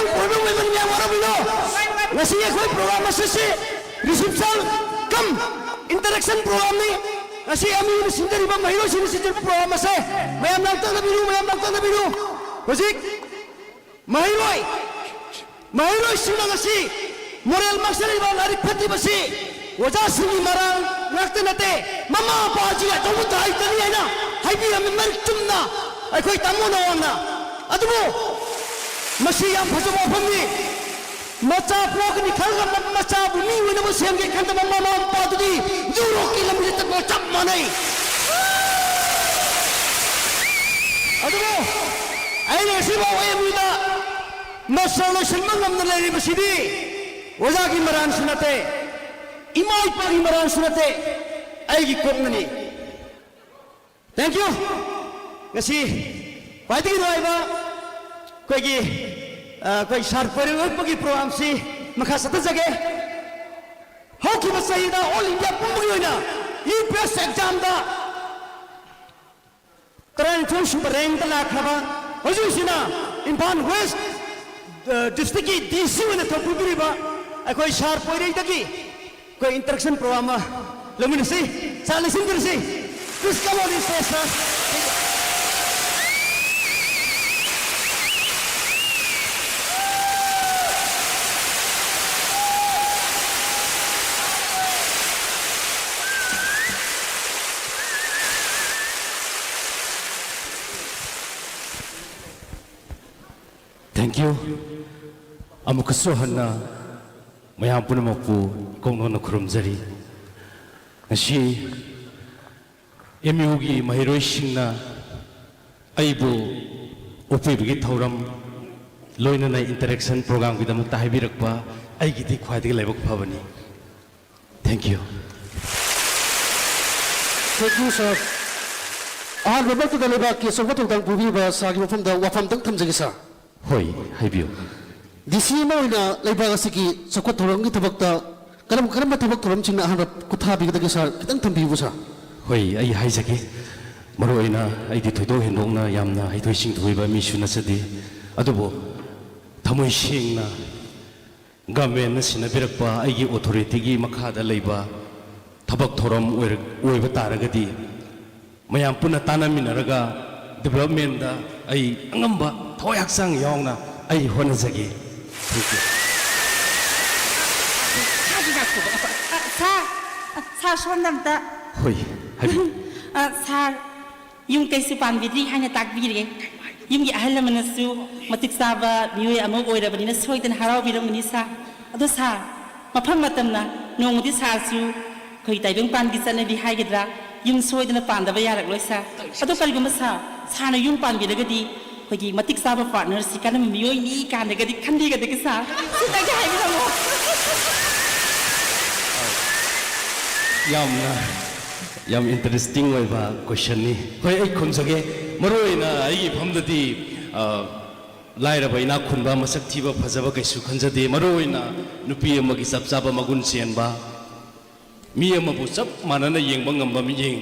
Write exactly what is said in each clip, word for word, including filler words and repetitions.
ꯑꯣꯏꯕ ꯑꯣꯏꯕꯅꯤ, ꯃꯌꯥꯝ ꯋꯥꯔꯝꯃꯤꯅꯣ? ꯉꯁꯤ ꯑꯩꯈꯣꯏ ꯄ꯭ꯔꯣꯒ꯭ꯔꯥꯝ ꯑꯁꯤꯁꯤ ꯔꯤꯁꯤꯞꯁꯟ ꯀꯝ ꯏꯟꯇꯔꯦꯛꯁꯟ ꯄ꯭ꯔꯣꯒ꯭ꯔꯥꯝꯅꯤ꯫ ꯉꯁꯤ ꯑꯦꯝ ꯌꯨꯅ ꯁꯤꯟꯖꯔꯤꯕ ꯃꯍꯩꯔꯣꯏꯁꯤꯡꯅ ꯁꯤꯟꯖꯔꯤꯕ ꯄ꯭ꯔꯣꯒ꯭ꯔꯥꯝ ꯑꯁꯦ ꯃꯌꯥꯝ ꯂꯥꯡꯇꯛꯅꯕꯤꯔꯨ, ꯃꯌꯥꯝ ꯂꯥꯡꯇꯛꯅꯕꯤꯔꯨ꯫ ꯍꯧꯖꯤꯛ ꯃꯍꯩꯔꯣꯏ, ꯃꯍꯩꯔꯣꯏꯁꯤꯡꯅ ꯉꯁꯤ ꯃꯣꯔꯦꯜ ꯃꯥꯡꯁꯤꯜꯂꯤꯕ, ꯂꯥꯏꯔꯤꯛ ꯐꯠꯇ꯭ꯔꯤꯕꯁꯤ ꯑꯣꯖꯥꯁꯤꯡꯒꯤ ꯃꯔꯥꯜ ꯉꯥꯛꯇ ꯅꯠꯇꯦ, ꯃꯃꯥ ꯃꯄꯥꯁꯤꯡ ꯑꯆꯧꯕ ꯗꯥꯏꯇꯅꯤ ꯍꯥꯏꯅ ꯍꯥꯏꯕꯤꯔꯝꯃꯤ ꯃꯔꯤꯛ ꯆꯨꯝꯅ ꯑꯩꯈꯣꯏ ꯇꯥꯃꯣꯅ ꯋꯥꯡꯅ꯫ ꯑꯗꯨꯕꯨ ꯃꯁꯤ ꯌꯥꯝ ꯐꯖꯕ ꯋꯥꯐꯝꯅꯤ꯫ ꯃꯆꯥ ꯄꯣꯛꯀꯅꯤ ꯈꯜꯂꯒ ꯃ-, ꯃꯆꯥꯕꯨ ꯃꯤ ꯑꯣꯏꯅꯕ ꯁꯦꯝꯒꯦ ꯈꯟꯗꯕ ꯃꯃꯥ ꯃꯄꯥꯗꯨꯗꯤ ꯌꯨꯔꯣꯞꯀꯤ ꯂꯝꯕꯤꯗ ꯆꯠꯄꯒ ꯆꯞ ꯃꯥꯟꯅꯩ꯫ ꯑꯗꯨꯕꯨ ꯑꯩꯅ ꯉꯁꯤꯐꯥꯎ ꯑꯦꯝ ꯌꯨꯗ ꯃꯥꯁꯇꯔ ꯂꯣꯏꯁꯤꯟꯕ ꯉꯝꯅ ꯂꯩꯔꯤꯕꯁꯤꯗꯤ ꯑꯣꯖꯥꯒꯤ ꯃꯔꯥꯟꯁꯨ ꯅꯠꯇꯦ, ꯏꯃꯥ ꯏꯄꯥꯒꯤ ꯃꯔꯥꯟꯁꯨ ꯅꯠꯇꯦ, ꯑꯩꯒꯤ ꯀꯣꯛꯅꯅꯤ꯫ Thank you꯫ ꯉꯁꯤ ꯈ꯭ꯋꯥꯏꯗꯒꯤ ꯅꯨꯡꯉꯥꯏꯕ ꯑꯩꯈꯣꯏꯒꯤ, ꯑ, ꯑꯩꯈꯣꯏ ꯁꯥꯔ ꯄꯣꯏꯔꯩ ꯑꯣꯏꯔꯛꯄꯒꯤ ꯄ꯭ꯔꯣꯒ꯭ꯔꯥꯝꯁꯤ ꯃꯈꯥ ꯆꯠꯊꯖꯒꯦ꯫ ꯍꯧꯈꯤꯕ ꯆꯍꯤꯗ ꯑꯣꯜ ꯏꯟꯗꯤꯌꯥ ꯄꯨꯝꯕꯒꯤ ꯑꯣꯏꯅ ꯌꯨ ꯄꯤ ꯑꯦꯁ ꯑꯦꯛꯖꯥꯝꯗ ꯇꯔꯥꯅꯤꯊꯣꯏ ꯁꯨꯕ ꯔꯦꯡꯗ ꯂꯥꯛꯈ꯭ꯔꯕ, ꯍꯧꯖꯤꯛ ꯍꯧꯖꯤꯛꯅ ꯏꯝꯐꯥꯜ ꯋꯦꯁ, ꯑ, ꯗꯤꯁꯇ꯭ꯔꯤꯛꯀꯤ ꯗꯤ ꯁꯤ ꯑꯣꯏꯅ ꯊꯧ ꯄꯨꯕꯤꯔꯤꯕ ꯑꯩꯈꯣꯏ ꯁꯥꯔ ꯄꯣꯏꯔꯩꯗꯒꯤ ꯑꯩꯈꯣꯏ ꯏꯟꯇꯔꯦꯛꯁꯟ ꯄ꯭ꯔꯣꯒ꯭ꯔꯥꯝ ꯑꯃ ꯂꯧꯃꯤꯟꯅꯁꯤ, ꯆꯥ ꯂꯩꯁꯤꯟꯕꯤꯔꯁꯤ꯫ Please come on stage, sir. Thank you. ꯑꯃꯨꯛꯀꯁꯨ ꯍꯟꯅ ꯃꯌꯥꯝ ꯄꯨꯝꯅꯃꯛꯄꯨ ꯏꯀꯣꯛ ꯅꯣꯟꯅ ꯈꯨꯔꯨꯝꯖꯔꯤ꯫ ꯉꯁꯤ ꯑꯦꯝ ꯌꯨꯒꯤ ꯃꯍꯩꯔꯣꯏꯁꯤꯡꯅ ꯑꯩꯕꯨ ꯑꯣꯛꯄꯤꯕꯒꯤ ꯊꯧꯔꯝ, ꯂꯣꯏꯅꯅ ꯏꯟꯇꯔꯦꯛꯁꯟ ꯄ꯭ꯔꯣꯒ꯭ꯔꯥꯝꯒꯤꯗꯃꯛꯇ ꯍꯥꯏꯕꯤꯔꯛꯄ ꯑꯩꯒꯤꯗꯤ ꯈ꯭ꯋꯥꯏꯗꯒꯤ ꯂꯥꯏꯕꯛ ꯐꯕꯅꯤ꯫ Thank you꯫ Thank you, sir꯫ ꯑꯍꯥꯟꯕꯃꯛꯇꯗ ꯂꯩꯕꯥꯛꯀꯤ ꯑꯆꯧꯕ ꯊꯧꯗꯥꯡ ꯄꯨꯕꯤꯔꯤꯕ ꯁꯥꯔꯒꯤ ꯃꯐꯝꯗ ꯋꯥꯐꯝ ꯑꯃꯇꯪ ꯊꯝꯖꯒꯦ, ꯁꯥꯔ꯫ ꯍꯣꯏ, ꯍꯥꯏꯕꯤꯌꯨ꯫ ꯗꯤ ꯁꯤ ꯑꯃ ꯑꯣꯏꯅ ꯂꯩꯕꯥꯛ ꯑꯁꯤꯒꯤ ꯆꯥꯎꯈꯠ ꯊꯧꯔꯥꯡꯒꯤ ꯊꯕꯛꯇ ꯀꯔꯝ ꯀꯔꯝꯕ ꯊꯕꯛ ꯊꯧꯔꯝꯁꯤꯡꯅ ꯑꯍꯥꯟꯕ ꯈꯨꯠ ꯊꯥꯕꯤꯒꯗꯒꯦ, ꯁꯥꯔ? ꯈꯤꯇꯪ ꯊꯝꯕꯤꯌꯨ, ꯁꯥꯔ꯫ ꯍꯣꯏ, ꯑꯩ ꯍꯥꯏꯖꯒꯦ꯫ ꯃꯔꯨꯑꯣꯏꯅ ꯑꯩꯗꯤ ꯊꯣꯏꯗꯣꯛ ꯍꯦꯟꯗꯣꯛꯅ ꯌꯥꯝꯅ ꯍꯩꯊꯣꯏ ꯁꯤꯡꯊꯣꯏꯕ ꯃꯤꯁꯨ ꯅꯠꯆꯗꯦ, ꯑꯗꯨꯕꯨ ꯊꯃꯣꯏ ꯁꯦꯡꯅ ꯒꯚꯔꯟꯃꯦꯟꯅ ꯁꯤꯟꯅꯕꯤꯔꯛꯄ ꯑꯩꯒꯤ ꯑꯣꯊꯣꯔꯤꯇꯤꯒꯤ ꯃꯈꯥꯗ ꯂꯩꯕ ꯊꯕꯛ ꯊꯧꯔꯝ ꯑꯣꯏꯔ-, ꯑꯣꯏꯕ ꯇꯥꯔꯒꯗꯤ, ꯃꯌꯥꯝ ꯄꯨꯟꯅ ꯇꯥꯟꯅꯃꯤꯟꯅꯔꯒ ꯗꯤꯕꯦꯂꯞꯃꯦꯟꯗ ꯑꯩ ꯑꯉꯝꯕ ꯊꯋꯥꯏ ꯍꯛꯆꯥꯡ ꯌꯥꯎꯅ ꯑꯩ ꯍꯣꯠꯅꯖꯒꯦ꯫ Thank you꯫ ꯁꯥꯔ, ꯁꯥꯔ, ꯁꯣꯝꯗ ꯑꯝꯇ꯫ ꯍꯣꯏ, ꯍꯥꯏꯕꯤꯌꯨ꯫ ꯑ, ꯁꯥꯔ, ꯌꯨꯝ ꯀꯩꯁꯨ ꯄꯥꯟꯕꯤꯗ꯭ꯔꯤ ꯍꯥꯏꯅ ꯇꯥꯛꯄꯤꯔꯦ꯫ ꯌꯨꯝꯒꯤ ꯑꯍꯜ ꯂꯃꯟꯅꯁꯨ ꯃꯇꯤꯛ ꯆꯥꯕ ꯃꯤꯑꯣꯏ ꯑꯃ ꯑꯣꯏꯔꯕꯅꯤꯅ ꯁꯣꯏꯗꯅ ꯍꯔꯥꯎꯕꯤꯔꯝꯒꯅꯤ ꯁꯥꯔ꯫ ꯑꯗꯣ ꯁꯥꯔ, ꯃꯐꯝ ꯃꯇꯝꯅ ꯅꯣꯡꯃꯗꯤ ꯁꯥꯔꯁꯨ ꯑꯩꯈꯣꯏ ꯇꯥꯏꯕꯪ ꯄꯥꯟꯒꯤ ꯆꯠꯅꯕꯤ ꯍꯥꯏꯒꯗ꯭ꯔꯥ, ꯌꯨꯝ ꯁꯣꯏꯗꯅ ꯄꯥꯟꯗꯕ ꯌꯥꯔꯛꯂꯣꯏ ꯁꯥꯔ꯫ ꯑꯗꯣ ꯀꯔꯤꯒꯨꯝꯕ ꯁꯥꯔ, ꯁꯥꯔꯅ ꯌꯨꯝ ꯄꯥꯟꯕꯤꯔꯒꯗꯤ ꯑꯩꯈꯣꯏꯒꯤ ꯃꯇꯤꯛ ꯆꯥꯕ ꯄꯥꯔꯠꯅꯔꯁꯤ ꯀꯔꯝꯕ ꯃꯤꯑꯣꯏꯅꯤ ꯀꯥꯟꯗꯒꯗꯤ ꯈꯟꯕꯤꯒꯗꯒꯦ ꯁꯥꯔ? ꯁꯤꯇꯪꯗꯤ ꯍꯥꯏꯕꯤꯔꯝꯃꯣ꯫ ꯌꯥꯝꯅ, ꯌꯥꯝ ꯏꯟꯇꯔꯦꯁꯇꯤꯡ ꯑꯣꯏꯕ ꯀꯣꯏꯁꯟꯅꯤ꯫ ꯍꯣꯏ, ꯑꯩ ꯈꯨꯝꯖꯒꯦ꯫ ꯃꯔꯨꯑꯣꯏꯅ ꯑꯩꯒꯤ ꯏꯐꯝꯗꯗꯤ, ꯑ, ꯂꯥꯏꯔꯕ ꯏꯅꯥꯛ ꯈꯨꯟꯕ, ꯃꯁꯛ ꯊꯤꯕ ꯐꯖꯕ ꯀꯩꯁꯨ ꯈꯟꯖꯗꯦ꯫ ꯃꯔꯨꯑꯣꯏꯅ ꯅꯨꯄꯤ ꯑꯃꯒꯤ ꯆꯞ ꯆꯥꯕ ꯃꯒꯨꯟ ꯆꯦꯟꯕ, ꯃꯤ ꯑꯃꯕꯨ ꯆꯞ ꯃꯥꯟꯅꯅ ꯌꯦꯡꯕ ꯉꯝꯕ ꯃꯤꯠꯌꯦꯡ,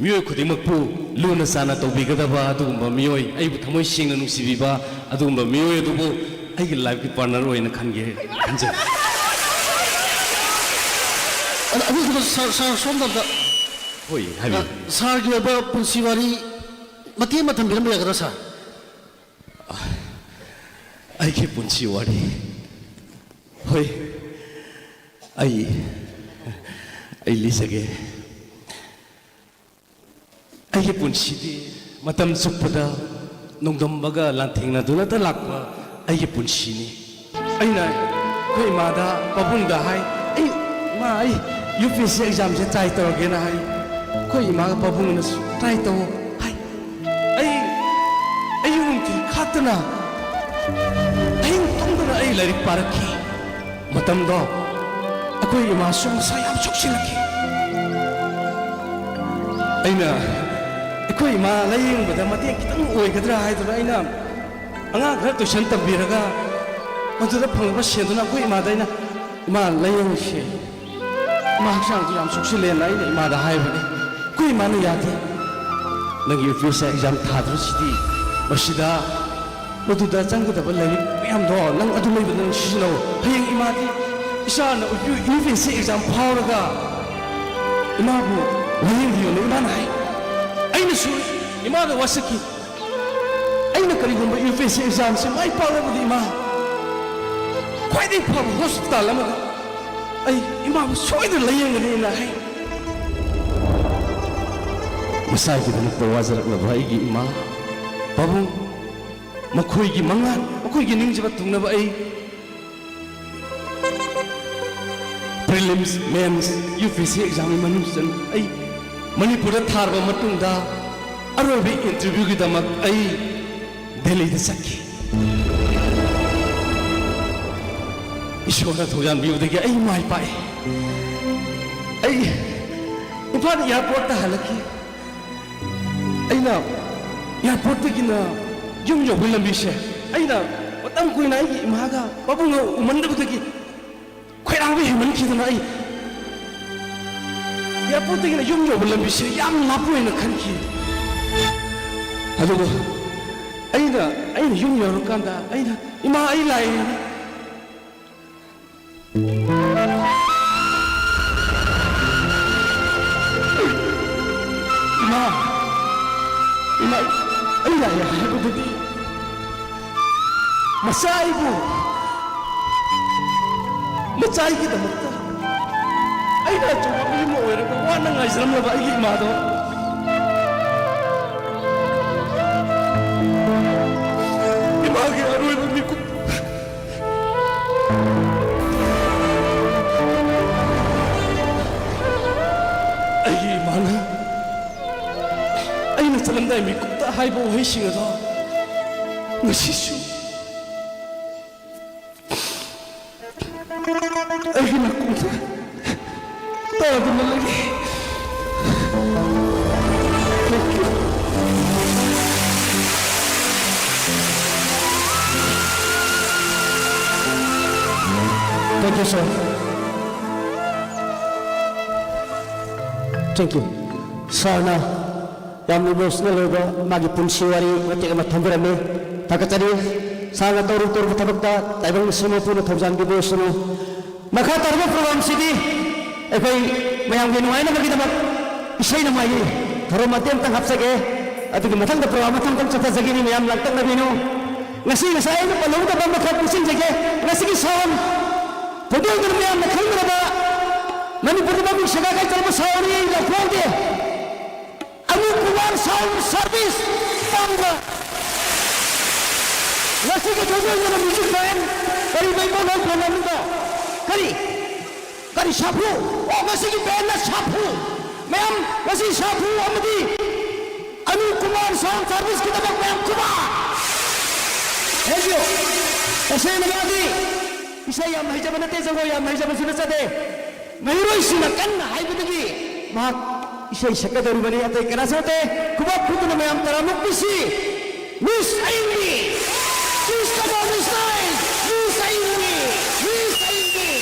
ꯃꯤꯑꯣꯏ ꯈꯨꯗꯤꯡꯃꯛꯄꯨ ꯂꯨꯅ ꯆꯥꯟꯅ ꯇꯧꯕꯤꯒꯗꯕ ꯑꯗꯨꯒꯨꯝꯕ ꯃꯤꯑꯣꯏ, ꯑꯩꯕꯨ ꯊꯃꯣꯏ ꯁꯦꯡꯅ ꯅꯨꯡꯁꯤꯕꯤꯕ ꯑꯗꯨꯒꯨꯝꯕ ꯃꯤꯑꯣꯏ ꯑꯗꯨꯕꯨ ꯑꯩꯒꯤ ꯂꯥꯏꯐꯀꯤ ꯄꯥꯔꯠꯅꯔ ꯑꯣꯏꯅ ꯈꯟꯒꯦ ꯈꯟꯖꯩ꯫ ꯑꯗ ꯑꯗꯨꯗꯨꯒ ꯁꯥꯔ, ꯁꯥꯔ, ꯁꯣꯝꯗ ꯑꯝꯇ, ꯍꯣꯏ, ꯍꯥꯏꯕꯤꯌꯨ꯫ ꯁꯥꯔꯒꯤ ꯑꯣꯏꯕ ꯄꯨꯟꯁꯤ ꯋꯥꯔꯤ ꯃꯇꯦꯛ ꯑꯃ ꯊꯝꯕꯤꯔꯝꯕ ꯌꯥꯒꯗ꯭ꯔꯥ, ꯁꯥꯔ? ꯑꯩꯒꯤ ꯄꯨꯟꯁꯤ ꯋꯥꯔꯤ꯫ ꯍꯣꯏ, ꯑꯩ, ꯑꯩ ꯂꯤꯖꯒꯦ꯫ ꯑꯩꯒꯤ ꯄꯨꯟꯁꯤꯗꯤ ꯃꯇꯝ ꯆꯨꯞꯄꯗ ꯅꯣꯡꯗꯝꯕꯒ ꯂꯥꯟꯊꯦꯡꯅꯗꯨꯅꯇ ꯂꯥꯛꯄ ꯑꯩꯒꯤ ꯄꯨꯟꯁꯤꯅꯤ꯫ ꯑꯩꯅ ꯑꯩꯈꯣꯏ ꯏꯃꯥꯗ, ꯄꯥꯕꯨꯡꯗ ꯍꯥꯏ, "ꯑꯩ, ꯏꯃꯥ, ꯑꯩ ꯌꯨ ꯄꯤ ꯑꯦꯁ ꯁꯤ ꯑꯦꯛꯖꯥꯝꯁꯦ ꯇ꯭ꯔꯥꯏ ꯇꯧꯔꯒꯦꯅ" ꯍꯥꯏ꯫ ꯑꯩꯈꯣꯏ ꯏꯃꯥꯒ ꯄꯥꯕꯨꯡꯅꯁꯨ "ꯇ꯭ꯔꯥꯏ ꯇꯧ" ꯍꯥꯏ꯫ ꯑꯩ, ꯑꯌꯨꯛ ꯅꯨꯡꯊꯤꯜ ꯈꯥꯛꯇꯅ, ꯑꯍꯤꯡ ꯇꯨꯝꯗꯅ ꯑꯩ ꯂꯥꯏꯔꯤꯛ ꯄꯥꯔꯛꯈꯤ꯫ ꯃꯇꯝꯗꯣ ꯑꯩꯈꯣꯏ ꯏꯃꯥꯁꯨ ꯃꯁꯥ ꯌꯥꯝ ꯁꯣꯛꯆꯤꯜꯂꯛꯈꯤ꯫ ꯑꯩꯅ ꯑꯩꯈꯣꯏ ꯏꯃꯥ ꯂꯥꯌꯦꯡꯕꯗ ꯃꯇꯦꯡ ꯈꯤꯇꯪ ꯑꯣꯏꯒꯗ꯭ꯔꯥ ꯍꯥꯏꯗꯨꯅ ꯑꯩꯅ ꯑꯉꯥꯡ ꯈꯔ ꯇꯨꯏꯁꯟ ꯇꯝꯕꯤꯔꯒ ꯃꯗꯨꯗ ꯐꯪꯂꯛꯄ ꯁꯦꯟꯗꯨꯅ ꯑꯩꯈꯣꯏ ꯏꯃꯥꯗ ꯑꯩꯅ, "ꯏꯃꯥ, ꯂꯥꯌꯦꯡꯁꯦ, ꯏꯃꯥ ꯍꯛꯆꯥꯡꯗꯨ ꯌꯥꯝ ꯁꯣꯛꯆꯤꯜꯂꯦꯅ" ꯑꯩꯅ ꯏꯃꯥꯗ ꯍꯥꯏꯕꯅꯤ꯫ ꯑꯩꯈꯣꯏ ꯏꯃꯥꯅ ꯌꯥꯗꯦ꯫ "ꯅꯪꯒꯤ U P S C exam ꯊꯥꯗꯣꯏꯁꯤꯗꯤ ꯃꯁꯤꯗ ꯃꯗꯨꯗ ꯆꯪꯒꯗꯕ ꯂꯥꯏꯔꯤꯛ ꯃꯌꯥꯝꯗꯣ ꯅꯪ ꯑꯗꯨ ꯂꯩꯕꯗ ꯅꯪ ꯁꯤꯖꯤꯟꯅꯧ꯫ ꯍꯌꯦꯡ ꯏꯃꯥꯗꯤ ꯏꯆꯥꯅ U P S C exam ꯐꯥꯎꯔꯒ ꯏꯃꯥꯕꯨ ꯂꯥꯏꯌꯦꯡꯕꯤꯌꯨꯅ ꯏꯃꯥꯅ ꯍꯥꯏ꯫ ꯑꯩꯅꯁꯨ ꯏꯃꯥꯗ ꯋꯥꯁꯛꯈꯤ꯫ ꯑꯩꯅ ꯀꯔꯤꯒꯨꯝꯕ ꯌꯨ ꯄꯤ ꯑꯦꯁ ꯁꯤ ꯑꯦꯛꯖꯥꯝꯁꯤ ꯃꯥꯏ ꯄꯥꯛꯂꯕꯗꯤ ꯏꯃꯥ, ꯈ꯭ꯋꯥꯏꯗꯒꯤ ꯐꯕ ꯍꯣꯁꯄꯤꯇꯥꯜ ꯑꯃꯗ ꯑꯩ ꯏꯃꯥꯕꯨ ꯁꯣꯏꯗꯅ ꯂꯥꯏꯌꯦꯡꯒꯅꯤꯅ ꯍꯥꯏ꯫ ꯃꯁꯥꯒꯤꯗꯃꯛꯇ ꯋꯥꯖꯔꯛꯂꯕ ꯑꯩꯒꯤ ꯏꯃꯥ, ꯄꯥꯕꯨꯡ, ꯃꯈꯣꯏꯒꯤ ꯃꯉꯥꯜ, ꯃꯈꯣꯏꯒꯤ ꯅꯤꯡꯖꯕ ꯊꯨꯡꯅꯕ ꯑꯩ prelims, ꯃꯦꯟꯁ, U P S C ꯑꯦꯛꯖꯥꯝꯒꯤ ꯃꯅꯨꯡ ꯆꯟ ꯑꯩ ꯃꯅꯤꯄꯨꯔꯗ ꯊꯥꯔꯕ ꯃꯇꯨꯡꯗ ꯑꯔꯣꯏꯕ ꯏꯟꯇꯔꯚ꯭ꯌꯨꯒꯤꯗꯃꯛ ꯑꯩ ꯗꯦꯜꯂꯤꯗ ꯆꯠꯈꯤ꯫ ꯏꯁꯣꯔꯅ ꯊꯧꯖꯥꯟꯕꯤꯕꯗꯒꯤ ꯑꯩ ꯃꯥꯏ ꯄꯥꯛꯏ꯫ ꯑꯩ ꯏꯝꯐꯥꯜ ꯑꯦꯌꯥꯔꯄꯣꯔꯠꯇ ꯍꯜꯂꯛꯈꯤ꯫ ꯑꯩꯅ ꯑꯦꯌꯥꯔꯄꯣꯔꯠꯇꯒꯤꯅ ꯌꯨꯝ ꯌꯧꯕꯒꯤ ꯂꯝꯕꯤꯁꯦ ꯑꯩꯅ ꯃꯇꯝ ꯀꯨꯏꯅ ꯑꯩꯒꯤ ꯏꯃꯥꯒ ꯄꯥꯕꯨꯡꯒ ꯎꯃꯟꯗꯕꯗꯒꯤ ꯈꯣꯏꯔꯥꯡꯕ ꯍꯦꯟꯃꯟꯈꯤꯗꯅ ꯑꯩ ꯑꯦꯌꯥꯔꯄꯣꯔꯠꯇꯒꯤꯅ ꯌꯨꯝ ꯌꯧꯕ ꯂꯝꯕꯤꯁꯦ ꯌꯥꯝ ꯂꯥꯞꯄ ꯑꯣꯏꯅ ꯈꯟꯈꯤ꯫ ꯑꯗꯨꯕꯨ ꯑꯩꯅ, ꯑꯩꯅ ꯌꯨꯝ ꯌꯧꯔꯀꯥꯟꯗ ꯑꯩꯅ, "ꯏꯃꯥ, ꯑꯩ ꯂꯥꯛꯑꯦ꯫ ꯏꯃꯥ, ꯏꯃꯥ, ꯑꯩ ꯂꯥꯛꯑꯦ" ꯍꯥꯏꯕꯗꯨꯗꯤ ꯃꯆꯥ ꯑꯩꯕꯨ, ꯃꯆꯥ ꯑꯩꯒꯤꯗꯃꯛꯇ ꯑꯩꯅ ꯑꯆꯧꯕ ꯃꯤ ꯑꯃ ꯑꯣꯏꯔꯒ ꯋꯥꯅ ꯉꯥꯏꯖꯔꯝꯂꯕ ꯑꯩꯒꯤ ꯏꯃꯥꯗꯣ ꯏꯃꯥꯒꯤ ꯑꯔꯣꯏꯕ ꯃꯤꯀꯨꯞ ꯑꯩꯒꯤ ꯏꯃꯥꯅ ꯑꯩꯅ ꯆꯠꯂꯝꯗꯥꯏ ꯃꯤꯀꯨꯞꯇ ꯍꯥꯏꯕ ꯋꯥꯍꯩꯁꯤꯡ ꯑꯗꯣ ꯉꯁꯤꯁꯨ ꯑꯩꯒꯤ ꯅꯥꯀꯣꯡꯗ ꯇꯥꯗꯨꯅ ꯂꯩꯔꯤ꯫ Thank you. Thank you, sir. Thank you. ꯁꯥꯔꯅ ꯌꯥꯝꯅ ꯏꯃꯣꯁꯅꯦꯜ ꯑꯣꯏꯕ ꯃꯥꯒꯤ ꯄꯨꯟꯁꯤ ꯋꯥꯔꯤ ꯃꯇꯦꯛ ꯑꯃ ꯊꯝꯕꯤꯔꯝꯃꯤ꯫ ꯊꯥꯒꯠꯆꯔꯤ꯫ ꯁꯥꯔꯅ ꯇꯧꯔꯨ ꯇꯧꯔꯨꯕ ꯊꯕꯛꯇ ꯇꯥꯏꯕꯪ ꯃꯤꯁꯤꯡ ꯃꯄꯨꯅ ꯊꯧꯖꯥꯟꯕꯤꯕ ꯑꯣꯏꯁꯅꯨ꯫ ꯃꯈꯥ ꯇꯥꯔꯕ ꯄ꯭ꯔꯣꯒ꯭ꯔꯥꯝꯁꯤꯗꯤ ꯑꯩꯈꯣꯏ ꯃꯌꯥꯝꯒꯤ ꯅꯨꯡꯉꯥꯏꯅꯕꯒꯤꯗꯃꯛ ꯏꯁꯩ ꯅꯣꯡꯃꯥꯏꯒꯤ ꯊꯧꯔꯝ ꯃꯇꯦꯛ ꯑꯃꯇꯪ ꯍꯥꯞꯆꯒꯦ꯫ ꯑꯗꯨꯒꯤ ꯃꯊꯪꯗ ꯄ꯭ꯔꯣꯒ꯭ꯔꯥꯝ ꯃꯊꯪ ꯃꯊꯪ ꯆꯠꯊꯖꯒꯅꯤ꯫ ꯃꯌꯥꯝ ꯂꯥꯡꯇꯛꯅꯕꯤꯅꯨ꯫ ꯉꯁꯤ ꯉꯁꯥꯏ ꯑꯩꯅ ꯄꯜꯍꯧꯗꯕ ꯑꯃꯈꯛ ꯅꯤꯡꯁꯤꯡꯖꯒꯦ꯫ ꯉꯁꯤꯒꯤ ꯁꯥꯎꯟ ꯊꯣꯏꯗꯣꯛꯇꯅ ꯃꯌꯥꯝꯅ ꯈꯪꯅꯔꯕ ꯃꯅꯤꯄꯨꯔꯗ ꯃꯃꯤꯡ ꯁꯦꯒꯥꯏ ꯀꯥꯏ ꯆꯠꯂꯕ ꯁꯥꯎꯟꯅꯤ ꯂꯧꯈꯣꯡꯗꯦ꯫ ꯑꯅꯨꯞ ꯀꯨꯃꯥꯔ ꯁꯥꯎꯟ ꯁꯥꯔꯚꯤꯁ ꯄꯥꯡꯕ꯫ ꯉꯁꯤꯒꯤ ꯊꯣꯏꯗꯣꯛ ꯍꯦꯟꯗꯣꯛꯅ ꯃ꯭ꯌꯨꯖꯤꯛ ꯕꯦꯟ ꯀꯔꯤ ꯃꯩ ꯃꯣꯟ ꯍꯣꯏ ꯄ꯭ꯔꯣꯒ꯭ꯔꯥꯝꯗꯨꯗ ꯀꯔꯤ ꯀꯔꯤ ꯁꯥꯐꯨ? ꯑꯣ, ꯉꯁꯤꯒꯤ ꯕꯦꯟꯅ ꯁꯥꯐꯨ꯫ ꯃꯌꯥꯝ, ꯉꯁꯤ ꯁꯥꯐꯨ ꯑꯃꯗꯤ ꯑꯅꯨꯞ ꯀꯨꯃꯥꯔ ꯁꯥꯎꯟ ꯁꯥꯔꯚꯤꯁꯀꯤꯗꯃꯛ ꯃꯌꯥꯝ ꯈꯨꯕꯥꯛ꯫ Thank you꯫ ꯇꯁꯦꯡꯅ ꯃꯥꯗꯤ ꯏꯁꯩ ꯌꯥꯝ ꯍꯩꯖꯕ ꯅꯠꯇꯦ, ꯖꯒꯣꯏ ꯌꯥꯝ ꯍꯩꯖꯕꯁꯨ ꯅꯠꯆꯗꯦ꯫ ꯃꯍꯩꯔꯣꯏꯁꯤꯡꯅ ꯀꯟꯅ ꯍꯥꯏꯕꯗꯒꯤ ꯃꯍꯥꯛ ꯏꯁꯩ ꯁꯛꯀꯗꯧꯔꯤꯕꯅꯤ꯫ ꯑꯇꯩ ꯀꯅꯥꯁꯨ ꯅꯠꯇꯦ꯫ ꯈꯨꯕꯥꯛ ꯈꯨꯗꯅ ꯃꯌꯥꯝ ꯇꯔꯥꯃꯨꯛ ꯄꯤꯁꯤ꯫ Miss Aimee! Please come on the stage! Miss Aimee! Miss Aimee!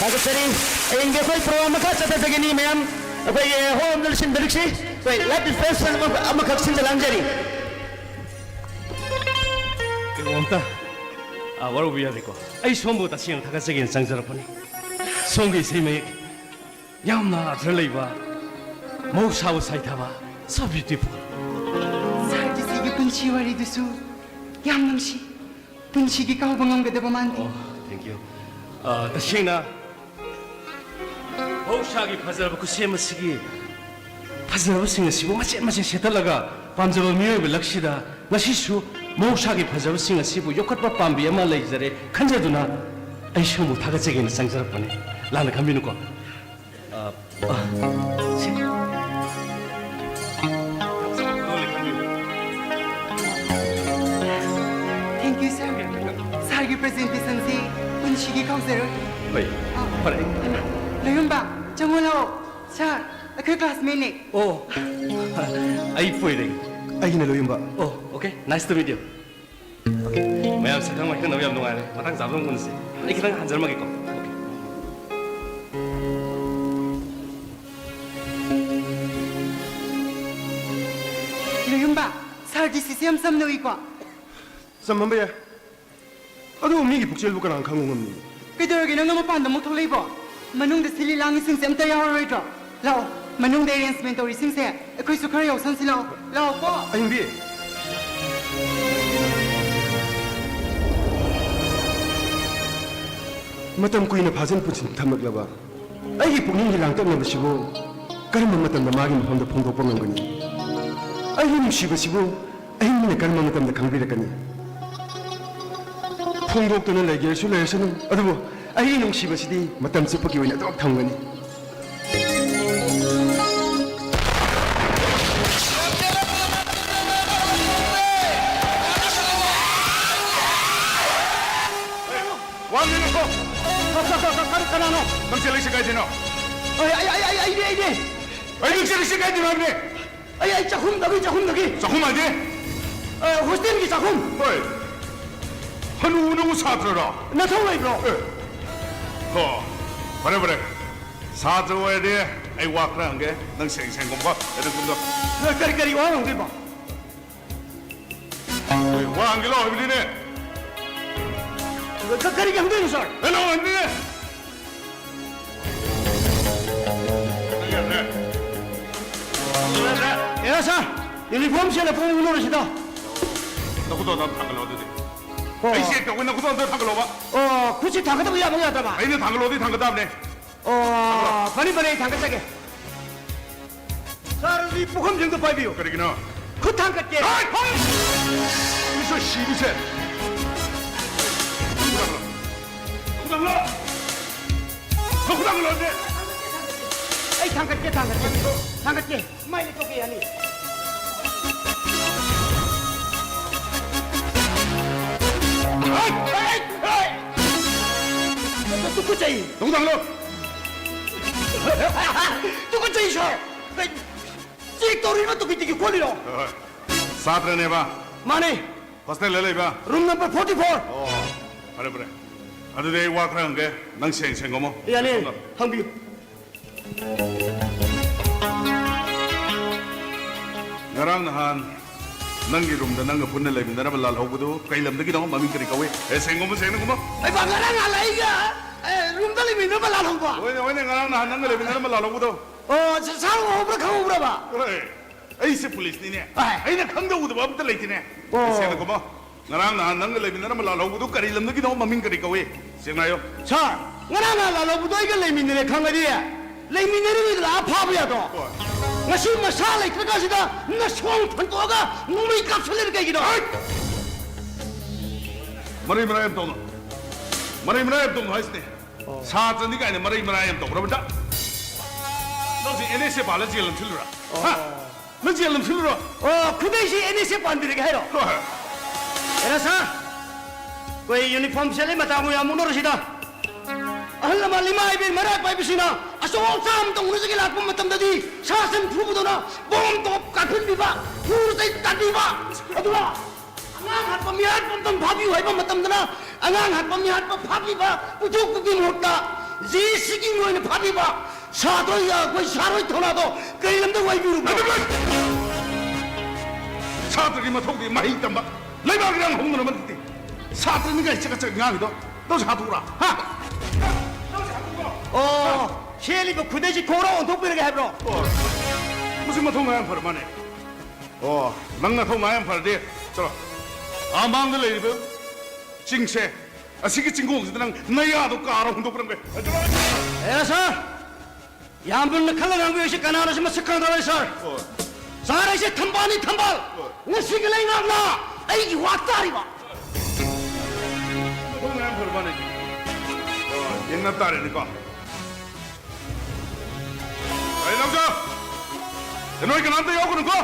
ꯊꯥꯒꯠꯆꯔꯤ꯫ ꯍꯌꯦꯡꯗꯤ ꯑꯩꯈꯣꯏ ꯄ꯭ꯔꯣꯒ꯭ꯔꯥꯝ ꯃꯈꯥ ꯆꯠꯊꯖꯒꯅꯤ ꯃꯌꯥꯝ꯫ ꯑꯩꯈꯣꯏꯒꯤ ꯍꯣꯜ ꯑꯃꯗ ꯂꯣꯏꯁꯤꯟꯕꯤꯔꯤꯁꯤ꯫ ꯑꯩꯈꯣꯏ ꯂꯥꯏꯐ ꯗꯤꯁꯄꯦꯟꯁꯔ ꯑꯃ-, ꯑꯃꯈꯛ ꯁꯤꯟꯖ ꯂꯥꯡꯖꯔꯤ꯫ ꯀꯩꯅꯣꯝꯇ, ꯑꯥ, ꯋꯥꯔꯧꯕ ꯌꯥꯗꯦꯀꯣ꯫ ꯑꯩ ꯁꯣꯝꯕꯨ ꯇꯁꯦꯡꯅ ꯊꯥꯒꯠꯆꯒꯦꯅ ꯆꯪꯖꯔꯛꯄꯅꯤ꯫ ꯁꯣꯝꯒꯤ ꯏꯁꯩ ꯃꯌꯦꯛ ꯌꯥꯝꯅ ꯑꯔꯊ ꯂꯩꯕ, ꯃꯍꯧꯁꯥꯕꯨ ꯁꯥꯏꯊꯕ, so beautiful꯫ ꯁꯥꯔꯒꯤ ꯁꯤꯒꯤ ꯄꯨꯟꯁꯤ ꯋꯥꯔꯤꯗꯨꯁꯨ ꯌꯥꯝ ꯅꯨꯡꯁꯤ꯫ ꯄꯨꯟꯁꯤꯒꯤ ꯀꯥꯎꯕ ꯉꯝꯒꯗꯕ ꯃꯥꯟꯗꯦ꯫ ꯑꯣ, thank you꯫ ꯑ, ꯇꯁꯦꯡꯅ ꯃꯍꯧꯁꯥꯒꯤ ꯐꯖꯔꯕ ꯈꯨꯠꯁꯦꯝ ꯑꯁꯤꯒꯤ ꯐꯖꯔꯕꯁꯤꯡ ꯑꯁꯤꯕꯨ ꯃꯆꯦꯠ ꯃꯆꯦꯠ ꯁꯦꯠꯇꯠꯂꯒ ꯄꯥꯝꯖꯕ ꯃꯤꯑꯣꯏꯕ ꯂꯛꯁꯤꯗ ꯉꯁꯤꯁꯨ ꯃꯍꯧꯁꯥꯒꯤ ꯐꯖꯕꯁꯤꯡ ꯑꯁꯤꯕꯨ ꯌꯣꯛꯈꯠꯄ ꯄꯥꯝꯕꯤ ꯑꯃ ꯂꯩꯖꯔꯦ ꯈꯟꯖꯗꯨꯅ ꯑꯩ ꯁꯣꯝꯕꯨ ꯊꯥꯒꯠꯆꯒꯦꯅ ꯆꯪꯖꯔꯛꯄꯅꯤ꯫ ꯂꯥꯟꯅ ꯈꯟꯕꯤꯅꯨꯀꯣ꯫ ꯑ, ꯑ, ꯁꯤ꯫ Thank you, sir꯫ ꯁꯥꯔꯒꯤ ꯄ꯭ꯔꯖꯦꯟꯇꯦꯁꯟꯁꯤ ꯄꯨꯟꯁꯤꯒꯤ ꯀꯥꯎꯖꯔꯣꯏ꯫ ꯍꯣꯏ, ꯑ, ꯐꯔꯦ꯫ ꯍꯩꯃꯥ, ꯂꯣꯌꯨꯝꯕ, ꯆꯪꯉꯣ ꯂꯥꯛꯑꯣ꯫ ꯁꯥꯔ, ꯑꯩꯈꯣꯏ ꯀ꯭ꯂꯥꯁꯃꯦꯠꯅꯦ꯫ ꯑꯣ, ꯑꯩ ꯄꯣꯏꯔꯩ꯫ ꯑꯩꯒꯤꯅ ꯂꯣꯌꯨꯝꯕ꯫ ꯑꯣ, okay, nice to meet you꯫ ꯃꯌꯥꯝ ꯁꯛꯈꯪ ꯃꯥꯏꯈꯪꯅꯕ ꯌꯥꯝ ꯅꯨꯡꯉꯥꯏꯔꯦ꯫ ꯃꯇꯥꯡ ꯆꯥꯕꯗ ꯑꯃꯨꯛ ꯎꯅꯁꯦ꯫ ꯑꯩ ꯈꯤꯇꯪ ꯍꯟꯖꯔꯝꯃꯒꯦꯀꯣ꯫ ꯂꯣꯌꯨꯝꯕ, ꯁꯥꯔꯒꯤ ꯁꯤꯁꯦ ꯌꯥꯝ ꯆꯝꯅ ꯎꯏꯀꯣ꯫ ꯆꯝꯃꯝꯕ ꯌꯥꯏ꯫ ꯑꯗꯨꯕꯨ ꯃꯤꯒꯤ ꯄꯨꯛꯆꯦꯜꯕꯨ ꯀꯅꯥꯅ ꯈꯪꯕ ꯉꯝꯅꯤ? ꯀꯩꯗꯧꯔꯒꯦ ꯅꯪꯅ ꯃꯄꯥꯟꯗ ꯑꯃꯨꯛ ꯊꯣꯛꯂꯛꯏꯕꯣ? ꯃꯅꯨꯡꯗ ꯁꯤꯜꯂꯤ ꯂꯥꯡꯉꯤꯁꯤꯡꯁꯦ ꯑꯝꯇ ꯌꯥꯎꯔꯔꯣꯏꯗ꯭ꯔꯣ? ꯂꯥꯛꯑꯣ, ꯃꯅꯨꯡꯗ ꯑꯔꯦꯟꯖꯃꯦꯟ ꯇꯧꯔꯤꯁꯤꯡꯁꯦ ꯑꯩꯈꯣꯏꯁꯨ ꯈꯔ ꯌꯥꯎꯁꯟꯁꯤ ꯂꯥꯛꯑꯣ꯫ ꯂꯥꯛꯑꯣꯀꯣ꯫ ꯑꯍꯤꯡꯕꯤ꯫ ꯃꯇꯝ ꯀꯨꯏꯅ ꯐꯥꯖꯤꯟ ꯄꯨꯟꯁꯤꯟ ꯊꯝꯂꯛꯂꯕ ꯑꯩꯒꯤ ꯄꯨꯛꯅꯤꯡꯒꯤ ꯂꯥꯡꯇꯛꯅꯕꯁꯤꯕꯨ ꯀꯔꯝꯕ ꯃꯇꯝꯗ ꯃꯥꯒꯤ ꯃꯐꯝꯗ ꯐꯣꯡꯗꯣꯛꯄ ꯉꯝꯒꯅꯤ? ꯑꯩꯒꯤ ꯅꯨꯡꯁꯤꯕꯁꯤꯕꯨ ꯑꯍꯤꯡꯕꯅ ꯀꯔꯝꯕ ꯃꯇꯝꯗ ꯈꯪꯕꯤꯔꯛꯀꯅꯤ? ꯐꯣꯡꯗꯣꯛꯇꯨꯅ ꯂꯩꯒꯦꯁꯨ ꯂꯩꯔꯁꯅꯨ, ꯑꯗꯨꯕꯨ ꯑꯩꯒꯤ ꯅꯨꯡꯁꯤꯕꯁꯤꯗꯤ ꯃꯇꯝ ꯆꯨꯞꯄꯒꯤ ꯑꯣꯏꯅ ꯑꯗꯨꯃꯛ ꯊꯝꯒꯅꯤ꯫ ꯋꯥ ꯉꯥꯡꯉꯛꯑꯣ꯫ ꯀ-, ꯀ-, ꯀ-, ꯀ-, ꯀꯅꯥꯅꯣ? ꯅꯪ ꯆꯦꯜꯂꯤꯁꯦ ꯀꯥꯏꯗꯩꯅꯣ? ꯑꯩ, ꯑꯩ, ꯑꯩ, ꯑꯩ, ꯑꯩꯅꯦ, ꯑꯩꯅꯦ꯫ ꯑꯩ ꯅꯪ ꯆꯦꯜꯂꯤꯁꯦ ꯀꯥꯏꯗꯩꯅꯣ ꯍꯥꯏꯕꯅꯦ? ꯑꯩ, ꯑꯩ ꯆꯥꯛꯈꯨꯝꯗꯒꯤ, ꯆꯥꯛꯈꯨꯝꯗꯒꯤ꯫ ꯆꯥꯛꯈꯨꯝ ꯍꯥꯏꯗꯤ? ꯑ, ꯍꯣꯁꯇꯦꯜꯒꯤ ꯆꯥꯛꯈꯨꯝ꯫ ꯍꯣꯏ꯫ ꯍꯅꯨ, ꯅꯪꯕꯨ ꯁꯥꯇ꯭ꯔꯔꯣ? ꯅꯊꯧ ꯂꯩꯕ꯭ꯔꯣ? ꯑꯦ꯫ ꯍꯣ꯫ ꯐꯔꯦ, ꯐꯔꯦ꯫ ꯁꯥꯇ꯭ꯔ ꯑꯣꯏꯔꯗꯤ ꯑꯩ ꯋꯥ ꯈꯔ ꯍꯪꯒꯦ꯫ ꯅꯪ ꯁꯦꯡ ꯁꯦꯡ ꯀꯨꯝꯀꯣ꯫ ꯑꯗꯨ ꯀꯨꯝꯗꯣ꯫ ꯀꯔꯤ, ꯀꯔꯤ ꯋꯥ ꯍꯪꯗꯣꯏꯕ? ꯑꯦ, ꯋꯥ ꯍꯪꯒꯦ ꯂꯥꯎ ꯍꯥꯏꯕꯅꯤꯅꯦ꯫ ꯀ-, ꯀꯔꯤꯒꯤ ꯍꯪꯗꯣꯏꯅꯣ, ꯁꯥꯔ? ꯑꯦ, ꯂꯥꯎ ꯍꯥꯏꯕꯅꯤꯅꯦ꯫ ꯑꯦꯔꯥ, ꯁꯥꯔ, ꯌꯨꯅꯤꯐꯣꯔꯝ ꯁꯦꯠꯂ ꯄꯨꯡ ꯎꯅꯔꯁꯤꯗ꯫ ꯅꯈꯨꯠꯇꯣ ꯑꯝꯇ ꯊꯥꯡꯒꯠꯂꯣ ꯑꯗꯨꯗꯤ꯫ ꯑꯣ꯫ ꯑꯩ ꯆꯦꯛ ꯇꯧꯒꯦ, ꯅꯈꯨꯠꯇꯣ ꯑꯝꯇ ꯊꯥꯡꯒꯠꯂꯣꯕ꯫ ꯑꯣ, ꯈꯨꯠꯁꯤ ꯊꯥꯡꯒꯠꯇꯕ ꯌꯥꯕ ꯌꯥꯗ꯭ꯔꯕ? ꯑꯩꯅ ꯊꯥꯡꯒꯠꯂꯣꯗꯤ ꯊꯥꯡꯒꯠ ꯇꯥꯕꯅꯦ꯫ ꯑꯣ, ꯐꯅꯤ, ꯐꯅꯤ, ꯑꯩ ꯊꯥꯡꯒꯠꯆꯒꯦ꯫ ꯁꯥꯔ, ꯑꯗꯨꯗꯤ ꯄꯨꯈꯝꯁꯤ ꯑꯝꯇ ꯄꯥꯏꯕꯤꯌꯨ꯫ ꯀꯔꯤꯒꯤꯅꯣ? ꯈꯨꯠ ꯊꯥꯡꯒꯠꯀꯦ꯫ ꯍꯥꯏ! ꯍꯥꯏ! ꯃꯤꯁꯣ ꯁꯤꯕꯤꯁꯦ꯫ ꯈꯨꯠ ꯊꯥꯡꯒꯠꯂꯣ꯫ ꯈꯨꯠ ꯊꯥꯡꯒꯠꯂꯣ꯫ ꯈꯨꯠ ꯊꯥꯡꯒꯠꯂꯣ, ꯑꯗꯨꯗꯤ꯫ ꯑꯩ ꯊꯥꯡꯒꯠꯀꯦ, ꯊꯥꯡꯒꯠꯀꯦ꯫ ꯊꯥꯡꯒꯠꯀꯦ꯫ ꯃꯥꯏ ꯂꯩꯊꯣꯛꯄ ꯌꯥꯅꯤ꯫ ꯍꯩ! ꯍꯩ! ꯍꯩ! ꯇꯨꯀꯠꯆꯩ꯫ ꯅꯨꯡꯗꯥꯡꯂꯣ꯫ ꯇꯨꯀꯠꯆꯩ, ꯁꯥꯔ꯫ ꯀꯩ, ꯆꯦꯛ ꯇꯧꯔꯤꯔꯣ, ꯇꯨꯀꯤ ꯇꯤꯀꯤ ꯈꯣꯠꯂꯤꯔꯣ? ꯍꯣꯏ, ꯍꯣꯏ꯫ ꯁꯥꯇ꯭ꯔꯅꯦꯕ? ꯃꯥꯅꯦ꯫ ꯍꯣꯁꯇꯦꯜꯗ ꯂꯩꯕ? Room number forty four. ꯑꯣ, ꯐꯔꯦ, ꯐꯔꯦ꯫ ꯑꯗꯨꯗꯤ ꯑꯩ ꯋꯥ ꯈꯔ ꯍꯪꯒꯦ꯫ ꯅꯪ ꯁꯦꯡ ꯁꯦꯡꯉꯝꯃꯣ꯫ ꯌꯥꯅꯤ, ꯁꯣꯝꯗ꯫ ꯍꯪꯕꯤꯌꯨ꯫ ꯉꯔꯥꯡ ꯅꯍꯥꯟ ꯅꯪꯒꯤ ꯔꯨꯝꯗ ꯅꯪꯒ ꯄꯨꯟꯅ ꯂꯩꯃꯤꯟꯅꯔꯝꯕ ꯂꯥꯜꯍꯧꯕꯗꯨ ꯀꯩ ꯂꯝꯗꯒꯤꯅꯣ? ꯃꯃꯤꯡ ꯀꯔꯤ ꯀꯧꯏ? ꯑꯦ, ꯁꯦꯡꯒꯨꯝꯕ, ꯁꯦꯡꯅꯒꯨꯝꯕ꯫ ꯑꯩꯕꯥ ꯉꯔꯥꯡ ꯅꯍꯥꯟ ꯑꯩꯒ, ꯑꯦ, ꯔꯨꯝꯗ ꯂꯩꯃꯤꯟꯅꯔꯝꯕ ꯂꯥꯜꯍꯧꯕ? ꯍꯣꯏꯅꯦ, ꯍꯣꯏꯅꯦ, ꯉꯔꯥꯡ ꯅꯍꯥꯟ ꯅꯪꯒ ꯂꯩꯃꯤꯟꯅꯔꯝꯕ ꯂꯥꯜꯍꯧꯕꯗꯣ꯫ ꯑꯣ, ꯁ-, ꯁꯥꯔ ꯎꯍꯧꯕ꯭ꯔꯥ, ꯈꯪꯍꯧꯕ꯭ꯔꯕ? ꯍꯣꯏ꯫ ꯑꯩꯁꯦ ꯄꯨꯂꯤꯁꯅꯤꯅꯦ꯫ ꯍꯣꯏ꯫ ꯑꯩꯅ ꯈꯪꯗꯕ ꯎꯗꯕ ꯑꯝꯇ ꯂꯩꯇꯦꯅꯦ꯫ ꯑꯣ꯫ ꯁꯦꯡꯅꯀꯨꯝꯃꯣ꯫ ꯉꯔꯥꯡ ꯅꯍꯥꯟ ꯅꯪꯒ ꯂꯩꯃꯤꯟꯅꯔꯝꯕ ꯂꯥꯜꯍꯧꯕꯗꯨ ꯀꯔꯤ ꯂꯝꯗꯒꯤꯅꯣ? ꯃꯃꯤꯡ ꯀꯔꯤ ꯀꯧꯏ? ꯁꯦꯡꯅ ꯍꯥꯏꯌꯣ꯫ ꯁꯥꯔ, ꯉꯔꯥꯡ ꯅꯍꯥꯟ ꯂꯥꯜꯍꯧꯕꯗꯣ ꯑꯩꯒ ꯂꯩꯃꯤꯟꯅꯔꯦ ꯈꯪꯉꯗꯤ, ꯂꯩꯃꯤꯟꯅꯔꯤꯉꯩꯗ ꯂꯥꯛꯑ ꯐꯥꯕ ꯌꯥꯗ꯭ꯔꯣ? ꯍꯣꯏ꯫ ꯉꯁꯤ ꯃꯁꯥ ꯂꯩꯇ꯭ꯔꯀꯥꯟꯁꯤꯗ ꯅꯁꯣꯡ ꯐꯟꯗꯣꯛꯑꯒ ꯅꯣꯡꯃꯩ ꯀꯥꯞꯁꯜꯂꯤꯗꯣ ꯀꯩꯒꯤꯅꯣ? ꯍꯩꯠ! ꯃꯔꯩ ꯃꯔꯥꯡ ꯌꯥꯝ ꯇꯧꯅꯨ꯫ ꯃꯔꯩ ꯃꯔꯥꯡ ꯌꯥꯝ ꯇꯧꯅꯨ ꯍꯥꯏꯁꯤꯅꯦ꯫ ꯑꯣ꯫ ꯁꯥꯇ꯭ꯔꯅꯤ ꯀꯥꯏꯅ ꯃꯔꯩ ꯃꯔꯥꯡ ꯌꯥꯝ ꯇꯧꯈ꯭ꯔꯕꯗ ꯅꯪꯁꯦ ꯑꯦꯟ ꯑꯦꯁ ꯑꯦ ꯄꯥꯜꯂ ꯖꯦꯜ ꯑꯃ ꯁꯤꯜꯂꯨꯔꯥ? ꯑꯣ꯫ ꯍꯥ? ꯅꯪ ꯖꯦꯜ ꯑꯗꯨꯝ ꯁꯤꯜꯂꯨꯔꯣ? ꯑꯣ, ꯈꯨꯗꯩꯁꯤ ꯑꯦꯟ ꯑꯦꯁ ꯑꯦ ꯄꯥꯟꯕꯤꯔꯒꯦ ꯍꯥꯏꯔꯣ? ꯍꯣꯏ꯫ ꯑꯦꯔꯥ ꯁꯥꯔ, ꯑꯩꯈꯣꯏ ꯌꯨꯅꯤꯐꯣꯔꯝ ꯁꯦꯠꯂꯤ ꯃꯇꯥꯡꯕꯨ ꯌꯥꯝ ꯃꯨꯟꯅꯔꯁꯤꯗ꯫ ꯑꯍꯜ ꯂꯃꯟ ꯏꯃꯥ ꯏꯕꯦꯟ ꯃꯔꯥꯏ ꯄꯥꯏꯕꯁꯤꯡꯅ ꯑꯆꯧ ꯑꯆꯥ ꯑꯃꯇ ꯎꯅꯖꯒꯦ ꯂꯥꯛꯄ ꯃꯇꯝꯗꯗꯤ ꯁꯥ ꯁꯟ ꯐꯨꯕꯗꯧꯅ ꯕꯣꯝ ꯇꯣꯞ ꯀꯥꯞꯍꯟꯕꯤꯕ, ꯐꯨꯔ ꯆꯩ ꯇꯥꯟꯕꯤꯕ, ꯑꯗꯨꯒ ꯑꯉꯥꯡ ꯍꯥꯠꯄ ꯃꯤꯍꯥꯠꯄ ꯑꯝꯇꯪ ꯐꯥꯕꯤꯌꯨ ꯍꯥꯏꯕ ꯃꯇꯝꯗꯅ ꯑꯉꯥꯡ ꯍꯥꯠꯄ ꯃꯤꯍꯥꯠꯄ ꯐꯥꯕꯤꯕ ꯄꯨꯊꯣꯛꯄꯒꯤ ꯃꯍꯨꯠꯇ ꯖꯤ ꯁꯤꯒꯤ ꯑꯣꯏꯅ ꯐꯥꯕꯤꯕ ꯁꯥꯇ꯭ꯔ ꯑꯩꯈꯣꯏ ꯁꯥꯔ ꯍꯣꯏ ꯊꯧꯅꯥꯗꯣ ꯀꯔꯤ ꯂꯝꯗ ꯋꯥꯏꯕꯤꯔꯨꯕꯅꯣ? ꯁꯥꯇ꯭ꯔꯒꯤ ꯃꯊꯧꯗꯤ ꯃꯍꯩ ꯇꯝꯕ, ꯂꯩꯕꯥꯛ ꯏꯔꯥꯡ ꯍꯧꯅꯅꯕ ꯅꯠꯇꯦ꯫ ꯁꯥꯇ꯭ꯔꯅꯤ ꯀꯥꯏ ꯆꯒꯠ ꯆꯒꯠ ꯉꯥꯡꯉꯤꯗꯣ ꯅꯪꯁꯨ ꯍꯥꯠꯇꯣꯛꯎꯔꯥ? ꯍꯥ? ꯑꯣ, ꯁꯦꯠꯂꯤꯕ ꯈꯨꯗꯩꯁꯤ ꯈꯣꯡꯒ꯭ꯔꯥꯎ ꯑꯣꯟꯊꯣꯛꯄꯤꯔꯒꯦ ꯍꯥꯏꯕ꯭ꯔꯣ? ꯑꯣ, ꯃꯁꯤ ꯃꯊꯧ ꯃꯔꯥꯡ ꯐꯔ ꯃꯥꯅꯦ꯫ ꯑꯣ, ꯅꯪ ꯅꯊꯧ ꯃꯔꯥꯡ ꯌꯥꯝ ꯐꯔꯗꯤ, ꯆꯠꯂꯣ꯫ ꯑꯥ ꯃꯥꯡꯗ ꯂꯩꯔꯤꯕ ꯆꯤꯡꯁꯦ, ꯑꯁꯤꯒꯤ ꯆꯤꯡꯈꯣꯡꯁꯤꯗ ꯅꯪ ꯅꯌꯥꯗꯣ ꯀꯥꯔ ꯍꯣꯡꯗꯣꯛꯄꯤꯔꯝꯒꯦ꯫ ꯍꯦꯔꯥ ꯁꯥꯔ, ꯌꯥꯝ ꯃꯨꯟꯅ ꯈꯜꯂ ꯉꯥꯡꯕꯤꯌꯨ꯫ ꯑꯩꯁꯦ ꯀꯅꯥꯅꯣꯁꯨ ꯃꯁꯛ ꯈꯪꯗꯕꯅꯤ ꯁꯥꯔ꯫ ꯍꯣꯏ꯫ ꯁꯥꯔ, ꯑꯩꯁꯦ ꯊꯝꯕꯥꯜꯅꯤ, ꯊꯝꯕꯥꯜ꯫ ꯍꯣꯏ꯫ ꯉꯁꯤꯒꯤ ꯂꯩꯉꯥꯛꯅ ꯑꯩꯒꯤ ꯋꯥ ꯇꯥꯔꯤꯕ꯫ ꯃꯊꯧ ꯃꯌꯥꯝ ꯐꯔꯕꯅꯦ꯫ ꯑꯣ, ꯌꯦꯡꯅ ꯇꯥꯔꯦꯅꯦꯀꯣ꯫ ꯑꯩ ꯂꯧꯖ! ꯅꯣꯏ ꯀꯅꯥꯝꯇ ꯌꯥꯎꯒꯅꯨꯀꯣ꯫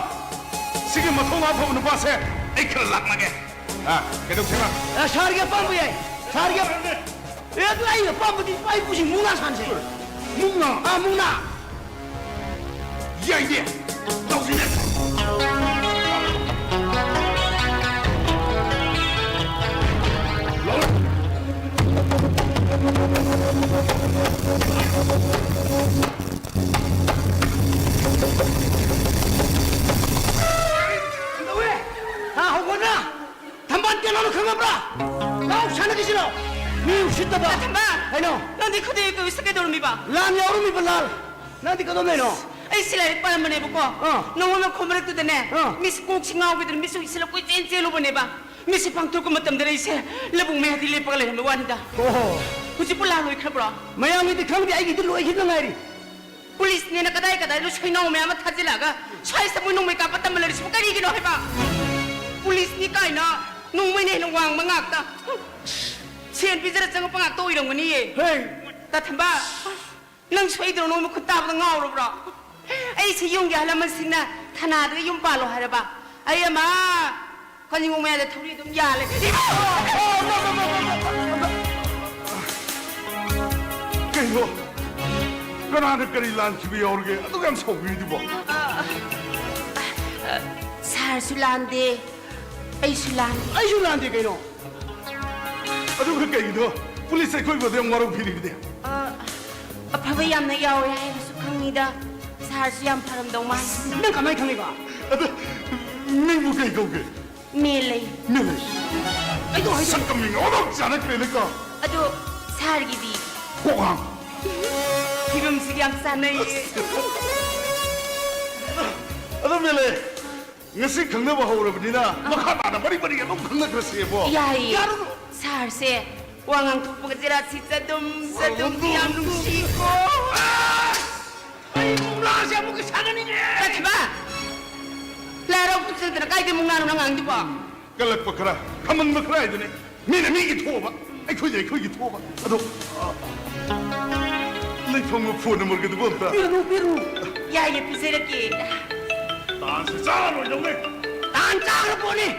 ꯁꯤꯒꯤ ꯃꯊꯧ ꯑꯐꯕ ꯅꯨꯄꯥꯁꯦ ꯑꯩ ꯈꯔ ꯂꯥꯛꯅꯒꯦ꯫ ꯑ, ꯀꯩꯗꯧꯁꯦꯕ? ꯑ, ꯁꯥꯔꯒꯤ ꯑꯄꯥꯝꯕ ꯌꯥꯏ꯫ ꯁꯥꯔꯒꯤ ꯑꯄꯥꯝꯕ꯫ ꯑꯦ, ꯑꯗꯨ ꯑꯩ ꯑꯄꯥꯝꯕꯗꯤ ꯏꯄꯥ ꯏꯄꯨꯁꯤꯡ ꯃꯨꯛꯅꯥ ꯁꯥꯟꯁꯦ꯫ ꯃꯨꯛꯅꯥ? ꯑ, ꯃꯨꯛꯅꯥ꯫ ꯌꯥꯏꯅꯦ꯫ ꯇꯧꯁꯤꯅꯦ꯫ ꯀꯩꯗꯧꯋꯦ? ꯍꯥ, ꯍꯧꯒꯠꯅ! ꯊꯝꯕꯥꯜ ꯀꯅꯥꯅꯣ ꯈꯪꯉꯕ꯭ꯔꯥ? ꯂꯥꯎ ꯁꯥꯟꯅꯈꯤꯁꯤꯔꯣ? ꯃꯤ ꯎꯁꯤꯠꯇꯕ! ꯊꯝꯕꯥꯜ! ꯀꯩꯅꯣ? ꯅꯪꯗꯤ ꯈꯨꯗꯩ ꯀꯩ ꯎꯁꯤꯠ ꯀꯩꯗꯧꯔꯝꯃꯤꯕ? ꯂꯥꯟ ꯌꯥꯎꯔꯝꯃꯤꯕ, ꯂꯥꯟ! ꯅꯪꯗꯤ ꯀꯗꯣꯝꯗꯩꯅꯣ? ꯑꯩ ꯁꯤ ꯂꯥꯏꯔꯤꯛ ꯄꯥꯔꯝꯕꯅꯦꯕꯀꯣ꯫ ꯑꯥ꯫ ꯅꯉꯣꯟꯗ ꯈꯣꯝ ꯃꯔꯛꯇꯨꯗꯅꯦ, ꯑꯥ꯫ ꯃꯤꯁ ꯀꯣꯛꯁꯤ ꯉꯥꯎꯈꯤꯗꯅ ꯃꯤꯁ ꯎꯏꯁꯤꯜꯂ ꯀꯣꯏꯆꯦꯟ ꯆꯦꯜꯂꯨꯕꯅꯦꯕ꯫ ꯃꯤꯁ ꯄꯥꯡꯊꯣꯔꯛꯄ ꯃꯇꯝꯗ ꯑꯩꯁꯦ ꯂꯧꯕꯨꯛ ꯃꯌꯥꯗꯤ ꯂꯦꯞꯄꯒ ꯂꯩꯔꯝꯕ ꯋꯥꯅꯤꯗ꯫ ꯑꯣꯍꯣ꯫ ꯍꯧꯖꯤꯛꯄꯨ ꯂꯥꯟ ꯂꯣꯏꯈ꯭ꯔꯕ꯭ꯔꯣ? ꯃꯌꯥꯝꯒꯤꯗꯤ ꯈꯪꯗꯦ, ꯑꯩꯒꯤꯗꯤ ꯂꯣꯏꯈꯤꯕꯗ ꯉꯥꯏꯔꯤ꯫ ꯄꯨꯂꯤꯁꯅꯦꯅ ꯀꯗꯥꯏ ꯀꯗꯥꯏꯗꯅꯣ ꯁꯩꯅꯥꯎ ꯃꯌꯥꯝ ꯑꯃ ꯊꯥꯖꯤꯜꯂꯛꯑꯒ ꯁ꯭ꯋꯥꯏꯁꯤꯗ ꯃꯣꯏ ꯅꯣꯡꯃꯩ ꯀꯥꯞꯄ ꯇꯝꯕ ꯂꯩꯔꯤꯁꯤꯕꯨ ꯀꯔꯤꯒꯤꯅꯣ ꯍꯥꯏꯕ? ꯄꯨꯂꯤꯁꯅꯤ ꯀꯥꯏꯅ ꯅꯣꯡꯃꯩꯅ ꯍꯦꯟꯅ ꯋꯥꯡꯕ ꯉꯥꯛꯇ꯫ ꯁꯦꯟ ꯄꯤꯖꯔ ꯆꯪꯉꯛꯄ ꯉꯥꯛꯇ ꯑꯣꯏꯔꯝꯒꯅꯤꯌꯦ꯫ ꯍꯦ! ꯇꯥ ꯊꯝꯕ, ꯅꯪ ꯁꯣꯏꯗ꯭ꯔꯣ? ꯅꯣꯡꯃ ꯈꯨꯠ ꯇꯥꯕꯗ ꯉꯥꯎꯔꯕ꯭ꯔꯣ? ꯑꯩꯁꯦ ꯌꯨꯝꯒꯤ ꯑꯍꯜ ꯂꯃꯟꯁꯤꯡꯅ ꯊꯅꯥꯗꯒ ꯌꯨꯝ ꯄꯥꯜꯂꯣ ꯍꯥꯏꯔꯕ? ꯑꯩ ꯑꯃ ꯀꯣꯅꯤꯡꯈꯣꯡ ꯃꯌꯥꯗ ꯊꯧꯔꯤ ꯑꯗꯨꯝ ꯌꯥꯜꯂꯦ꯫ ꯏꯃꯥ! ꯀꯩꯅꯣ? ꯀꯅꯥꯅ ꯀꯔꯤ ꯂꯥꯟꯈꯤꯕ ꯌꯥꯎꯔꯒꯦ? ꯑꯗꯨꯛ ꯌꯥꯝ ꯁꯥꯎꯕꯤꯔꯤꯗꯨꯕꯣ? ꯁꯥꯔꯁꯨ ꯂꯥꯟꯗꯦ, ꯑꯩꯁꯨ ꯂꯥꯟꯗꯦ꯫ ꯑꯩꯁꯨ ꯂꯥꯟꯗꯦ ꯀꯩꯅꯣ? ꯑꯗꯨꯒ ꯀꯩꯒꯤꯅꯣ ꯄꯨꯂꯤꯁ ꯑꯩꯈꯣꯏꯕꯨ ꯑꯗꯨ ꯌꯥꯝ ꯋꯥꯔꯧꯕꯤꯔꯤꯕꯗꯤ? ꯑ, ꯑꯐꯕ ꯌꯥꯝꯅ ꯌꯥꯎꯋꯦ ꯍꯥꯏꯕꯁꯨ ꯈꯪꯉꯤꯗ꯫ ꯁꯥꯔꯁꯨ ꯌꯥꯝ ꯐꯔꯝꯗꯧ ꯃꯥꯜꯂꯤ꯫ ꯅꯪ ꯀꯃꯥꯏꯅ ꯈꯪꯉꯤꯕ? ꯑꯗꯨ ꯅꯪꯕꯨ ꯀꯩ ꯀꯧꯒꯦ? ꯃꯦꯂꯩ꯫ ꯃꯦꯂꯩ? ꯑꯩꯗꯣ ꯍꯥꯏꯗꯣ ꯁꯛꯀ ꯃꯤꯡꯒ ꯑꯣꯟꯊꯣꯛ ꯆꯥꯟꯅꯈ꯭ꯔꯦꯅꯦꯀꯣ꯫ ꯑꯗꯣ ꯁꯥꯔꯒꯤꯗꯤ? ꯀꯣꯛꯉꯥꯡ꯫ ꯐꯤꯕꯝꯁꯤꯒ ꯌꯥꯝ ꯆꯥꯟꯅꯩꯌꯦ꯫ ꯑꯗꯣ ꯃꯦꯂꯩ, ꯉꯁꯤ ꯈꯪꯅꯕ ꯍꯧꯔꯕꯅꯤꯅ ꯃꯈꯥ ꯇꯥꯅ ꯃꯔꯤ ꯃꯔꯤ ꯑꯗꯨꯝ ꯈꯪꯅꯈ꯭ꯔꯁꯦꯕꯣ꯫ ꯌꯥꯏꯌꯦ꯫ ꯌꯥꯔꯨꯅꯨ꯫ ꯁꯥꯔꯁꯦ ꯋꯥ ꯉꯥꯡꯊꯣꯛꯄꯒ ꯆꯦꯔꯥ ꯁꯤ ꯆꯗꯨꯝ ꯆꯗꯨꯝ ꯌꯥꯝ ꯅꯨꯡꯁꯤꯀꯣ꯫ ꯑꯩ ꯃꯨꯛꯅꯥꯁꯦ ꯑꯃꯨꯛꯀ ꯁꯥꯟꯅꯅꯤꯡꯉꯦ꯫ ꯀꯩꯕ? ꯂꯥꯏ ꯍꯔꯥꯎꯕ ꯆꯠꯇꯅ ꯀꯥꯏꯗꯩ ꯃꯨꯛꯅꯥꯅꯣ ꯅꯪ ꯉꯥꯡꯗꯨꯕꯣ? ꯀꯜꯂꯛꯄ ꯈꯔ, ꯈꯝꯃꯟꯕ ꯈꯔ ꯍꯥꯏꯗꯨꯅꯤ꯫ ꯃꯤꯅ ꯃꯤꯒꯤ ꯊꯣꯛꯑꯕ, ꯑꯩꯈꯣꯏꯗ ꯑꯩꯈꯣꯏꯒꯤ ꯊꯣꯛꯑꯕ꯫ ꯑꯗꯣ, ꯑ, ꯂꯩꯐꯝꯒ ꯐꯣꯟ ꯅꯝꯕꯔꯒꯗꯨꯕꯨ ꯑꯝꯇ꯫ ꯄꯤꯔꯨꯅꯨ, ꯄꯤꯔꯨꯅꯨ꯫ ꯌꯥꯏꯌꯦ, ꯄꯤꯖꯔꯛꯀꯦ꯫ ꯇꯥꯟꯁꯤ ꯆꯥꯔ ꯂꯣꯏꯗꯧꯅꯦ꯫ ꯇꯥꯟ ꯆꯥꯈ꯭ꯔ ꯄꯣꯠꯅꯤ꯫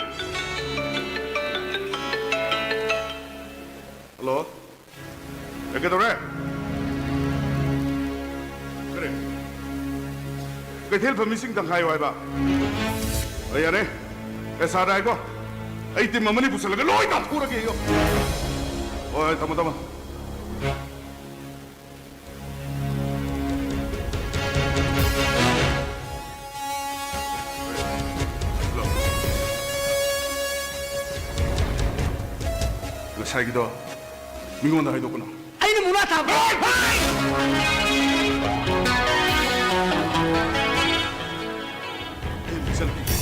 ꯍꯜꯂꯣ? ꯑꯦ, ꯀꯩꯗꯧꯔꯦ? ꯀꯔꯤ? ꯀꯩꯊꯦꯜ ꯐꯝꯃꯤꯁꯤꯡ ꯇꯪꯈꯥꯏꯌꯣ ꯍꯥꯏꯕ? ꯑ, ꯌꯥꯔꯦ꯫ ꯄꯩꯁꯥꯗ ꯍꯥꯏꯀꯣ꯫ ꯑꯩ ꯇꯤꯝ ꯑꯃꯅꯤ ꯄꯨꯁꯜꯂꯒ ꯂꯣꯏ ꯇꯥꯟꯊꯣꯛꯎꯔꯒꯦ ꯑꯩ꯫ ꯍꯣꯏ, ꯍꯣꯏ, ꯊꯝꯃꯣ, ꯊꯝꯃꯣ꯫ ꯍꯜꯂꯣ꯫ ꯉꯁꯥꯏꯒꯤꯗꯣ ꯃꯤꯉꯣꯟꯗ ꯍꯥꯏꯗꯣꯛꯀꯅꯨ꯫ ꯑꯩꯅ ꯃꯨꯛꯅꯥ ꯊꯥꯕ꯫ ꯑꯩ ꯃꯤꯆꯪ ꯄꯤꯒꯦ꯫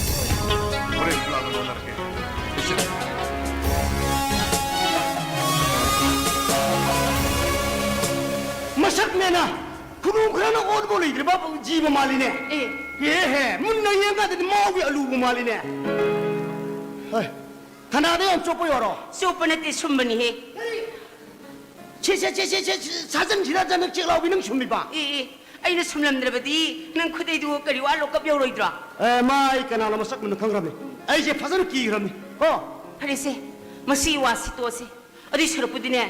ꯍꯣꯔꯦꯟ ꯂꯥꯛꯅ ꯂꯣꯟꯅꯔꯛꯀꯦ꯫ ꯃꯤꯆꯪ꯫ ꯃꯁꯛ ꯃꯦꯅ ꯈꯨꯅꯨ ꯈꯔꯅ ꯑꯣꯠꯄ ꯂꯩꯇ꯭ꯔꯕ ꯖꯤꯕ ꯃꯥꯜꯂꯤꯅꯦ꯫ ꯑꯦ꯫ ꯑꯦꯍꯦ, ꯃꯨꯟꯅ ꯌꯦꯡꯀꯥꯟꯗꯗꯤ ꯃꯥꯎꯒꯤ ꯑꯂꯨꯕꯨ ꯃꯥꯜꯂꯤꯅꯦ꯫ ꯍꯣꯏ, ꯊꯅꯥꯗ ꯌꯥꯝ ꯆꯣꯞꯄ ꯌꯥꯔꯣ? ꯆꯣꯞꯄ ꯅꯠꯇꯦ, ꯁꯨꯝꯕꯅꯤꯍꯦ꯫ ꯁꯦ, ꯁꯦ, ꯁꯦ, ꯁꯦ, ꯁꯦ, ꯁꯥꯖꯟꯁꯤꯔ ꯅꯪ ꯆꯦꯛꯂꯥꯎꯕꯤ ꯅꯪ ꯁꯨꯝꯃꯤꯕ? ꯑꯦ, ꯑꯦ, ꯑꯩꯅ ꯁꯨꯝꯂꯝꯗ꯭ꯔꯕꯗꯤ ꯅꯪ ꯈꯨꯗꯩꯗꯨ ꯀꯔꯤ ꯋꯥ ꯂꯣꯛꯀꯞ ꯌꯧꯔꯣꯏꯗ꯭ꯔꯣ? ꯑꯦ, ꯃꯥ ꯑꯩ ꯀꯅꯥꯅꯣ ꯃꯁꯛ ꯃꯨꯟꯅ ꯈꯪꯈ꯭ꯔꯕꯅꯤ꯫ ꯑꯩꯁꯦ ꯐꯖꯅ ꯀꯤꯈ꯭ꯔꯕꯅꯤ꯫ ꯀꯣ? ꯐꯔꯦꯁꯦ, ꯃꯁꯤ ꯋꯥꯁꯤ ꯇꯣꯛꯑꯁꯦ꯫ ꯑꯗꯨꯏ ꯁꯔꯨꯛꯄꯨꯗꯤꯅꯦ,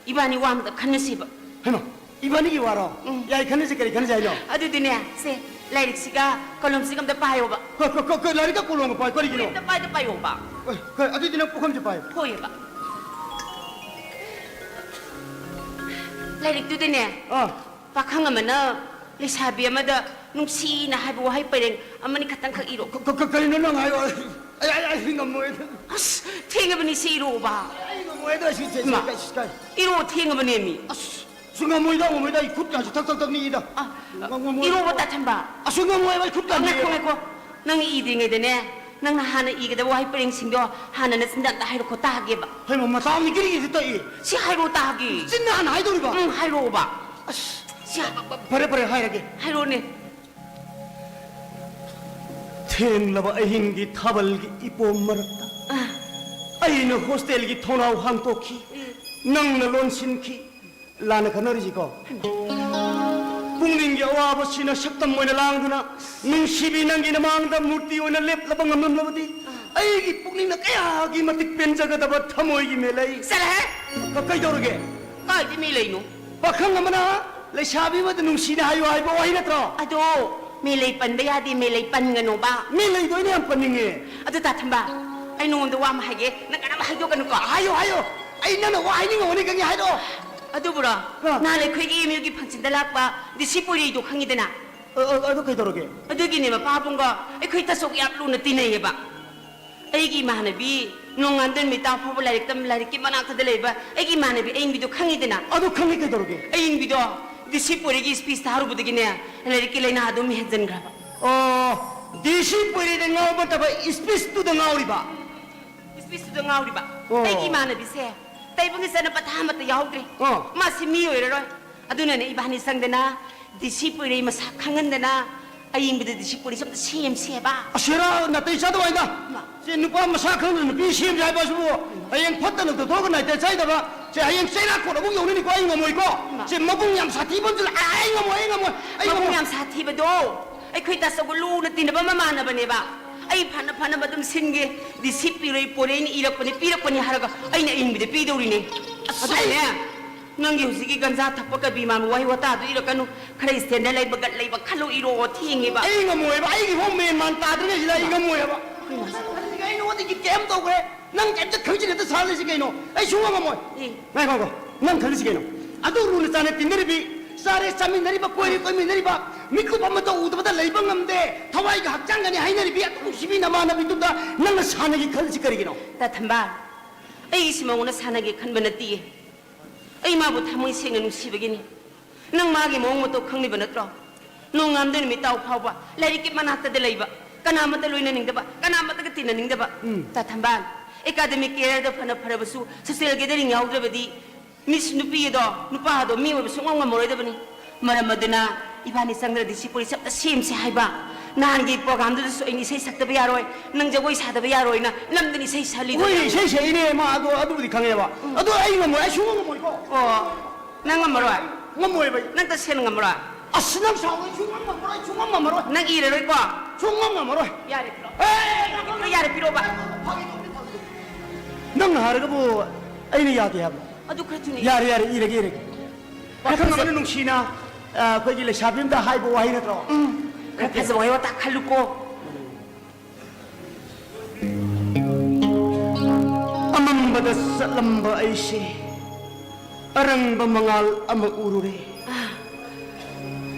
ꯏꯕꯥꯅꯤ ꯋꯥ ꯑꯝꯇ ꯈꯟꯅꯁꯤꯕ꯫ ꯍꯩꯃꯥ, ꯏꯕꯥꯅꯤꯒꯤ ꯋꯥꯔꯣ? ꯎꯝ꯫ ꯌꯥꯏ, ꯈꯟꯅꯁꯤ, ꯀꯔꯤ ꯈꯟꯅꯁꯤ ꯍꯥꯏꯅꯣ? ꯑꯗꯨꯗꯤꯅꯦ, ꯁꯦ, ꯂꯥꯏꯔꯤꯛꯁꯤꯒ ꯀꯣꯂꯣꯝꯁꯤꯒ ꯑꯝꯇ ꯄꯥꯏꯌꯣꯕ꯫ ꯀ-, ꯀ-, ꯀ-, ꯀ-, ꯂꯥꯏꯔꯤꯛꯀ ꯀꯣꯂꯣꯝꯒ ꯄꯥꯏ, ꯀꯔꯤꯒꯤꯅꯣ? ꯑꯝꯇ ꯄꯥꯏꯗ ꯄꯥꯏꯌꯣꯕ꯫ ꯍꯣꯏ, ꯍꯣꯏ, ꯑꯗꯨꯗꯤ ꯅꯪ ꯄꯨꯈꯝꯁꯦ ꯄꯥꯏꯌꯣ꯫ ꯍꯣꯏꯑꯕ꯫ ꯂꯥꯏꯔꯤꯛꯇꯨꯗꯅꯦ, ꯑꯥ꯫ ꯄꯥꯈꯪ ꯑꯃꯅ ꯂꯩꯁꯥꯕꯤ ꯑꯃꯗ ꯅꯨꯡꯁꯤꯅ ꯍꯥꯏꯕ ꯋꯥꯍꯩ ꯄꯔꯦꯡ ꯑꯃꯅꯤ ꯈꯛꯇꯪꯈꯛ ꯏꯔꯣ꯫ ꯀ-, ꯀ-, ꯀ-, ꯀꯔꯤꯅꯣ ꯅꯪ ꯍꯥꯏꯌꯣ? ꯑꯩ, ꯑꯩ, ꯑꯩ ꯉꯝꯃꯣꯏ꯫ ꯑꯁ, ꯊꯦꯡꯉꯕꯅꯤ, ꯁꯤ ꯏꯔꯣꯕ꯫ ꯑꯩ ꯉꯝꯃꯣꯏ, ꯑꯗꯣ ꯁꯤ, ꯁꯤ, ꯁꯤ, ꯏꯃꯥ, ꯁꯤ, ꯁꯤ, ꯏꯔꯣ, ꯊꯦꯡꯉꯕꯅꯦ ꯃꯤ꯫ ꯑꯁ, ꯁꯤ ꯉꯝꯃꯣꯏꯗ, ꯉꯝꯃꯣꯏꯗ, ꯑꯩ ꯈꯨꯠ ꯀꯥꯁꯦ ꯊꯛ, ꯊꯛ, ꯊꯛ ꯅꯤꯛꯏꯗ꯫ ꯑ, ꯉꯝ-, ꯉꯝꯃꯣꯏ꯫ ꯏꯔꯣꯕ, ꯇꯥꯊꯟꯕ꯫ ꯑꯁ, ꯉꯝꯃꯣꯏꯕ, ꯑꯩ ꯈꯨꯠ ꯀꯥ ꯉꯥꯏꯈꯣ, ꯅꯤꯛꯑꯦꯕ꯫ ꯉꯥꯏꯈꯣ꯫ ꯅꯪ ꯏꯗ꯭ꯔꯤꯉꯩꯗꯅꯦ, ꯅꯪꯅ ꯍꯥꯟꯅ ꯏꯒꯗꯕ ꯋꯥꯍꯩ ꯄꯔꯦꯡꯁꯤꯡꯗꯣ ꯍꯥꯟꯅ ꯅꯆꯤꯟꯗ ꯑꯝꯇ ꯍꯥꯏꯔꯛꯈꯣ ꯇꯥꯒꯦꯕ꯫ ꯍꯩꯃꯥ, ꯃꯇꯥ ꯑꯃꯅꯤ ꯀꯔꯤꯒꯤꯁꯦ ꯇꯛꯏ? ꯁꯤ ꯍꯥꯏꯔꯣ ꯇꯥꯒꯦ꯫ ꯆꯤꯟꯅ ꯍꯥꯟꯅ ꯍꯥꯏꯗꯧꯔꯤꯕ? ꯎꯝ, ꯍꯥꯏꯔꯛꯑꯣꯕ꯫ ꯑꯁ, ꯁꯤ ꯍꯥ- ꯐꯔꯦ, ꯐꯔꯦ, ꯍꯥꯏꯔꯒꯦ꯫ ꯍꯥꯏꯔꯣꯅꯦ꯫ ꯊꯦꯡꯂꯕ ꯑꯍꯤꯡꯒꯤ ꯊꯥꯕꯜꯒꯤ ꯏꯄꯣꯝ ꯃꯔꯛꯇ ꯑꯥ꯫ ꯑꯩꯅ ꯍꯣꯁꯇꯦꯜꯒꯤ ꯊꯣꯡꯅꯥꯎ ꯍꯥꯡꯇꯣꯛꯈꯤ꯫ ꯎꯝ꯫ ꯅꯪꯅ ꯂꯣꯟꯁꯤꯟꯈꯤ꯫ ꯂꯥꯟꯅ ꯈꯟꯅꯔꯤꯁꯤꯀꯣ꯫ ꯄꯨꯛꯅꯤꯡꯒꯤ ꯑꯋꯥꯕꯁꯤꯅ ꯁꯛꯇꯝ ꯑꯣꯏꯅ ꯂꯥꯡꯗꯨꯅ ꯅꯨꯡꯁꯤꯕꯤ ꯅꯪꯒꯤ ꯅꯃꯥꯡꯗ ꯃꯨꯔꯇꯤ ꯑꯣꯏꯅ ꯂꯦꯞꯂꯕ ꯉꯝꯂꯝꯂꯕꯗꯤ ꯑꯩꯒꯤ ꯄꯨꯛꯅꯤꯡꯅ ꯀꯌꯥꯒꯤ ꯃꯇꯤꯛ ꯄꯦꯟꯖꯒꯗꯕ ꯊꯃꯣꯏꯒꯤ ꯃꯦꯂꯩ꯫ ꯆꯠꯂꯍꯦ! ꯀ-, ꯀꯩꯗꯧꯔꯒꯦ? ꯀꯥꯏꯗꯤ ꯃꯤ ꯂꯩꯅꯣ? ꯄꯥꯈꯪ ꯑꯃꯅ ꯂꯩꯁꯥꯕꯤ ꯑꯃꯗ ꯅꯨꯡꯁꯤꯅ ꯍꯥꯏꯌꯨ ꯍꯥꯏꯕ ꯋꯥꯍꯩ ꯅꯠꯇ꯭ꯔꯣ? ꯑꯗꯣ ꯃꯦꯂꯩ ꯄꯟꯕ ꯌꯥꯗꯦ, ꯃꯦꯂꯩ ꯄꯟꯒꯅꯣꯕ꯫ ꯃꯦꯂꯩꯗꯣ ꯑꯩꯅ ꯌꯥꯝ ꯄꯟꯅꯤꯡꯉꯦ꯫ ꯑꯗꯨ ꯇꯥ ꯊꯝꯕ, ꯑꯩ ꯅꯉꯣꯟꯗ ꯋꯥ ꯑꯃ ꯍꯥꯏꯒꯦ, ꯅꯪ ꯀꯅꯥꯝ ꯍꯥꯏꯗꯣꯛꯀꯅꯨꯀꯣ꯫ ꯍꯥꯏꯌꯣ, ꯍꯥꯏꯌꯣ꯫ ꯑꯩ ꯅꯪꯅ ꯋꯥ ꯍꯥꯏꯅꯤꯡꯉꯝꯒꯅꯤ ꯈꯪꯉꯤ, ꯍꯥꯏꯔꯛꯑꯣ꯫ ꯑꯗꯨꯕꯨꯔꯣ, ꯑ꯫ ꯅꯍꯥꯟ ꯑꯩꯈꯣꯏꯒꯤ ꯑꯦꯝ ꯌꯨꯒꯤ ꯐꯪꯁꯟꯗ ꯂꯥꯛꯄ ꯗꯤ ꯁꯤ ꯄꯣꯏꯔꯩꯗꯣ ꯈꯪꯉꯤꯗꯅ? ꯑ, ꯑ, ꯑꯗꯨ ꯀꯩꯗꯧꯔꯒꯦ? ꯑꯗꯨꯒꯤꯅꯦ ꯃꯄꯥꯕꯨꯡꯒ ꯑꯩꯈꯣꯏ ꯇꯥꯆꯧꯒ ꯌꯥꯝ ꯂꯨꯅ ꯇꯤꯟꯅꯩꯌꯦꯕ꯫ ꯑꯩꯒꯤ ꯏꯃꯥꯟꯅꯕꯤ ꯅꯣꯡꯉꯥꯟꯗꯣꯏ ꯅꯨꯃꯤꯠ ꯇꯥ ꯐꯥꯎꯕ ꯂꯥꯏꯔꯤꯛ ꯇꯝ, ꯂꯥꯏꯔꯤꯛꯀꯤ ꯃꯅꯥꯛꯇꯗ ꯂꯩꯕ ꯑꯩꯒꯤ ꯏꯃꯥꯟꯅꯕꯤ ꯑꯏꯪꯕꯤꯗꯣ ꯈꯪꯉꯤꯗꯅ? ꯑꯗꯨ ꯈꯪꯉꯤ, ꯀꯩꯗꯧꯔꯒꯦ? ꯑꯏꯪꯕꯤꯗꯣ ꯗꯤ ꯁꯤ ꯄꯣꯏꯔꯩꯒꯤ ꯏꯁꯄꯤꯁ ꯇꯥꯔꯨꯕꯗꯒꯤꯅꯦ, ꯂꯥꯏꯔꯤꯛꯀꯤ ꯂꯥꯏꯅꯥ ꯑꯗꯨꯝ ꯍꯦꯟꯖꯟꯈ꯭ꯔꯕ꯫ ꯑꯣ, ꯗꯤ ꯁꯤ ꯄꯣꯏꯔꯩꯗ ꯉꯥꯎꯕ ꯅꯠꯇꯕ ꯏꯁꯄꯤꯁꯇꯨꯗ ꯉꯥꯎꯔꯤꯕ? ꯏꯁꯄꯤꯁꯇꯨꯗ ꯉꯥꯎꯔꯤꯕ꯫ ꯑꯣ꯫ ꯑꯩꯒꯤ ꯏꯃꯥꯟꯅꯕꯤꯁꯦ ꯇꯥꯏꯕꯪꯒꯤ ꯆꯠꯅ ꯄꯊꯥ ꯑꯃꯠꯇ ꯌꯥꯎꯗ꯭ꯔꯦ꯫ ꯑꯣ꯫ ꯃꯥꯁꯤ ꯃꯤ ꯑꯣꯏꯔꯔꯣꯏ꯫ ꯑꯗꯨꯅꯅꯦ ꯏꯕꯥꯅꯤ ꯆꯪꯗꯅ ꯗꯤ ꯁꯤ ꯄꯣꯏꯔꯩ ꯃꯁꯛ ꯈꯪꯍꯟꯗꯅ ꯑꯏꯪꯕꯗ ꯗꯤ ꯁꯤ ꯄꯣꯏꯔꯩꯁꯦ ꯑꯝꯇ ꯁꯦꯝꯁꯦꯕ꯫ ꯑꯁꯦꯔꯥ ꯅꯥꯇꯩ ꯆꯥꯗꯕ ꯍꯥꯏꯗ꯫ ꯏꯃꯥ꯫ ꯁꯤ ꯅꯨꯄꯥ ꯃꯁꯥ ꯈꯪꯗꯅ ꯅꯨꯄꯤ ꯁꯦꯝꯁꯦ ꯍꯥꯏꯕ ꯑꯁꯤꯕꯨ ꯍꯌꯦꯡ ꯐꯠꯇꯅ ꯇꯧꯊꯣꯛꯑꯒ ꯅꯥꯇꯩ ꯆꯥꯏꯗꯕ꯫ ꯁꯦ ꯍꯌꯦꯡ ꯆꯩꯔꯥꯛ ꯀꯣꯠ ꯑꯃꯨꯛ ꯌꯧꯅꯤꯅꯤꯀꯣ, ꯑꯩ ꯉꯝꯃꯣꯏꯀꯣ꯫ ꯏꯃꯥ꯫ ꯁꯦ ꯃꯕꯨꯡ ꯌꯥꯝ ꯁꯥꯊꯤꯕ ꯑꯃꯁꯨ ꯂꯥꯛꯑꯦ, ꯑꯩ ꯉꯝꯃꯣꯏ, ꯑꯩ ꯉꯝꯃꯣꯏ, ꯑꯩ ꯃꯕꯨꯡ ꯉꯝꯃꯣꯏ꯫ ꯌꯥꯝ ꯁꯥꯊꯤꯕꯗꯣ ꯑꯩꯈꯣꯏ ꯇꯥꯆꯧꯒ ꯂꯨꯅ ꯇꯤꯟꯅꯕ ꯃꯃꯥꯟꯅꯕꯅꯦꯕ꯫ ꯑꯩ ꯐꯅ ꯐꯅꯕ ꯑꯗꯨꯝ ꯁꯤꯟꯒꯦ꯫ ꯗꯤ ꯁꯤ ꯄꯣꯏꯔꯩ ꯄꯣꯏꯔꯩꯅ ꯏꯔꯛꯄꯅꯤ, ꯄꯤꯔꯛꯄꯅꯤ ꯍꯥꯏꯔꯒ ꯑꯩꯅ ꯑꯏꯪꯕꯤꯗ ꯄꯤꯗꯧꯔꯤꯅꯦ꯫ ꯑꯁ, ꯑꯗꯨꯅꯦ, ꯅꯪꯒꯤ ꯍꯧꯖꯤꯛꯀꯤ ꯒꯟꯖꯥ ꯊꯛꯄ ꯀꯕꯤ ꯃꯥꯟꯕ ꯋꯥꯍꯩ ꯋꯥꯇꯥꯗꯨ ꯏꯔꯛꯀꯅꯨ꯫ ꯈꯔ ꯏꯁꯇꯦꯟꯗꯔ ꯂꯩꯕ, ꯒꯠ ꯂꯩꯕ ꯈꯜꯂꯣ, ꯏꯔꯣ, ꯊꯦꯡꯉꯦꯕ꯫ ꯑꯩ ꯉꯝꯃꯣꯏꯕ, ꯑꯩꯒꯤ ꯍꯣꯡ ꯃꯦꯟ ꯃꯥꯟ ꯇꯥꯗ꯭ꯔꯤꯉꯩꯁꯤꯗ ꯑꯩ ꯉꯝꯃꯣꯏꯕ꯫ ꯀꯩꯅꯣ ꯍꯥꯏꯁꯤꯕꯣ? ꯑꯗꯨꯗꯤ ꯑꯩ ꯅꯉꯣꯟꯗꯒꯤ ꯀꯩꯝ ꯇꯧꯈ꯭ꯔꯦ, ꯅꯪ ꯀꯩꯝꯇ ꯈꯪꯖꯤꯟꯅꯗ ꯁꯥꯔ ꯂꯩꯁꯤ ꯀꯩꯅꯣ? ꯑꯩ ꯁꯨꯡꯉꯝ ꯉꯝꯃꯣꯏ꯫ ꯑꯦ꯫ ꯉꯥꯏꯈꯣ, ꯉꯥꯏꯈꯣ, ꯅꯪ ꯈꯜꯂꯤꯁꯤ ꯀꯩꯅꯣ? ꯑꯗꯨ ꯂꯨꯅ ꯆꯥꯟꯅ ꯇꯤꯟꯅꯔꯤꯕꯤ, ꯆꯥꯔꯦ ꯆꯥꯃꯤꯟꯅꯔꯤꯕ, ꯀꯣꯏꯔꯦ ꯀꯣꯏꯃꯤꯟꯅꯔꯤꯕ, ꯃꯤꯀꯨꯞ ꯑꯃꯇ ꯎꯗꯕꯗ ꯂꯩꯕ ꯉꯝꯗꯦ, ꯊꯋꯥꯏꯒ ꯍꯛꯆꯥꯡꯒꯅꯤ ꯍꯥꯏꯅꯔꯤꯕꯤ ꯑꯗꯨ ꯅꯨꯡꯁꯤꯕꯤ ꯅꯃꯥꯟꯅꯕꯤꯗꯨꯗ ꯅꯪꯅ ꯁꯥꯟꯅꯒꯦ ꯈꯜꯂꯤꯁꯤ ꯀꯔꯤꯒꯤꯅꯣ? ꯇꯥ ꯊꯝꯕꯥꯜ, ꯑꯩꯒꯤꯁꯤ ꯃꯉꯣꯟꯗ ꯁꯥꯟꯅꯒꯦ ꯈꯟꯕ ꯅꯠꯇꯤꯌꯦ꯫ ꯑꯩ ꯃꯥꯕꯨ ꯊꯃꯣꯏ ꯁꯦꯡꯅ ꯅꯨꯡꯁꯤꯕꯒꯤꯅꯤ꯫ ꯅꯪ ꯃꯥꯒꯤ ꯃꯑꯣꯡ ꯃꯇꯧ ꯈꯪꯂꯤꯕ ꯅꯠꯇ꯭ꯔꯣ? ꯅꯣꯡꯉꯥꯟꯕꯗꯩ ꯅꯨꯃꯤꯠꯇꯥꯎ ꯐꯥꯎꯕ ꯂꯥꯏꯔꯤꯛꯀꯤ ꯃꯅꯥꯛꯇꯗ ꯂꯩꯕ, ꯀꯅꯥꯃꯠꯇ ꯂꯣꯏꯅꯅꯤꯡꯗꯕ, ꯀꯅꯥꯃꯠꯇꯒ ꯇꯤꯟꯅꯅꯤꯡꯗꯕ꯫ ꯎꯝ꯫ ꯇꯥ ꯊꯝꯕꯥꯜ, academic careerꯗ ꯐꯅ ꯐꯔꯕꯁꯨ social gathering ꯌꯥꯎꯗ꯭ꯔꯕꯗꯤ Miss ꯅꯨꯄꯤ ꯑꯗꯣ, ꯅꯨꯄꯥ ꯑꯗꯣ ꯃꯤ ꯑꯣꯏꯕ ꯁꯨꯡꯉꯝ ꯉꯝꯃꯔꯣꯏꯗꯕꯅꯤ꯫ ꯃꯔꯝ ꯑꯗꯨꯅ ꯏꯕꯥꯅꯤ ꯆꯪꯗꯅ discipline ꯑꯝꯇ ꯁꯦꯝꯁꯦ ꯍꯥꯏꯕ꯫ ꯅꯍꯥꯟꯒꯤ programꯗꯨꯗꯁꯨ ꯑꯩꯅ ꯏꯁꯩ ꯁꯛꯇꯕ ꯌꯥꯔꯣꯏ, ꯅꯪ ꯖꯒꯣꯏ ꯁꯥꯗꯕ ꯌꯥꯔꯣꯏꯅ ꯅꯝꯗꯅ ꯏꯁꯩ ꯁꯛꯂꯤꯗꯣ ꯍꯣꯏ, ꯌꯥꯔꯣꯏ꯫ ꯏꯁꯩ ꯁꯛꯏꯅꯦ ꯃꯥ, ꯑꯗꯣ ꯑꯗꯨꯕꯨꯗꯤ ꯈꯪꯉꯦꯕ꯫ ꯎꯝ꯫ ꯑꯗꯣ ꯑꯩ ꯉꯝꯃꯣꯏ, ꯑꯩ ꯁꯨꯡꯉꯝ ꯉꯝꯃꯣꯏꯀꯣ꯫ ꯑꯣ, ꯅꯪ ꯉꯝꯃꯔꯣꯏ? ꯉꯝꯃꯣꯏꯕ ꯑꯩ꯫ ꯅꯪ ꯇꯁꯦꯡꯅ ꯉꯝꯃꯔꯣꯏ? ꯑꯁ, ꯅꯪ ꯁꯥꯎꯔꯣꯏ, ꯁꯨꯡꯉꯝ ꯉꯝꯃꯔꯣꯏ, ꯁꯨꯡꯉꯝ ꯉꯝꯃꯔꯣꯏ꯫ ꯅꯪ ꯏꯔꯔꯣꯏꯀꯣ? ꯁꯨꯡꯉꯝ ꯉꯝꯃꯔꯣꯏ꯫ ꯌꯥꯔꯦ, ꯄꯤꯔꯛꯑꯣ꯫ ꯑꯦ, ꯌꯥꯔꯦ, ꯄꯤꯔꯛꯑꯣꯕ꯫ ꯐꯥꯒꯤ ꯇꯧꯕꯅꯤ, ꯐꯥꯒꯤ ꯇꯧꯕꯅꯤ꯫ ꯅꯪꯅ ꯍꯥꯏꯔꯒꯕꯨ ꯑꯩꯅ ꯌꯥꯗꯦ ꯍꯥꯏꯕ? ꯑꯗꯨ ꯈꯔ ꯊꯨꯅ ꯏꯌꯨ꯫ ꯌꯥꯔꯦ, ꯌꯥꯔꯦ, ꯏꯔꯒꯦ, ꯏꯔꯒꯦ꯫ ꯈꯔ ꯄꯥꯈꯪ ꯐꯖ- ꯑꯃꯅ ꯅꯨꯡꯁꯤꯅ, ꯑ, ꯑꯩꯈꯣꯏꯒꯤ ꯂꯩꯁꯥꯕꯤ ꯑꯝꯗ ꯍꯥꯏꯕ ꯋꯥꯍꯩ ꯅꯠꯇ꯭ꯔꯣ? ꯎꯝ, ꯈꯔ ꯐꯖꯕ ꯋꯥꯍꯩ ꯋꯥꯇꯥ ꯈꯜꯂꯨꯀꯣ꯫ ꯑꯃꯝꯕꯗ ꯆꯠꯂꯝꯕ ꯑꯩꯁꯦ ꯑꯔꯪꯕ ꯃꯉꯥꯜ ꯑꯃ ꯎꯔꯨꯔꯦ꯫ ꯑꯥ꯫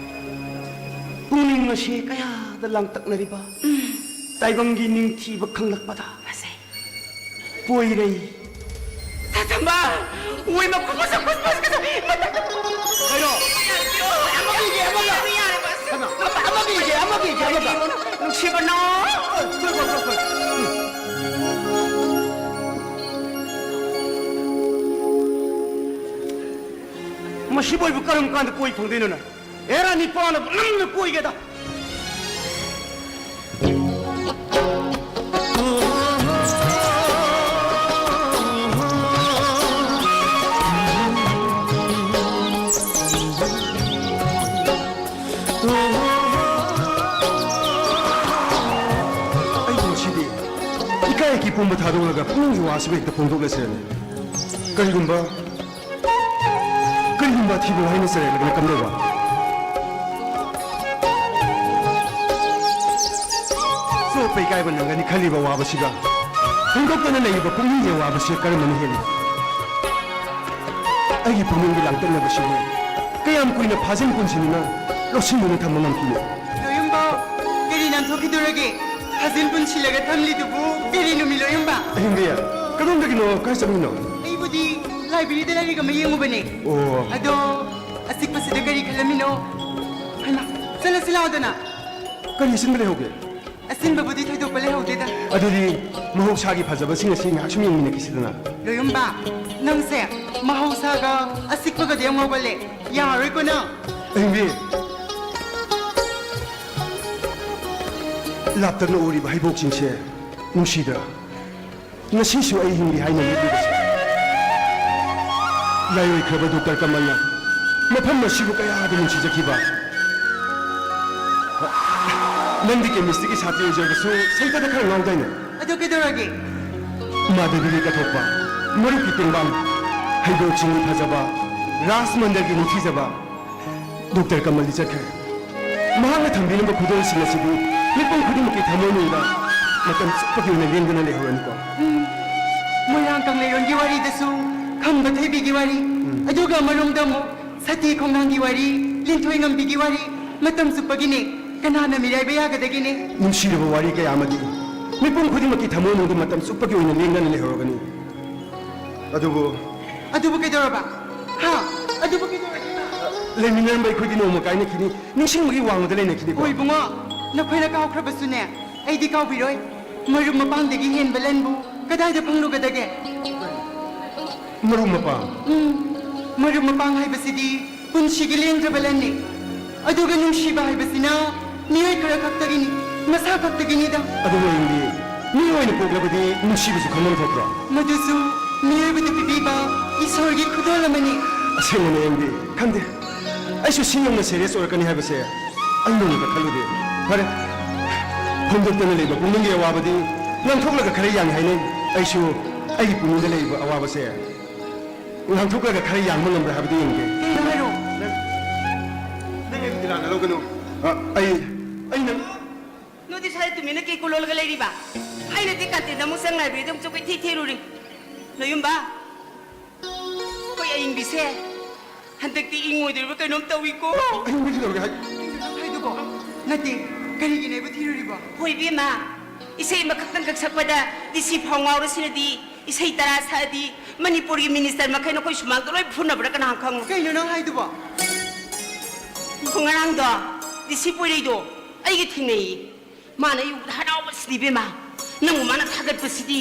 ꯄꯨꯛꯅꯤꯡ ꯑꯁꯤ ꯀꯌꯥꯗ ꯂꯥꯡꯇꯛꯅꯔꯤꯕ ꯎꯝ꯫ ꯇꯥꯏꯕꯪꯒꯤ ꯅꯤꯡꯊꯤꯕ ꯈꯪꯂꯛꯄꯗ ꯐꯖꯩ꯫ ꯄꯣꯏꯔꯩ꯫ ꯇꯥ ꯊꯝꯕꯥꯜ! ꯎꯏ, ꯃꯈꯨꯠ ꯃꯁꯛ ꯈꯨꯠ ꯃꯁꯛ ꯀꯁꯨ ꯃꯇꯛ ꯀꯩꯅꯣ? ꯑꯃꯒ ꯏꯒꯦ, ꯑꯃꯒ꯫ ꯌꯥꯔꯦ, ꯌꯥꯔꯦ, ꯕꯁ꯫ ꯀꯩꯅꯣ? ꯑꯃꯒ ꯏꯒꯦ, ꯑꯃꯒ ꯏꯒꯦ, ꯑꯃꯒ꯫ ꯅꯨꯡꯁꯤꯕꯅ꯫ ꯍꯣꯏ, ꯍꯣꯏ, ꯍꯣꯏ, ꯍꯣꯏ꯫ ꯃꯁꯤꯕꯨ ꯑꯩꯕꯨ ꯀꯔꯝ ꯀꯥꯟꯗ ꯀꯣꯏ ꯐꯪꯗꯣꯏꯅꯣꯅꯦ? ꯑꯦꯔꯥ, ꯅꯤꯄꯥꯅꯕꯨ ꯅꯝꯅ ꯀꯣꯏꯒꯦꯗ꯫ ꯑꯩꯕꯨ ꯉꯁꯤꯗꯤ ꯏꯀꯥꯏ ꯏꯀꯤ ꯄꯨꯝꯕ ꯊꯥꯗꯣꯛꯂꯒ ꯄꯨꯛꯅꯤꯡꯒꯤ ꯋꯥꯁꯤꯕꯨ ꯍꯦꯛꯇ ꯐꯣꯡꯗꯣꯛꯂꯁꯤꯔꯅꯦ꯫ ꯀꯔꯤꯒꯨꯝꯕ ꯀꯔꯤꯒꯨꯝꯕ ꯑꯊꯤꯕ ꯋꯥꯍꯩꯅ ꯆꯩꯔꯛꯂꯒꯅ ꯀꯝꯗꯧꯕ? ꯆꯣꯞꯄ ꯏꯀꯥꯏꯕ ꯅꯪꯒꯅꯤ ꯈꯜꯂꯤꯕ ꯋꯥꯕꯁꯤꯒ ꯐꯣꯡꯗꯣꯛꯇꯅ ꯂꯩꯔꯤꯕ ꯄꯨꯛꯅꯤꯡꯒꯤ ꯑꯋꯥꯕꯁꯤ ꯀꯔꯝꯕꯅ ꯍꯦꯜꯂꯤ? ꯑꯩꯒꯤ ꯄꯨꯛꯅꯤꯡꯒꯤ ꯂꯥꯡꯇꯛꯅꯕꯁꯤꯕꯨ ꯀꯌꯥꯝ ꯀꯨꯏꯅ ꯐꯥꯖꯤꯟ ꯄꯨꯟꯁꯤꯟꯗꯨꯅ ꯂꯧꯁꯤꯟꯗꯨꯅ ꯊꯝꯕ ꯉꯝꯈꯤꯅꯦ? ꯂꯣꯌꯨꯝꯕꯥꯎ, ꯀꯔꯤ ꯅꯥꯟꯊꯣꯛꯈꯤꯗꯣꯔꯒꯦ? ꯐꯥꯖꯤꯟ ꯄꯨꯟꯁꯤꯜꯂꯒ ꯊꯝꯂꯤꯗꯨꯕꯨ ꯀꯔꯤ ꯅꯨꯃꯤꯠ, ꯂꯣꯌꯨꯝꯕ? ꯑꯍꯤꯡꯕꯤ, ꯀꯗꯣꯝꯗꯒꯤꯅꯣ? ꯀꯥꯏ ꯆꯠꯂꯨꯏꯅꯣ? ꯑꯩꯕꯨꯗꯤ ꯂꯥꯏꯕ꯭ꯔꯦꯔꯤꯗ ꯂꯥꯏꯔꯤꯛ ꯑꯃ ꯌꯦꯡꯉꯨꯕꯅꯦ꯫ ꯑꯣ꯫ ꯑꯗꯣ ꯑꯆꯤꯛꯄꯁꯤꯗ ꯀꯔꯤ ꯈꯜꯂꯝꯃꯤꯅꯣ? ꯍꯩꯃꯥ, ꯆꯠꯂꯁꯤ ꯂꯥꯛꯑꯣꯗꯅ꯫ ꯀꯔꯤ ꯑꯆꯤꯟꯕ ꯂꯩꯍꯧꯒꯦ? ꯑꯆꯤꯟꯕꯕꯨꯗꯤ ꯊꯣꯏꯗꯣꯛꯄ ꯂꯩꯍꯧꯗꯦꯗ꯫ ꯑꯗꯨꯗꯤ ꯃꯍꯧꯁꯥꯒꯤ ꯐꯖꯕꯁꯤꯡ ꯑꯁꯤ ꯉꯥꯏꯍꯥꯛ ꯁꯨꯝ ꯌꯦꯡꯃꯤꯟꯅꯈꯤꯁꯤꯗꯅ꯫ ꯂꯣꯌꯨꯝꯕ, ꯅꯪꯁꯦ ꯃꯍꯧꯁꯥꯒ ꯑꯆꯤꯛꯄꯒꯗꯤ ꯌꯥꯝ ꯉꯥꯎꯒꯜꯂꯦ꯫ ꯌꯥꯔꯣꯏꯀꯣ ꯅꯪ꯫ ꯑꯍꯤꯡꯕꯤ, ꯂꯥꯞꯇꯛꯅ ꯎꯔꯤꯕ ꯍꯩꯕꯣꯛꯁꯤꯡꯁꯦ ꯅꯨꯡꯁꯤꯗ꯭ꯔꯥ? ꯉꯁꯤꯁꯨ ꯑꯩ ꯍꯤꯡꯂꯤ ꯍꯥꯏꯅ ꯂꯦꯞꯂꯤꯕꯁꯦ꯫ ꯂꯥꯏꯑꯣꯏꯈ꯭ꯔꯕ ꯗꯣꯛꯇꯔ ꯀꯃꯜꯅ ꯃꯐꯝ ꯑꯁꯤꯕꯨ ꯀꯌꯥꯗ ꯅꯨꯡꯁꯤꯖꯈꯤꯕ꯫ ꯅꯪꯗꯤ ꯀꯦꯃꯤꯁꯇ꯭ꯔꯤꯒꯤ ꯁꯥꯇ꯭ꯔꯤ ꯑꯣꯏꯖꯔꯕꯁꯨ ꯁꯥꯍꯤꯇ꯭ꯌꯗ ꯈꯔ ꯉꯥꯎꯗꯥꯏꯅꯦ? ꯑꯗꯨ ꯀꯩꯗꯧꯔꯒꯦ? ꯃꯥꯙꯕꯤꯒꯤ ꯀꯠꯊꯣꯛꯄ, ꯃꯔꯨꯞꯀꯤ ꯇꯦꯡꯕꯥꯡ, ꯍꯩꯕꯣꯛꯁꯤꯡꯒꯤ ꯐꯖꯕ, ꯔꯥꯖ ꯃꯟꯗꯜꯒꯤ ꯅꯤꯡꯊꯤꯖꯕ, ꯗꯣꯛꯇꯔ ꯀꯃꯜꯗꯤ ꯆꯠꯈ꯭ꯔꯦ꯫ ꯃꯍꯥꯛꯅ ꯊꯝꯕꯤꯔꯝꯕ ꯈꯨꯗꯣꯜꯁꯤꯡ ꯑꯁꯤꯕꯨ ꯃꯤꯄꯨꯝ ꯈꯨꯗꯤꯡꯃꯛꯀꯤ ꯊꯃꯣꯏꯅꯨꯡꯗ ꯃꯇꯝ ꯆꯨꯞꯄꯒꯤ ꯑꯣꯏꯅ ꯂꯦꯡꯗꯅ ꯂꯩꯍꯧꯔꯅꯤꯀꯣ꯫ ꯎꯝ꯫ ꯃꯣꯏꯔꯥꯡ ꯀꯪꯂꯩꯔꯣꯟꯒꯤ ꯋꯥꯔꯤꯗꯁꯨ ꯈꯝꯕ ꯊꯣꯏꯕꯤꯒꯤ ꯋꯥꯔꯤ, ꯎꯝ꯫ ꯑꯗꯨꯒ ꯑꯃꯔꯣꯝꯗ ꯑꯃꯨꯛ ꯁꯇꯤ ꯈꯣꯡꯅꯥꯡꯒꯤ ꯋꯥꯔꯤ, ꯂꯤꯟꯊꯣꯏ ꯉꯝꯕꯤꯒꯤ ꯋꯥꯔꯤ ꯃꯇꯝ ꯆꯨꯞꯄꯒꯤꯅꯦ꯫ ꯀꯅꯥꯅ ꯃꯤꯔꯥꯏꯕ ꯌꯥꯒꯗꯒꯦꯅꯦ? ꯅꯨꯡꯁꯤꯔꯕ ꯋꯥꯔꯤ ꯀꯌꯥ ꯑꯃꯗꯤ ꯃꯤꯄꯨꯝ ꯈꯨꯗꯤꯡꯃꯛꯀꯤ ꯊꯃꯣꯏꯅꯨꯡꯗ ꯃꯇꯝ ꯆꯨꯞꯄꯒꯤ ꯑꯣꯏꯅ ꯂꯦꯡꯗꯅ ꯂꯩꯍꯧꯔꯒꯅꯤ꯫ ꯑꯗꯨꯕꯨ ꯑꯗꯨꯕꯨ ꯀꯩꯗꯧꯔꯕ? ꯍꯥ? ꯑꯗꯨꯕꯨ ꯀꯩꯗꯧꯔꯒꯦ? ꯂꯩꯃꯤꯟꯅꯔꯝꯕ ꯑꯩꯈꯣꯏꯗꯤ ꯅꯣꯡꯃ ꯀꯥꯏꯅꯈꯤꯅꯤ, ꯅꯤꯡꯁꯤꯡꯕꯒꯤ ꯋꯥꯡꯃꯗ ꯂꯩꯅꯈꯤꯅꯤꯀꯣ꯫ ꯍꯣꯏ ꯏꯕꯨꯡꯉꯣ, ꯅꯈꯣꯏꯅ ꯀꯥꯎꯈ꯭ꯔꯕꯁꯨꯅꯦ, ꯑꯩꯗꯤ ꯀꯥꯎꯕꯤꯔꯣꯏ꯫ ꯃꯔꯨꯞ ꯃꯄꯥꯡꯗꯒꯤ ꯍꯦꯟꯕ ꯂꯟꯕꯨ ꯀꯗꯥꯏꯗ ꯐꯪꯂꯨꯒꯗꯒꯦ? ꯃꯔꯨꯞ ꯃꯄꯥꯡ? ꯎꯝ, ꯃꯔꯨꯞ ꯃꯄꯥꯡ ꯍꯥꯏꯕꯁꯤꯗꯤ ꯄꯨꯟꯁꯤꯒꯤ ꯂꯦꯡꯗ꯭ꯔꯕ ꯂꯟꯅꯤ꯫ ꯑꯗꯨꯒ ꯅꯨꯡꯁꯤꯕ ꯍꯥꯏꯕꯁꯤꯅ ꯃꯤꯑꯣꯏ ꯈꯔ ꯈꯛꯇꯒꯤꯅꯤ, ꯃꯁꯥ ꯈꯛꯇꯒꯤꯅꯤꯗ꯫ ꯑꯗꯨꯕꯨ ꯑꯩꯗꯤ ꯃꯤ ꯑꯣꯏꯅ ꯄꯣꯛꯂꯕꯗꯤ ꯅꯨꯡꯁꯤꯕꯁꯨ ꯈꯪꯐꯝ ꯊꯣꯛꯇ꯭ꯔꯣ? ꯃꯗꯨꯁꯨ ꯃꯤꯑꯣꯏꯕꯗ ꯄꯤꯕꯤꯕ ꯏꯁꯣꯔꯒꯤ ꯈꯨꯗꯣꯜ ꯑꯃꯅꯤ꯫ ꯑꯁꯦꯡꯕꯅꯦ ꯑꯦꯝꯗꯤ, ꯈꯪꯗꯦ꯫ ꯑꯩꯁꯨ ꯁꯤ ꯌꯧꯅ ꯁꯦꯔꯤꯌꯁ ꯑꯣꯏꯔꯛꯀꯅꯤ ꯍꯥꯏꯕꯁꯦ ꯑꯩ ꯅꯣꯡꯃꯇ ꯈꯜꯂꯨꯗꯦ꯫ ꯐꯔꯦ, ꯐꯣꯡꯗꯣꯛꯇꯅ ꯂꯩꯕ ꯄꯨꯛꯅꯤꯡꯒꯤ ꯑꯋꯥꯕꯗꯤ ꯉꯥꯡꯊꯣꯛꯂꯒ ꯈꯔ ꯌꯥꯡꯏ ꯍꯥꯏꯅꯩ꯫ ꯑꯩꯁꯨ ꯑꯩꯒꯤ ꯄꯨꯛꯅꯤꯡꯗ ꯂꯩꯔꯤꯕ ꯑꯋꯥꯕꯁꯦ ꯉꯥꯡꯊꯣꯛꯂꯒ ꯈꯔ ꯌꯥꯡꯕ ꯉꯝꯕ꯭ꯔꯥ ꯍꯥꯏꯕꯗꯨ ꯌꯦꯡꯒꯦ꯫ ꯀꯩꯅꯣ ꯍꯥꯏꯔꯣ? ꯅꯪ, ꯅꯪ ꯑꯩꯕꯨ ꯗꯤꯂꯥꯟꯅ ꯂꯧꯒꯅꯨ꯫ ꯑ, ꯑꯩ, ꯑꯩ ꯅꯪ ꯅꯣꯏꯗꯤ ꯁ꯭ꯋꯥꯏꯗ ꯇꯨꯃꯤꯟꯅ ꯀꯩ ꯀꯣꯂꯣꯜꯂꯒ ꯂꯩꯔꯤꯕ? ꯑꯩꯅꯗꯤ ꯀꯥꯟꯇꯤꯟꯗ ꯑꯃꯨꯛ ꯆꯪ ꯂꯥꯏꯕ꯭ꯔꯦꯔꯤꯗ ꯑꯃꯨꯛ ꯆꯪ ꯀꯣꯏꯊꯤ ꯊꯤꯔꯨꯔꯤ꯫ ꯅꯌꯨꯝꯕ, ꯑꯩꯈꯣꯏ ꯏꯪꯕꯤꯁꯦ, ꯍꯟꯗꯛꯇꯤ ꯏꯪꯉꯣꯏꯗꯣꯔꯤꯕ ꯀꯩꯅꯣꯝ ꯇꯧꯏꯀꯣ꯫ ꯑꯩꯉꯣꯟꯗ ꯀꯩꯗꯧꯔꯒꯦ ꯍꯥꯏ? ꯀꯩꯅꯣ ꯅꯪ ꯍꯥꯏꯗꯨꯕꯣ? ꯅꯠꯇꯦ, ꯀꯔꯤꯒꯤꯅꯦꯕ ꯊꯤꯔꯨꯔꯤꯕꯣ? ꯍꯣꯏ ꯏꯕꯦꯝꯃ, ꯏꯁꯩ ꯑꯃꯈꯛꯇꯪ ꯈꯛ ꯁꯛꯄꯗ ꯗꯤ ꯁꯤ ꯐꯥꯎ ꯉꯥꯎꯔꯁꯤꯅꯗꯤ, ꯏꯁꯩ ꯇꯔꯥ ꯁꯛꯑꯗꯤ ꯃꯅꯤꯄꯨꯔꯒꯤ ꯃꯤꯅꯤꯁꯇꯔ ꯃꯈꯩꯅ ꯑꯩꯈꯣꯏ ꯁꯨꯃꯥꯡꯗ ꯂꯣꯏ ꯐꯨꯅꯕ꯭ꯔꯥ ꯀꯅꯥ ꯈꯪ? ꯀꯩꯅꯣ ꯅꯪ ꯍꯥꯏꯗꯨꯕꯣ? ꯉꯔꯥꯡꯗꯣ ꯗꯤ ꯁꯤ ꯄꯣꯏꯔꯩꯗꯣ ꯑꯩꯒ ꯊꯦꯡꯅꯩꯌꯦ꯫ ꯃꯥꯅ ꯑꯩ ꯎꯕꯗ ꯍꯔꯥꯎꯕꯁꯤꯗꯤ ꯏꯕꯦꯝꯃ, ꯅꯪꯕꯨ ꯃꯥꯅ ꯊꯥꯒꯠꯄꯁꯤꯗꯤ꯫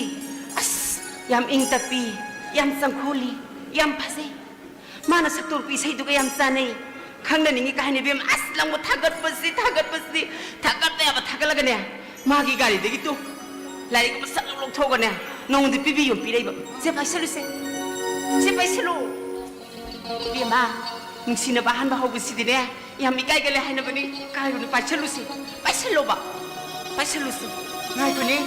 ꯑꯁ, ꯌꯥꯝ ꯏꯪ ꯇꯞꯄꯤ, ꯌꯥꯝ ꯆꯪꯈꯣꯜꯂꯤ, ꯌꯥꯝ ꯐꯖꯩ꯫ ꯃꯥꯅ ꯁꯛꯇꯣꯔꯛꯄ ꯏꯁꯩꯗꯨꯒ ꯌꯥꯝ ꯆꯥꯟꯅꯩ꯫ ꯈꯪꯅꯅꯤꯡꯉꯤ ꯀꯥꯏꯅ ꯏꯕꯦꯝꯃ, ꯑꯁ, ꯅꯪꯕꯨ ꯊꯥꯒꯠꯄꯁꯤ, ꯊꯥꯒꯠꯄꯁꯤ, ꯊꯥꯒꯠꯄ ꯌꯥꯕ ꯊꯥꯒꯠꯂꯒꯅꯦ, ꯃꯥꯒꯤ ꯒꯥꯔꯤꯗꯒꯤ ꯇꯨ ꯂꯥꯏꯔꯤꯛ ꯑꯃ ꯁꯠ ꯂꯧ ꯂꯧꯊꯣꯛꯑꯒꯅꯦ, ꯅꯉꯣꯟꯗ ꯄꯤꯕꯤꯌꯣ ꯄꯤꯔꯛꯏꯕ꯫ ꯁꯦ, ꯄꯥꯏꯁꯜꯂꯨꯁꯦ, ꯁꯦ, ꯄꯥꯏꯁꯜꯂꯨ꯫ ꯏꯕꯦꯝꯃ, ꯅꯨꯡꯁꯤꯅꯕ ꯑꯍꯥꯟꯕ ꯍꯧꯕꯁꯤꯗꯤꯅꯦ, ꯌꯥꯝ ꯏꯀꯥꯏꯒꯜꯂꯦ ꯍꯥꯏꯅꯕꯅꯤ꯫ ꯏꯀꯥꯏꯔꯨꯅꯨ, ꯄꯥꯏꯁꯜꯂꯨꯁꯤ, ꯄꯥꯏꯁꯜꯂꯣꯕ, ꯄꯥꯏꯁꯜꯂꯨꯁꯤ꯫ ꯉꯥꯏꯈꯣꯅꯦ,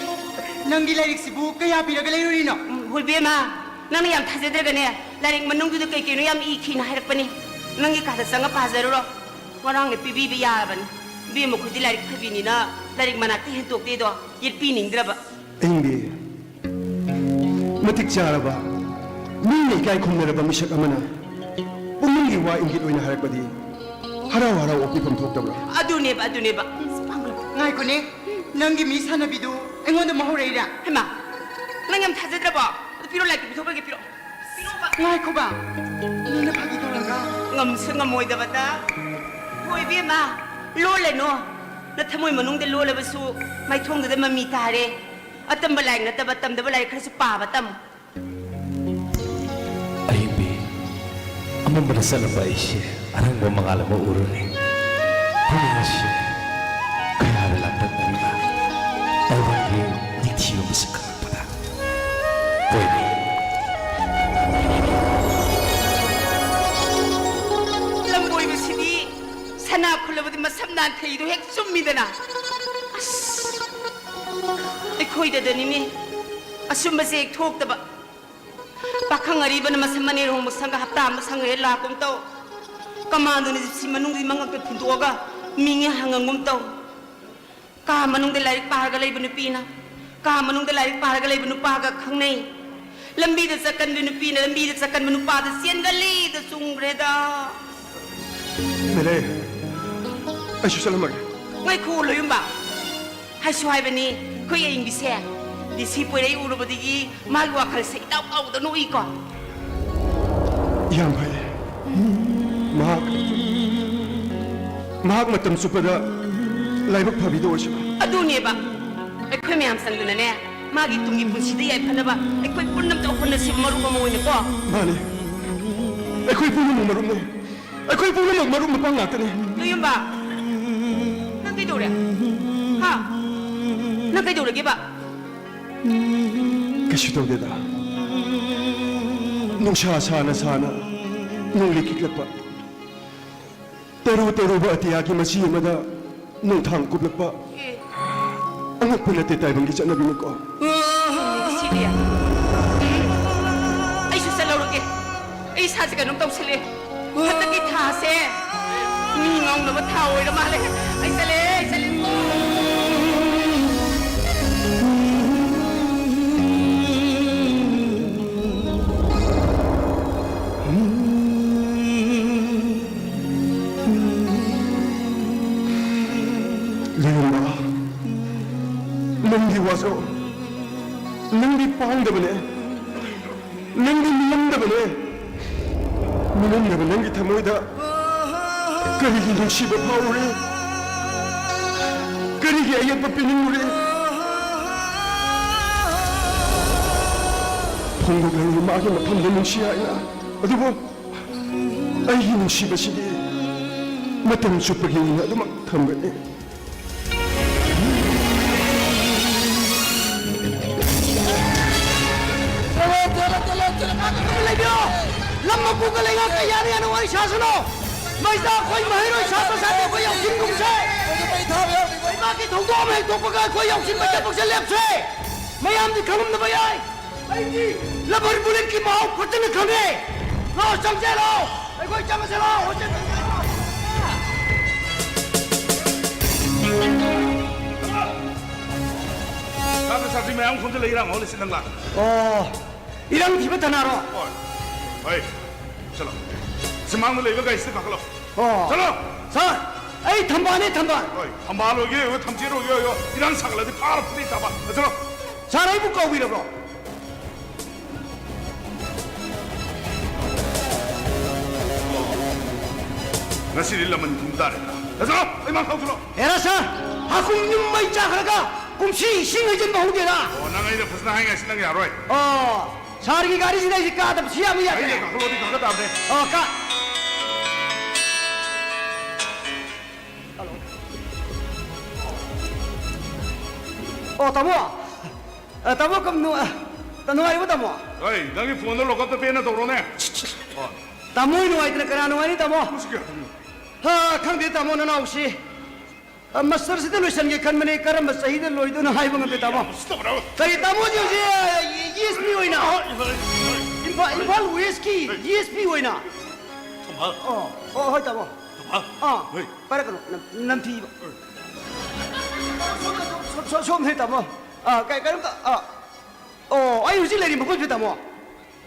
ꯅꯪꯒꯤ ꯂꯥꯏꯔꯤꯛꯁꯤꯕꯨ ꯀꯌꯥ ꯄꯤꯔꯒ ꯂꯩꯔꯨꯔꯤꯅꯣ? ꯎꯝ, ꯍꯣꯏ ꯏꯕꯦꯝꯃ, ꯅꯪꯅ ꯌꯥꯝ ꯊꯥꯖꯗ꯭ꯔꯒꯅꯦ, ꯂꯥꯏꯔꯤꯛ ꯃꯅꯨꯡꯗꯨꯗ ꯀꯩ ꯀꯩꯅꯣ ꯌꯥꯝ ꯏꯈꯤꯅ ꯍꯥꯏꯔꯛꯄꯅꯤ꯫ ꯅꯪꯒꯤ ꯀꯥꯗ ꯆꯪꯉ ꯄꯥꯖꯔꯨꯔꯣ꯫ ꯉꯔꯥꯡꯅ ꯄꯤꯕꯤꯕ ꯌꯥꯔꯕꯅꯤ꯫ ꯏꯕꯦꯝꯃ, ꯑꯩꯈꯣꯏꯗꯤ ꯂꯥꯏꯔꯤꯛ ꯐꯕꯤꯅꯤꯅ ꯂꯥꯏꯔꯤꯛ ꯃꯅꯥꯛꯇ ꯍꯦꯟꯇꯣꯛꯇꯦꯗꯣ, ꯌꯦꯠꯄꯤꯅꯤꯡꯗ꯭ꯔꯕ꯫ ꯑꯍꯤꯡꯕꯤ, ꯃꯇꯤꯛ ꯆꯥꯔꯕ, ꯃꯤꯅ ꯏꯀꯥꯏ ꯈꯨꯝꯅꯔꯕ ꯃꯤꯁꯛ ꯑꯃꯅ ꯄꯨꯛꯅꯤꯡꯒꯤ ꯋꯥ ꯏꯪꯒꯤꯠ ꯑꯣꯏꯅ ꯍꯥꯏꯔꯛꯄꯗꯤ ꯍꯔꯥꯎ ꯍꯔꯥꯎ ꯑꯣꯛꯄꯤꯐꯝ ꯊꯣꯛꯇꯕ꯭ꯔꯥ? ꯑꯗꯨꯅꯦꯕ, ꯑꯗꯨꯅꯦꯕ꯫ ꯉꯥꯏꯈꯣꯅꯦ, ꯅꯪꯒꯤ ꯃꯤ ꯁꯥꯟꯅꯕꯤꯗꯨ ꯑꯩꯉꯣꯟꯗ ꯃꯍꯧꯔꯛꯏꯔꯥ? ꯍꯩꯃꯥ, ꯅꯪ ꯌꯥꯝ ꯊꯥꯖꯗ꯭ꯔꯕꯣ? ꯑꯗꯨ ꯄꯤꯔꯣ, ꯂꯥꯏꯔꯤꯛꯇꯨ ꯄꯤꯊꯣꯛꯈ꯭ꯔꯒꯦ, ꯄꯤꯔꯣ꯫ ꯄꯤꯔꯣꯕ꯫ ꯉꯥꯏꯈꯣꯕ, ꯃꯤꯅ ꯐꯥꯒꯤ ꯇꯧꯔꯒ꯫ ꯉꯝꯁꯨ ꯉꯝꯃꯣꯏꯗꯕꯗ꯫ ꯍꯣꯏ, ꯏꯕꯦꯝꯃ, ꯂꯣꯜꯂꯅꯨ꯫ ꯅꯊꯃꯣꯏ ꯃꯅꯨꯡꯗ ꯂꯣꯜꯂꯕꯁꯨ ꯃꯥꯏꯊꯣꯡꯗꯨꯗ ꯃꯃꯤ ꯇꯥꯔꯦ꯫ ꯑꯇꯝꯕ ꯂꯥꯏꯔꯤꯛ ꯅꯠꯇꯕ, ꯇꯝꯗꯕ ꯂꯥꯏꯔꯤꯛ ꯈꯔꯁꯨ ꯄꯥꯕ ꯇꯝꯃꯨ꯫ ꯑꯍꯤꯡꯕꯤ, ꯑꯃꯝꯕꯗ ꯆꯠꯂꯝꯕ ꯑꯩꯁꯦ ꯑꯔꯪꯕ ꯃꯉꯥꯜ ꯑꯃ ꯎꯔꯨꯔꯦ꯫ ꯍꯨꯃꯥꯡꯁꯦ ꯀꯌꯥꯗ ꯂꯥꯡꯇꯛꯅꯔꯤꯕ ꯑꯩꯉꯣꯟꯒꯤ ꯅꯤꯡꯊꯤꯕ ꯃꯁꯛ ꯈꯪꯂꯛꯄꯗ꯫ ꯍꯣꯏꯅꯦ꯫ ꯂꯝꯕꯣꯏꯕꯁꯤꯗꯤ ꯁꯅꯥ ꯈꯨꯜꯂꯕꯗꯤ ꯃꯁꯝ ꯅꯥꯟꯊꯩꯗꯣ ꯍꯦꯛ ꯆꯨꯝꯃꯤꯗꯅ꯫ ꯑꯁ, ꯑꯩꯈꯣꯏꯗꯗꯅꯤꯅꯦ ꯑꯆꯨꯝꯕꯁꯦ ꯍꯦꯛ ꯊꯣꯛꯇꯕ꯫ ꯄꯥꯈꯪ ꯑꯔꯤꯕꯅ ꯃꯁꯝ ꯃꯅꯦ ꯂꯨꯍꯣꯡꯕ ꯁꯪꯒ ꯍꯞꯇꯥ ꯑꯃ ꯁꯪꯒ ꯍꯦꯛ ꯂꯥꯛꯀꯨꯝ ꯇꯧ꯫ ꯀꯃꯥꯟꯗꯣꯅ ꯖꯤꯞꯁꯤ ꯃꯅꯨꯡꯒꯤ ꯃꯉꯛꯇ ꯊꯤꯟꯗꯣꯛꯑꯒ ꯃꯤꯡꯉꯦ ꯍꯪꯉꯝꯒꯨꯝ ꯇꯧ꯫ ꯀꯥ ꯃꯅꯨꯡꯗ ꯂꯥꯏꯔꯤꯛ ꯄꯥꯔꯒ ꯂꯩꯕ ꯅꯨꯄꯤꯅ ꯀꯥ ꯃꯅꯨꯡꯗ ꯂꯥꯏꯔꯤꯛ ꯄꯥꯔꯒ ꯂꯩꯕ ꯅꯨꯄꯥꯒ ꯈꯪꯅꯩ꯫ ꯂꯝꯕꯤꯗ ꯆꯠꯀꯟꯕ ꯅꯨꯄꯤꯅ ꯂꯝꯕꯤꯗ ꯆꯠꯀꯟꯕ ꯅꯨꯄꯥꯗ ꯆꯦꯟꯒꯜꯂꯤꯗ ꯆꯨꯝꯈ꯭ꯔꯦꯗ꯫ ꯃꯦꯂꯦ, ꯑꯩꯁꯨ ꯆꯠꯂꯝꯃꯒꯦ꯫ ꯉꯥꯏꯈꯣ ꯂꯣꯌꯨꯝꯕ, ꯍꯥꯏꯁꯨ ꯍꯥꯏꯕꯅꯤ, ꯑꯩꯈꯣꯏ ꯑꯏꯪꯕꯤꯁꯦ ꯗꯤ ꯁꯤ ꯄꯣꯏꯔꯩ ꯎꯔꯨꯕꯗꯒꯤ ꯃꯥꯒꯤ ꯋꯥꯈꯜꯁꯦ ꯏꯇꯥꯎ ꯀꯥꯎꯗꯅ ꯎꯏꯀꯣ꯫ ꯌꯥꯝ ꯐꯩ꯫ ꯃꯍꯥꯛ, ꯃꯍꯥꯛ ꯃꯇꯝ ꯆꯨꯞꯄꯗ ꯂꯥꯏꯕꯛ ꯐꯕꯤꯗ ꯑꯣꯏꯁꯅꯨ꯫ ꯑꯗꯨꯅꯦꯕ, ꯑꯩꯈꯣꯏ ꯃꯌꯥꯝ ꯆꯪꯗꯅꯅꯦ, ꯃꯥꯒꯤ ꯇꯨꯡꯒꯤ ꯄꯨꯟꯁꯤꯗ ꯌꯥꯏꯐꯅꯕ ꯑꯩꯈꯣꯏ ꯄꯨꯝꯅꯃꯛ ꯍꯣꯠꯅꯁꯤꯕ, ꯃꯔꯨꯞ ꯑꯃ ꯑꯣꯏꯅꯀꯣ꯫ ꯃꯥꯅꯤ, ꯑꯩꯈꯣꯏ ꯄꯨꯝꯅꯃꯛ ꯃꯔꯨꯞꯅꯤ꯫ ꯑꯩꯈꯣꯏ ꯄꯨꯝꯅꯃꯛ ꯃꯔꯨꯞ ꯃꯄꯥꯡ ꯉꯥꯛꯇꯅꯤ꯫ ꯂꯣꯌꯨꯝꯕ, ꯅꯪ ꯀꯩꯗꯧꯔꯦ? ꯍꯥ? ꯅꯪ ꯀꯩꯗꯧꯔꯒꯦꯕ? ꯀꯩꯁꯨ ꯇꯧꯗꯦꯗ꯫ ꯅꯨꯡꯁꯥ ꯁꯥꯅ ꯁꯥꯅ ꯅꯣꯡꯂꯩ ꯈꯤꯛꯂꯛꯄ, ꯇꯔꯨ ꯇꯔꯨꯕ ꯑꯇꯤꯌꯥꯒꯤ ꯃꯆꯤ ꯑꯃꯗ ꯅꯣꯡꯊꯥꯡ ꯀꯨꯞꯂꯛꯄ꯫ ꯑꯦ꯫ ꯑꯉꯛꯄ ꯅꯠꯇꯦ ꯇꯥꯏꯕꯪꯒꯤ ꯆꯠꯅꯕꯤꯅꯤꯀꯣ꯫ ꯁꯤꯗꯤ꯫ ꯑꯩꯁꯨ ꯆꯠꯂꯧꯔꯒꯦ꯫ ꯑꯩ ꯏꯁꯥꯁꯦ ꯀꯩꯅꯣꯝ ꯇꯧꯁꯜꯂꯦ꯫ ꯍꯟꯗꯛꯀꯤ ꯊꯥꯁꯦ ꯃꯤ ꯉꯥꯎꯅꯕ ꯊꯥ ꯑꯣꯏꯔ ꯃꯥꯜꯂꯦ꯫ ꯑꯩ ꯆꯠꯂꯦ, ꯑꯩ ꯆꯠꯂꯦ꯫ ꯂꯩꯔꯝꯕ, ꯅꯪꯒꯤ ꯋꯥꯁꯨ, ꯅꯪꯗꯤ ꯄꯥꯡꯗꯕꯅꯦ꯫ ꯅꯪꯗꯤ ꯃꯤꯉꯝꯗꯕꯅꯦ꯫ ꯃꯤꯉꯝꯗꯕ ꯅꯪꯒꯤ ꯊꯃꯣꯏꯗ ꯀꯔꯤꯒꯤ ꯅꯨꯡꯁꯤꯕ ꯐꯥꯎꯔꯨꯔꯦ? ꯀꯔꯤꯒꯤ ꯑꯌꯦꯠꯄ ꯄꯤꯅꯤꯡꯂꯨꯔꯦ? ꯐꯣꯡꯗꯣꯛꯂꯔꯣꯏ ꯃꯥꯒꯤ ꯃꯐꯝꯗ ꯅꯨꯡꯁꯤ ꯍꯥꯏꯅ꯫ ꯑꯗꯨꯕꯨ ꯑꯩꯒꯤ ꯅꯨꯡꯁꯤꯕꯁꯤꯗꯤ ꯃꯇꯝ ꯆꯨꯞꯄꯒꯤ ꯑꯣꯏꯅ ꯑꯗꯨꯃꯛ ꯊꯝꯒꯅꯤ꯫ ꯆꯠꯂꯣ, ꯆꯠꯂꯣ, ꯆꯠꯂꯣ, ꯆꯠꯂꯣ, ꯉꯥꯛꯇ ꯇꯨꯃꯤꯟ ꯂꯩꯕꯤꯌꯣ꯫ ꯂꯝ ꯃꯄꯨꯒ ꯂꯩꯉꯥꯛꯀ ꯌꯥꯅ ꯌꯥꯅ ꯋꯥꯔꯤ ꯁꯥꯁꯅꯨ꯫ ꯃꯩꯗ ꯑꯩꯈꯣꯏ ꯃꯍꯩꯔꯣꯏ ꯁꯥꯇ꯭ꯔ ꯁꯥꯇ꯭ꯔꯤ ꯑꯩꯈꯣꯏ ꯌꯥꯎꯁꯤꯟꯒꯨꯝꯁꯦ꯫ ꯂꯩꯕꯥꯛꯀꯤ ꯊꯧꯗꯣꯛ ꯑꯃ ꯍꯦꯛ ꯊꯣꯛꯄꯒ ꯑꯩꯈꯣꯏ ꯌꯥꯎꯁꯤꯟꯕ ꯆꯠꯄꯁꯦ ꯂꯦꯞꯁꯦ꯫ ꯃꯌꯥꯝꯗꯤ ꯈꯪꯂꯝꯗꯕ ꯌꯥꯏ꯫ ꯑꯩꯗꯤ ꯂꯕꯔ ꯕꯨꯂꯦꯠꯀꯤ ꯃꯍꯥꯎ ꯐꯖꯅ ꯈꯪꯉꯦ꯫ ꯂꯥꯛꯑꯣ, ꯆꯪꯁꯦ, ꯂꯥꯛꯑꯣ꯫ ꯑꯩꯈꯣꯏ ꯆꯪꯉꯁꯦ, ꯂꯥꯛꯑꯣ꯫ ꯍꯣꯁꯇꯦꯜ ꯆꯪꯁꯦ, ꯂꯥꯛꯑꯣ꯫ ꯁꯥꯇ꯭ꯔ ꯁꯥꯇ꯭ꯔꯤ ꯃꯌꯥꯝ ꯈꯣꯝꯖꯤꯜꯂ ꯏꯔꯥꯡ ꯍꯧꯍꯜꯂꯤꯁꯤ ꯅꯪ ꯂꯥꯛ꯫ ꯑꯣ, ꯏꯔꯪ ꯊꯤꯕ ꯊꯅꯥꯔꯣ? ꯍꯣꯏ꯫ ꯍꯣꯏ꯫ ꯆꯠꯂꯣ꯫ ꯁꯤ ꯃꯥꯡꯗ ꯂꯩꯕ ꯒꯥꯔꯤꯁꯤꯗ ꯀꯥꯈꯠꯂꯣ꯫ ꯑꯣ꯫ ꯆꯠꯂꯣ꯫ ꯁꯥꯔ, ꯑꯩ ꯊꯝꯕꯥꯜꯅꯦ, ꯊꯝꯕꯥꯜ꯫ ꯍꯣꯏ, ꯊꯝꯕꯥꯜ ꯑꯣꯏꯒꯦ ꯑꯣꯏꯌꯣ, ꯊꯝꯆꯦꯠ ꯑꯣꯏꯒꯦ ꯑꯣꯏꯌꯣ, ꯏꯔꯥꯡ ꯁꯥꯒꯠꯂꯗꯤ ꯐꯥꯔ ꯐꯨꯗꯤ ꯊꯥꯕ꯫ ꯆꯠꯂꯣ꯫ ꯁꯥꯔ, ꯑꯩꯕꯨ ꯀꯧꯕꯤꯔꯕ꯭ꯔꯣ? ꯉꯁꯤꯗꯤ ꯂꯃꯟ ꯈꯨꯝ ꯇꯥꯔꯦ꯫ ꯆꯠꯂꯣ, ꯑꯩ ꯃꯥꯡ ꯊꯧ ꯆꯠꯂꯣ꯫ ꯍꯦꯔꯥ ꯁꯥꯔ, ꯍꯥꯀꯨꯝ ꯌꯨꯝ ꯃꯩ ꯆꯥꯈ꯭ꯔꯒ ꯀꯨꯝꯁꯤ ꯏꯁꯤꯡ ꯍꯩꯖꯤꯟꯕ ꯍꯧꯗꯦꯔꯥ? ꯑꯣ, ꯅꯪ ꯑꯩꯅ ꯐꯖꯅ ꯍꯥꯏꯉꯥꯏꯁꯤ ꯅꯪ ꯌꯥꯔꯣꯏ꯫ ꯑꯣ, ꯁꯥꯔꯒꯤ ꯒꯥꯔꯤꯁꯤꯗ ꯑꯩꯁꯦ ꯀꯥꯗꯕꯁꯨ ꯌꯥꯕ ꯌꯥꯗ꯭ꯔꯦ꯫ ꯑꯩꯅ ꯀꯥꯈꯠꯂꯣꯗꯤ ꯀꯥꯈꯠ ꯇꯥꯕꯅꯦ꯫ ꯑꯣ, ꯀꯥ-, ꯑꯣ, ꯇꯥꯃꯣ꯫ ꯑ, ꯇꯥꯃꯣ, ꯀꯝ-, ꯅꯨ-, ꯑ, ꯅꯨꯡꯉꯥꯏꯔꯤꯕꯣ, ꯇꯥꯃꯣ? ꯑꯩ, ꯅꯪꯒꯤ ꯐꯣꯟꯗꯣ ꯂꯣꯛ ꯑꯞꯇ ꯄꯦꯟꯅ ꯇꯧꯔꯣꯅꯦ꯫ ꯑꯣ꯫ ꯇꯥꯃꯣ ꯍꯣꯏ ꯅꯨꯡꯉꯥꯏꯇꯅ ꯀꯅꯥ ꯅꯨꯡꯉꯥꯏꯅꯤ, ꯇꯥꯃꯣ? ꯃꯁꯤ ꯀꯌꯥ ꯈꯪꯉꯤ? ꯍꯥ, ꯈꯪꯗꯦ, ꯇꯥꯃꯣ, ꯅꯅꯥꯎꯁꯤ꯫ ꯑ, ꯃꯥꯁꯇꯔꯁꯤꯗ ꯂꯣꯏꯁꯟꯒꯦ ꯈꯟꯕꯅꯦ, ꯀꯔꯝꯕ ꯆꯍꯤꯗ ꯂꯣꯏꯗꯣꯏꯅꯣ ꯍꯥꯏꯕ ꯉꯝꯗꯦ, ꯇꯥꯃꯣ꯫ ꯌꯥꯝ ꯎꯁꯤꯠꯇꯕ꯭ꯔꯥ? ꯀꯔꯤ, ꯇꯥꯃꯣꯁꯦ ꯍꯧꯖꯤꯛ, ꯑ, ꯏ-, ꯏ ꯑꯦꯁ ꯄꯤ ꯑꯣꯏꯅ? ꯍꯣꯏ, ꯍꯣꯏ, ꯍꯣꯏ꯫ ꯏꯝꯐꯥꯜ, ꯏꯝꯐꯥꯜ ꯋꯦꯁꯀꯤ ꯍꯣꯏ꯫ ꯏ ꯑꯦꯁ ꯄꯤ ꯑꯣꯏꯅ? ꯊꯝꯕꯥꯜ꯫ ꯑꯣ, ꯑꯣ, ꯍꯣꯏ, ꯇꯥꯃꯣ꯫ ꯊꯝꯕꯥꯜ꯫ ꯑꯥ, ꯍꯣꯏ꯫ ꯄꯥꯏꯔꯛꯀꯅꯨ, ꯅꯝ-, ꯅꯝꯊꯤꯕ꯫ ꯍꯣꯏ꯫ ꯁꯣꯝ, ꯁꯣꯝ, ꯁꯣꯝ, ꯁꯣꯝ, ꯁꯣꯝ, ꯁꯣꯝ, ꯇꯥꯃꯣ꯫ ꯑꯥ, ꯀꯩ-, ꯀꯩꯅꯣꯝꯇ, ꯑꯥ, ꯑꯣ, ꯑꯩ ꯍꯧꯖꯤꯛ ꯂꯩꯔꯤ ꯃꯐꯝꯁꯦ, ꯇꯥꯃꯣ꯫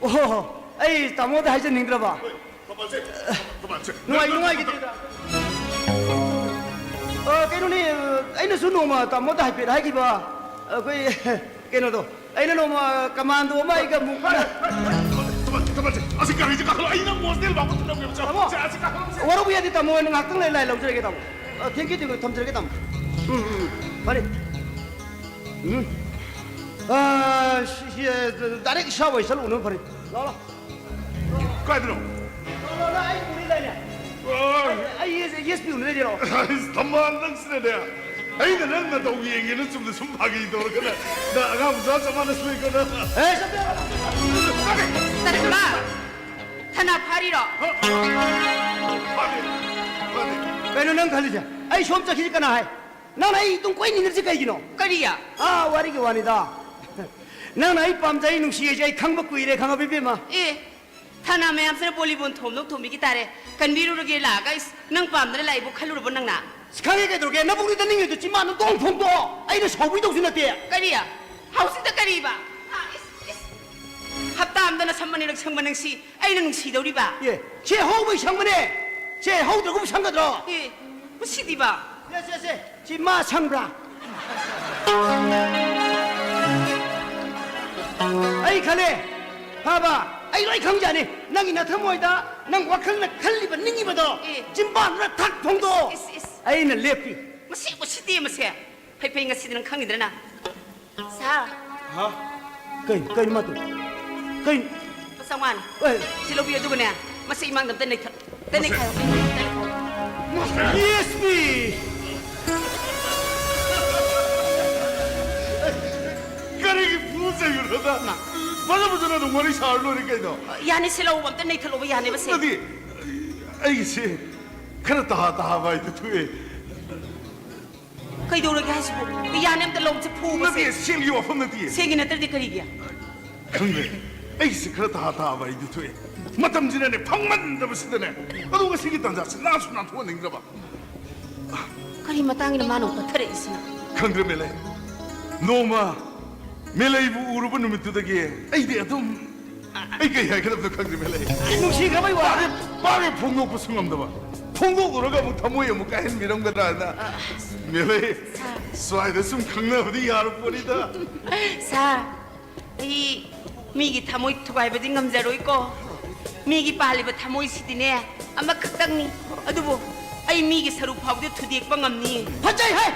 ꯑꯣ, ꯑꯩ ꯇꯥꯃꯣꯗ ꯍꯥꯏꯖꯅꯤꯡꯗ꯭ꯔꯕ꯫ ꯍꯣꯏ, ꯊꯝꯕꯥꯜꯁꯦ, ꯊꯝꯕꯥꯜꯁꯦ꯫ ꯅꯨꯡꯉꯥꯏ-, ꯅꯨꯡꯉꯥꯏꯈꯤꯗ꯭ꯔꯦꯗ꯫ ꯑ, ꯀꯩꯅꯣꯅꯦ, ꯑꯩꯅꯁꯨ ꯅꯣꯡꯃ ꯇꯥꯃꯣꯗ ꯍꯥꯏꯐꯦꯠ ꯍꯥꯏꯈꯤꯕ, ꯑꯩꯈꯣꯏ, ꯀꯩꯅꯣꯗꯣ, ꯑꯩꯅ ꯅꯣꯡꯃ ꯀꯃꯥꯟꯗꯣ ꯑꯃ ꯑꯩꯒ ꯑꯃꯨꯛ ꯍꯣꯏ, ꯍꯣꯏ, ꯍꯣꯏ, ꯍꯣꯏ, ꯊꯝꯕꯥꯜꯁꯦ, ꯊꯝꯕꯥꯜꯁꯦ, ꯊꯝꯕꯥꯜꯁꯦ꯫ ꯑꯁꯤ ꯒꯥꯔꯤꯁꯦ ꯀꯥꯈꯠꯂꯣ, ꯑꯩ ꯅꯪ ꯍꯣꯁꯇꯦꯜ ꯐꯥꯎꯕ ꯊꯤꯜꯂꯝꯒꯦꯕ꯫ ꯇꯥꯃꯣ, ꯁꯦ, ꯑꯁꯤ ꯀꯥꯈꯠꯂꯣ, ꯁꯦ꯫ ꯋꯥꯔꯧꯕ ꯌꯥꯗꯦ, ꯇꯥꯃꯣ, ꯑꯩꯅ ꯉꯥꯏꯍꯥꯛꯇꯪ ꯂꯩꯔ ꯂꯥꯏ ꯂꯧꯖꯔꯒꯦ, ꯇꯥꯃꯣ꯫ ꯑ, thank you, thank you, ꯊꯝꯖꯔꯒꯦ, ꯇꯥꯃꯣ꯫ ꯎꯝ, ꯎꯝ, ꯎꯝ, ꯐꯔꯦ꯫ ꯎꯝ꯫ ꯑ, ꯁꯤ, ꯁꯤ, ꯑ, direct ꯏꯁꯥ ꯑꯣꯏ ꯆꯠꯂꯨꯕꯅ ꯐꯔꯦ꯫ ꯂꯥꯎ, ꯂꯥꯎ꯫ ꯀꯥꯏꯗꯅꯣ? ꯂꯥꯎ, ꯂꯥꯎ, ꯂꯥꯎ, ꯑꯩ ꯎꯔꯤꯗꯥꯏꯅꯦ? ꯑꯣ꯫ ꯑꯩ, ꯑꯩ, ꯑꯩ, ꯑꯦꯁ ꯄꯤ ꯎꯅꯗꯣꯏꯅꯦ, ꯂꯥꯎ꯫ ꯑꯁ, ꯊꯝꯕꯥꯜ ꯅꯪꯁꯤꯅꯅꯦ꯫ ꯑꯩꯅ ꯅꯪ ꯅꯇꯧ ꯌꯦꯡꯒꯦꯅ ꯆꯨꯝꯅ ꯁꯨꯝ ꯐꯥꯒꯤ ꯇꯧꯔꯒꯅꯦ꯫ ꯅꯪ ꯑꯉꯥꯡ ꯃꯆꯥ ꯆꯞ ꯃꯥꯟꯅꯁꯤꯜꯂꯛꯏꯀꯣ ꯅꯪ꯫ ꯑꯦ, ꯆꯠꯄ ꯌꯥꯔꯣꯏ꯫ ꯇꯔꯛꯄ! ꯊꯅꯥ ꯐꯥꯔꯤꯔꯣ? ꯐꯥꯗꯦ, ꯐꯥꯗꯦ꯫ ꯀꯩꯅꯣ ꯅꯪ ꯈꯜꯂꯤꯁꯦ? ꯑꯩ ꯁꯣꯝ ꯆꯠꯈꯤꯁꯦ ꯀꯅꯥ ꯍꯥꯏ? ꯅꯪꯅ ꯑꯩ ꯑꯗꯨꯝ ꯀꯣꯏꯅꯤꯡꯉꯤꯁꯦ ꯀꯩꯒꯤꯅꯣ? ꯀꯔꯤ? ꯑꯥ, ꯋꯥꯔꯤꯒꯤ ꯋꯥꯅꯤꯗ꯫ ꯅꯪꯅ ꯑꯩ ꯄꯥꯝꯖꯩ, ꯅꯨꯡꯁꯤ ꯍꯥꯏꯁꯦ ꯑꯩ ꯈꯪꯕ ꯀꯨꯏꯔꯦ, ꯈꯪꯉꯕ ꯏꯕꯦꯝꯃ? ꯑꯦ, ꯊꯅꯥ ꯃꯌꯥꯝꯁꯤꯅ ꯕꯣꯂꯤꯕꯣꯟ ꯊꯣꯝꯗꯧ ꯊꯣꯝꯕꯤꯈꯤ ꯇꯥꯔꯦ꯫ ꯀꯟꯕꯤꯔꯨꯔꯒꯦ ꯂꯥꯛꯑꯒ, ꯏꯁ, ꯅꯪ ꯄꯥꯝꯗꯅ ꯂꯥꯛꯏꯕꯣ ꯈꯜꯂꯨꯔꯕꯣ ꯅꯪꯅ? ꯑꯁ, ꯈꯪꯉꯦ ꯀꯩꯗꯧꯔꯒꯦ? ꯅꯕꯨꯛꯅꯤꯗ ꯅꯤꯡꯉꯤꯗꯣ ꯆꯤꯝꯕꯥꯟꯗꯣ ꯗꯣꯡ ꯐꯣꯡꯗꯣꯛꯑꯣ꯫ ꯑꯩꯅ ꯁꯥꯎꯕꯤꯗꯧꯁꯨ ꯅꯠꯇꯦ꯫ ꯀꯔꯤ? ꯍꯧꯖꯤꯛꯇ ꯀꯔꯤꯕ? ꯍꯥ, ꯏꯁ, ꯏꯁ꯫ ꯌꯥꯝꯗꯅ ꯁꯝ ꯑꯅꯤꯔꯛ ꯁꯪꯕ ꯅꯪꯁꯤ ꯑꯩꯅ ꯅꯨꯡꯁꯤꯗꯧꯔꯤꯕ? ꯑꯦ, ꯁꯦ ꯍꯧꯕꯩ ꯁꯪꯕꯅꯦ꯫ ꯁꯦ ꯍꯧꯗ꯭ꯔꯒꯨꯝ ꯁꯪꯒꯗ꯭ꯔꯣ? ꯑꯦ, ꯃꯁꯤꯗꯤꯕ꯫ ꯁꯦ, ꯁꯦ, ꯁꯦ, ꯁꯤ ꯃꯥ ꯁꯪꯕ꯭ꯔꯥ? ꯑꯩ ꯈꯜꯂꯦ, ꯐꯕ, ꯑꯩ ꯂꯣꯏ ꯈꯪꯖꯥꯅꯤ꯫ ꯅꯪꯒꯤ ꯅꯊꯃꯣꯏꯗ ꯅꯪ ꯋꯥꯈꯜꯅ ꯈꯜꯂꯤꯕ, ꯅꯤꯡꯉꯤꯕꯗꯣ, ꯑꯦ꯫ ꯆꯤꯝꯕꯥꯟꯗꯨꯗ ꯊꯛ ꯐꯣꯡꯗꯣꯛꯑꯣ꯫ ꯏꯁ, ꯏꯁ, ꯏꯁ꯫ ꯑꯩꯅ ꯂꯦꯞꯄꯤ꯫ ꯃꯁꯤ ꯎꯁꯤꯠꯇꯦ ꯃꯁꯦ꯫ ꯐꯩ, ꯐꯩ, ꯉꯁꯤꯗꯤ ꯅꯪ ꯈꯪꯉꯤꯗꯅ꯫ ꯁꯥꯔ꯫ ꯍꯥ? ꯀꯩ, ꯀꯩꯅꯣ ꯃꯥꯗꯣ? ꯀꯩ? ꯂꯨꯄꯥ ꯆꯥꯝꯃꯉꯥꯅꯤ꯫ ꯑꯦ꯫ ꯁꯤ ꯂꯧꯕꯤꯌꯨ, ꯑꯗꯨꯒꯅꯦ, ꯃꯁꯤ ꯏꯃꯥꯡꯗ ꯑꯝꯇ ꯅꯩꯊꯠ-, ꯑꯝꯇ ꯃꯁꯤ ꯅꯩꯈꯥꯏꯔꯣ, ꯑꯝꯇ ꯅꯩꯈꯥꯏꯔꯣ꯫ ꯌꯦꯁ, ꯃꯤ! ꯀꯔꯤꯒꯤ ꯐꯨꯖꯩꯕꯅꯣꯗ? ꯃꯥ꯫ ꯐꯖ ꯐꯖꯅ ꯑꯗꯨꯝ ꯋꯥꯔꯤ ꯁꯥꯔ ꯂꯣꯏꯔꯦ ꯀꯩꯅꯣ꯫ ꯌꯥꯅꯤ, ꯁꯤ ꯂꯧꯕ ꯑꯝꯇ ꯅꯩꯊꯠꯂꯣꯕ, ꯌꯥꯅꯦꯕ ꯁꯦ꯫ ꯅꯠꯇꯦ, ꯑꯩꯒꯤꯁꯦ ꯈꯔ ꯇꯍꯥ ꯇꯍꯥꯕ ꯍꯥꯏꯗꯨ ꯊꯣꯛꯑꯦ꯫ ꯀꯩꯗꯧꯔꯒꯦ ꯍꯥꯏꯁꯤꯕꯨ? ꯌꯥꯅꯤ, ꯑꯝꯇ ꯂꯧꯁꯦ, ꯐꯨꯕꯁꯦ꯫ ꯅꯠꯇꯦ, ꯁꯦꯜꯒꯤ ꯋꯥꯐꯝ ꯅꯠꯇꯦ꯫ ꯁꯦꯜꯒꯤ ꯅꯠꯇ꯭ꯔꯗꯤ ꯀꯔꯤꯒꯤ? ꯈꯪꯗꯦ, ꯑꯩꯁꯦ ꯈꯔ ꯇꯍꯥ ꯇꯍꯥꯕ ꯑꯩꯗꯤ ꯊꯣꯛꯑꯦ꯫ ꯃꯇꯝꯁꯤꯅꯅꯦ, ꯐꯪꯃꯟꯗꯕꯁꯤꯗꯅꯦ꯫ ꯑꯗꯣ ꯉꯁꯤꯒꯤ ꯇꯥꯟꯖꯥꯁꯤ ꯅꯥꯟꯁꯨ ꯅꯥꯟꯊꯣꯛꯍꯟꯅꯤꯡꯗ꯭ꯔꯕ꯫ ꯀꯔꯤ ꯃꯇꯥꯡꯒꯤꯅꯣ ꯃꯥꯅ ꯑꯃꯨꯛ ꯄꯠꯊꯔꯛꯏꯁꯤꯅ? ꯈꯪꯗ꯭ꯔꯦ, ꯃꯦꯂꯩ꯫ ꯅꯣꯡꯃ ꯃꯦꯂꯩꯕꯨ ꯎꯔꯨꯕ ꯅꯨꯃꯤꯠꯇꯨꯗꯒꯤ ꯑꯩꯗꯤ ꯑꯗꯨꯝ ꯑꯩ ꯀꯩ ꯍꯥꯏꯒꯗꯕꯅꯣ ꯈꯪꯗ꯭ꯔꯦ, ꯃꯦꯂꯩ꯫ ꯅꯨꯡꯁꯤꯈ꯭ꯔꯕꯩ ꯋꯥ꯫ ꯄꯥꯛ ꯍꯦꯛ, ꯄꯥꯛ ꯍꯦꯛ ꯐꯣꯡꯗꯣꯛꯄꯁꯨ ꯉꯝꯗꯕ꯫ ꯐꯣꯡꯗꯣꯛꯂꯨꯔꯒ ꯑꯃꯨꯛ ꯊꯃꯣꯏ ꯑꯃꯨꯛ ꯀꯥꯏꯍꯟꯕꯤꯔꯝꯒꯗ꯭ꯔꯥ ꯍꯥꯏꯅ꯫ ꯑ, ꯃꯦꯂꯩ, ꯁꯥꯔ꯫ ꯁ꯭ꯋꯥꯏꯗ ꯁꯨꯝ ꯈꯪꯅꯕꯗꯤ ꯌꯥꯔꯄꯣꯠꯅꯤꯗ꯫ ꯁꯥꯔ, ꯑꯩ ꯃꯤꯒꯤ ꯊꯃꯣꯏ ꯊꯨꯒꯥꯏꯕꯗꯤ ꯉꯝꯖꯔꯣꯏꯀꯣ꯫ ꯃꯤꯒꯤ ꯄꯥꯜꯂꯤꯕ ꯊꯃꯣꯏꯁꯤꯗꯤꯅꯦ, ꯑꯃꯈꯛꯇꯪꯅꯤ꯫ ꯑꯗꯨꯕꯨ ꯑꯩ ꯃꯤꯒꯤ ꯁꯔꯨꯛ ꯐꯥꯎꯕꯗꯤ ꯊꯨꯗꯦꯛꯄ ꯉꯝꯅꯤ꯫ ꯐꯖꯩ ꯍꯦ!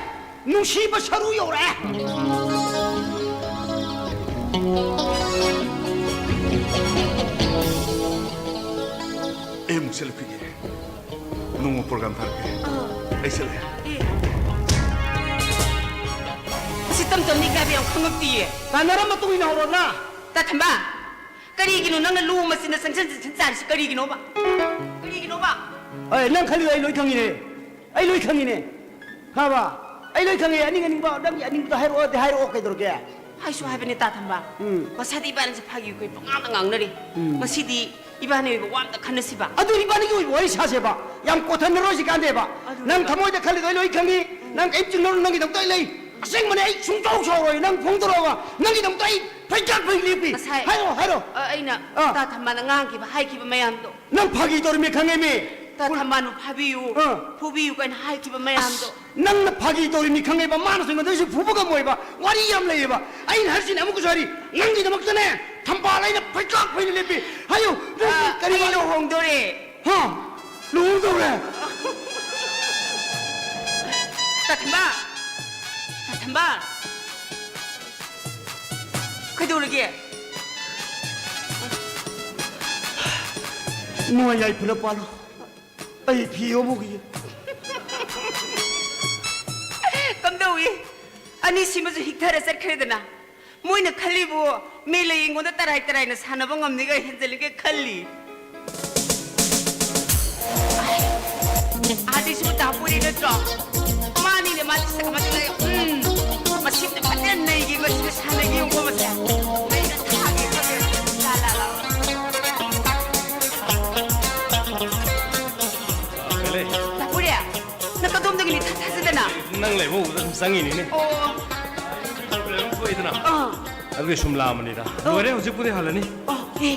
ꯅꯨꯡꯁꯤꯕ ꯁꯔꯨ ꯌꯧꯔꯛꯑꯦ꯫ ꯑꯩ ꯑꯃꯨꯛ ꯆꯠꯂꯛꯈꯤꯒꯦ꯫ ꯅꯣꯡꯃ ꯄ꯭ꯔꯣꯒ꯭ꯔꯥꯝ ꯊꯥꯔꯛꯀꯦ꯫ ꯑꯥ꯫ ꯑꯩ ꯆꯠꯂꯦ꯫ ꯑꯦ꯫ ꯁꯤ ꯇꯝ ꯇꯝꯅꯤ ꯀꯥꯏꯕ ꯌꯥꯝ ꯈꯪꯉꯛꯇꯤꯌꯦ꯫ ꯇꯥꯟꯅꯔ ꯃꯇꯨꯡ ꯏꯟꯅ ꯍꯧꯔꯣꯅ꯫ ꯇꯥ ꯊꯝꯕ, ꯀꯔꯤꯒꯤꯅꯣ ꯅꯪꯅ ꯂꯨ ꯃꯆꯤꯟꯗ ꯆꯪꯁꯤꯟ ꯆꯪꯁꯤꯟ ꯆꯥꯔꯤꯁꯤ? ꯀꯔꯤꯒꯤꯅꯣꯕ? ꯀꯔꯤꯒꯤꯅꯣꯕ? ꯑꯦ, ꯅꯪ ꯈꯜꯂꯤꯗꯣ ꯑꯩ ꯂꯣꯏ ꯈꯪꯉꯤꯅꯦ꯫ ꯑꯩ ꯂꯣꯏ ꯈꯪꯉꯤꯅꯦ꯫ ꯈꯪꯉꯕ? ꯑꯩ ꯂꯣꯏ ꯈꯪꯉꯦ꯫ ꯑꯅꯤꯡ ꯑꯅꯤꯡꯕ, ꯅꯪꯒꯤ ꯑꯅꯤꯡꯕꯗꯣ ꯍꯥꯏꯔꯛꯑꯣꯗꯤ ꯍꯥꯏꯔꯛꯑꯣ, ꯀꯩꯗꯧꯔꯒꯦ? ꯍꯥꯏꯁꯨ ꯍꯥꯏꯕꯅꯦ, ꯇꯥ ꯊꯝꯕ꯫ ꯎꯝ꯫ ꯉꯁꯥꯏꯗꯤ ꯏꯕꯥꯅꯤꯁꯦ ꯐꯥꯒꯤ ꯑꯩꯈꯣꯏ ꯄꯉꯥꯡꯗ ꯉꯥꯡꯅꯔꯤ꯫ ꯎꯝ꯫ ꯉꯁꯤꯗꯤ ꯏꯕꯥꯅꯤ ꯑꯣꯏꯕ ꯋꯥ ꯑꯝꯇ ꯈꯟꯅꯁꯤꯕ꯫ ꯑꯗꯨ ꯏꯕꯥꯅꯤꯒꯤ ꯑꯣꯏꯕ ꯋꯥꯔꯤ ꯁꯥꯁꯦꯕ꯫ ꯌꯥꯝ ꯀꯣꯊꯅꯔꯣꯏꯁꯤ ꯀꯥꯟꯗꯦꯕ꯫ ꯑꯗꯨꯅꯦꯕ꯫ ꯅꯪ ꯊꯃꯣꯏꯗ ꯈꯜꯂꯤꯗꯣ ꯑꯩ ꯂꯣꯏ ꯈꯪꯉꯤ꯫ ꯎꯝ꯫ ꯅꯪ ꯀꯔꯤꯝ ꯆꯤꯡꯅꯔꯨꯅꯨ, ꯅꯪꯒꯤꯗꯃꯛꯇ ꯑꯩ ꯂꯩ꯫ ꯑꯁꯦꯡꯕꯅꯦ, ꯑꯩ ꯁꯨꯡꯁꯥꯎ ꯁꯥꯎꯔꯣꯏ꯫ ꯅꯪ ꯐꯣꯡꯗꯣꯔꯛꯑꯣ, ꯅꯪꯒꯤꯗꯃꯛꯇ ꯑꯩ ꯐꯩꯖꯥꯛ ꯐꯩ ꯂꯦꯞꯄꯤ꯫ ꯉꯁꯥꯏ ꯍꯥꯏꯔꯣ, ꯍꯥꯏꯔꯣ꯫ ꯑ, ꯑꯩꯅ ꯑꯥ꯫ ꯇꯥ ꯊꯝꯕꯥꯅ ꯉꯥꯡꯈꯤꯕ, ꯍꯥꯏꯈꯤꯕ ꯃꯌꯥꯝꯗꯣ꯫ ꯅꯪ ꯐꯥꯒꯤ ꯇꯧꯔꯤꯃꯤ ꯈꯪꯉꯦꯃꯤ꯫ ꯇꯥ ꯊꯝꯕꯥꯟꯕꯨ ꯐꯥꯕꯤꯌꯨ, ꯑꯥ꯫ ꯐꯨꯕꯤꯌꯨ ꯀꯥꯏꯅ ꯍꯥꯏꯈꯤꯕ ꯃꯌꯥꯝꯗꯣ꯫ ꯑꯁ, ꯅꯪꯅ ꯐꯥꯒꯤ ꯇꯧꯔꯤꯃꯤ ꯈꯪꯉꯦꯕ, ꯃꯥꯅꯁꯨ ꯑꯩꯉꯣꯟꯗ ꯑꯩꯁꯨ ꯐꯨꯕ ꯉꯝꯃꯣꯏꯕ꯫ ꯋꯥꯔꯤ ꯌꯥꯝ ꯂꯩꯌꯦꯕ꯫ ꯑꯩꯅ ꯍꯥꯏꯔꯤꯁꯤꯅꯦ, ꯑꯃꯨꯛꯀꯁꯨ ꯍꯥꯏꯔꯤ, ꯅꯪꯒꯤꯗꯃꯛꯇꯅꯦ ꯊꯝꯕꯥꯜ ꯑꯩꯅ ꯐꯩꯖꯥꯛ ꯐꯩꯅ ꯂꯦꯞꯄꯤ꯫ ꯍꯥꯏꯌꯨ, ꯅꯪ ꯑ, ꯀꯔꯤ ꯑꯩ ꯋꯥꯔꯤ? ꯂꯨꯍꯣꯡꯗꯣꯔꯦ꯫ ꯍꯥ? ꯂꯨꯍꯣꯡꯗꯧꯔꯦ? ꯇꯥ ꯊꯝꯕꯥ! ꯇꯥ ꯊꯝꯕꯥ! ꯀꯩꯗꯧꯔꯒꯦ? ꯅꯨꯡꯉꯥꯏ ꯌꯥꯏꯐꯅ ꯄꯥꯜꯂꯣ꯫ ꯑꯩ ꯐꯤ ꯌꯣꯝꯃꯨꯈꯤꯒꯦ꯫ ꯀꯝꯗꯧꯏ? ꯑꯅꯤꯁꯤꯃꯁꯨ ꯍꯤꯛꯊꯔ ꯆꯠꯈ꯭ꯔꯦꯗꯅ꯫ ꯃꯣꯏꯅ ꯈꯜꯂꯤꯕꯨ ꯃꯦꯂꯩ ꯑꯩꯉꯣꯟꯗ ꯇꯔꯥꯏ ꯇꯔꯥꯏꯅ ꯁꯥꯟꯅꯕ ꯉꯝꯅꯤꯒ ꯍꯦꯟꯖꯜꯂꯤꯒ ꯈꯜꯂꯤ꯫ ꯑꯥꯗꯩꯁꯨ ꯗꯥ ꯄꯣꯏꯔꯩ ꯅꯠꯇ꯭ꯔꯣ? ꯃꯥꯅꯤꯅꯦ, ꯃꯥꯗꯤ ꯁꯛ ꯑꯃꯗꯤ ꯂꯩ꯫ ꯎꯝ, ꯃꯁꯤꯃꯗꯤ ꯐꯖꯅ ꯅꯩꯒꯦ, ꯃꯁꯤꯒ ꯁꯥꯟꯅꯒꯦ ꯌꯦꯡꯉꯨꯀꯣ, ꯃꯁꯦ꯫ ꯅꯩꯅ ꯊꯥꯒꯦ, ꯈꯪꯗꯦ꯫ ꯂꯥ, ꯂꯥ, ꯂꯥ꯫ ꯂꯩ꯫ ꯗꯥ ꯄꯣꯏꯔꯩ, ꯅꯪ ꯀꯗꯣꯝꯗꯒꯤꯅꯤ ꯊꯥ ꯊꯥꯖꯗꯅ? ꯅꯪ ꯂꯩꯕ ꯎꯕꯗ ꯁꯨꯝ ꯆꯪꯉꯤꯅꯤꯅꯦ꯫ ꯑꯣ꯫ ꯄ꯭ꯔꯣꯕ꯭ꯂꯦꯝ ꯊꯣꯛꯏꯗꯅ꯫ ꯑꯥ꯫ ꯑꯗꯨꯒꯤ ꯁꯨꯝ ꯂꯥꯛꯑꯝꯕꯅꯤꯗ꯫ ꯑꯣ꯫ ꯂꯣꯏꯔꯦ, ꯍꯧꯖꯤꯛꯄꯨꯗꯤ ꯍꯜꯂꯅꯤ꯫ ꯑꯣ, ꯑꯦ꯫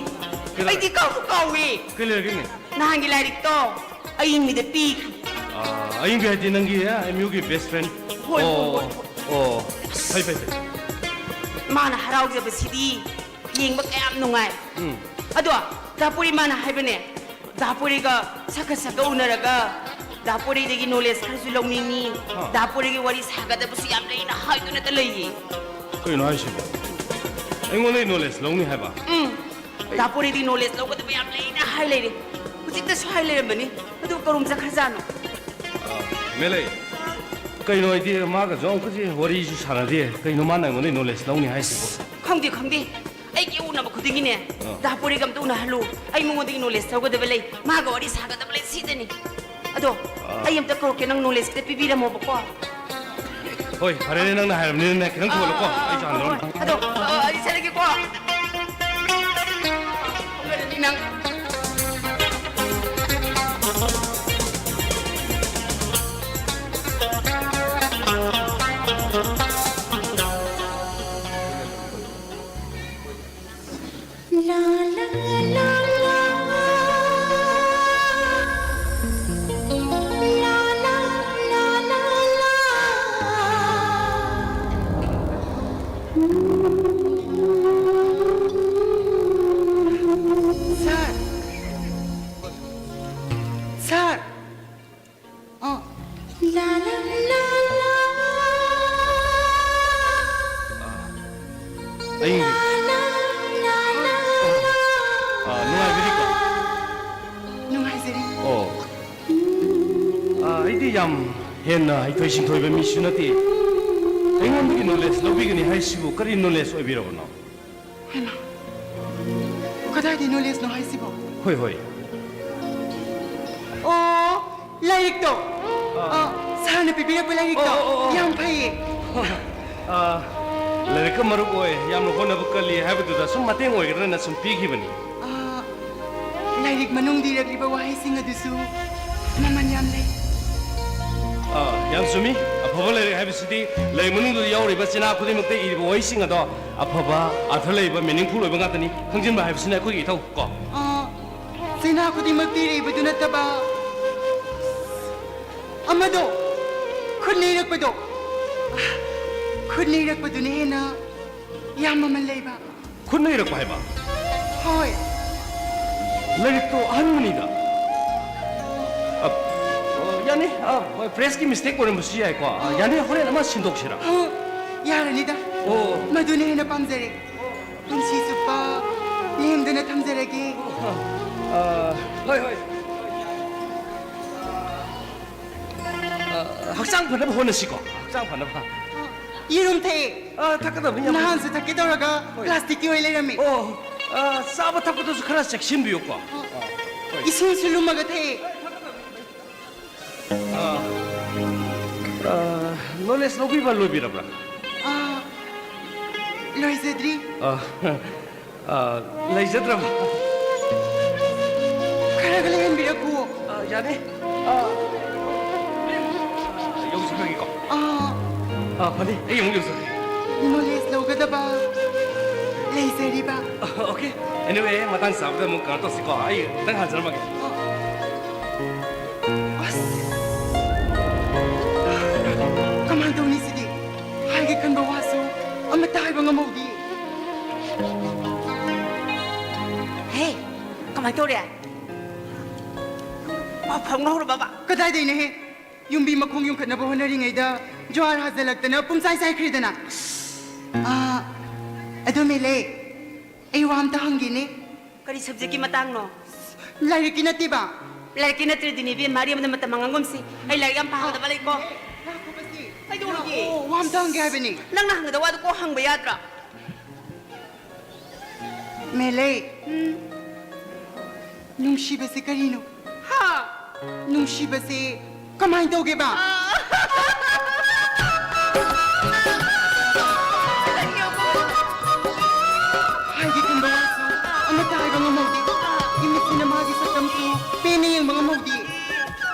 ꯀꯩꯗꯧꯔꯦ? ꯑꯩꯗꯤ ꯀꯥꯎꯕꯨ ꯀꯥꯎꯏ꯫ ꯀꯩ ꯂꯩꯔꯒꯦꯅꯦ? ꯅꯍꯥꯟꯒꯤ ꯂꯥꯏꯔꯤꯛꯇꯣ ꯑꯌꯤꯡꯕꯤꯗ ꯄꯤꯈ꯭ꯔꯦ꯫ ꯑꯥ, ꯑꯌꯤꯡꯕꯤ ꯍꯥꯏꯗꯤ ꯅꯪꯒꯤ, ꯑꯦ, ꯑꯦꯝ ꯌꯨꯒꯤ ꯕꯦꯁ ꯐ꯭ꯔꯦꯟ? ꯍꯣꯏ, ꯍꯣꯏ, ꯑꯣ, ꯍꯣꯏ, ꯍꯣꯏ꯫ ꯑꯣ, ꯐꯩ, ꯐꯩ, ꯐꯩ꯫ ꯃꯥꯅ ꯍꯔꯥꯎꯖꯕꯁꯤꯗꯤ ꯌꯦꯡꯕ ꯀꯌꯥꯝ ꯅꯨꯡꯉꯥꯏ꯫ ꯎꯝ꯫ ꯑꯗꯣ ꯗꯥ ꯄꯣꯏꯔꯩ ꯃꯥꯅ ꯍꯥꯏꯕꯅꯦ, ꯗꯥ ꯄꯣꯏꯔꯩꯒ ꯁꯛꯀ ꯁꯛꯀ ꯎꯅꯔꯒ ꯗꯥ ꯄꯣꯏꯔꯩꯗꯒꯤ ꯅꯣꯂꯦꯖ ꯈꯔꯁꯨ ꯂꯧꯅꯤꯡꯉꯤ, ꯑꯥ꯫ ꯗꯥ ꯄꯣꯏꯔꯩꯒꯤ ꯋꯥꯔꯤ ꯁꯥꯒꯗꯕꯁꯨ ꯌꯥꯝ ꯂꯩꯅ ꯍꯥꯏꯗꯨꯅꯇ ꯂꯩꯌꯦ꯫ ꯀꯩꯅꯣ ꯍꯥꯏꯁꯤꯕꯣ? ꯑꯩꯉꯣꯟꯗꯒꯤ ꯅꯣꯂꯦꯖ ꯂꯧꯅꯤ ꯍꯥꯏꯕ? ꯎꯝ꯫ ꯑꯩ ꯗꯥ ꯄꯣꯏꯔꯩꯗꯒꯤ ꯅꯣꯂꯦꯖ ꯂꯧꯒꯗꯕ ꯌꯥꯝ ꯂꯩꯅ ꯍꯥꯏ ꯂꯩꯔꯦ꯫ ꯍꯧꯖꯤꯛꯇꯁꯨ ꯍꯥꯏ ꯂꯩꯔꯝꯕꯅꯤ꯫ ꯑꯗꯨ ꯀꯔꯣꯝ ꯆꯠꯈ꯭ꯔꯖꯥꯠꯅꯣ? ꯑꯥ, ꯃꯦꯂꯩ, ꯀꯩꯅꯣ ꯍꯥꯏꯗꯤ ꯃꯥꯒꯁꯨ ꯑꯃꯨꯛꯀꯁꯨ ꯋꯥꯔꯤꯁꯨ ꯁꯥꯟꯅꯗꯦ꯫ ꯀꯩꯅꯣ ꯃꯥꯅ ꯑꯩꯉꯣꯟꯗꯒꯤ ꯅꯣꯂꯦꯖ ꯂꯧꯅꯤ ꯍꯥꯏꯁꯤꯕꯣ? ꯈꯪꯗꯦ, ꯈꯪꯗꯦ꯫ ꯑꯩꯒꯤ ꯎꯅꯕ ꯈꯨꯗꯤꯡꯒꯤꯅꯦ, ꯑꯥ꯫ ꯗꯥ ꯄꯣꯏꯔꯩꯒ ꯑꯝꯇ ꯎꯅꯍꯜꯂꯨ꯫ ꯑꯩ ꯃꯉꯣꯟꯗꯒꯤ ꯅꯣꯂꯦꯖ ꯂꯧꯒꯗꯕ ꯂꯩ, ꯃꯥꯒ ꯋꯥꯔꯤ ꯁꯥꯒꯗꯕ ꯂꯩ, ꯁꯤꯗꯅꯤ꯫ ꯑꯗꯣ, ꯑꯥ꯫ ꯑꯩ ꯑꯝꯇ ꯀꯧꯔꯛꯀꯦ, ꯅꯪ ꯅꯣꯂꯦꯖ ꯈꯤꯇ ꯄꯤꯕꯤꯔꯝꯃꯣꯕꯀꯣ꯫ ꯍꯣꯏ, ꯐꯔꯦꯅꯦ, ꯅꯪꯅ ꯍꯥꯏꯔꯕꯅꯤꯅꯅꯦ, ꯈꯤꯇꯪ ꯊꯨꯍꯜꯂꯨꯀꯣ, ꯑꯥ, ꯑꯥ, ꯑꯩꯁꯨ ꯑꯥ, ꯍꯥꯟꯅ ꯍꯣꯏ, ꯂꯧꯔꯒꯦ꯫ ꯍꯣꯏ꯫ ꯑꯗꯣ, ꯑꯥ, ꯑꯩ ꯆꯠꯂꯒꯦꯀꯣ꯫ ꯅꯪ꯫ ꯌꯥꯝ ꯍꯦꯟꯅ ꯍꯩꯊꯣꯏ ꯁꯤꯡꯊꯣꯏꯕ ꯃꯤꯁꯨ ꯅꯠꯇꯦ꯫ ꯑꯩꯉꯣꯟꯗꯒꯤ ꯅꯣꯂꯦꯖ ꯂꯧꯕꯤꯒꯅꯤ ꯍꯥꯏꯁꯤꯕꯨ ꯀꯔꯤ ꯅꯣꯂꯦꯖ ꯑꯣꯏꯕꯤꯔꯕꯅꯣ? ꯍꯩꯃꯥ, ꯀꯗꯥꯏꯗꯒꯤ ꯅꯣꯂꯦꯖꯅꯣ ꯍꯥꯏꯁꯤꯕꯣ? ꯍꯣꯏ, ꯍꯣꯏ꯫ ꯑꯣ, ꯂꯥꯏꯔꯤꯛꯇꯣ꯫ ꯑꯥ꯫ ꯑꯥ, ꯁꯥꯔꯅ ꯄꯤꯕꯤꯔꯛꯄ ꯂꯥꯏꯔꯤꯛꯇꯣ꯫ ꯑꯣ, ꯑꯣ, ꯑꯣ, ꯑꯣ꯫ ꯌꯥꯝ ꯐꯩꯌꯦ꯫ ꯑꯥ, ꯂꯥꯏꯔꯤꯛꯀ ꯃꯔꯨꯞ ꯑꯣꯏ, ꯌꯥꯝꯅ ꯍꯣꯠꯅꯕ ꯀꯜꯂꯤ ꯍꯥꯏꯕꯗꯨꯗ ꯁꯨꯝ ꯃꯇꯦꯡ ꯑꯣꯏꯒꯗ꯭ꯔꯅ ꯁꯨꯝ ꯄꯤꯈꯤꯕꯅꯤ꯫ ꯑꯥ, ꯂꯥꯏꯔꯤꯛ ꯃꯅꯨꯡꯗ ꯏꯔꯛꯂꯤꯕ ꯋꯥꯍꯩꯁꯤꯡ ꯑꯗꯨꯁꯨ ꯃꯃꯜ ꯌꯥꯝ ꯂꯩ꯫ ꯑꯥ, ꯌꯥꯝ ꯆꯨꯝꯃꯤ꯫ ꯑꯐꯕ ꯂꯥꯏꯔꯤꯛ ꯍꯥꯏꯕꯁꯤꯗꯤ ꯂꯥꯏꯔꯤꯛ ꯃꯅꯨꯡꯗꯨꯗ ꯌꯥꯎꯔꯤꯕ ꯆꯤꯟꯍꯥ ꯈꯨꯗꯤꯡꯃꯛꯇ ꯏꯔꯤꯕ ꯋꯥꯍꯩꯁꯤꯡ ꯑꯗꯣ ꯑꯐꯕ, ꯑꯔꯊ ꯂꯩꯕ, ꯃꯤꯅꯤꯡꯐꯨꯜ ꯑꯣꯏꯕ ꯉꯥꯛꯇꯅꯤ꯫ ꯈꯪꯖꯤꯟꯕ ꯍꯥꯏꯕꯁꯤꯅ ꯑꯩꯈꯣꯏꯒꯤ ꯏꯊꯧ ꯀꯣ꯫ ꯑꯥ, ꯆꯤꯟꯍꯥ ꯈꯨꯗꯤꯡꯃꯛꯇ ꯏꯔꯛꯏꯕꯗꯨ ꯅꯠꯇꯕ ꯑꯃꯗꯣ, ꯈꯨꯠꯅ ꯏꯔꯛꯄꯗꯣ, ꯈꯨꯠꯅ ꯏꯔꯛꯄꯗꯨꯅ ꯍꯦꯟꯅ ꯌꯥꯝ ꯃꯃꯜ ꯂꯩꯕ꯫ ꯈꯨꯠꯅ ꯏꯔꯛꯄ ꯍꯥꯏꯕ? ꯍꯣꯏ꯫ ꯂꯥꯏꯔꯤꯛꯇꯣ ꯑꯍꯟꯕꯅꯤꯗ꯫ ꯑ, ꯑ, ꯌꯥꯅꯤ, ꯑ, ꯍꯣꯏ, ꯄ꯭ꯔꯦꯁꯀꯤ ꯃꯤꯁꯇꯦꯛ ꯑꯣꯏꯔꯝꯕꯁꯨ ꯌꯥꯏꯀꯣ꯫ ꯑ, ꯌꯥꯅꯤ, ꯍꯣꯔꯦꯟ ꯑꯃ ꯁꯤꯟꯗꯣꯛꯁꯤꯔꯥ? ꯑ, ꯌꯥꯔꯅꯤꯗ꯫ ꯑꯣ꯫ ꯃꯗꯨꯅ ꯍꯦꯟꯅ ꯄꯥꯝꯖꯔꯦ꯫ ꯄꯨꯟꯁꯤ ꯆꯨꯞꯄ ꯂꯦꯡꯗꯅ ꯊꯝꯖꯔꯒꯦ꯫ ꯑ, ꯍꯣꯏ, ꯍꯣꯏ꯫ ꯑ, ꯍꯛꯆꯥꯡ ꯐꯅꯕ ꯍꯣꯠꯅꯁꯤꯀꯣ, ꯍꯛꯆꯥꯡ ꯐꯅꯕ꯫ ꯌꯦꯔꯨꯝ ꯊꯛꯑꯦ꯫ ꯑ, ꯊꯛꯀꯗꯕꯅꯤ, ꯌꯥꯝ ꯅꯍꯥꯟꯁꯨ ꯊꯛꯀꯦ ꯇꯧꯔꯒ ꯍꯣꯏ꯫ ꯄ꯭ꯂꯥꯁꯇꯤꯛꯀꯤ ꯑꯣꯏ ꯂꯩꯔꯝꯃꯦ꯫ ꯑꯣ, ꯑ, ꯆꯥꯕ ꯊꯛꯄꯗꯁꯨ ꯈꯔ ꯆꯦꯛꯁꯤꯟꯕꯤꯌꯨꯀꯣ꯫ ꯑ, ꯍꯣꯏ꯫ ꯏꯁꯤꯡꯁꯨ ꯂꯨꯝꯃꯒ ꯊꯛꯑꯦ꯫ ꯑ, ꯑ, ꯅꯣꯂꯦꯖ ꯂꯧꯕꯤꯕ ꯂꯣꯏꯕꯤꯔꯕ꯭ꯔꯥ? ꯑ, ꯂꯣꯏꯖꯗ꯭ꯔꯤ꯫ ꯑ, ꯑ, ꯂꯩꯖꯗ꯭ꯔꯕ? ꯈꯔꯒ ꯂꯩꯍꯟꯕꯤꯔꯛꯈꯨꯋꯣ꯫ ꯑ, ꯌꯥꯅꯤ꯫ ꯑ, ꯌꯧꯖꯔꯒꯦꯀꯣ꯫ ꯑ, ꯑ, ꯐꯅꯤ, ꯑꯩ ꯑꯃꯨꯛ ꯌꯧꯖꯔꯒꯦ꯫ ꯅꯣꯂꯦꯖ ꯂꯧꯒꯗꯕ ꯂꯩꯖꯔꯤꯕ꯫ ꯑ, ꯑꯣꯀꯦ꯫ Anyway, ꯃꯇꯥꯡ ꯆꯥꯕꯗ ꯑꯃꯨꯛ ꯀꯩꯅꯣ ꯇꯧꯁꯤꯀꯣ꯫ ꯑꯩ ꯈꯤꯇꯪ ꯍꯥꯟꯖꯔꯝꯃꯒꯦ꯫ ꯑ, ꯑꯁ! ꯀꯃꯥꯏ ꯇꯧꯅꯤ ꯁꯤꯗꯤ? ꯍꯥꯏꯒꯦ ꯈꯟꯕ ꯋꯥꯁꯨ ꯑꯃꯠꯇ ꯍꯥꯏꯕ ꯉꯝꯍꯧꯗꯦ꯫ ꯍꯦ, ꯀꯃꯥꯏ ꯇꯧꯔꯦ? ꯄꯥꯎ ꯐꯥꯎꯅꯍꯧꯔꯕꯕ? ꯀꯗꯥꯏꯗꯩꯅꯣꯍꯦ? ꯌꯨꯝꯕꯤ ꯃꯈꯣꯡ ꯌꯨꯡꯈꯠꯅꯕ ꯍꯣꯠꯅꯔꯤꯉꯩꯗ ꯖ꯭ꯋꯥꯔ ꯍꯥꯖꯤꯜꯂꯛꯇꯅ ꯄꯨꯝꯆꯥꯏ ꯆꯥꯏꯈ꯭ꯔꯦꯗꯅ꯫ ꯑꯥ, ꯑꯗꯣ ꯃꯦꯂꯦ, ꯑꯩ ꯋꯥ ꯑꯝꯇ ꯍꯪꯒꯦꯅꯦ꯫ ꯀꯔꯤ ꯁꯕꯖꯦꯛꯀꯤ ꯃꯇꯥꯡꯅꯣ? ꯂꯥꯏꯔꯤꯛꯀꯤ ꯅꯠꯇꯦꯕ꯫ ꯂꯥꯏꯔꯤꯛꯀꯤ ꯅꯠꯇ꯭ꯔꯗꯤꯅꯦ ꯏꯕꯦꯝꯃ, ꯑꯔꯦꯝꯕꯗ ꯃꯇꯝ ꯃꯥꯡꯍꯟꯒꯨꯝꯁꯤ꯫ ꯑꯩ ꯂꯥꯏꯔꯤꯛ ꯌꯥꯝ ꯄꯥꯒꯗꯕ ꯂꯩꯀꯣ꯫ ꯉꯥꯏꯈꯣ, ꯃꯁꯤ꯫ ꯀꯩꯗꯧꯔꯒꯦ? ꯑꯣ, ꯋꯥ ꯑꯝꯇ ꯍꯪꯒꯦ ꯍꯥꯏꯕꯅꯤ꯫ ꯅꯪꯅ ꯍꯪꯒꯗꯕ ꯋꯥꯗꯣ ꯀꯣꯛ ꯍꯪꯕ ꯌꯥꯗ꯭ꯔꯥ? ꯃꯦꯂꯩ꯫ ꯎꯝ꯫ ꯅꯨꯡꯁꯤꯕꯁꯤ ꯀꯔꯤꯅꯣ? ꯍꯥ? ꯅꯨꯡꯁꯤꯕꯁꯤ ꯀꯃꯥꯏꯅ ꯇꯧꯒꯦꯕ? ꯑꯥ꯫ ꯍꯥꯏꯒꯦ ꯈꯟꯕ ꯋꯥꯁꯨ ꯑꯃꯠꯇ ꯍꯥꯏꯕ ꯉꯝꯍꯧꯗꯦ꯫ ꯏꯃꯤꯠꯁꯤꯅ ꯃꯥꯒꯤ ꯁꯛꯇꯝꯁꯨ ꯄꯦꯟꯅ ꯌꯦꯡꯕ ꯉꯝꯍꯧꯗꯦ꯫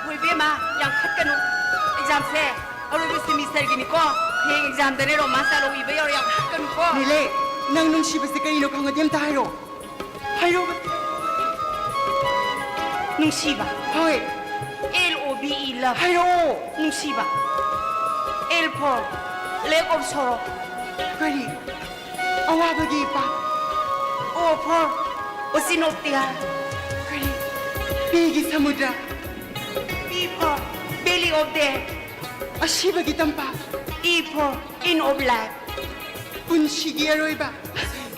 ꯍꯣꯏ ꯏꯕꯦꯝꯃ, ꯌꯥꯝ ꯈꯠꯀꯅꯨ꯫ ꯑꯦꯛꯖꯥꯝꯁꯦ ꯑꯔꯣꯏꯕ ꯁꯦꯃꯤꯁꯇꯔꯒꯤꯅꯤꯀꯣ꯫ ꯍꯌꯦꯡ ꯑꯦꯛꯖꯥꯝꯗꯅꯦ ꯔꯣꯃꯥꯟꯁ ꯗꯥꯏꯂꯣꯛ ꯏꯕ ꯌꯥꯎꯔꯦ, ꯌꯥꯝ ꯈꯠꯀꯅꯨꯀꯣ꯫ ꯃꯦꯂꯩ, ꯅꯪ ꯅꯨꯡꯁꯤꯕꯁꯦ ꯀꯔꯤꯅꯣ ꯈꯪꯉꯗꯤ ꯑꯝꯇ ꯍꯥꯏꯔꯣ꯫ ꯍꯥꯏꯔꯣꯕ꯫ ꯅꯨꯡꯁꯤꯕ꯫ ꯍꯣꯏ꯫ L O V E, love꯫ ꯍꯥꯏꯔꯛꯑꯣ꯫ ꯅꯨꯡꯁꯤꯕ꯫ L for lake of sorrow꯫ ꯀꯔꯤ? ꯑꯋꯥꯕꯒꯤ ꯏꯄꯥꯛ꯫ O for ocean of tear꯫ ꯀꯔꯤ? ꯄꯤꯒꯤ ꯁꯃꯨꯗ꯭ꯔ꯫ P for belly of death꯫ ꯑꯁꯤꯕꯒꯤ ꯇꯝꯄꯥꯛ꯫ E for end of life꯫ ꯄꯨꯟꯁꯤꯒꯤ ꯑꯔꯣꯏꯕ꯫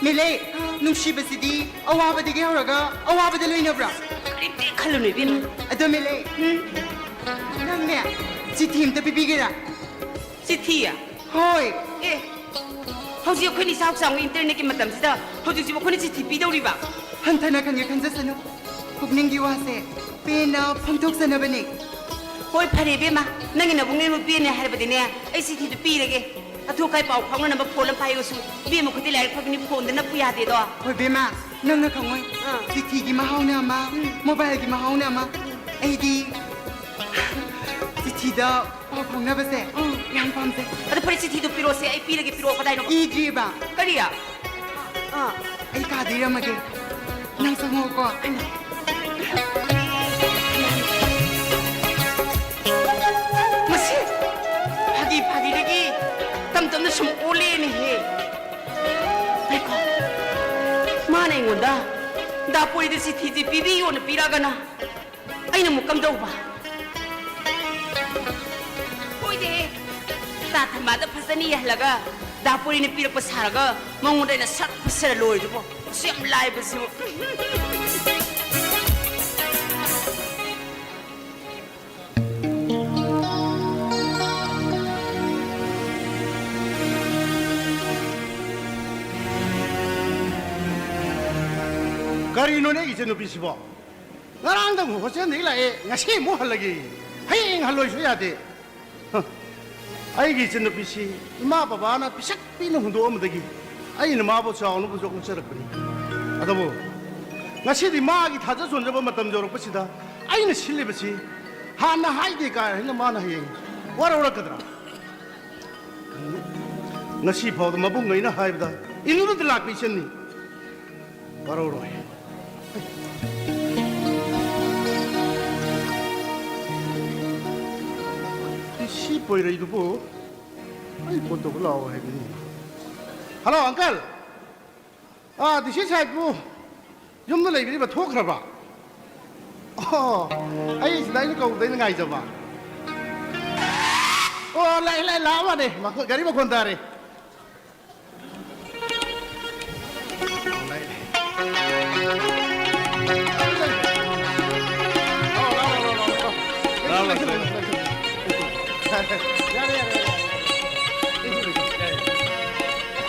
ꯃꯦꯂꯩ, ꯅꯨꯡꯁꯤꯕꯁꯤꯗꯤ ꯑꯋꯥꯕꯗꯒꯤ ꯍꯧꯔꯒ ꯑꯋꯥꯕꯗ ꯂꯣꯏꯅꯕ꯭ꯔꯥ? ꯀꯔꯤꯝꯇ ꯈꯜꯂꯨꯅꯨ ꯏꯕꯦꯝꯃ꯫ ꯑꯗꯣ ꯃꯦꯂꯩ, ꯎꯝ? ꯅꯪꯅꯦ ꯆꯤꯊꯤ ꯑꯝꯇ ꯄꯤꯕꯤꯒꯦꯔꯥ? ꯆꯤꯊꯤ? ꯍꯣꯏ꯫ ꯑꯦ, ꯍꯧꯖꯤꯛ ꯑꯩꯈꯣꯏꯅ ꯏꯆꯥꯎ ꯆꯥꯎꯅ ꯏꯟꯇꯔꯅꯦꯠꯀꯤ ꯃꯇꯝꯁꯤꯗ ꯍꯧꯖꯤꯛꯁꯤꯕꯨ ꯑꯩꯈꯣꯏꯅ ꯆꯤꯊꯤ ꯄꯤꯗꯧꯔꯤꯕ? ꯍꯟꯊꯅ ꯈꯟꯒꯦ ꯈꯟꯖꯁꯅꯨ꯫ ꯄꯨꯛꯅꯤꯡꯒꯤ ꯋꯥꯁꯦ ꯄꯦꯟꯅ ꯐꯣꯡꯗꯣꯛꯆꯅꯕꯅꯦ꯫ ꯍꯣꯏ, ꯐꯔꯦ ꯏꯕꯦꯝꯃ, ꯅꯪꯒꯤ ꯅꯕꯨꯡꯅ ꯅꯨꯄꯤꯅꯦ ꯍꯥꯏꯔꯕꯗꯤꯅꯦ, ꯑꯩ ꯆꯤꯊꯤꯗꯨ ꯄꯤꯔꯒꯦ꯫ ꯑꯊꯨ ꯑꯀꯥꯏ ꯄꯥꯎ ꯐꯥꯎꯅꯅꯕ ꯐꯣꯟ ꯑꯃ ꯄꯥꯏꯔꯁꯨ, ꯏꯕꯦꯝꯃ ꯈꯨꯗꯤ ꯂꯥꯏꯔꯤꯛ ꯐꯕꯅꯤ, ꯐꯣꯟꯗ ꯅꯞꯄꯨ ꯌꯥꯗꯦꯗꯣ꯫ ꯍꯣꯏ ꯏꯕꯦꯝꯃ, ꯅꯪꯅ ꯈꯪꯉꯣꯏ꯫ ꯑꯥ꯫ ꯆꯤꯊꯤꯒꯤ ꯃꯍꯥꯎꯅ ꯑꯃ, ꯎꯝ꯫ ꯃꯣꯕꯥꯏꯜꯒꯤ ꯃꯍꯥꯎꯅ ꯑꯃ꯫ ꯎꯝ꯫ ꯑꯩꯗꯤ ꯆꯤꯊꯤꯗ ꯄꯥꯎ ꯐꯥꯎꯅꯕꯁꯦ, ꯎꯝ꯫ ꯌꯥꯝ ꯄꯥꯝꯖꯩ꯫ ꯑꯗꯣ ꯐꯔꯦ, ꯆꯤꯊꯤꯗꯨ ꯄꯤꯔꯛꯑꯣꯁꯦ, ꯑꯩ ꯄꯤꯔꯒꯦ, ꯄꯤꯔꯛꯑꯣ, ꯀꯗꯥꯏꯅꯣ? ꯏꯗ꯭ꯔꯤꯕ? ꯀꯔꯤ? ꯑꯥ꯫ ꯑꯩ ꯀꯥꯗ ꯏꯔꯝꯃꯒꯦ꯫ ꯅꯪ ꯆꯪꯉꯛꯑꯣꯀꯣ꯫ ꯍꯩꯃꯥ꯫ ꯃꯁꯤ ꯐꯥꯒꯤ ꯐꯥꯒꯤꯗꯒꯤ ꯇꯝ ꯇꯝꯅ ꯁꯨꯝ ꯑꯣꯜꯂꯦꯅꯦꯍꯦ꯫ ꯉꯥꯏꯈꯣ꯫ ꯃꯥꯅ ꯑꯩꯉꯣꯟꯗ ꯗꯥꯄꯣꯏꯗ ꯆꯤꯊꯤꯁꯤ ꯄꯤꯕꯤꯌꯣꯅ ꯄꯤꯔꯛꯑꯒꯅ ꯑꯩꯅ ꯑꯃꯨꯛ ꯀꯝꯗꯧꯕ? ꯍꯣꯏꯅꯦꯍꯦ꯫ ꯇꯥ ꯊꯝꯕꯥꯜꯗ ꯐꯖꯅ ꯌꯦꯡꯍꯜꯂꯒ ꯗꯥꯄꯣꯏꯅ ꯄꯤꯔꯛꯄ ꯁꯥꯔꯒ ꯃꯉꯣꯟꯗ ꯑꯩꯅ ꯁꯠ ꯐꯨꯠꯁꯔ ꯂꯣꯏꯔꯗꯨꯕꯨ꯫ ꯑꯁꯨꯛ ꯌꯥꯝ ꯂꯥꯏꯕꯁꯤꯕꯨ꯫ ꯀꯩꯅꯣꯅꯦ ꯑꯩꯒꯤ ꯏꯆꯟꯅꯨꯄꯤꯁꯤꯕꯣ? ꯉꯔꯥꯡꯗꯪ ꯍꯣꯁꯇꯦꯜꯗꯒꯤ ꯂꯥꯛꯑꯦ, ꯉꯁꯤ ꯑꯃꯨꯛ ꯍꯜꯂꯒꯦ꯫ ꯍꯌꯦꯡ ꯍꯜꯂꯣꯏꯁꯨ ꯌꯥꯗꯦ꯫ ꯍ, ꯑꯩꯒꯤ ꯏꯆꯟꯅꯨꯄꯤꯁꯤ ꯏꯃꯥ ꯕꯕꯥꯅ ꯄꯤꯁꯛ ꯄꯤꯛꯅ ꯍꯨꯟꯗꯣꯛꯑꯝꯕꯗꯒꯤ ꯑꯩꯅ ꯃꯥꯕꯨ ꯆꯥꯎꯅꯕꯁꯨ ꯍꯣꯠꯅꯖꯔꯛꯄꯅꯤ꯫ ꯑꯗꯨꯕꯨ ꯉꯁꯤꯗꯤ ꯃꯥꯒꯤ ꯊꯥꯖ ꯁꯣꯟꯖꯕ ꯃꯇꯝ ꯌꯧꯔꯛꯄꯁꯤꯗ ꯑꯩꯅ ꯁꯤꯜꯂꯤꯕꯁꯤ ꯍꯥꯟꯅ ꯍꯥꯏꯗꯦ ꯀꯥꯏꯅ ꯃꯥꯅ ꯍꯌꯦꯡ ꯋꯥꯔꯧꯔꯛꯀꯗ꯭ꯔꯥ? ꯉꯁꯤ ꯐꯥꯎꯗ ꯃꯕꯨꯡ ꯑꯩꯅ ꯍꯥꯏꯕꯗ ꯏꯜꯂꯨꯗ ꯂꯥꯛꯄ ꯏꯆꯟꯅꯤ꯫ ꯋꯥꯔꯧꯔꯣꯏ꯫ ꯁꯤ ꯄꯣꯏꯔꯩꯗꯨꯕꯨ ꯑꯩ ꯐꯣꯟ ꯇꯧꯕ ꯂꯥꯛꯑꯣ ꯍꯥꯏꯕꯅꯤ꯫ ꯍꯜꯂꯣ, ꯑꯪꯀꯜ꯫ ꯑꯥ, ꯗꯤ ꯁꯤ ꯁꯥꯍꯦꯕꯄꯨ ꯌꯨꯝꯗ ꯂꯩꯕꯤꯔꯤꯕ, ꯊꯣꯛꯈ꯭ꯔꯕ? ꯑꯣ, ꯑꯩ ꯁꯤꯗ ꯑꯩꯅ ꯀꯧꯕꯗ ꯑꯩꯅ ꯉꯥꯏꯖꯕ꯫ ꯑꯣ, ꯂꯥꯛꯑꯦ, ꯂꯥꯛꯑꯦ, ꯂꯥꯛꯑ ꯃꯥꯅꯦ꯫ ꯃꯈꯣꯟ, ꯒꯥꯔꯤ ꯃꯈꯣꯟ ꯇꯥꯔꯦ꯫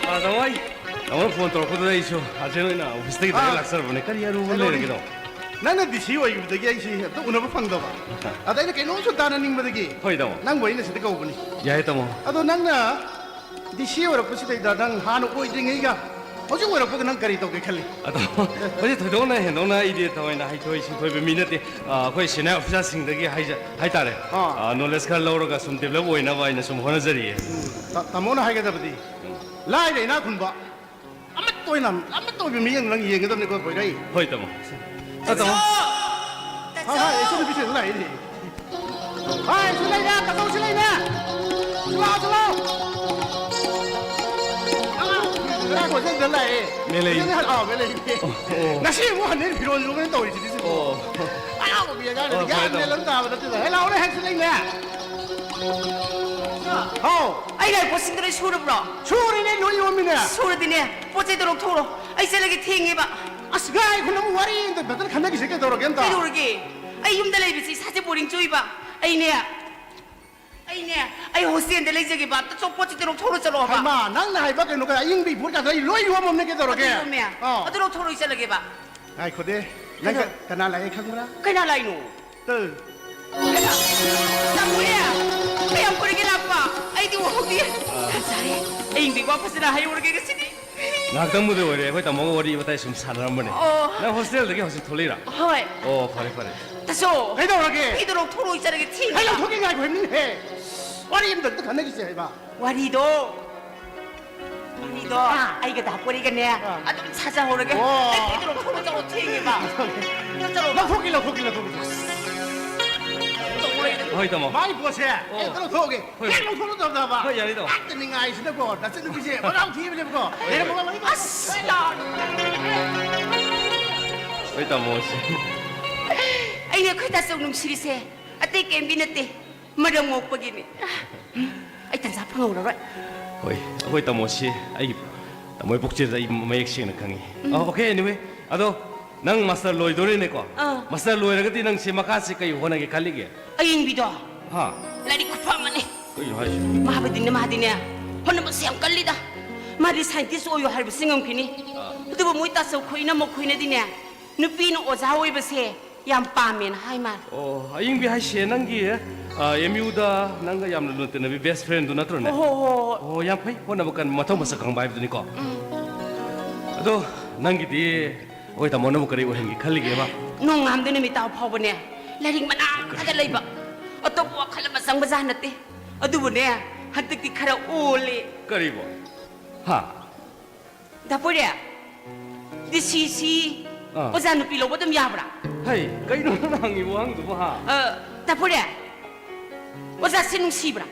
ꯑꯥ, ꯇꯥꯃꯣ, ꯑꯩ ꯇꯥꯃꯣꯅ ꯐꯣꯟ ꯇꯧꯔꯛꯄꯗꯨꯗ ꯑꯩꯁꯨ ꯑꯔꯖꯦꯟ ꯑꯣꯏꯅ ꯑꯣꯐꯤꯁꯇꯒꯤ ꯗꯥꯏꯔꯦꯛ ꯑꯥ꯫ ꯂꯥꯛꯆꯔꯕꯅꯦ꯫ ꯀꯔꯤ ꯑꯔꯨꯕ ꯀꯩꯅꯣꯅꯤ? ꯂꯩꯔꯒꯦꯗꯣ? ꯅꯪꯅ ꯗꯤ ꯁꯤ ꯑꯣꯏꯈꯤꯕꯗꯒꯤ ꯑꯩꯁꯤ ꯑꯝꯇ ꯎꯅꯕ ꯐꯪꯗꯕ꯫ ꯑꯗ ꯑꯩꯅ ꯀꯩꯅꯣꯝꯁꯨ ꯇꯥꯟꯅꯅꯤꯡꯕꯗꯒꯤ ꯍꯣꯏ, ꯇꯥꯃꯣ꯫ ꯅꯪꯕꯨ ꯑꯩꯅ ꯁꯤꯗ ꯀꯧꯕꯅꯤ꯫ ꯌꯥꯏ, ꯇꯥꯃꯣ꯫ ꯑꯗꯣ ꯅꯪꯅ ꯗꯤ ꯁꯤ ꯑꯣꯏꯔꯛꯄꯁꯤꯗꯩꯗ ꯅꯪ ꯍꯥꯟꯅ ꯑꯣꯏꯗ꯭ꯔꯤꯉꯩꯒ ꯍꯧꯖꯤꯛ ꯑꯣꯏꯔꯛꯄꯒ ꯅꯪ ꯀꯔꯤ ꯇꯧꯒꯦ ꯈꯜꯂꯤ? ꯑꯗꯣ ꯍꯧꯖꯤꯛ ꯊꯣꯏꯗꯣꯛꯅ ꯍꯦꯟꯗꯣꯛꯅ ꯑꯩꯗꯤ ꯊꯑꯣꯏꯅ ꯍꯩꯊꯣꯏ ꯁꯤꯡꯊꯣꯏꯕ ꯃꯤ ꯅꯠꯇꯦ꯫ ꯑ, ꯑꯩꯈꯣꯏ ꯁꯦꯅꯤꯌꯔ ꯑꯣꯐꯤꯁꯥꯔꯁꯤꯡꯗꯒꯤ ꯍꯥꯏꯖ-, ꯍꯥꯏꯇꯥꯔꯦ꯫ ꯑꯥ꯫ ꯑ, ꯅꯣꯂꯦꯖ ꯈꯔ ꯂꯧꯔꯒ ꯁꯨꯝ ꯗꯤꯕꯂꯞ ꯑꯣꯏꯅꯕ ꯑꯩꯅ ꯁꯨꯝ ꯍꯣꯠꯅꯖꯔꯤꯌꯦ꯫ ꯎꯝ, ꯇꯥ-, ꯇꯥꯃꯣꯅ ꯍꯥꯏꯒꯗꯕꯗꯤ ꯎꯝ꯫ ꯂꯥꯏꯔ ꯏꯅꯥꯛ ꯈꯨꯟꯕ ꯑꯃꯠꯇ ꯑꯣꯏꯅ, ꯑꯃꯠꯇ ꯑꯣꯏꯕ ꯃꯤꯠꯌꯦꯡꯗ ꯅꯪ ꯌꯦꯡꯒꯗꯕꯅꯤꯀꯣ, ꯄꯣꯏꯔꯩ꯫ ꯍꯣꯏ, ꯇꯥꯃꯣ꯫ ꯑ, ꯇꯥꯃꯣ꯫ ꯇꯥꯆꯧ! ꯍꯣꯏ, ꯍꯣꯏ, ꯇꯥꯆꯧ! ꯏꯆꯟꯅꯨꯄꯤꯁꯦ ꯑꯗꯨꯝ ꯂꯥꯛꯏꯅꯦ꯫ ꯍꯣꯏ, ꯁꯤ ꯂꯩꯅꯦ, ꯇꯥꯆꯧ, ꯁꯤ ꯂꯩꯅꯦ꯫ ꯁꯤ ꯂꯥꯛꯑꯣ, ꯁꯤ ꯂꯥꯛꯑꯣ꯫ ꯑꯉꯥꯡ ꯉꯔꯥꯡ ꯍꯣꯁꯇꯦꯜꯗ ꯂꯥꯛꯑꯦ꯫ ꯃꯦꯂꯩ꯫ ꯁꯤꯗ ꯍꯜ-, ꯑꯥ, ꯃꯦꯂꯩ꯫ ꯑꯣ, ꯑꯣ꯫ ꯉꯁꯤ ꯑꯃꯨꯛ ꯍꯟꯅꯩ ꯐꯤꯔꯣꯜ ꯌꯣꯟꯕꯅ ꯇꯧꯔꯤꯁꯤꯗꯤ ꯁꯤꯕꯨ꯫ ꯑꯣ꯫ ꯑꯉꯥꯡ ꯑꯣꯏꯔꯤꯉꯩꯗ ꯑꯣ, ꯒ꯭ꯌꯥꯟ ꯐꯔꯦ, ꯃꯦꯟ ꯇꯥꯃꯣ꯫ ꯑꯃ ꯇꯥꯕ ꯅꯠꯇꯦꯗ꯫ ꯍꯦ, ꯂꯥꯛꯑꯣꯅꯦ, ꯍꯦ, ꯁꯤ ꯂꯩꯅꯦ꯫ ꯍꯥꯎ꯫ ꯑꯩ ꯂꯥꯏ ꯄꯣꯠꯁꯤꯡꯗꯣ ꯂꯣꯏ ꯁꯨꯔꯕ꯭ꯔꯣ? ꯁꯨꯔꯤꯅꯦ, ꯂꯣꯏ ꯌꯣꯝꯃꯤꯅꯦ꯫ ꯁꯨꯔꯗꯤꯅꯦ, ꯄꯣꯠ ꯆꯩꯗꯣ ꯂꯧꯊꯣꯛꯎꯔꯣ꯫ ꯑꯩ ꯆꯠꯂꯒꯦ, ꯊꯦꯡꯉꯦꯕ꯫ ꯑꯁ, ꯉꯥꯏꯈꯣ, ꯅꯪ ꯋꯥꯔꯤ ꯑꯝꯇ ꯐꯖꯅ ꯈꯟꯅꯈꯤꯁꯦ ꯀꯩꯗꯧꯔꯒꯦ ꯑꯝꯇ? ꯀꯩꯗꯧꯔꯒꯦ? ꯑꯩ ꯌꯨꯝꯗ ꯂꯩꯕꯁꯤ ꯏꯁꯥꯁꯦ ꯕꯣꯔꯤꯡ ꯆꯨꯏꯕ꯫ ꯑꯩꯅꯦ, ꯑꯩꯅꯦ, ꯑꯩ ꯍꯣꯁꯇꯦꯜꯗ ꯂꯩꯖꯒꯦꯕ꯫ ꯑꯝꯇ ꯆꯣ-, ꯄꯣꯠ ꯆꯩꯗꯣ ꯂꯧꯊꯣꯛꯎꯔꯣ ꯆꯠꯂꯣꯕ꯫ ꯍꯩꯃꯥ, ꯅꯪꯅ ꯍꯥꯏꯕ ꯀꯩꯅꯣ, ꯀꯩ ꯑꯏꯪꯕ ꯏꯐꯨꯠ ꯀꯥꯗꯣ ꯑꯩ ꯂꯣꯏ ꯌꯣꯝꯃꯝꯅꯦ ꯀꯩꯗꯧꯔꯒꯦ? ꯑꯗꯨ ꯌꯣꯝꯃꯦ꯫ ꯑꯥ꯫ ꯑꯗꯨ ꯂꯧꯊꯣꯛꯎꯔꯣ, ꯑꯩ ꯆꯠꯂꯒꯦꯕ꯫ ꯉꯥꯏꯈꯣꯗꯦ, ꯅꯪ ꯀꯩꯅꯣ? ꯀ-, ꯀꯅꯥ ꯂꯥꯛꯑꯦ ꯈꯪꯕ꯭ꯔꯥ? ꯀꯅꯥ ꯂꯥꯛꯏꯅꯣ? ꯇꯨ꯫ ꯀꯅꯥ? ꯇꯥꯃꯣꯅꯦ? ꯀꯌꯥꯝ ꯀꯨꯏꯔꯒꯦ ꯂꯥꯛꯄ? ꯑꯩꯗꯤ ꯎꯍꯧꯗꯦ꯫ ꯐꯖꯔꯦ꯫ ꯑꯌꯤꯡꯕꯤ ꯋꯥ ꯐꯖꯅ ꯍꯥꯏꯍꯧꯔꯒꯦ ꯉꯁꯤꯗꯤ꯫ ꯉꯥꯏꯍꯥꯛꯇꯪꯕꯨꯗꯤ ꯑꯣꯏꯔꯦ, ꯑꯩꯈꯣꯏ ꯇꯥꯃꯣꯒ ꯋꯥꯔꯤ ꯋꯥꯇꯥꯏ ꯁꯨꯝ ꯁꯥꯟꯅꯔꯝꯕꯅꯦ꯫ ꯑꯣ꯫ ꯅꯪ ꯍꯣꯁꯇꯦꯜꯗꯒꯤ ꯍꯧꯖꯤꯛ ꯊꯣꯛꯂꯛꯏꯔꯥ? ꯍꯣꯏ꯫ ꯑꯣ, ꯐꯔꯦ, ꯐꯔꯦ꯫ ꯇꯥꯆꯧ꯫ ꯀꯩꯗꯧꯔꯒꯦ? ꯐꯤꯗꯣ ꯂꯧꯊꯣꯛꯂꯣꯏ ꯆꯠꯂꯒꯦ ꯊꯦꯡꯉꯦ꯫ ꯑꯩ ꯂꯧꯊꯣꯛꯀꯦ ꯉꯥꯏꯈꯣ ꯍꯥꯏꯕꯅꯤꯅꯦꯍꯦ꯫ ꯋꯥꯔꯤ ꯑꯝꯇ ꯈꯟꯅꯈꯤꯁꯦ ꯍꯥꯏꯕ꯫ ꯋꯥꯔꯤꯗꯣ꯫ ꯋꯥꯔꯤꯗꯣ ꯑꯥ꯫ ꯑꯩꯒ ꯗꯥ ꯄꯣꯔꯤꯒꯅꯦ ꯑꯥ꯫ ꯑꯗꯨꯝ ꯁꯥꯖꯍꯧꯔꯒꯦ꯫ ꯑꯣ꯫ ꯑꯩ ꯀꯩꯗꯧꯔꯣ ꯊꯣꯛꯂꯣ ꯆꯠꯂꯣ ꯊꯦꯡꯉꯦꯕ꯫ ꯆꯠꯂꯣ꯫ ꯂꯧꯊꯣꯛꯀꯦ, ꯂꯧꯊꯣꯛꯀꯦ, ꯂꯧꯊꯣꯛꯀꯦ꯫ ꯍꯣꯏ, ꯇꯥꯃꯣ꯫ ꯃꯥꯒꯤ ꯄꯣꯠꯁꯦ ꯑꯣ꯫ ꯍꯦꯛꯇ ꯂꯧꯊꯣꯛꯑꯒꯦ꯫ ꯍꯣꯏ, ꯍꯦꯛ ꯍꯣꯏ꯫ ꯂꯧꯊꯣꯛꯂꯗꯕ꯫ ꯍꯣꯏ, ꯌꯥꯅꯤ, ꯇꯥꯃꯣ꯫ ꯍꯦꯛꯇ ꯅꯤꯡꯉꯥꯏꯁꯤꯅꯀꯣ, ꯅꯆꯟꯅꯨꯄꯤꯁꯦ ꯃꯔꯥꯎ ꯊꯤꯕꯅꯦꯕꯀꯣ꯫ ꯍꯣꯏ, ꯍꯣꯏ꯫ ꯂꯩꯔꯝꯃꯣ, ꯂꯩꯔꯝꯃꯣ꯫ ꯑꯁ! ꯍꯣꯏ, ꯇꯥꯃꯣ, ꯁꯤ꯫ ꯑꯩꯅ ꯑꯩꯈꯣꯏ ꯇꯥꯆꯧ ꯅꯨꯡꯁꯤꯔꯤꯁꯦ ꯑꯇꯩ ꯀꯩꯝꯒꯤ ꯅꯠꯇꯦ꯫ ꯃꯔꯝ ꯃꯣꯛꯄꯒꯤꯅꯤ꯫ ꯑꯩ ꯇꯟꯖꯥ ꯐꯪꯍꯧꯔꯔꯣꯏ꯫ ꯍꯣꯏ, ꯑꯩꯈꯣꯏ ꯇꯥꯃꯣꯁꯤ ꯑꯩꯒꯤ ꯇꯥꯃꯣꯒꯤ ꯄꯨꯛꯆꯦꯜꯗ ꯑꯩ ꯃꯌꯦꯛ ꯁꯦꯡꯅ ꯈꯪꯉꯤ꯫ ꯎꯝ꯫ ꯑ, okay, anyway, ꯑꯗꯣ ꯅꯪ ꯃꯥꯁꯇꯔ ꯂꯣꯏꯗꯣꯔꯦꯅꯦꯀꯣ? ꯑꯥ꯫ ꯃꯥꯁꯇꯔ ꯂꯣꯏꯔꯒꯗꯤ ꯅꯪꯁꯦ ꯃꯈꯥꯁꯦ ꯀꯩ ꯍꯣꯠꯅꯒꯦ ꯈꯜꯂꯤꯒꯦ? ꯑꯌꯤꯡꯕꯤꯗꯣ꯫ ꯍꯥ? ꯂꯥꯏꯔꯤꯛ ꯈꯨꯐ ꯑꯃꯅꯤ꯫ ꯀꯩꯅꯣ ꯍꯥꯏꯁꯤꯕꯣ? ꯃꯥꯕꯨꯗꯤꯅꯦ, ꯃꯥꯗꯤꯅꯦ, ꯍꯣꯠꯅꯕꯁꯦ ꯌꯥꯝ ꯀꯜꯂꯤꯗ꯫ ꯃꯥꯗꯤ scientist ꯑꯣꯏꯌꯣ ꯍꯥꯏꯕꯁꯤ ꯉꯝꯈꯤꯅꯤ꯫ ꯑꯥ꯫ ꯑꯗꯨꯕꯨ ꯃꯣꯏ ꯇꯥꯆꯧ ꯈꯣꯏ ꯏꯅꯝꯃ ꯈꯣꯏꯅꯗꯤꯅꯦ, ꯅꯨꯄꯤꯅ ꯑꯣꯖꯥ ꯑꯣꯏꯕꯁꯦ ꯌꯥꯝ ꯄꯥꯝꯃꯦꯅ ꯍꯥꯏ ꯃꯥꯜꯂꯦ꯫ ꯑꯣ, ꯑꯌꯤꯡꯕꯤ ꯍꯥꯏꯁꯦ ꯅꯪꯒꯤ, ꯑ, M U ꯗ ꯅꯪꯒ ꯌꯥꯝꯅ ꯂꯨꯅ ꯇꯤꯟꯅꯕꯤ best friend ꯗꯨ ꯅꯠꯇ꯭ꯔꯣꯅꯦ? ꯍꯣ, ꯍꯣ, ꯍꯣ, ꯍꯣ꯫ ꯑꯣ, ꯌꯥꯝ ꯐꯩ, ꯍꯣꯠꯅꯕ ꯀꯟꯕ, ꯃꯊꯧ ꯃꯁꯛ ꯈꯪꯕ ꯍꯥꯏꯕꯗꯨꯅꯤꯀꯣ꯫ ꯎꯝ꯫ ꯑꯗꯣ ꯅꯪꯒꯤꯗꯤ ꯑꯩꯈꯣꯏ ꯇꯥꯃꯣꯅꯕꯨ ꯀꯔꯤ ꯑꯣꯏꯍꯟꯒꯦ ꯈꯜꯂꯤꯒꯦꯕ? ꯅꯣꯡꯉꯥꯟꯕꯗꯩ ꯅꯨꯃꯤꯠ ꯇꯥꯕ ꯐꯥꯎꯕꯅꯦ, ꯂꯥꯏꯔꯤꯛ ꯃꯅꯥꯛꯇꯗ ꯂꯩꯕ꯫ ꯑꯇꯣꯞꯄ ꯋꯥꯈꯜ ꯑꯃ ꯆꯪꯕꯖꯥꯠ ꯅꯠꯇꯦ꯫ ꯑꯗꯨꯕꯨꯅꯦ, ꯍꯟꯗꯛꯇꯤ ꯈꯔ ꯑꯣꯜꯂꯦ꯫ ꯀꯔꯤꯕꯣ? ꯍꯥ? ꯗꯥ ꯄꯣꯏꯔꯦ, D C C ꯑꯥ꯫ ꯑꯣꯖꯥ ꯅꯨꯄꯤ ꯂꯧꯕ ꯑꯗꯨꯝ ꯌꯥꯕ꯭ꯔꯥ? ꯍꯩ, ꯀꯩꯅꯣ ꯅꯪꯅ ꯍꯪꯉꯤꯕ ꯋꯥꯍꯪꯗꯨꯕꯨ, ꯍꯥ? ꯑ, ꯗꯥ ꯄꯣꯏꯔꯦ, ꯑꯣꯖꯥꯁꯦ ꯅꯨꯡꯁꯤꯕ꯭ꯔꯥ?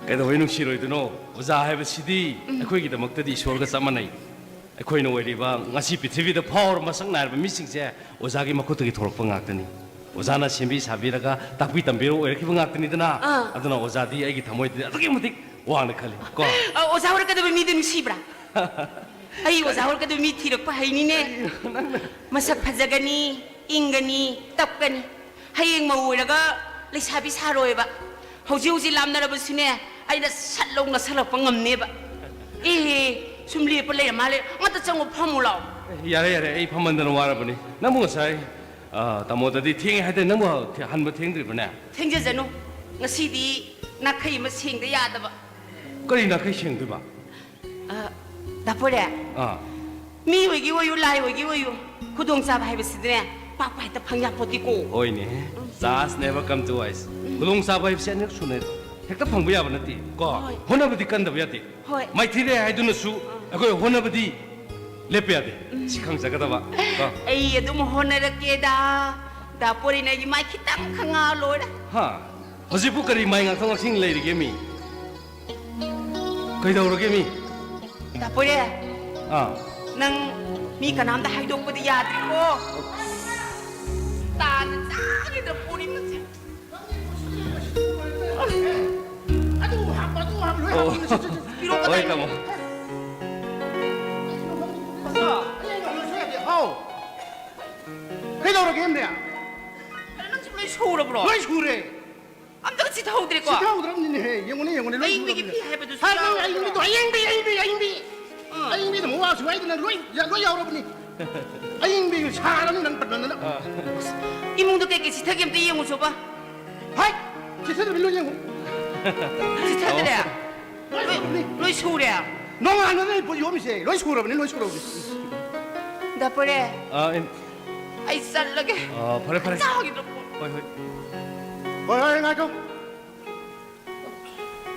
ꯀꯩꯗꯧꯕꯩ ꯅꯨꯡꯁꯤꯔꯣꯏꯗꯣꯏꯅꯣ? ꯑꯣꯖꯥ ꯍꯥꯏꯕꯁꯤꯗꯤ ꯎꯝ꯫ ꯑꯩꯈꯣꯏꯒꯤꯗꯃꯛꯇꯗꯤ ꯏꯁꯣꯔꯒ ꯆꯞ ꯃꯥꯟꯅꯩ꯫ ꯑꯩꯈꯣꯏꯅ ꯑꯣꯏꯔꯤꯕ ꯉꯁꯤ ꯄ꯭ꯔꯤꯊꯤꯕꯤꯗ ꯐꯥꯎꯔꯕ ꯃꯁꯛ ꯅꯥꯏꯔꯕ ꯃꯤꯁꯤꯡꯁꯦ ꯑꯣꯖꯥꯒꯤ ꯃꯈꯨꯠꯇꯒꯤ ꯊꯣꯛꯂꯛꯄ ꯉꯥꯛꯇꯅꯤ꯫ ꯑꯣꯖꯥꯅ ꯁꯦꯝꯕꯤ ꯁꯥꯕꯤꯔꯒ ꯇꯥꯛꯄꯤ ꯇꯝꯕꯤꯔꯒ ꯑꯣꯏꯔꯛꯈꯤꯕ ꯉꯥꯛꯇꯅꯤꯗꯅ꯫ ꯑꯥ꯫ ꯑꯗꯨꯅ ꯑꯣꯖꯥꯗꯤ ꯑꯩꯒꯤ ꯊꯃꯣꯏꯗꯗꯤ ꯑꯗꯨꯛꯀꯤ ꯃꯇꯤꯛ ꯋꯥꯡꯅ ꯈꯜꯂꯤ ꯀꯣ꯫ ꯑ, ꯑꯣꯖꯥ ꯑꯣꯏꯔꯛꯀꯗꯕ ꯃꯤꯗꯨ ꯅꯨꯡꯁꯤꯕ꯭ꯔꯥ? ꯑꯩ ꯑꯣꯖꯥ ꯑꯣꯏꯔꯛꯀꯗꯕ ꯃꯤ ꯊꯤꯔꯛꯄ ꯍꯩꯅꯤꯅꯦ꯫ ꯀꯔꯤꯅꯣ ꯅꯪꯅ? ꯃꯁꯛ ꯐꯖꯒꯅꯤ, ꯏꯪꯒꯅꯤ, ꯇꯞꯀꯅꯤ꯫ ꯍꯌꯦꯡ ꯃꯧ ꯑꯣꯏꯔꯒ ꯂꯩꯁꯥꯕꯤ ꯁꯥꯔꯣꯏꯕ꯫ ꯍꯧꯖꯤꯛ ꯍꯧꯖꯤꯛ ꯂꯥꯞꯅꯔꯕꯁꯨꯅꯦ, ꯑꯩꯅ ꯁꯠ ꯂꯧ ꯅꯛꯁꯜꯂꯛꯄ ꯉꯝꯅꯦꯕ꯫ ꯑꯦ, ꯁꯨꯝ ꯂꯦꯞꯄ ꯂꯩꯔ ꯃꯥꯜꯂꯦ꯫ ꯉꯥꯛꯇ ꯆꯪꯉꯣ, ꯐꯝꯃꯨ ꯂꯥꯎ꯫ ꯌꯥꯔꯦ, ꯌꯥꯔꯦ, ꯑꯩ ꯐꯝꯃꯟꯗꯅ ꯋꯥꯔꯕꯅꯤ꯫ ꯅꯪꯕꯨ ꯉꯁꯥꯏ, ꯑ, ꯇꯥꯃꯣꯗꯗꯤ ꯊꯦꯡꯉꯦ ꯍꯥꯏꯗꯥꯏ? ꯅꯪꯕꯨ ꯊꯦ-, ꯍꯟꯕ ꯊꯦꯡꯗ꯭ꯔꯤꯕꯅꯦ? ꯊꯦꯡꯖꯖꯅꯨ꯫ ꯉꯁꯤꯗꯤ ꯅꯥꯈꯩ ꯑꯃ ꯁꯦꯡꯗ ꯌꯥꯗꯕ꯫ ꯀꯔꯤ ꯅꯥꯈꯩ ꯁꯦꯡꯗꯣꯏꯕ? ꯑ, ꯗꯥ ꯄꯣꯏꯔꯦ꯫ ꯑꯥ꯫ ꯃꯤ ꯑꯣꯏꯒꯦ ꯑꯣꯏꯌꯨ, ꯂꯥꯏ ꯑꯣꯏꯒꯦ ꯑꯣꯏꯌꯨ, ꯈꯨꯗꯣꯡꯆꯥꯕ ꯍꯥꯏꯕꯁꯤꯗꯤꯅꯦ, ꯄꯥꯛ ꯄꯥꯛ ꯍꯦꯛꯇ ꯐꯪ ꯌꯥꯄꯣꯠꯇꯦꯀꯣ꯫ ꯍꯣꯏꯅꯦ꯫ ꯎꯝ꯫ Chance never come twice. ꯎꯝ꯫ ꯈꯨꯗꯣꯡꯆꯥꯕ ꯍꯥꯏꯕꯁꯤ ꯑꯅꯤꯔꯛ ꯁꯨꯅ ꯍꯦꯛꯇ ꯐꯪꯕ ꯌꯥꯕ ꯅꯠꯇꯦ, ꯀꯣ? ꯍꯣꯏ꯫ ꯍꯣꯠꯅꯕꯗꯤ ꯀꯟꯗꯕ ꯌꯥꯗꯦ꯫ ꯍꯣꯏ꯫ ꯃꯥꯏꯊꯤꯔꯦ ꯍꯥꯏꯗꯨꯅꯁꯨ ꯑꯥ꯫ ꯑꯩꯈꯣꯏ ꯍꯣꯠꯅꯕꯗꯤ ꯂꯦꯞꯄ ꯌꯥꯗꯦ꯫ ꯎꯝ꯫ ꯁꯤ ꯈꯪꯖꯒꯗꯕ, ꯀꯣ? ꯑꯩ ꯑꯗꯨꯝ ꯍꯣꯠꯅꯔꯛꯀꯦꯗ꯫ ꯗꯥ ꯄꯣꯏꯔꯦꯅ ꯑꯩꯒꯤ ꯃꯥꯏ ꯈꯤꯇꯪ ꯈꯪꯉꯛꯑ ꯂꯣꯏꯔꯦ꯫ ꯍꯥ? ꯍꯧꯖꯤꯛꯄꯨ ꯀꯔꯤ ꯃꯥꯏ ꯉꯥꯛꯊꯣꯛ ꯉꯥꯛꯁꯤꯟ ꯂꯩꯔꯤꯒꯦ ꯃꯤ? ꯀꯩꯗꯧꯔꯒꯦ ꯃꯤ? ꯗꯥ ꯄꯣꯏꯔꯦ꯫ ꯑꯥ꯫ ꯅꯪ ꯃꯤ ꯀꯅꯥꯝꯗ ꯍꯥꯏꯗꯣꯛꯄꯗꯤ ꯌꯥꯗ꯭ꯔꯤꯀꯣ꯫ ꯇꯥꯅ ꯆꯥꯒꯗ꯭ꯔꯥ ꯄꯣꯔꯤ ꯃꯁꯦ꯫ ꯑꯗꯨ ꯍꯥꯞꯄ, ꯑꯗꯨ ꯍꯥꯞꯄ, ꯂꯣꯏ ꯑꯣ꯫ ꯍꯥꯞꯄ꯫ ꯁꯤ, ꯁꯤ, ꯁꯤ, ꯄꯤꯔꯛꯑꯣ ꯍꯣꯏ, ꯀꯗꯥꯏꯅꯣ? ꯇꯥꯃꯣ꯫ ꯑꯁ꯫ ꯍꯥꯎ꯫ ꯀꯩꯗꯧꯔꯒꯦ, ꯏꯝꯔꯤꯌꯥ? ꯑꯗ ꯅꯪꯁꯨ ꯂꯣꯏ ꯁꯨꯔꯕ꯭ꯔꯣ? ꯂꯣꯏ ꯁꯨꯔꯦ꯫ ꯑꯝꯇꯒ ꯆꯤꯊꯍꯧꯗ꯭ꯔꯦꯀꯣ? ꯆꯤꯊꯍꯧꯗ꯭ꯔꯕꯅꯤꯅꯦꯍꯦ꯫ ꯌꯦꯡꯉꯨꯅꯦ, ꯌꯦꯡꯉꯨꯅꯦ, ꯂꯣꯏ ꯑꯌꯤꯡꯕꯤꯒꯤ ꯁꯨꯔꯕꯅꯤ꯫ ꯐꯤ ꯍꯥꯏꯕꯗꯨꯁꯨ ꯍꯥꯏ, ꯅꯪ ꯌꯥꯎꯔꯕ꯭ꯔꯣ? ꯑꯌꯤꯡꯕꯤꯗꯣ, ꯑꯌꯤꯡꯕꯤ, ꯑꯌꯤꯡꯕꯤ, ꯑꯌꯤꯡꯕꯤ꯫ ꯑꯥ꯫ ꯑꯌꯤꯡꯕꯤꯗꯣ ꯃꯋꯥꯁꯨ ꯍꯥꯏꯗꯅ ꯂꯣꯏ, ꯂꯣꯏ ꯌꯥꯎꯔꯕꯅꯤ꯫ ꯑꯌꯤꯡꯕꯤ ꯁꯥꯔꯕꯅꯤ ꯅꯪ ꯄꯟꯃꯟꯗꯅ꯫ ꯑꯥ꯫ ꯑꯁ, ꯏꯃꯨꯡꯗ ꯀꯩꯀꯩ ꯆꯤꯊꯒꯦ ꯑꯝꯇ ꯌꯦꯡꯉꯨꯆꯣꯕ꯫ ꯍꯥꯏ! ꯆꯤꯊꯗꯕꯅꯤ ꯂꯣꯏ ꯌꯦꯡꯉꯨ꯫ ꯆꯤꯊꯗ꯭ꯔꯦ? ꯑꯣ꯫ ꯂꯣꯏ ꯂꯣꯏ, ꯁꯨꯔꯕꯅꯤ꯫ ꯂꯣꯏ ꯁꯨꯔꯦ? ꯅꯣꯡꯉꯥꯟꯕꯗ ꯑꯩ ꯄꯣꯠ ꯌꯣꯝꯃꯤꯁꯦ ꯂꯣꯏ ꯁꯨꯔꯕꯅꯤ, ꯂꯣꯏ ꯁꯨꯔꯕꯅꯤ꯫ ꯗꯥ ꯄꯣꯏꯔꯦ꯫ ꯑꯥ, ꯏꯝ- ꯑꯩ ꯆꯠꯂꯒꯦ꯫ ꯑꯥ, ꯐꯔꯦ, ꯐꯔꯦ꯫ ꯆꯥꯈꯤꯗ꯭ꯔꯣ? ꯍꯣꯏ, ꯍꯣꯏ꯫ ꯍꯣꯏ, ꯍꯣꯏ, ꯉꯥꯏꯈꯣ꯫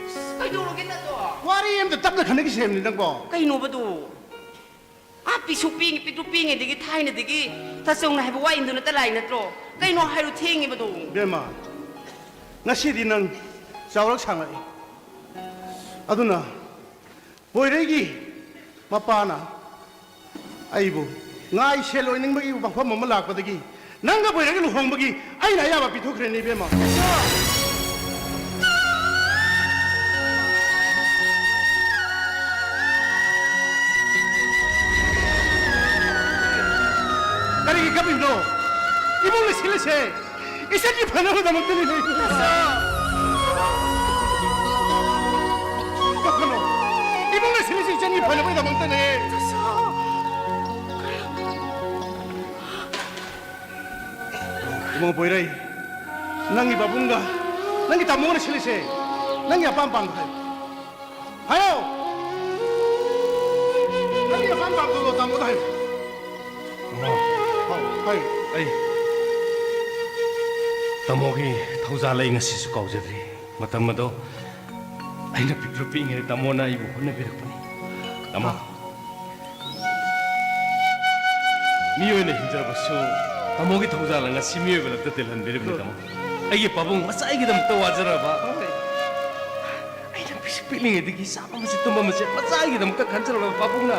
ꯑꯁ, ꯀꯩꯗꯧꯔꯒꯦ ꯅꯪꯗꯣ? ꯋꯥꯔꯤ ꯑꯝꯇ ꯇꯞꯅ ꯈꯟꯅꯈꯤꯁꯦ ꯍꯥꯏꯕꯅꯤ ꯅꯪꯕꯣ꯫ ꯀꯩꯅꯣꯕꯗꯨ? ꯑꯥ, ꯄꯤꯁꯨ ꯄꯤꯛ-, ꯄꯤꯛꯇ꯭ꯔꯨ ꯄꯤꯛꯏꯉꯩꯗꯒꯤ ꯊꯥꯏꯅꯗꯒꯤ ꯇꯥꯆꯧꯅ ꯍꯥꯏꯕ ꯋꯥ ꯏꯟꯗꯨ ꯅꯠꯇ ꯂꯥꯏ ꯅꯠꯇ꯭ꯔꯣ? ꯀꯩꯅꯣ ꯍꯥꯏꯔꯨ ꯊꯦꯡꯉꯤꯕꯗꯣ? ꯏꯕꯦꯝꯃ, ꯉꯁꯤꯗꯤ ꯅꯪ ꯆꯥꯎꯔꯛ ꯁꯥꯡꯂꯛꯏ꯫ ꯑꯗꯨꯅ ꯄꯣꯏꯔꯩꯒꯤ ꯃꯄꯥꯅ ꯑꯩꯕꯨ ꯉꯥꯏ ꯁꯦꯜ ꯑꯣꯏꯅꯤꯡꯕꯒꯤ ꯋꯥꯐꯝ ꯑꯃ ꯂꯥꯛꯄꯗꯒꯤ ꯅꯪꯒ ꯄꯣꯏꯔꯩꯒ ꯂꯨꯍꯣꯡꯕꯒꯤ ꯑꯩꯅ ꯑꯌꯥꯕ ꯄꯤꯊꯣꯛꯈ꯭ꯔꯦꯅꯦ, ꯏꯕꯦꯝꯃ꯫ ꯀꯔꯤꯒꯤ ꯀꯞꯄꯤꯕꯅꯣ? ꯏꯃꯨꯡꯗ ꯁꯤꯜꯂꯁꯦ꯫ ꯏꯆꯟꯒꯤ ꯐꯅꯕꯗꯃꯛꯇꯅꯤ ꯂꯩꯔꯤꯕꯁꯦ꯫ ꯀꯞꯀꯅꯣ꯫ ꯏꯃꯨꯡꯗ ꯁꯤꯜꯂꯤꯁꯤ ꯏꯆꯟꯒꯤ ꯐꯅꯕꯒꯤꯗꯃꯛꯇꯅꯦ꯫ ꯃꯣ ꯄꯣꯏꯔꯩ, ꯅꯪꯒꯤ ꯄꯥꯕꯨꯡꯒ ꯅꯪꯒꯤ ꯇꯥꯃꯣꯅ ꯁꯤꯜꯂꯤꯁꯦ, ꯅꯪꯒꯤ ꯑꯄꯥꯝ ꯄꯥꯝꯕ ꯍꯥꯏꯌꯣ꯫ ꯍꯥꯏꯌꯣ! ꯅꯪꯒꯤ ꯑꯄꯥꯝ ꯄꯥꯝꯕꯗꯣ ꯇꯥꯃꯣꯗ ꯍꯥꯏꯌꯣ꯫ ꯇꯥꯃꯣ, ꯍꯥꯏꯌꯣ, ꯍꯥꯏꯌꯣ꯫ ꯑꯩ ꯇꯥꯃꯣꯒꯤ ꯊꯧꯖꯥꯜ ꯑꯩ ꯉꯁꯤꯁꯨ ꯀꯥꯎꯖꯗ꯭ꯔꯤ꯫ ꯃꯇꯝ ꯑꯗꯣ ꯑꯩꯅ ꯄꯤꯛꯇ꯭ꯔꯨ ꯄꯤꯛꯏꯉꯩꯗ ꯇꯥꯃꯣꯅ ꯑꯩꯕꯨ ꯍꯣꯠꯅꯕꯤꯔꯛꯄꯅꯤ꯫ ꯇꯥꯃꯣ, ꯃꯤ ꯑꯣꯏꯅ ꯍꯤꯡꯖꯔꯕꯁꯨ ꯇꯥꯃꯣꯒꯤ ꯊꯧꯖꯥꯜꯅ ꯉꯁꯤ ꯃꯤꯑꯣꯏꯕ ꯂꯛꯇ ꯇꯤꯜꯍꯟꯕꯤꯔꯤꯕꯅꯤ, ꯇꯥꯃꯣ꯫ ꯑꯩꯒꯤ ꯄꯥꯕꯨꯡ ꯃꯆꯥ ꯑꯩꯒꯤꯗꯃꯛꯇ ꯋꯥꯖꯔꯕ, ꯑꯩꯅ ꯄꯤꯁꯛ ꯄꯤꯛꯂꯤꯉꯩꯗꯒꯤ ꯆꯥꯕ ꯑꯃꯁꯨ ꯇꯨꯝꯕ ꯑꯃꯁꯨ ꯃꯆꯥ ꯑꯩꯒꯤꯗꯃꯛꯇ ꯈꯟꯖꯔꯕ ꯄꯥꯕꯨꯡꯅ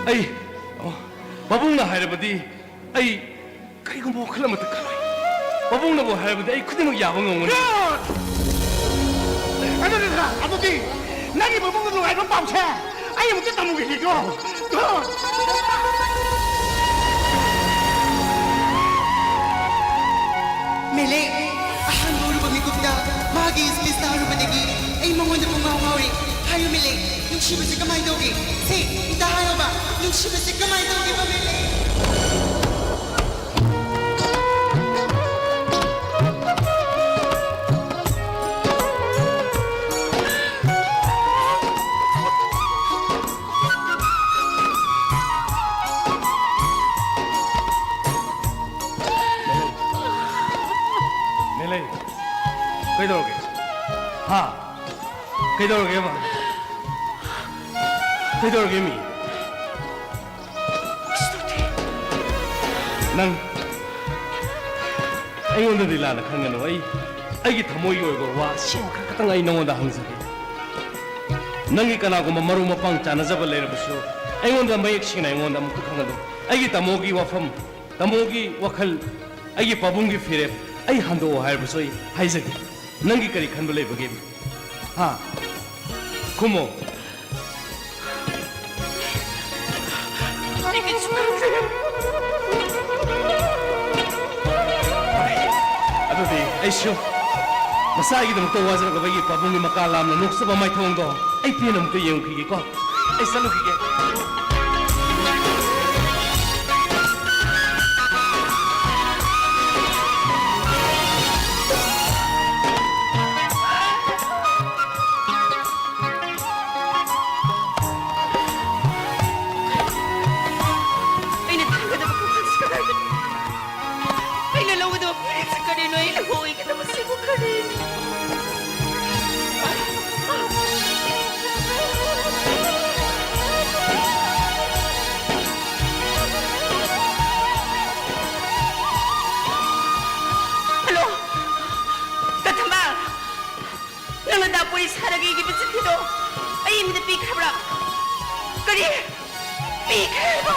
ꯑꯩ, ꯇꯥꯃꯣ, ꯄꯥꯕꯨꯡꯅ ꯍꯥꯏꯔꯕꯗꯤ ꯑꯩ ꯀꯔꯤꯒꯨꯝꯕ ꯋꯥꯈꯜ ꯑꯃꯠꯇ ꯈꯜꯂꯣꯏ꯫ ꯄꯥꯕꯨꯡꯅꯕꯨ ꯍꯥꯏꯔꯕꯗꯤ ꯑꯩ ꯈꯨꯗꯤꯡꯃꯛ ꯌꯥꯕ ꯉꯝꯒꯅꯤ꯫ God! ꯑꯗꯨꯗꯤ, ꯑꯗꯨꯗꯤ ꯅꯪꯒꯤ ꯄꯥꯕꯨꯡꯅ ꯅꯨꯡꯉꯥꯏꯕ ꯄꯥꯎꯁꯦ ꯑꯩ ꯑꯃꯨꯛꯇ ꯇꯝꯃꯨꯈꯤꯒꯦꯀꯣ꯫ God! ꯃꯦꯂꯦ, ꯑꯍꯥꯟꯕ ꯎꯔꯨꯕ ꯃꯤꯀꯨꯞꯇ ꯃꯥꯒꯤ ꯏꯁꯄꯤꯁ ꯇꯥꯔꯨꯕꯗꯒꯤ ꯑꯩ ꯃꯉꯣꯟꯗ ꯄꯨꯡꯉꯥꯎ ꯉꯥꯎꯔꯦ꯫ ꯍꯥꯏꯌꯨ ꯃꯦꯂꯦ, ꯅꯨꯡꯁꯤꯕꯁꯦ ꯀꯃꯥꯏꯅ ꯇꯧꯒꯦ? ꯁꯦ, ꯑꯝꯇ ꯍꯥꯏꯌꯣꯕ, ꯅꯨꯡꯁꯤꯕꯁꯦ ꯀꯃꯥꯏꯅ ꯇꯧꯒꯦꯕ ꯃꯦꯂꯦ? ꯃꯦꯂꯩ, ꯀꯩꯗꯧꯔꯒꯦ? ꯍꯥ? ꯀꯩꯗꯧꯔꯒꯦꯕ? ꯀꯩꯗꯧꯔꯒꯦ ꯃꯤ? ꯅꯪ ꯑꯩꯉꯣꯟꯗꯗꯤ ꯂꯥꯟꯅ ꯈꯟꯒꯅꯨ꯫ ꯑꯩ, ꯑꯩꯒꯤ ꯊꯃꯣꯏꯒꯤ ꯑꯣꯏꯕ ꯋꯥ ꯑꯁꯦꯡꯕ ꯈꯔ ꯈꯛꯇꯪ ꯑꯩ ꯅꯉꯣꯟꯗ ꯍꯪꯖꯒꯦ꯫ ꯅꯪꯒꯤ ꯀꯅꯥꯒꯨꯝꯕ ꯃꯔꯨꯞ ꯃꯄꯥꯡ ꯆꯥꯟꯅꯖꯕ ꯂꯩꯔꯕꯁꯨ ꯑꯩꯉꯣꯟꯗ ꯃꯌꯦꯛ ꯁꯦꯡꯅ ꯑꯩꯉꯣꯟꯗ ꯑꯃꯨꯛꯇ ꯈꯪꯍꯜꯂꯨ꯫ ꯑꯩꯒꯤ ꯇꯥꯃꯣꯒꯤ ꯋꯥꯐꯝ, ꯇꯥꯃꯣꯒꯤ ꯋꯥꯈꯜ, ꯑꯩꯒꯤ ꯄꯥꯕꯨꯡꯒꯤ ꯐꯤꯔꯦꯞ ꯑꯩ ꯍꯟꯗꯣꯛꯑꯣ ꯍꯥꯏꯔꯕꯁꯨ ꯑꯩ ꯍꯥꯏꯖꯒꯦ꯫ ꯅꯪꯒꯤ ꯀꯔꯤ ꯈꯟꯕ ꯂꯩꯕꯒꯦ? ꯍꯥ? ꯈꯨꯝꯃꯣ꯫ ꯑꯩ ꯀꯩꯁꯨ ꯈꯪꯗ꯭ꯔꯦ꯫ ꯑꯗꯨꯗꯤ ꯑꯩꯁꯨ ꯃꯁꯥꯒꯤꯗꯃꯛꯇ ꯋꯥꯖꯔꯒꯕ ꯑꯩꯒꯤ ꯄꯥꯕꯨꯡꯒꯤ ꯃꯀꯥ ꯂꯥꯝꯅ ꯅꯣꯛꯆꯕ ꯃꯥꯏꯊꯣꯡꯗꯣ ꯑꯩ ꯄꯦꯟꯅ ꯑꯃꯨꯛꯇ ꯌꯦꯡꯉꯨꯈꯤꯒꯦꯀꯣ꯫ ꯑꯩ ꯆꯠꯂꯨꯈꯤꯒꯦ꯫ ꯀꯔꯤꯅꯣ ꯑꯩꯅ ꯑꯣꯏꯒꯗꯕꯁꯤꯕꯨ ꯀꯔꯤ? ꯍꯜꯂꯣ, ꯀꯊꯝꯕ, ꯅꯪꯅ ꯗꯥꯄꯨꯔꯤ ꯁꯥꯔꯒ ꯏꯈꯤꯕ ꯆꯤꯊꯤꯗꯣ ꯑꯩ ꯃꯤꯗ ꯄꯤꯈ꯭ꯔꯕ꯭ꯔꯥ? ꯀꯔꯤ? ꯄꯤꯈ꯭ꯔꯦꯕ?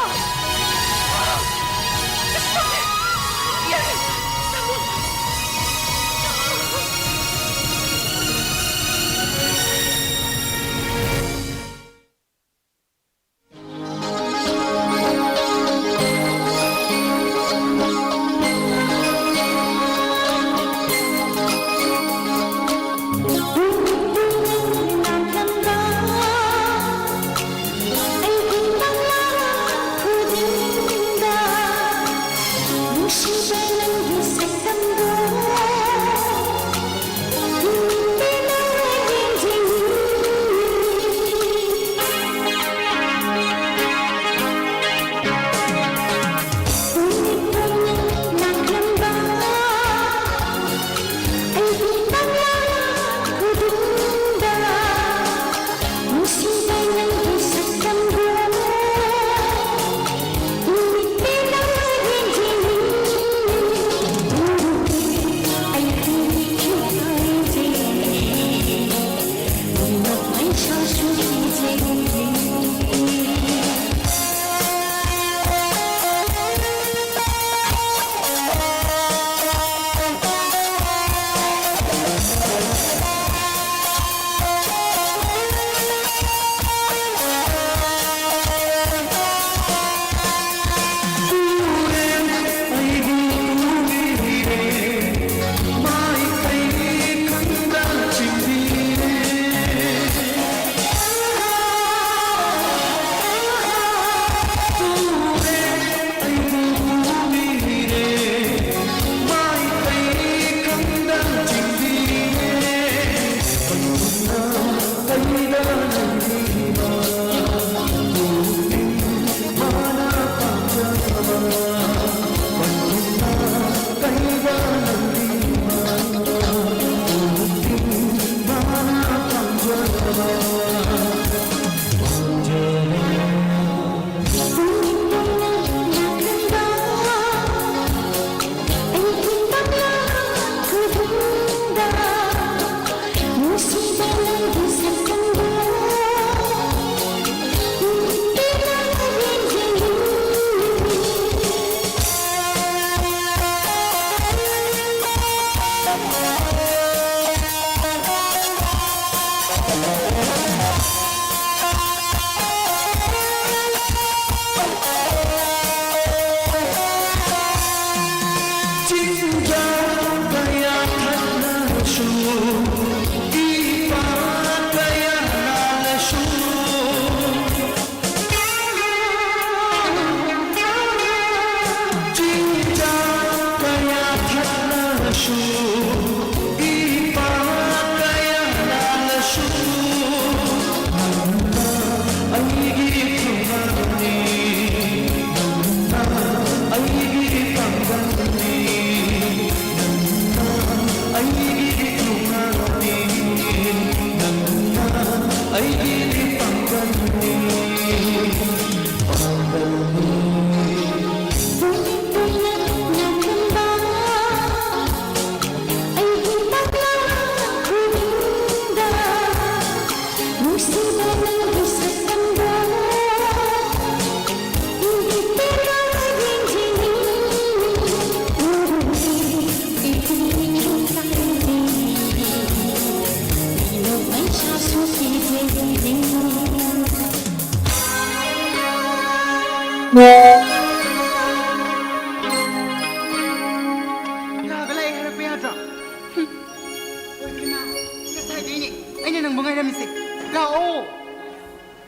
ꯉꯥꯏꯔꯝꯃꯤꯁꯦ꯫ ꯂꯥꯛꯑꯣ꯫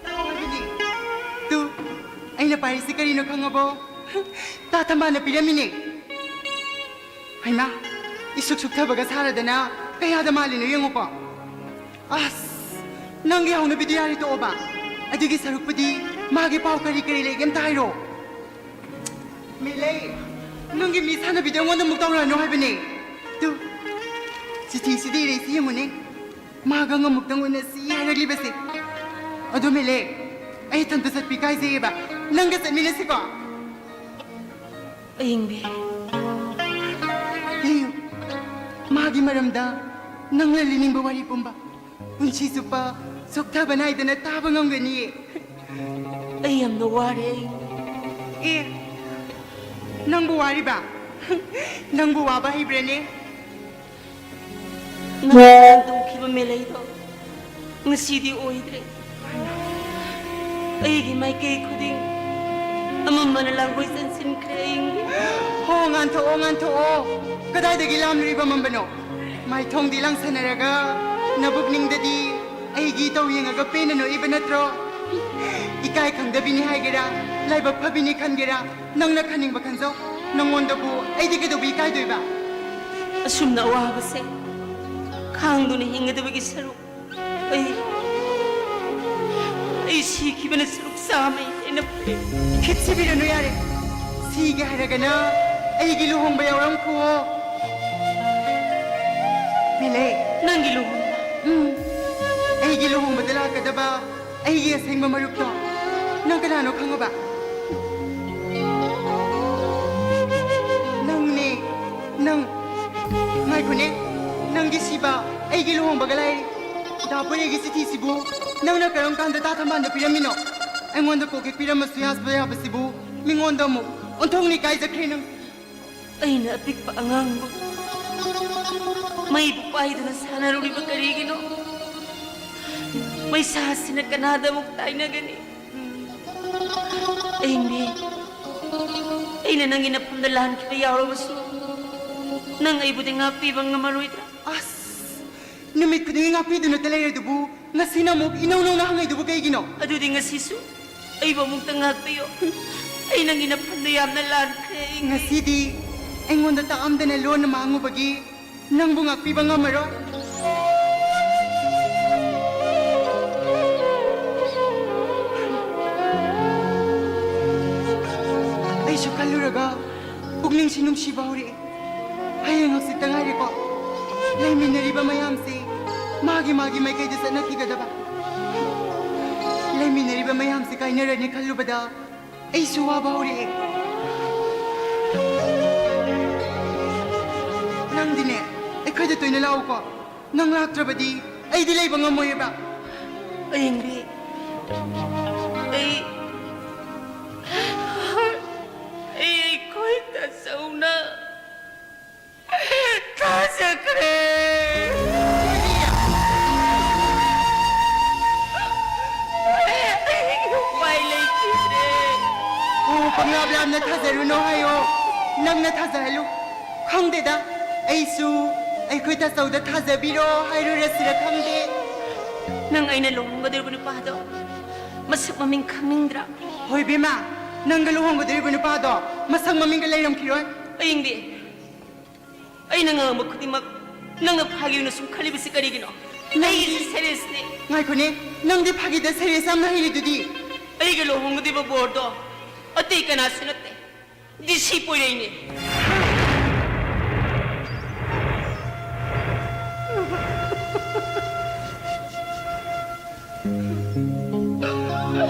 ꯂꯥꯛꯑꯣ ꯍꯥꯏꯕꯅꯦ꯫ ꯇꯨ, ꯑꯩꯅ ꯄꯥꯏꯔꯤꯁꯤ ꯀꯔꯤꯅꯣ ꯈꯪꯉꯕꯣ? ꯇꯥ ꯊꯝꯕꯥꯜꯅ ꯄꯤꯔꯝꯃꯤꯅꯦ꯫ ꯍꯩꯃꯥ, ꯏꯁꯨꯛ ꯁꯨꯛꯊꯕꯒ ꯁꯥꯔꯗꯅ ꯀꯌꯥꯗ ꯃꯥꯜꯂꯤꯅꯣ ꯌꯦꯡꯉꯨꯀꯣ꯫ ꯑꯁ, ꯅꯪꯒꯤ ꯍꯧꯅꯕꯤꯗꯨ ꯌꯥꯔꯦ ꯇꯣꯛꯑꯣꯕ꯫ ꯑꯗꯨꯒꯤ ꯁꯔꯨꯛꯄꯨꯗꯤ ꯃꯥꯒꯤ ꯄꯥꯎ ꯀꯔꯤ ꯀꯔꯤ ꯂꯩꯒꯦ ꯑꯝꯇ ꯍꯥꯏꯔꯣ꯫ ꯃꯦꯂꯩ, ꯅꯪꯒꯤ ꯃꯤ ꯁꯥꯟꯅꯕꯤꯗꯣ ꯑꯩꯉꯣꯟꯗ ꯑꯃꯨꯛ ꯇꯧꯔꯛꯑꯅꯨ ꯍꯥꯏꯕꯅꯦ꯫ ꯇꯨ, ꯆꯤꯊꯤꯁꯤꯗ ꯏꯔꯛꯏꯁꯤ ꯌꯦꯡꯉꯨꯅꯦ꯫ ꯃꯥꯒ ꯑꯃꯨꯛꯇꯪ ꯎꯅꯁꯤ ꯍꯥꯏꯔꯛꯂꯤꯕꯁꯦ꯫ ꯑꯗꯣ ꯃꯦꯂꯩ, ꯑꯩ ꯏꯊꯟꯇ ꯆꯠꯄ ꯏꯀꯥꯏꯖꯩꯌꯦꯕ꯫ ꯅꯪꯒ ꯆꯠꯃꯤꯟꯅꯁꯤꯀꯣ꯫ ꯑꯌꯤꯡꯕꯤ꯫ ꯂꯤꯌꯨ꯫ ꯃꯥꯒꯤ ꯃꯔꯝꯗ ꯅꯪꯅ ꯂꯤꯅꯤꯡꯕ ꯋꯥꯔꯤ ꯄꯨꯝꯕ ꯄꯨꯟꯁꯤ ꯆꯨꯞꯄ ꯆꯣꯛꯊꯕ ꯅꯥꯏꯗꯅ ꯇꯥꯕ ꯉꯝꯒꯅꯤꯌꯦ꯫ ꯑꯩ ꯌꯥꯝꯅ ꯋꯥꯔꯦ ꯑꯩ꯫ ꯑꯦ, ꯅꯪꯕꯨ ꯋꯥꯔꯤꯕ? ꯅꯪꯕꯨ ꯋꯥꯕ ꯍꯩꯕ꯭ꯔꯅꯦ? ꯅꯪꯅ ꯇꯧꯈꯤꯕ ꯃꯦꯂꯩꯗꯣ ꯉꯁꯤꯗꯤ ꯑꯣꯏꯗ꯭ꯔꯦ꯫ ꯑꯩꯒꯤ ꯃꯥꯏꯀꯩ ꯈꯨꯗꯤꯡ ꯑꯃꯝꯕꯅ ꯂꯥꯡꯒꯣꯏ ꯆꯟꯁꯤꯟꯈ꯭ꯔꯦ ꯑꯌꯤꯡꯕꯤ꯫ ꯍꯣ, ꯉꯥꯟꯊꯣꯛꯑꯣ, ꯉꯥꯟꯊꯣꯛꯑꯣ꯫ ꯀꯗꯥꯏꯗꯒꯤ ꯂꯥꯝꯂꯨꯔꯤꯕ ꯑꯃꯝꯕꯅꯣ? ꯃꯥꯏꯊꯣꯡꯗꯤ ꯂꯥꯡꯁꯟꯅꯔꯒ ꯅꯕꯨꯛꯅꯤꯡꯗꯗꯤ ꯑꯩꯒꯤ ꯏꯇꯧ ꯌꯦꯡꯉꯒ ꯄꯦꯟꯅ ꯅꯣꯛꯏꯕ ꯅꯠꯇ꯭ꯔꯣ? ꯏꯀꯥꯏ ꯈꯪꯗꯕꯤꯅꯤ ꯍꯥꯏꯒꯦꯔꯥ, ꯂꯥꯏꯕꯛ ꯐꯕꯤꯅꯤ ꯈꯟꯒꯦꯔꯥ, ꯅꯪꯅ ꯈꯟꯅꯤꯡꯕ ꯈꯟꯖꯧ꯫ ꯅꯪꯉꯣꯟꯗꯕꯨ ꯑꯩꯗꯤ ꯀꯩꯗꯧꯕ ꯏꯀꯥꯏꯗꯣꯏꯕ? ꯑꯁꯨꯝꯅ ꯑꯋꯥꯕꯁꯦ ꯈꯥꯡꯗꯨꯅ ꯍꯤꯡꯒꯗꯕꯒꯤ ꯁꯔꯨꯛ ꯑꯩ, ꯑꯩ ꯁꯤꯈꯤꯕꯅ ꯁꯔꯨꯛ ꯆꯥꯝꯃ ꯍꯦꯟꯅ ꯐꯩ꯫ ꯈꯤꯠ ꯁꯤꯕꯤꯔꯅꯨ ꯌꯥꯔꯦ꯫ ꯁꯤꯒꯦ ꯍꯥꯏꯔꯒꯅ ꯑꯩꯒꯤ ꯂꯨꯍꯣꯡꯕ ꯌꯥꯎꯔꯝꯈꯨꯋꯣ꯫ ꯃꯦꯂꯩ꯫ ꯅꯪꯒꯤ ꯂꯨꯍꯣꯡꯕ? ꯎꯝ꯫ ꯑꯩꯒꯤ ꯂꯨꯍꯣꯡꯕꯗ ꯂꯥꯛꯀꯗꯕ ꯑꯩꯒꯤ ꯑꯁꯦꯡꯕ ꯃꯔꯨꯞꯇꯣ ꯅꯪ ꯀꯅꯥꯅꯣ ꯈꯪꯉꯕ? ꯅꯪꯅꯦ, ꯅꯪ꯫ ꯉꯥꯏꯈꯣꯅꯦ, ꯅꯪꯒꯤ ꯁꯤꯕ ꯑꯩꯒꯤ ꯂꯨꯍꯣꯡꯕꯒ ꯂꯥꯏꯔꯤ꯫ ꯗꯥ ꯄꯣꯏꯔꯩꯒꯤ ꯆꯤꯊꯤꯁꯤꯕꯨ ꯅꯪꯅ ꯀꯔꯝ ꯀꯥꯟꯗ ꯇꯥ ꯊꯝꯕꯥꯜꯗ ꯄꯤꯔꯝꯃꯤꯅꯣ? ꯑꯩꯉꯣꯟꯗ ꯀꯣꯛ ꯍꯦꯛ ꯄꯤꯔꯝꯃꯁꯨ ꯌꯥꯕ ꯌꯥꯕꯁꯤꯕꯨ ꯃꯤꯉꯣꯟꯗ ꯑꯃꯨꯛ ꯑꯣꯟꯊꯣꯛꯅ ꯏꯀꯥꯏꯖꯈ꯭ꯔꯦ ꯅꯪ꯫ ꯑꯩꯅ ꯑꯄꯤꯛꯄ ꯑꯉꯥꯡꯕꯨ ꯃꯩꯕꯨ ꯄꯥꯏꯗꯨꯅ ꯁꯥꯟꯅꯔꯨꯔꯤꯕ ꯀꯔꯤꯒꯤꯅꯣ? ꯃꯩꯁꯥꯁꯤꯅ ꯀꯅꯥꯗ ꯑꯃꯨꯛ ꯇꯥꯏꯅꯒꯅꯤ? ꯑꯌꯤꯡꯕꯤ, ꯑꯩꯅ ꯅꯪꯒꯤ ꯅꯐꯝꯗ ꯂꯥꯟꯈꯤꯕ ꯌꯥꯎꯔꯕꯁꯨ ꯅꯪ ꯑꯩꯕꯨꯗꯤ ꯉꯥꯛꯄꯤꯕ ꯉꯝꯃꯔꯣꯏꯗ꯭ꯔꯥ? ꯑꯁ! ꯅꯨꯃꯤꯠ ꯈꯨꯗꯤꯡꯒꯤ ꯉꯥꯛꯄꯤꯗꯨꯅꯇ ꯂꯩꯔꯗꯨꯕꯨ, ꯉꯁꯤꯅ ꯑꯃꯨꯛ ꯏꯅꯧ ꯅꯧꯅ ꯍꯪꯉꯛꯏꯗꯨꯕꯨ ꯀꯩꯒꯤꯅꯣ? ꯑꯗꯨꯗꯤ ꯉꯁꯤꯁꯨ ꯑꯩꯕꯨ ꯑꯃꯨꯛꯇ ꯉꯥꯛꯄꯤꯌꯨ꯫ ꯑꯩ ꯅꯪꯒꯤ ꯅꯐꯝꯗ ꯌꯥꯝꯅ ꯂꯥꯟꯈ꯭ꯔꯦ꯫ ꯉꯁꯤꯗꯤ ꯑꯩꯉꯣꯟꯗ ꯇꯥꯛꯑꯝꯗꯅ ꯂꯣꯟꯅ ꯃꯥꯡꯉꯨꯕꯒꯤ ꯅꯪꯕꯨ ꯉꯥꯛꯄꯤꯕ ꯉꯝꯃꯔꯣꯏ꯫ ꯑꯩꯁꯨ ꯈꯜꯂꯨꯔꯒ ꯄꯨꯛꯅꯤꯡꯁꯤ ꯅꯨꯡꯁꯤꯕ ꯍꯧꯔꯛꯑꯦ꯫ ꯍꯌꯦꯡ ꯍꯪꯆꯤꯠꯇ ꯉꯥꯏꯔꯦꯀꯣ ꯂꯩꯃꯤꯟꯅꯔꯤꯕ ꯃꯌꯥꯝꯁꯤ ꯃꯥꯒꯤ ꯃꯥꯒꯤ ꯃꯥꯏꯀꯩꯗ ꯆꯠꯅꯈꯤꯒꯗꯕ꯫ ꯂꯩꯃꯤꯟꯅꯔꯤꯕ ꯃꯌꯥꯝꯁꯤ ꯀꯥꯏꯅꯔꯅꯤ ꯈꯜꯂꯨꯕꯗ ꯑꯩꯁꯨ ꯋꯥꯕ ꯍꯧꯔꯛꯑꯦ꯫ ꯅꯪꯗꯤꯅꯦ, ꯑꯩꯈꯣꯏꯗ ꯇꯣꯏꯅ ꯂꯥꯛꯎꯀꯣ꯫ ꯅꯪ ꯂꯥꯛꯇ꯭ꯔꯕꯗꯤ ꯑꯩꯗꯤ ꯂꯩꯕ ꯉꯝꯃꯣꯏꯌꯦꯕ꯫ ꯑꯌꯤꯡꯕꯤ, ꯑꯩ, ꯑꯩ ꯑꯩꯈꯣꯏ ꯇꯥꯆꯧꯅ ꯊꯥꯖꯈ꯭ꯔꯦ꯫ ꯎꯄꯥꯏ ꯂꯩꯈꯤꯗ꯭ꯔꯦ꯫ ꯑꯣ, ꯄꯪꯂꯥꯞ ꯂꯥꯞꯅ ꯊꯥꯖꯔꯨꯅꯣ ꯍꯥꯏꯌꯣ꯫ ꯅꯪꯅ ꯊꯥꯖꯍꯜꯂꯨ꯫ ꯈꯪꯗꯦꯗ, ꯑꯩꯁꯨ ꯑꯩꯈꯣꯏ ꯇꯥꯆꯧꯗ ꯊꯥꯖꯕꯤꯔꯣ ꯍꯥꯏꯔꯨꯔꯁꯤꯔ ꯈꯪꯗꯦ꯫ ꯅꯪ ꯑꯩꯅ ꯂꯨꯍꯣꯡꯒꯗꯧꯔꯤꯕ ꯅꯨꯄꯥꯗꯣ ꯃꯁꯛ ꯃꯃꯤꯡ ꯈꯪꯅꯤꯡꯗ꯭ꯔꯥ? ꯍꯣꯏ ꯕꯦꯝꯃ, ꯅꯪꯒ ꯂꯨꯍꯣꯡꯒꯗꯧꯔꯤꯕ ꯅꯨꯄꯥꯗꯣ ꯃꯁꯛ ꯃꯃꯤꯡꯒ ꯂꯩꯔꯝꯈꯤꯔꯣꯏ꯫ ꯑꯌꯤꯡꯕꯤ, ꯑꯩꯅ ꯉꯥꯡꯕ ꯈꯨꯗꯤꯡꯃꯛ ꯅꯪꯅ ꯐꯥꯒꯤ ꯑꯣꯏꯅ ꯁꯨꯝ ꯈꯜꯂꯤꯕꯁꯤ ꯀꯔꯤꯒꯤꯅꯣ? ꯅꯪꯗꯤ ꯑꯩꯒꯤꯁꯤ serious ꯅꯤ꯫ ꯉꯥꯏꯈꯣꯅꯦ, ꯅꯪꯗꯤ ꯐꯥꯒꯤꯗ serious ꯌꯥꯝꯅ ꯍꯩꯔꯤꯗꯨꯗꯤ꯫ ꯑꯩꯒ ꯂꯨꯍꯣꯡꯒꯗꯧꯔꯤꯕ ꯕꯣꯔꯗꯣ ꯑꯇꯩ ꯀꯅꯥꯁꯨ ꯅꯠꯇꯦ, ꯗꯤ ꯁꯤ ꯄꯣꯏꯔꯩꯅꯦ꯫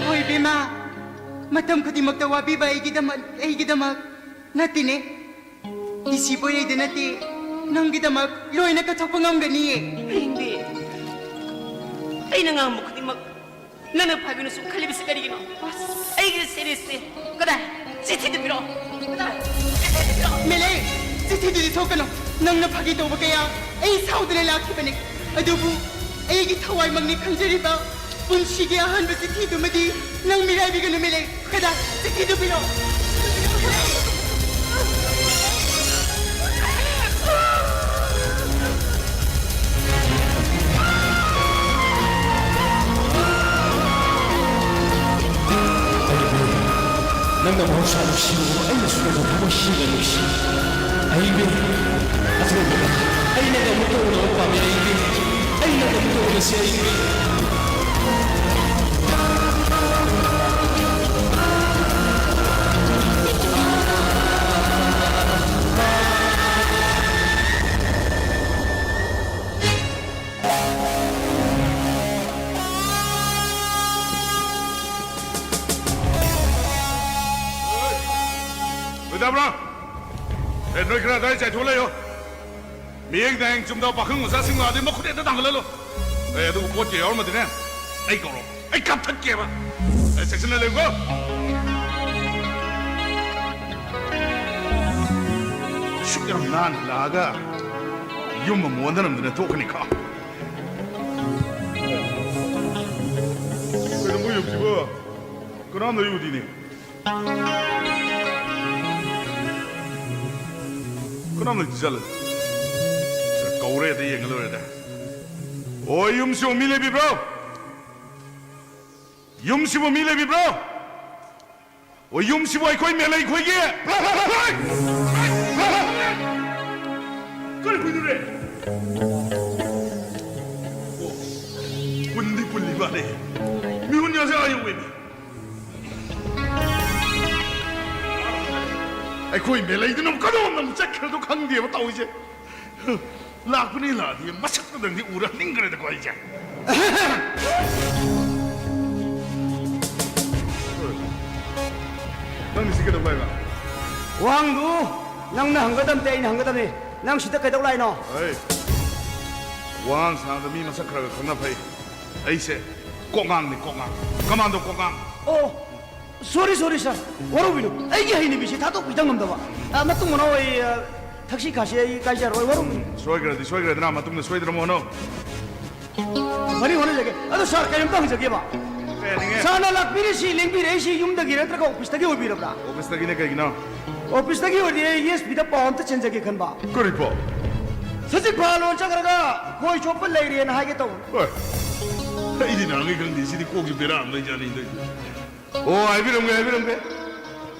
ꯍꯣꯏ ꯏꯕꯦꯝꯃ, ꯃꯇꯝ ꯈꯨꯗꯤꯡꯃꯛꯇ ꯋꯥꯕꯤꯕ ꯑꯩꯒꯤꯗꯃꯛ, ꯑꯩꯒꯤꯗꯃꯛ ꯅꯠꯇꯦꯅꯦ꯫ ꯗꯤ ꯁꯤ ꯄꯣꯏꯔꯩꯗ ꯅꯠꯇꯦ, ꯅꯪꯒꯤꯗꯃꯛ ꯂꯣꯏꯅ ꯀꯠꯊꯣꯛꯄ ꯉꯝꯒꯅꯤꯌꯦ꯫ ꯑꯌꯤꯡꯕꯤ, ꯑꯩꯅ ꯉꯥꯡꯕ ꯈꯨꯗꯤꯡꯃꯛ ꯅꯪꯅ ꯐꯥꯒꯤꯅ ꯁꯨꯝ ꯈꯜꯂꯤꯕꯁꯤ ꯀꯔꯤꯒꯤꯅꯣ? ꯑꯁ꯫ ꯑꯩꯒꯤ serious ꯅꯤ꯫ ꯀꯗꯥꯏ? ꯆꯤꯊꯤꯗꯨ ꯄꯤꯔꯛꯑꯣ꯫ ꯀꯗꯥꯏ? ꯆꯤꯊꯤꯗꯨ ꯄꯤꯔꯛꯑꯣ꯫ ꯃꯦꯂꯩ, ꯆꯤꯊꯤꯗꯨꯗꯤ ꯁꯣꯛꯀꯅꯨ꯫ ꯅꯪꯅ ꯐꯥꯒꯤ ꯇꯧꯕ ꯀꯌꯥ ꯑꯩ ꯁꯥꯎꯗꯅ ꯂꯥꯛꯈꯤꯕꯅꯤ꯫ ꯑꯗꯨꯕꯨ ꯑꯩꯒꯤ ꯊꯋꯥꯏꯃꯛꯅꯤ ꯈꯪꯖꯔꯤꯕ ꯄꯨꯟꯁꯤꯒꯤ ꯑꯍꯥꯟꯕ ꯆꯤꯊꯤꯗꯨꯃꯗꯤ ꯅꯪ ꯃꯤꯔꯥꯏꯕꯤꯒꯅꯨ, ꯃꯦꯂꯩ꯫ ꯀꯗꯥꯏ? ꯆꯤꯊꯤꯗꯨ ꯄꯤꯔꯛꯑꯣ꯫ ꯅꯨꯡꯁꯤꯕꯕꯨ ꯑꯩꯅꯁꯨ ꯀꯩꯗꯧ ꯊꯃꯣꯏ ꯁꯤꯅ ꯅꯨꯡꯁꯤ? ꯑꯩꯕꯤ, ꯑꯊꯣꯏꯕꯤꯒ ꯑꯩꯅꯒ ꯑꯃꯨꯛꯇ ꯎꯅꯕ ꯄꯥꯝꯃꯤ꯫ ꯑꯩꯕꯤ, ꯑꯩꯅꯒ ꯑꯃꯨꯛꯇ ꯎꯅꯁꯤ꯫ ꯑꯩꯕꯤ꯫ ꯂꯣꯏꯗꯕ꯭ꯔꯥ? ꯑꯦ, ꯅꯣꯏ ꯈꯔ ꯑꯗꯥꯏ ꯆꯥꯏꯊꯣꯛ ꯂꯩꯌꯣ꯫ ꯃꯤꯌꯦꯡ ꯅꯥꯌꯦꯡ ꯆꯨꯝꯗꯕ ꯄꯥꯈꯪ ꯃꯆꯥꯁꯤꯡ ꯂꯥꯛꯑꯗꯤ ꯃꯈꯨꯠ ꯍꯦꯛꯇ ꯊꯥꯡꯒꯠꯍꯜꯂꯣ꯫ ꯑꯦ, ꯑꯗꯨꯒ ꯄꯣꯠ ꯀꯩ ꯌꯥꯎꯔꯝꯃꯗꯤꯅꯦ, ꯑꯩ ꯀꯧꯔꯣ꯫ ꯑꯩ ꯀꯥꯞꯊꯠꯀꯦꯕ꯫ ꯑꯦ, ꯆꯦꯛꯁꯤꯟꯅ ꯂꯩꯌꯨꯀꯣ꯫ ꯁꯨꯛ ꯌꯥꯝ ꯅꯥꯟꯅ ꯂꯥꯛꯑꯒ ꯌꯨꯝ ꯑꯃ ꯑꯣꯟꯊꯔꯝꯗꯅ ꯊꯣꯛꯀꯅꯤꯀꯣ꯫ ꯀꯩꯅꯣ ꯃꯣꯏ ꯌꯨꯝꯁꯤꯕꯨ? ꯀꯅꯥꯝ ꯂꯩ ꯎꯗꯤꯅꯦ꯫ ꯀꯅꯥꯝ ꯂꯩꯇꯦ ꯆꯠꯂꯦ꯫ ꯀꯧꯔꯦ ꯍꯦꯛꯇ ꯌꯦꯡꯉ ꯂꯣꯏꯔꯦꯗ꯫ ꯑꯣ, ꯌꯨꯝꯁꯤꯕꯨ ꯃꯤ ꯂꯩꯕꯤꯕ꯭ꯔꯣ? ꯌꯨꯝꯁꯤꯕꯨ ꯃꯤ ꯂꯩꯕꯤꯕ꯭ꯔꯣ? ꯑꯣ, ꯌꯨꯝꯁꯤꯕꯨ ꯑꯩꯈꯣꯏ ꯃꯦꯂꯩ ꯈꯣꯏꯒꯤ? ꯀꯔꯤ ꯈꯣꯏꯗꯨꯔꯦ? ꯑꯣ, ꯄꯨꯟꯗꯤ ꯄꯨꯜꯂꯤ ꯃꯥꯜꯂꯦ꯫ ꯃꯤꯍꯨꯟ ꯌꯥꯁꯦ ꯑꯥ ꯌꯧꯋꯦꯅꯦ꯫ ꯑꯩꯈꯣꯏ ꯃꯦꯂꯩꯗꯨꯅ ꯀꯗꯣꯝꯗ ꯑꯃꯨꯛ ꯆꯠꯈ꯭ꯔꯗꯣ ꯈꯪꯗꯦꯕ ꯇꯧꯔꯤꯁꯦ꯫ ꯂꯥꯛꯄꯅꯤ ꯂꯥꯛꯑꯗꯤ ꯃꯁꯛꯇꯨꯗꯪꯗꯤ ꯎꯔ ꯍꯟꯅꯤꯡꯈ꯭ꯔꯦꯗꯀꯣ ꯑꯩꯁꯦ꯫ ꯅꯪꯗꯤ ꯁꯤ ꯀꯩꯗꯧꯕ ꯍꯥꯏꯕ? ꯋꯥꯍꯪꯗꯨ ꯅꯪꯅ ꯍꯪꯒꯗꯕꯗꯤ ꯑꯩꯅ ꯍꯪꯒꯗꯕꯅꯤ꯫ ꯅꯪ ꯁꯤꯗ ꯀꯩꯗꯧ ꯂꯥꯛꯏꯅꯣ? ꯍꯩ, ꯋꯥꯉꯥꯡ ꯁꯉꯥꯡꯗ ꯃꯤ ꯃꯁꯛ ꯈꯔ ꯈꯔ ꯈꯪꯅ ꯐꯩ꯫ ꯑꯩꯁꯦ ꯀꯣꯛꯉꯥꯡꯅꯤ, ꯀꯣꯛꯉꯥꯡ꯫ ꯀꯃꯥꯟꯗꯣ ꯀꯣꯛꯉꯥꯡ꯫ ꯑꯣ, ꯁꯣꯔꯤ, ꯁꯣꯔꯤ, ꯁꯥꯔ꯫ ꯋꯥꯔꯧꯕꯤꯅꯨ꯫ ꯑꯩꯒꯤ ꯍꯩꯅꯕꯤꯁꯤ ꯊꯥꯗꯣꯛꯄꯤꯗ ꯉꯝꯗꯕ꯫ ꯑ, ꯃꯇꯨꯡ ꯃꯅꯥꯎ ꯑꯩ, ꯑ, ꯊꯛꯁꯤ ꯈꯥꯁꯤ ꯑꯩ ꯀꯥꯏꯖꯔꯣꯏ, ꯋꯥꯔꯧꯕꯤꯅꯨ꯫ ꯁꯣꯏꯈ꯭ꯔꯗꯤ ꯁꯣꯏꯈ꯭ꯔꯦꯗꯅ, ꯃꯇꯨꯡꯗ ꯁꯣꯏꯗꯅꯕ ꯍꯣꯠꯅꯧ꯫ ꯐꯅꯤ, ꯍꯣꯠꯅꯖꯒꯦ꯫ ꯑꯗꯣ ꯁꯥꯔ, ꯀꯔꯤꯝꯇ ꯍꯪꯖꯒꯦꯕ꯫ ꯀꯩ ꯍꯥꯏꯅꯤꯡꯉꯦ? ꯁꯥꯔꯅ ꯂꯥꯛꯄꯤꯔꯤꯁꯤ, ꯂꯦꯡꯕꯤꯔꯛꯏꯁꯤ ꯌꯨꯝꯗꯒꯤ ꯅꯠꯇ꯭ꯔꯒ ꯑꯣꯐꯤꯁꯇꯒꯤ ꯑꯣꯏꯕꯤꯔꯕ꯭ꯔꯥ? ꯑꯣꯐꯤꯁꯇꯒꯤꯅꯦ, ꯀꯩꯒꯤꯅꯣ? ꯑꯣꯐꯤꯁꯇꯒꯤ ꯑꯣꯏꯔꯗꯤ ꯑꯩ ꯑꯦꯁ ꯄꯤꯗ ꯄꯥꯎ ꯑꯝꯇ ꯆꯦꯟꯖꯒꯦ ꯈꯟꯕ꯫ ꯀꯔꯤ ꯄꯥꯎ? ꯁꯖꯤꯛ ꯐꯥꯜꯂꯣꯟ ꯆꯠꯈ꯭ꯔꯒ ꯈꯣꯏ ꯆꯣꯞꯄ ꯂꯩꯔꯦꯅ ꯍꯥꯏꯒꯦ ꯇꯧꯕ꯫ ꯍꯣꯏ꯫ ꯑꯩꯗꯤ ꯅꯍꯥꯟꯈꯩ ꯈꯪꯗꯦ, ꯁꯤꯗꯤ ꯀꯣꯛꯁꯤ ꯕꯦꯔꯥ ꯑꯃ ꯂꯩꯖꯥꯠꯅꯤ ꯇꯧꯔꯤꯁꯦ꯫ ꯑꯣ, ꯍꯥꯏꯕꯤꯔꯝꯒꯦ, ꯍꯥꯏꯕꯤꯔꯝꯒꯦ꯫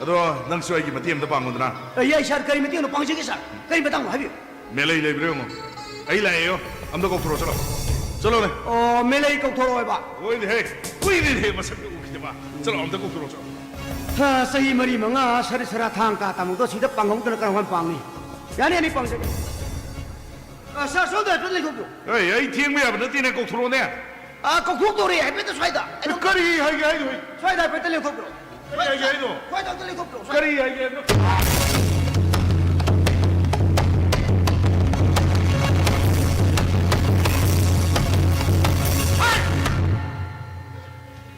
ꯑꯗꯣ ꯅꯪꯁꯨ ꯑꯩꯒꯤ ꯃꯇꯦꯡ ꯑꯝꯇ ꯄꯥꯡꯉꯨꯗꯅ꯫ ꯑ, ꯌꯥꯏ ꯁꯥꯔ, ꯀꯔꯤ ꯃꯇꯦꯡꯅꯣ ꯄꯥꯡꯖꯒꯦ ꯁꯥꯔ? ꯀꯔꯤ ꯃꯇꯥꯡꯅꯣ ꯍꯥꯏꯕꯤꯌꯨ꯫ ꯃꯦꯂꯩ ꯂꯩꯕ꯭ꯔꯥ ꯌꯦꯡꯉꯣ꯫ ꯑꯩ ꯂꯥꯛꯑꯦꯌꯣ꯫ ꯑꯝꯇ ꯀꯧꯊꯣꯔꯛꯑꯣ, ꯆꯠꯂꯣ꯫ ꯆꯠꯂꯣꯅꯦ꯫ ꯑꯣ, ꯃꯦꯂꯩ ꯀꯧꯊꯣꯔꯛꯑꯣ ꯍꯥꯏꯕ? ꯍꯣꯏꯅꯦꯍꯦ, ꯀꯨꯏꯔꯦꯅꯦꯍꯦ ꯃꯁꯛꯇꯣ ꯎꯈꯤꯗꯕ꯫ ꯆꯠꯂꯣ, ꯑꯝꯇ ꯀꯧꯊꯣꯔꯛꯑꯣ, ꯆꯠꯂꯣ꯫ ꯍꯥ, ꯆꯍꯤ ꯃꯔꯤ ꯃꯉꯥ ꯁꯔꯤ ꯁꯔꯥ ꯊꯥꯡ ꯇꯥ ꯇꯥꯃꯨꯗꯣ ꯁꯤꯗ ꯄꯥꯡꯍꯧꯗꯅ ꯀꯔꯝ ꯀꯥꯟ ꯄꯥꯡꯅꯤ? ꯌꯥꯅꯤ, ꯌꯥꯅꯤ, ꯄꯥꯡꯖꯒꯦ꯫ ꯑ, ꯁꯥꯔ, ꯁꯣꯝꯗ ꯍꯥꯏꯐꯦꯠ ꯂꯦꯡꯊꯣꯛꯄꯤꯌꯨ꯫ ꯑꯦ, ꯑꯩ ꯊꯦꯡꯕ ꯌꯥꯕ ꯅꯠꯇꯦꯅꯦ, ꯀꯧꯊꯣꯔꯛꯑꯣꯅꯦ꯫ ꯑ, ꯀꯧꯊꯣꯛꯇꯧꯔꯦ, ꯍꯥꯏꯐꯦꯠꯇ ꯁ꯭ꯋꯥꯏꯗ꯫ ꯑꯦ, ꯀꯔꯤ ꯍꯥꯏꯒꯦ ꯍꯥꯏꯅꯣ? ꯁ꯭ꯋꯥꯏꯗ ꯍꯥꯏꯐꯦꯠꯇ ꯂꯦꯡꯊꯣꯛꯄꯤꯔꯣ꯫ ꯀꯔꯤ ꯍꯥꯏꯒꯦ ꯍꯥꯏꯅꯣ? ꯁ꯭ꯋꯥꯏꯗ ꯑꯝꯇ ꯂꯦꯡꯊꯣꯛꯄꯤꯔꯣ, ꯁ꯭ꯋꯥꯏꯗ꯫ ꯀꯔꯤ ꯍꯥꯏꯒꯦ ꯍꯥꯏꯅꯣ?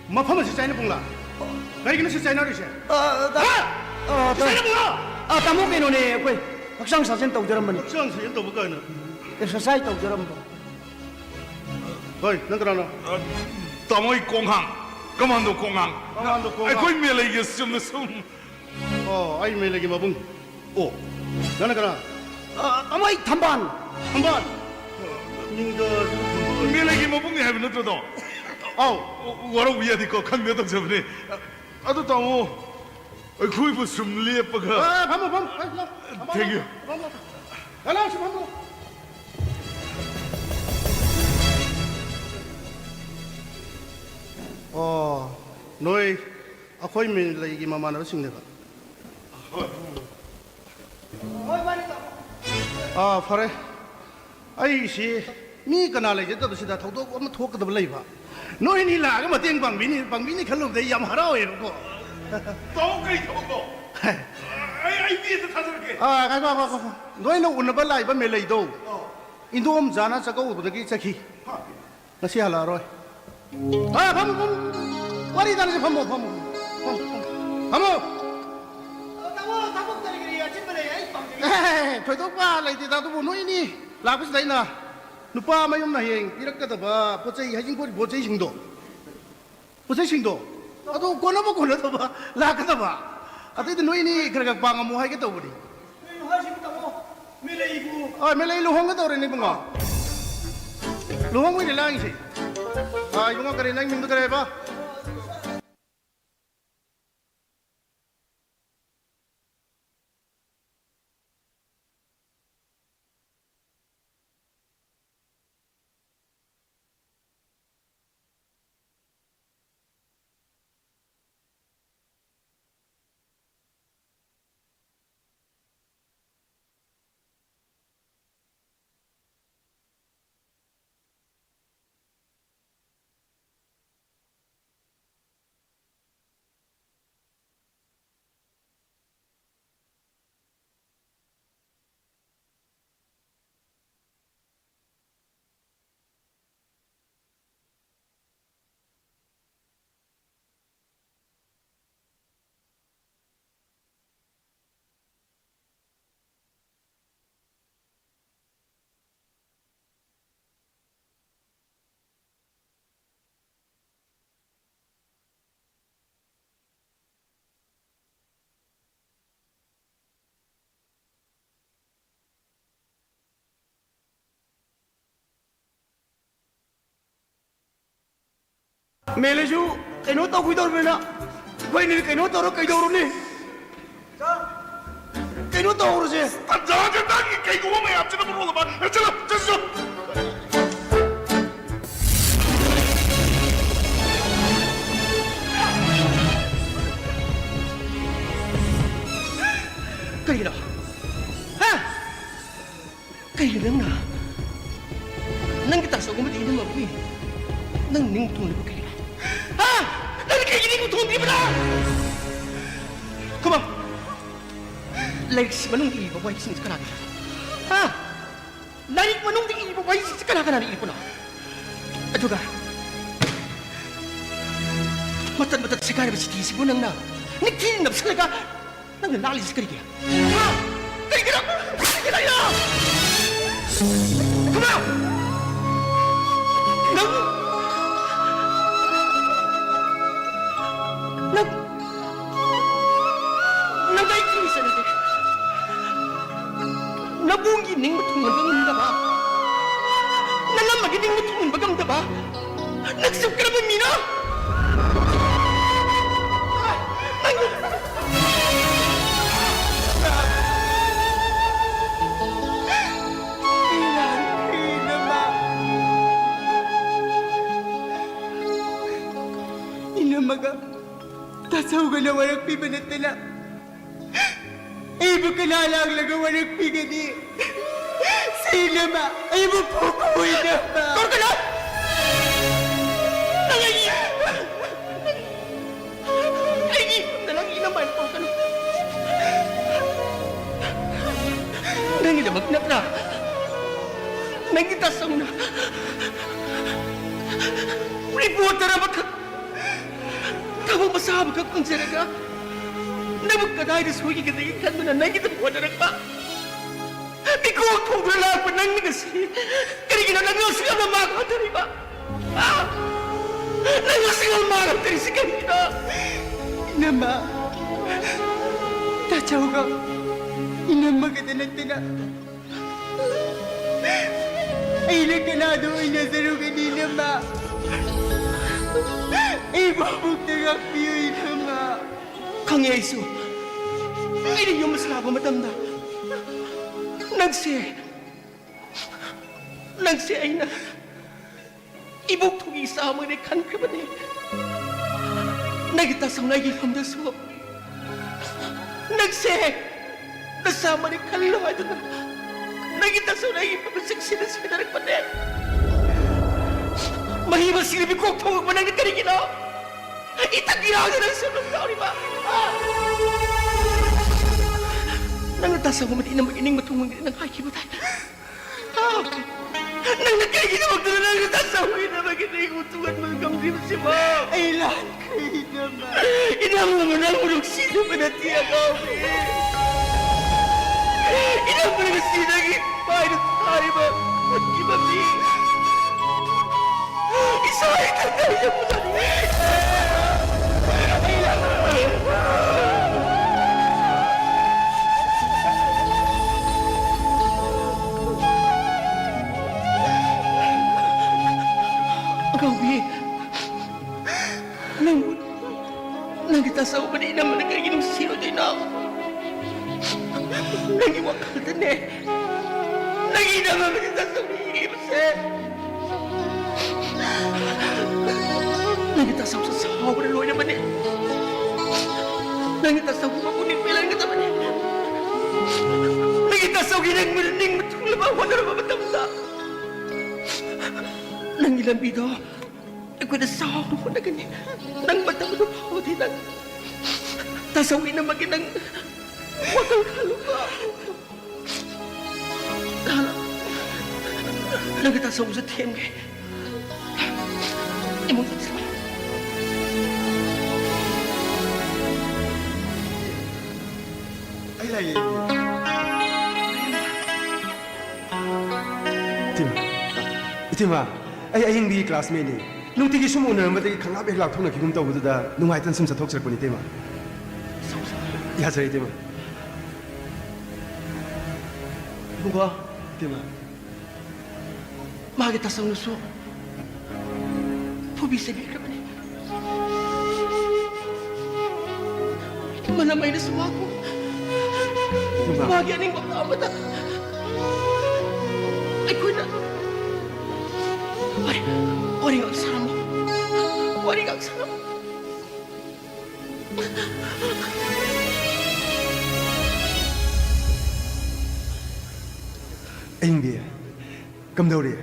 ꯃꯐꯝ ꯑꯁꯤ ꯆꯥꯏꯅ ꯄꯨꯡꯂꯥ? ꯀꯔꯤꯒꯤꯅꯣ ꯁꯤ ꯆꯥꯏꯅꯔꯤꯁꯦ? ꯑ, ꯇꯥ-, ꯍꯥ? ꯑ, ꯇꯥ-, ꯆꯥꯏꯅ ꯄꯨꯡꯂꯥ? ꯑ, ꯇꯥꯃꯣ, ꯀꯩꯅꯣꯅꯦ, ꯑꯩꯈꯣꯏ ꯍꯛꯆꯥꯡ ꯁꯥꯖꯦꯜ ꯇꯧꯖꯔꯝꯕꯅꯤ꯫ ꯍꯛꯆꯥꯡ ꯁꯥꯖꯦꯜ ꯇꯧꯕ ꯀꯥꯏꯅ꯫ ꯑꯦꯛꯁꯔꯁꯥꯏꯁ ꯇꯧꯖꯔꯝꯕ꯫ ꯍꯣꯏ, ꯅꯪ ꯀꯅꯥꯅꯣ? ꯑ, ꯇꯥꯃꯣ, ꯑꯩ ꯀꯣꯡꯍꯥꯡ, ꯀꯃꯥꯟꯗꯣ ꯀꯣꯡꯍꯥꯡ꯫ ꯀꯃꯥꯟꯗꯣ ꯀꯣꯡꯍꯥꯡ꯫ ꯑꯩꯈꯣꯏ ꯃꯦꯂꯩꯒꯤ ꯆꯨꯝꯅ ꯁꯨꯝ꯫ ꯑꯣ, ꯑꯩ ꯃꯦꯂꯩꯒꯤ ꯃꯕꯨꯡ꯫ ꯑꯣ, ꯅꯪꯅ ꯀꯅꯥ? ꯑ, ꯇꯥꯃꯣ, ꯑꯩ ꯊꯝꯕꯥꯜ꯫ ꯊꯝꯕꯥꯜ? ꯃꯤꯡꯗꯣ ꯊꯝꯕꯥꯜ꯫ ꯃꯦꯂꯩꯒꯤ ꯃꯕꯨꯡꯅꯤ ꯍꯥꯏꯕ ꯅꯠꯇ꯭ꯔꯣ, ꯇꯥꯃꯣ? ꯑꯧ꯫ ꯋꯥꯔꯧꯕ ꯌꯥꯗꯦꯀꯣ, ꯈꯪꯗꯅ ꯇꯧꯖꯕꯅꯦ꯫ ꯑꯗꯨ ꯇꯥꯃꯣ, ꯑꯩꯈꯣꯏꯕꯨ ꯁꯨꯝ ꯂꯦꯞꯄꯒ꯫ ꯑ, ꯐꯝꯃꯣ, ꯐꯝꯃꯣ꯫ ꯑ, ꯂꯥꯎ, ꯂꯥꯎ꯫ Thank you. ꯐꯝꯃꯣ, ꯐꯝꯃꯣ꯫ ꯂꯥꯎ, ꯂꯥꯎ, ꯁꯤ ꯐꯝꯃꯣ꯫ ꯑꯣ, ꯅꯣꯏ ꯑꯩꯈꯣꯏ ꯃꯦꯂꯩꯒꯤ ꯃꯃꯥꯟꯅꯕꯁꯤꯡꯅꯦꯕ꯫ ꯍꯣꯏ꯫ ꯍꯣꯏ, ꯃꯥꯅꯤ, ꯇꯥꯃꯣ꯫ ꯑꯥ, ꯐꯔꯦ꯫ ꯑꯩꯁꯤ ꯃꯤ ꯀꯅꯥ ꯂꯩꯖꯗꯕꯁꯤꯗ ꯊꯧꯗꯣꯛ ꯑꯃ ꯊꯣꯛꯀꯗꯕ ꯂꯩꯕ꯫ ꯅꯣꯏꯅꯤ ꯂꯥꯛꯑꯒ ꯃꯇꯦꯡ ꯄꯥꯡꯕꯤꯅꯤ, ꯄꯥꯡꯕꯤꯅꯤ ꯈꯜꯂꯨꯕꯗ ꯑꯩ ꯌꯥꯝ ꯍꯔꯥꯎꯋꯦꯕꯀꯣ꯫ ꯇꯥꯃꯣ, ꯀꯔꯤ ꯊꯕꯛꯅꯣ? ꯑꯩ, ꯑꯩ ꯃꯤ ꯑꯝꯇ ꯊꯥꯖꯔꯛꯀꯦ꯫ ꯑꯥ, ꯉꯥꯏꯈꯣ, ꯉꯥꯏꯈꯣ, ꯉꯥꯏꯈꯣ꯫ ꯅꯣꯏꯅ ꯎꯅꯕ ꯂꯥꯛꯏꯕ ꯃꯦꯂꯩꯗꯣ, ꯑꯧ꯫ ꯏꯟꯗꯣꯝꯆꯥꯅ ꯆꯥꯛꯀꯧꯕꯗꯒꯤ ꯆꯠꯈꯤ꯫ ꯍꯥ? ꯉꯁꯤ ꯍꯜꯂꯛꯑꯔꯣꯏ꯫ ꯑꯥ, ꯐꯝꯃꯨ, ꯐꯝꯃꯨ꯫ ꯋꯥꯔꯤ ꯇꯥꯟꯅꯁꯤ, ꯐꯝꯃꯣ, ꯐꯝꯃꯣ꯫ ꯐꯝꯃꯣ, ꯐꯝꯃꯣ꯫ ꯐꯝꯃꯣ꯫ ꯇꯥꯃꯣ, ꯊꯕꯛ ꯀꯔꯤ ꯀꯔꯤ ꯑꯆꯤꯟꯕ ꯂꯩ? ꯑꯩ ꯄꯥꯡꯖꯒꯦ꯫ ꯑꯦ, ꯊꯣꯏꯗꯣꯛꯄ ꯂꯩꯇꯦꯗ, ꯑꯗꯨꯕꯨ ꯅꯣꯏꯅꯤ ꯂꯥꯛꯄꯁꯤꯗ ꯑꯩꯅ ꯅꯨꯄꯥ ꯃꯌꯨꯝꯅ ꯍꯌꯦꯡ ꯄꯤꯔꯛꯀꯗꯕ ꯄꯣꯠ ꯆꯩ, ꯍꯩꯖꯤꯡꯄꯣꯠꯀꯤ ꯄꯣꯠ ꯆꯩꯁꯤꯡꯗꯣ, ꯄꯣꯠ ꯆꯩꯁꯤꯡꯗꯣ, ꯑꯗꯨ ꯀꯣꯟꯅꯕ ꯀꯣꯟꯅꯗꯕ ꯂꯥꯛꯀꯗꯕ꯫ ꯑꯇꯩꯗꯤ ꯅꯣꯏꯅꯤ ꯈꯔ ꯈꯔ ꯄꯥꯡꯉꯝꯃꯣ ꯍꯥꯏꯒꯦ ꯇꯧꯕꯅꯤ꯫ ꯀꯩꯅꯣ ꯍꯥꯏꯁꯤꯕꯨ, ꯇꯥꯃꯣ? ꯃꯦꯂꯩꯕꯨ? ꯑ, ꯃꯦꯂꯩ ꯂꯨꯍꯣꯡꯒꯗꯧꯔꯦꯅꯦ, ꯏꯕꯨꯡꯉꯣ꯫ ꯂꯨꯍꯣꯡꯕꯩꯅꯦ ꯂꯥꯡꯉꯤꯁꯦ꯫ ꯑ, ꯏꯕꯨꯡꯉꯣ, ꯀꯔꯤ, ꯅꯪ ꯃꯤꯡꯗꯣ ꯀꯔꯤ ꯍꯥꯏꯕ? ꯃꯦꯂꯦꯁꯨ ꯀꯩꯅꯣ ꯇꯧꯈꯤꯗꯧꯔꯕꯅꯤꯅ ꯑꯩꯈꯣꯏꯅꯤ ꯀꯩꯅꯣ ꯇꯧꯔ ꯀꯩꯗꯧꯔꯨꯅꯤ? ꯀꯩꯅꯣ ꯇꯧꯔꯁꯦ꯫ ꯇꯟꯖꯥꯁꯦ ꯅꯪꯒꯤ ꯀꯩꯒꯨꯝꯕ ꯃꯌꯥꯝꯁꯤꯅ ꯃꯔꯣꯜ ꯑꯃ꯫ ꯆꯠꯂꯣ, ꯆꯠꯁꯤ ꯆꯠꯂꯣ꯫ ꯀꯩꯒꯤꯅꯣ? ꯍꯥ? ꯀꯩꯒꯤꯅꯣ ꯅꯪꯅ? ꯅꯪꯒꯤ ꯇꯥꯆꯧꯒꯨꯝꯕꯗꯤ ꯏꯅꯝꯃꯕꯨ ꯅꯪ ꯅꯤꯡ ꯊꯨꯡꯂꯤꯕ ꯀꯩꯒꯤꯅꯣ? ꯍꯥ? ꯅꯪ ꯀꯩꯒꯤ ꯅꯤꯡ ꯊꯨꯡꯗ꯭ꯔꯤꯕꯅꯣ? ꯈꯨꯃꯝ, ꯂꯥꯏꯔꯤꯛꯁꯤ ꯃꯅꯨꯡꯗ ꯏꯔꯤꯕ ꯋꯥꯍꯩꯁꯤꯡꯁꯤ ꯀꯅꯥꯒꯤꯅꯣ? ꯍꯥ? ꯂꯥꯏꯔꯤꯛ ꯃꯅꯨꯡꯗ ꯏꯔꯤꯕ ꯋꯥꯍꯩꯁꯤꯡꯁꯤ ꯀꯅꯥ ꯀꯅꯥꯅ ꯏꯔꯤꯕꯅꯣ? ꯑꯗꯨꯒ ꯃꯇꯠ ꯃꯇꯠ ꯁꯦꯒꯥꯏꯔꯕ ꯆꯤꯊꯤꯁꯤꯕꯨ ꯅꯪꯅ ꯅꯤꯡꯊꯤꯅ ꯅꯞꯁꯤꯜꯂꯒ ꯅꯪꯅ ꯂꯥꯛꯂꯤꯁꯤ ꯀꯔꯤꯒꯤ? ꯍꯥ? ꯀꯔꯤꯒꯤꯅꯣ? ꯀꯔꯤꯒꯤꯅꯣ? ꯊꯨꯃ! ꯅꯪ, ꯅꯪ, ꯅꯪ ꯑꯩ ꯀꯔꯤ ꯆꯠꯅꯗꯦ? ꯅꯕꯨꯡꯒꯤ ꯅꯤꯡꯕ ꯊꯨꯡꯍꯟꯕ ꯉꯝꯗꯕ, ꯅꯅꯝꯃꯒꯤ ꯅꯤꯡꯕ ꯊꯨꯡꯍꯟꯕ ꯉꯝꯗꯕ, ꯅꯪꯁꯨ ꯀꯔꯝꯕ ꯃꯤꯅꯣ? ꯅꯪ ꯏꯅꯝꯃꯒ ꯇꯥꯆꯧꯒꯅ ꯋꯥꯔꯛꯄꯤꯕ ꯅꯠꯇꯅ ꯑꯩꯕꯨ ꯀꯅꯥ ꯂꯥꯛꯂꯒ ꯋꯥꯔꯛꯄꯤꯒꯅꯤ? ꯁꯤꯅꯃ ꯑꯩꯕꯨ ꯐꯨꯕ ꯑꯣꯏꯅꯕ꯫ ꯀꯧꯔꯛꯀꯅꯨ! ꯅꯪ ꯑꯩꯒꯤ, ꯑꯩꯒꯤ ꯏꯃꯨꯡꯗ ꯅꯪ ꯏꯅꯝꯃ ꯍꯥꯏꯅ ꯀꯧꯔꯛꯀꯅꯨ꯫ ꯅꯪꯒꯤꯗꯃꯛ ꯅꯠꯇ꯭ꯔꯥ ꯅꯪꯒꯤ ꯇꯥꯆꯧꯅ ꯔꯤꯄꯣꯔꯇꯔ ꯑꯃꯈꯛ ꯊꯕꯛ ꯃꯆꯥ ꯑꯃꯈꯛ ꯐꯪꯖꯔꯒ ꯅꯪꯕꯨ ꯀꯗꯥꯏꯗ ꯁꯣꯏꯈꯤꯒꯗꯒꯦ ꯈꯟꯗꯨꯅ ꯅꯪꯒꯤꯗꯃꯛ ꯍꯣꯠꯅꯔꯛꯄ? ꯃꯤꯀꯣꯛ ꯊꯣꯡꯗꯨꯅ ꯂꯥꯛꯄ ꯅꯪꯅ ꯉꯁꯤ ꯀꯔꯤꯒꯤꯅꯣ ꯅꯪꯅ ꯑꯁꯨꯛ ꯌꯥꯝꯅ ꯃꯥꯡ ꯍꯟꯊꯔꯤꯕ? ꯑꯥ? ꯅꯪ ꯑꯁꯨꯛ ꯌꯥꯝꯅ ꯃꯥꯡ ꯍꯟꯊꯔꯤꯁꯤ ꯀꯔꯤꯒꯤꯅꯣ? ꯏꯅꯝꯃ, ꯇꯥꯆꯧꯒ ꯏꯅꯝꯃꯒꯗ ꯅꯠꯇꯅ ꯑꯩꯅ ꯀꯅꯥꯗ ꯑꯣꯏꯅꯖꯔꯨꯒꯅꯤ, ꯏꯅꯝꯃ? ꯑꯩꯕꯨ ꯑꯃꯨꯛꯇ ꯉꯥꯛꯄꯤꯌꯨ, ꯏꯕꯦꯝꯃ꯫ ꯈꯪꯉꯦ ꯑꯩꯁꯨ꯫ ꯑꯩꯅ ꯌꯨꯝ ꯑꯁꯤ ꯂꯥꯛꯄ ꯃꯇꯝꯗ ꯅꯪꯁꯦ, ꯅꯪꯁꯦ ꯑꯩꯅ ꯏꯕꯣꯛ ꯊꯣꯡꯒꯤ ꯏꯆꯥ ꯑꯃꯅꯦ ꯈꯟꯈ꯭ꯔꯕꯅꯦ꯫ ꯅꯪꯒꯤ ꯇꯥꯆꯧꯅ ꯑꯩꯒꯤ ꯏꯐꯝꯗꯁꯨ ꯅꯪꯁꯦ ꯅꯆꯥ ꯑꯃꯅꯤ ꯈꯜꯂꯣ ꯍꯥꯏꯗꯨꯅ ꯅꯪꯒꯤ ꯇꯥꯆꯧꯅ ꯑꯩꯒꯤ ꯏꯐꯝꯗ ꯆꯦꯛꯁꯤꯟꯅ ꯁꯦꯟꯅꯔꯛꯄꯅꯦ꯫ ꯃꯍꯤ ꯃꯁꯤꯡꯗꯤ ꯃꯤꯀꯣꯛ ꯊꯣꯛꯂꯛꯄ ꯅꯪꯅ ꯀꯔꯤꯒꯤꯅꯣ? ꯏꯊꯛ ꯏꯔꯥꯡꯗ ꯅꯪ ꯁꯔꯨꯛ ꯌꯥꯎꯔꯤꯕ? ꯅꯪꯅ ꯇꯥꯆꯧ ꯑꯃꯗꯤ ꯏꯅꯝꯃꯒꯤ ꯅꯤꯡꯕ ꯊꯨꯡꯍꯟꯒꯅꯤ ꯅꯪ ꯍꯥꯏꯈꯤꯕ ꯇꯥꯏ꯫ ꯅꯪꯅ ꯀꯩꯒꯤꯗꯃꯛꯇꯅꯣ ꯅꯪꯅ ꯇꯥꯆꯧꯒꯤꯗꯃꯛ ꯏꯅꯩꯕꯨ ꯊꯨꯒꯟꯕ ꯉꯝꯗ꯭ꯔꯤꯕꯁꯤꯕꯣ? ꯑꯩ ꯂꯥꯟꯈ꯭ꯔꯦ, ꯏꯅꯝꯃ꯫ ꯏꯅꯝꯃ, ꯅꯪꯕꯨ ꯅꯨꯡꯁꯤꯗꯕ ꯅꯠꯇꯦ, ꯑꯉꯥꯎꯕꯤ꯫ ꯏꯅꯝꯃꯅ ꯉꯁꯤꯗꯒꯤ ꯄꯥꯏꯅ ꯊꯥꯔꯤꯕ ꯈꯨꯠꯀꯤ ꯃꯃꯤ ꯏꯁꯥ ꯏꯊꯟꯇ ꯌꯦꯡꯕꯗ ꯑꯉꯥꯎꯕꯤ, ꯅꯪ, ꯅꯪꯒꯤ ꯇꯥꯆꯧꯕꯅꯤ, ꯏꯅꯝꯃꯅ ꯀꯩꯒꯤ ꯅꯨꯡꯁꯤꯔꯣꯏꯗꯣꯏꯅꯣ? ꯅꯪꯒꯤ ꯋꯥꯈꯜꯗꯅꯦ, ꯅꯪꯒꯤ ꯏꯅꯝꯃ ꯑꯃꯗꯤ ꯇꯥꯆꯧꯅ ꯏꯔꯤꯕꯁꯦ꯫ ꯅꯪꯒꯤ ꯇꯥꯆꯧꯁꯨ ꯁꯥꯎꯕꯅ ꯂꯣꯏꯔꯕꯅꯤ꯫ ꯅꯪꯒꯤ ꯇꯥꯆꯧꯒꯤ ꯃꯄꯨꯛꯅꯤꯡ ꯄꯦꯜꯍꯟꯒꯗꯕꯅꯤ꯫ ꯅꯪꯒꯤ ꯇꯥꯆꯧꯒꯤ ꯅꯪꯕꯨ ꯅꯤꯡꯕ ꯊꯨꯡꯅꯕ ꯍꯣꯠꯅꯔꯕ ꯃꯇꯝꯗ ꯅꯪꯒꯤ ꯂꯝꯕꯤꯗꯣ ꯑꯩꯈꯣꯏꯅ ꯆꯥꯎꯅ ꯍꯣꯠꯅꯒꯅꯤ꯫ ꯅꯪ ꯃꯇꯝ ꯑꯗꯨ ꯐꯥꯎꯗꯤ ꯅꯪ ꯇꯥꯆꯧ ꯏꯅꯝꯃꯒꯤ ꯅꯪ ꯋꯥꯈꯜ ꯈꯜꯂꯨꯀꯣ꯫ ꯅꯪꯒꯤ ꯇꯥꯆꯧꯁꯨ ꯊꯦꯝꯒꯦ꯫ ꯏꯃꯨꯡ ꯆꯪꯁꯤꯜꯂꯣ꯫ ꯑꯩ ꯂꯥꯛꯑꯦ꯫ ꯏꯇꯩꯃ, ꯏꯇꯩꯃ, ꯑꯩ ꯑꯌꯤꯡꯕꯤꯒꯤ classmateꯅꯤ꯫ ꯅꯨꯡꯇꯤꯒꯤ ꯁꯨꯝ ꯎꯅꯔꯝꯕꯗꯒꯤ ꯈꯪꯂꯥꯞ ꯍꯦꯛ ꯂꯥꯞꯊꯣꯛꯅꯈꯤꯒꯨꯝ ꯇꯧꯕꯗꯨꯗ ꯅꯨꯡꯉꯥꯏꯇꯅ ꯁꯨꯝ ꯆꯠꯊꯣꯛꯆꯔꯛꯄꯅꯤ, ꯏꯇꯩꯃ꯫ ꯌꯥꯖꯔꯦ, ꯏꯇꯩꯃ꯫ ꯏꯕꯨꯡꯉꯣ꯫ ꯏꯇꯩꯃ꯫ ꯃꯥꯒꯤ ꯇꯥꯆꯧꯅꯁꯨ ꯈꯨꯕꯤ ꯁꯤꯕꯤꯈ꯭ꯔꯕꯅꯤ꯫ ꯃꯅꯝ ꯑꯩꯅꯁꯨ ꯃꯍꯥꯛꯄꯨ ꯏꯃꯥ꯫ ꯃꯥꯒꯤ ꯑꯅꯤꯡꯕ ꯑꯃꯠꯇ ꯑꯩꯈꯣꯏꯅ ꯋꯥꯔꯤ, ꯋꯥꯔꯤ ꯉꯥꯛ ꯁꯥꯔꯝꯃꯣ꯫ ꯋꯥꯔꯤ ꯉꯥꯛ ꯁꯥꯔꯝꯃꯣ꯫ ꯑꯌꯤꯡꯕꯤ, ꯀꯝꯗꯧꯔꯤ?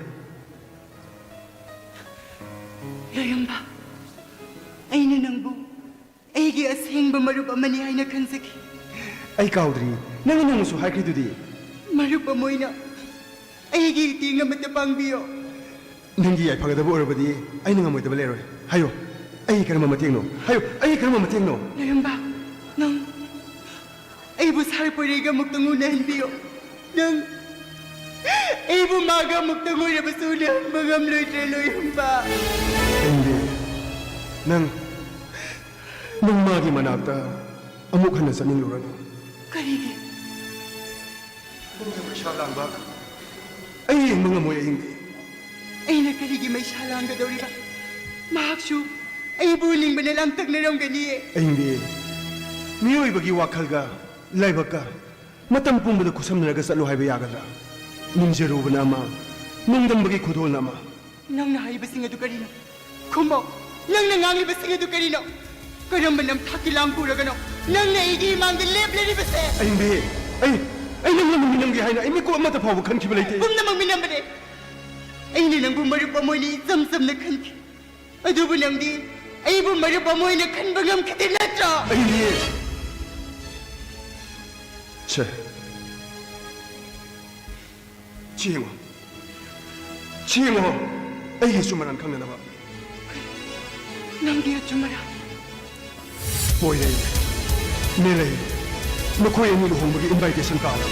ꯂꯣꯏꯔꯝꯕ, ꯑꯩꯅ ꯅꯪꯕꯨ ꯑꯩꯒꯤ ꯑꯁꯦꯡꯕ ꯃꯔꯨꯞ ꯑꯃꯅꯤ ꯍꯥꯏꯅ ꯈꯟꯖꯈꯤ꯫ ꯑꯩ ꯀꯥꯎꯗ꯭ꯔꯤ, ꯅꯪꯅ ꯅꯣꯡꯃꯁꯨ ꯍꯥꯏꯈ꯭ꯔꯤꯗꯨꯗꯤ꯫ ꯃꯔꯨꯞ ꯑꯃ ꯑꯣꯏꯅ ꯑꯩꯒꯤ ꯏꯇꯦꯡ ꯑꯃꯠꯇ ꯄꯥꯡꯕꯤꯌꯣ꯫ ꯅꯪꯒꯤ ꯌꯥꯏꯐꯒꯗꯕ ꯑꯣꯏꯔꯕꯗꯤ ꯑꯩꯅ ꯉꯝꯃꯣꯏꯗꯕ ꯂꯩꯔꯣꯏ꯫ ꯍꯥꯏꯌꯣ, ꯑꯩꯒꯤ ꯀꯔꯝꯕ ꯃꯇꯦꯡꯅꯣ? ꯍꯥꯏꯌꯣ, ꯑꯩꯒꯤ ꯀꯔꯝꯕ ꯃꯇꯦꯡꯅꯣ? ꯂꯣꯏꯔꯝꯕ, ꯅꯪ ꯑꯩꯕꯨ ꯁꯥꯔ ꯄꯣꯏꯔꯩꯒ ꯑꯃꯨꯛꯇꯪ ꯎꯅꯍꯟꯕꯤꯌꯣ꯫ ꯅꯪ ꯑꯩꯕꯨ ꯃꯥꯒ ꯑꯃꯨꯛꯇꯪ ꯑꯣꯏꯔꯕꯁꯨ ꯎꯅꯍꯟꯕ ꯉꯝꯂꯣꯏꯗ꯭ꯔꯦ, ꯂꯣꯏꯔꯝꯕ? ꯑꯌꯤꯡꯕꯤ, ꯅꯪ, ꯅꯪ ꯃꯥꯒꯤ ꯃꯅꯥꯛꯇ ꯑꯃꯨꯛ ꯍꯟꯅ ꯆꯠꯅꯤꯡꯂꯨꯔꯅꯨ꯫ ꯀꯔꯤꯒꯤ? ꯄꯨꯝꯅꯃꯛ ꯃꯩꯁꯥ ꯂꯥꯡꯕ ꯑꯩ ꯌꯦꯡꯕ ꯉꯝꯃꯣꯏ, ꯑꯌꯤꯡꯕꯤ꯫ ꯑꯩꯅ ꯀꯔꯤꯒꯤ ꯃꯩꯁꯥ ꯂꯥꯡꯒꯗꯧꯔꯤꯕ? ꯃꯍꯥꯛꯁꯨ ꯑꯩꯕꯨ ꯎꯅꯤꯡꯕꯅ ꯂꯥꯡꯇꯛꯅꯔꯝꯒꯅꯤꯌꯦ꯫ ꯑꯌꯤꯡꯕꯤ, ꯃꯤꯑꯣꯏꯕꯒꯤ ꯋꯥꯈꯜꯒ ꯂꯥꯏꯕꯛꯀ ꯃꯇꯝ ꯄꯨꯝꯕꯗ ꯈꯨꯠꯁꯝꯅꯔꯒ ꯆꯠꯂꯨ ꯍꯥꯏꯕ ꯌꯥꯒꯗ꯭ꯔꯥ? ꯅꯤꯡꯖꯔꯨꯕꯅ ꯑꯃ, ꯅꯣꯡꯗꯝꯕꯒꯤ ꯈꯨꯗꯣꯜꯅ ꯑꯃ꯫ ꯅꯪꯅ ꯍꯥꯏꯔꯤꯕꯁꯤꯡ ꯑꯗꯨ ꯀꯔꯤꯅꯣ? ꯈꯨꯝꯃꯣ, ꯅꯪꯅ ꯉꯥꯡꯂꯤꯕꯁꯤꯡ ꯑꯗꯨ ꯀꯔꯤꯅꯣ? ꯀꯔꯝꯕ ꯅꯝꯊꯥꯛꯀꯤ ꯂꯥꯡ ꯄꯨꯔꯒꯅꯣ ꯅꯪꯅ ꯑꯩꯒꯤ ꯏꯃꯥꯡꯗ ꯂꯦꯞꯂꯤꯕꯁꯦ? ꯑꯌꯤꯡꯕꯤ, ꯑꯩ, ꯑꯩ ꯅꯪꯉꯣꯟꯗ ꯃꯤꯅꯝꯒꯦ ꯍꯥꯏꯅ ꯑꯩ ꯃꯤꯀꯨꯞ ꯑꯃꯠꯇ ꯐꯥꯎꯕ ꯈꯟꯈꯤꯕ ꯂꯩꯇꯦ꯫ ꯄꯨꯝꯅꯃꯛ ꯃꯤꯅꯝꯕꯅꯦ꯫ ꯑꯩꯅ ꯅꯪꯕꯨ ꯃꯔꯨꯞ ꯑꯃ ꯑꯣꯏꯅ ꯏꯆꯝ ꯆꯝꯅ ꯈꯟꯈꯤ꯫ ꯑꯗꯨꯕꯨ ꯅꯪꯗꯤ ꯑꯩꯕꯨ ꯃꯔꯨꯞ ꯑꯃ ꯑꯣꯏꯅ ꯈꯟꯕ ꯉꯝꯈꯤꯗꯦ ꯅꯠꯇ꯭ꯔꯣ? ꯑꯌꯤꯡꯕꯤ, ꯁꯦ, ꯁꯤ ꯌꯦꯡꯉꯣ꯫ ꯁꯤ ꯌꯦꯡꯉꯣ꯫ ꯑꯩꯒꯤ ꯑꯆꯨꯝ ꯑꯔꯥꯟ ꯈꯪꯅꯅꯕ꯫ ꯅꯪꯒꯤ ꯑꯆꯨꯝ ꯑꯔꯥꯟ? ꯄꯣꯏꯔꯩ, ꯃꯦꯂꯩ, ꯃꯈꯣꯏ ꯑꯅꯤ ꯂꯨꯍꯣꯡꯕꯒꯤ invitation card꯫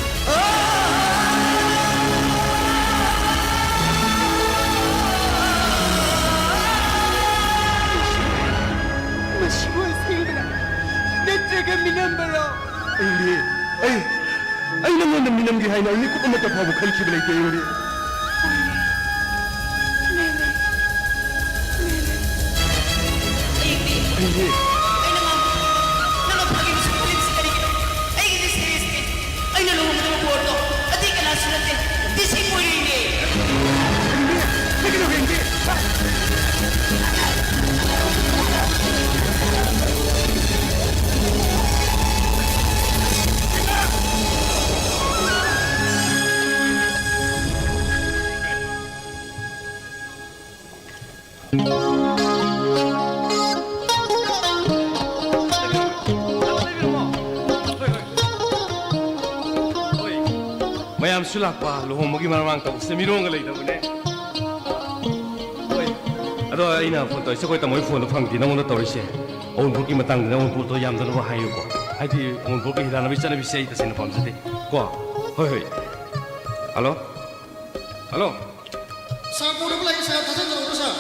ꯃꯁꯤꯕꯨ ꯑꯁꯦꯡꯕꯔꯥ? ꯅꯠꯇ꯭ꯔꯒ ꯃꯤꯅꯝꯕꯔꯣ? ꯑꯌꯤꯡꯕꯤ, ꯑꯩ, ꯑꯩ ꯅꯪꯉꯣꯟꯗ ꯃꯤꯅꯝꯒꯦ ꯍꯥꯏꯅ ꯑꯩ ꯃꯤꯀꯨꯞ ꯑꯃꯠꯇ ꯐꯥꯎꯕ ꯈꯟꯈꯤꯕ ꯂꯩꯇꯦ, ꯑꯌꯤꯡꯕꯤ꯫ ꯃꯦꯂꯩ, ꯃꯦꯂꯩ, ꯑꯩꯅ ꯉꯥꯡꯕ ꯈꯨꯗꯤꯡꯃꯛ ꯅꯪꯅ ꯐꯥꯒꯤ ꯃꯆꯨ ꯄꯨꯔꯤꯕꯁꯤ ꯀꯔꯤꯒꯤꯅꯣ? ꯑꯩꯒꯤꯗꯤ seriousꯅꯦ꯫ ꯑꯩꯅ ꯂꯨꯍꯣꯡꯒꯗꯕ ꯕꯣꯔꯗꯣ ꯑꯇꯩ ꯀꯅꯥꯁꯨ ꯅꯠꯇꯦ, ꯗꯤ ꯁꯤ ꯃꯣꯏꯔꯦꯡꯅꯦ꯫ ꯃꯌꯥꯝꯁꯨ ꯂꯥꯛꯄ, ꯂꯨꯍꯣꯡꯕꯒꯤ ꯃꯔꯥꯡ ꯃꯔꯥꯡ ꯇꯧꯕꯁꯤꯗ ꯃꯤꯔꯣꯜꯒ ꯂꯩꯇꯕꯅꯦ꯫ ꯍꯣꯏ꯫ ꯑꯗꯣ ꯑꯩꯅ ꯐꯣꯟ ꯇꯧꯔꯤꯁꯦ, ꯑꯩꯈꯣꯏ ꯇꯥꯃꯣꯒꯤ ꯐꯣꯟꯗꯣ ꯐꯪꯗꯦ, ꯅꯉꯣꯟꯗ ꯇꯧꯔꯤꯁꯦ꯫ ꯑꯋꯨꯟꯄꯣꯠꯀꯤ ꯃꯇꯥꯡꯗꯅꯦ, ꯑꯋꯨꯟꯄꯣꯠꯇꯣ ꯌꯥꯝꯗꯅꯕ ꯍꯥꯏꯌꯨꯀꯣ꯫ ꯍꯥꯏꯗꯤ ꯑꯋꯨꯟꯄꯣꯠꯀꯤ ꯍꯤꯗꯥꯟꯅꯕꯒꯤ ꯆꯠꯅꯕꯤꯁꯦ ꯑꯩ ꯇꯁꯦꯡꯅ ꯄꯥꯝꯖꯗꯦ꯫ ꯀꯣ? ꯍꯣꯏ, ꯍꯣꯏ꯫ ꯍꯜꯂꯣ? ꯍꯜꯂꯣ? ꯁꯥꯔ, ꯀꯣꯜ ꯑꯃ ꯂꯥꯛꯑꯦ, ꯁꯥꯔ, ꯊꯥꯖꯤꯟꯖꯔꯛꯎꯀꯣ, ꯁꯥꯔ꯫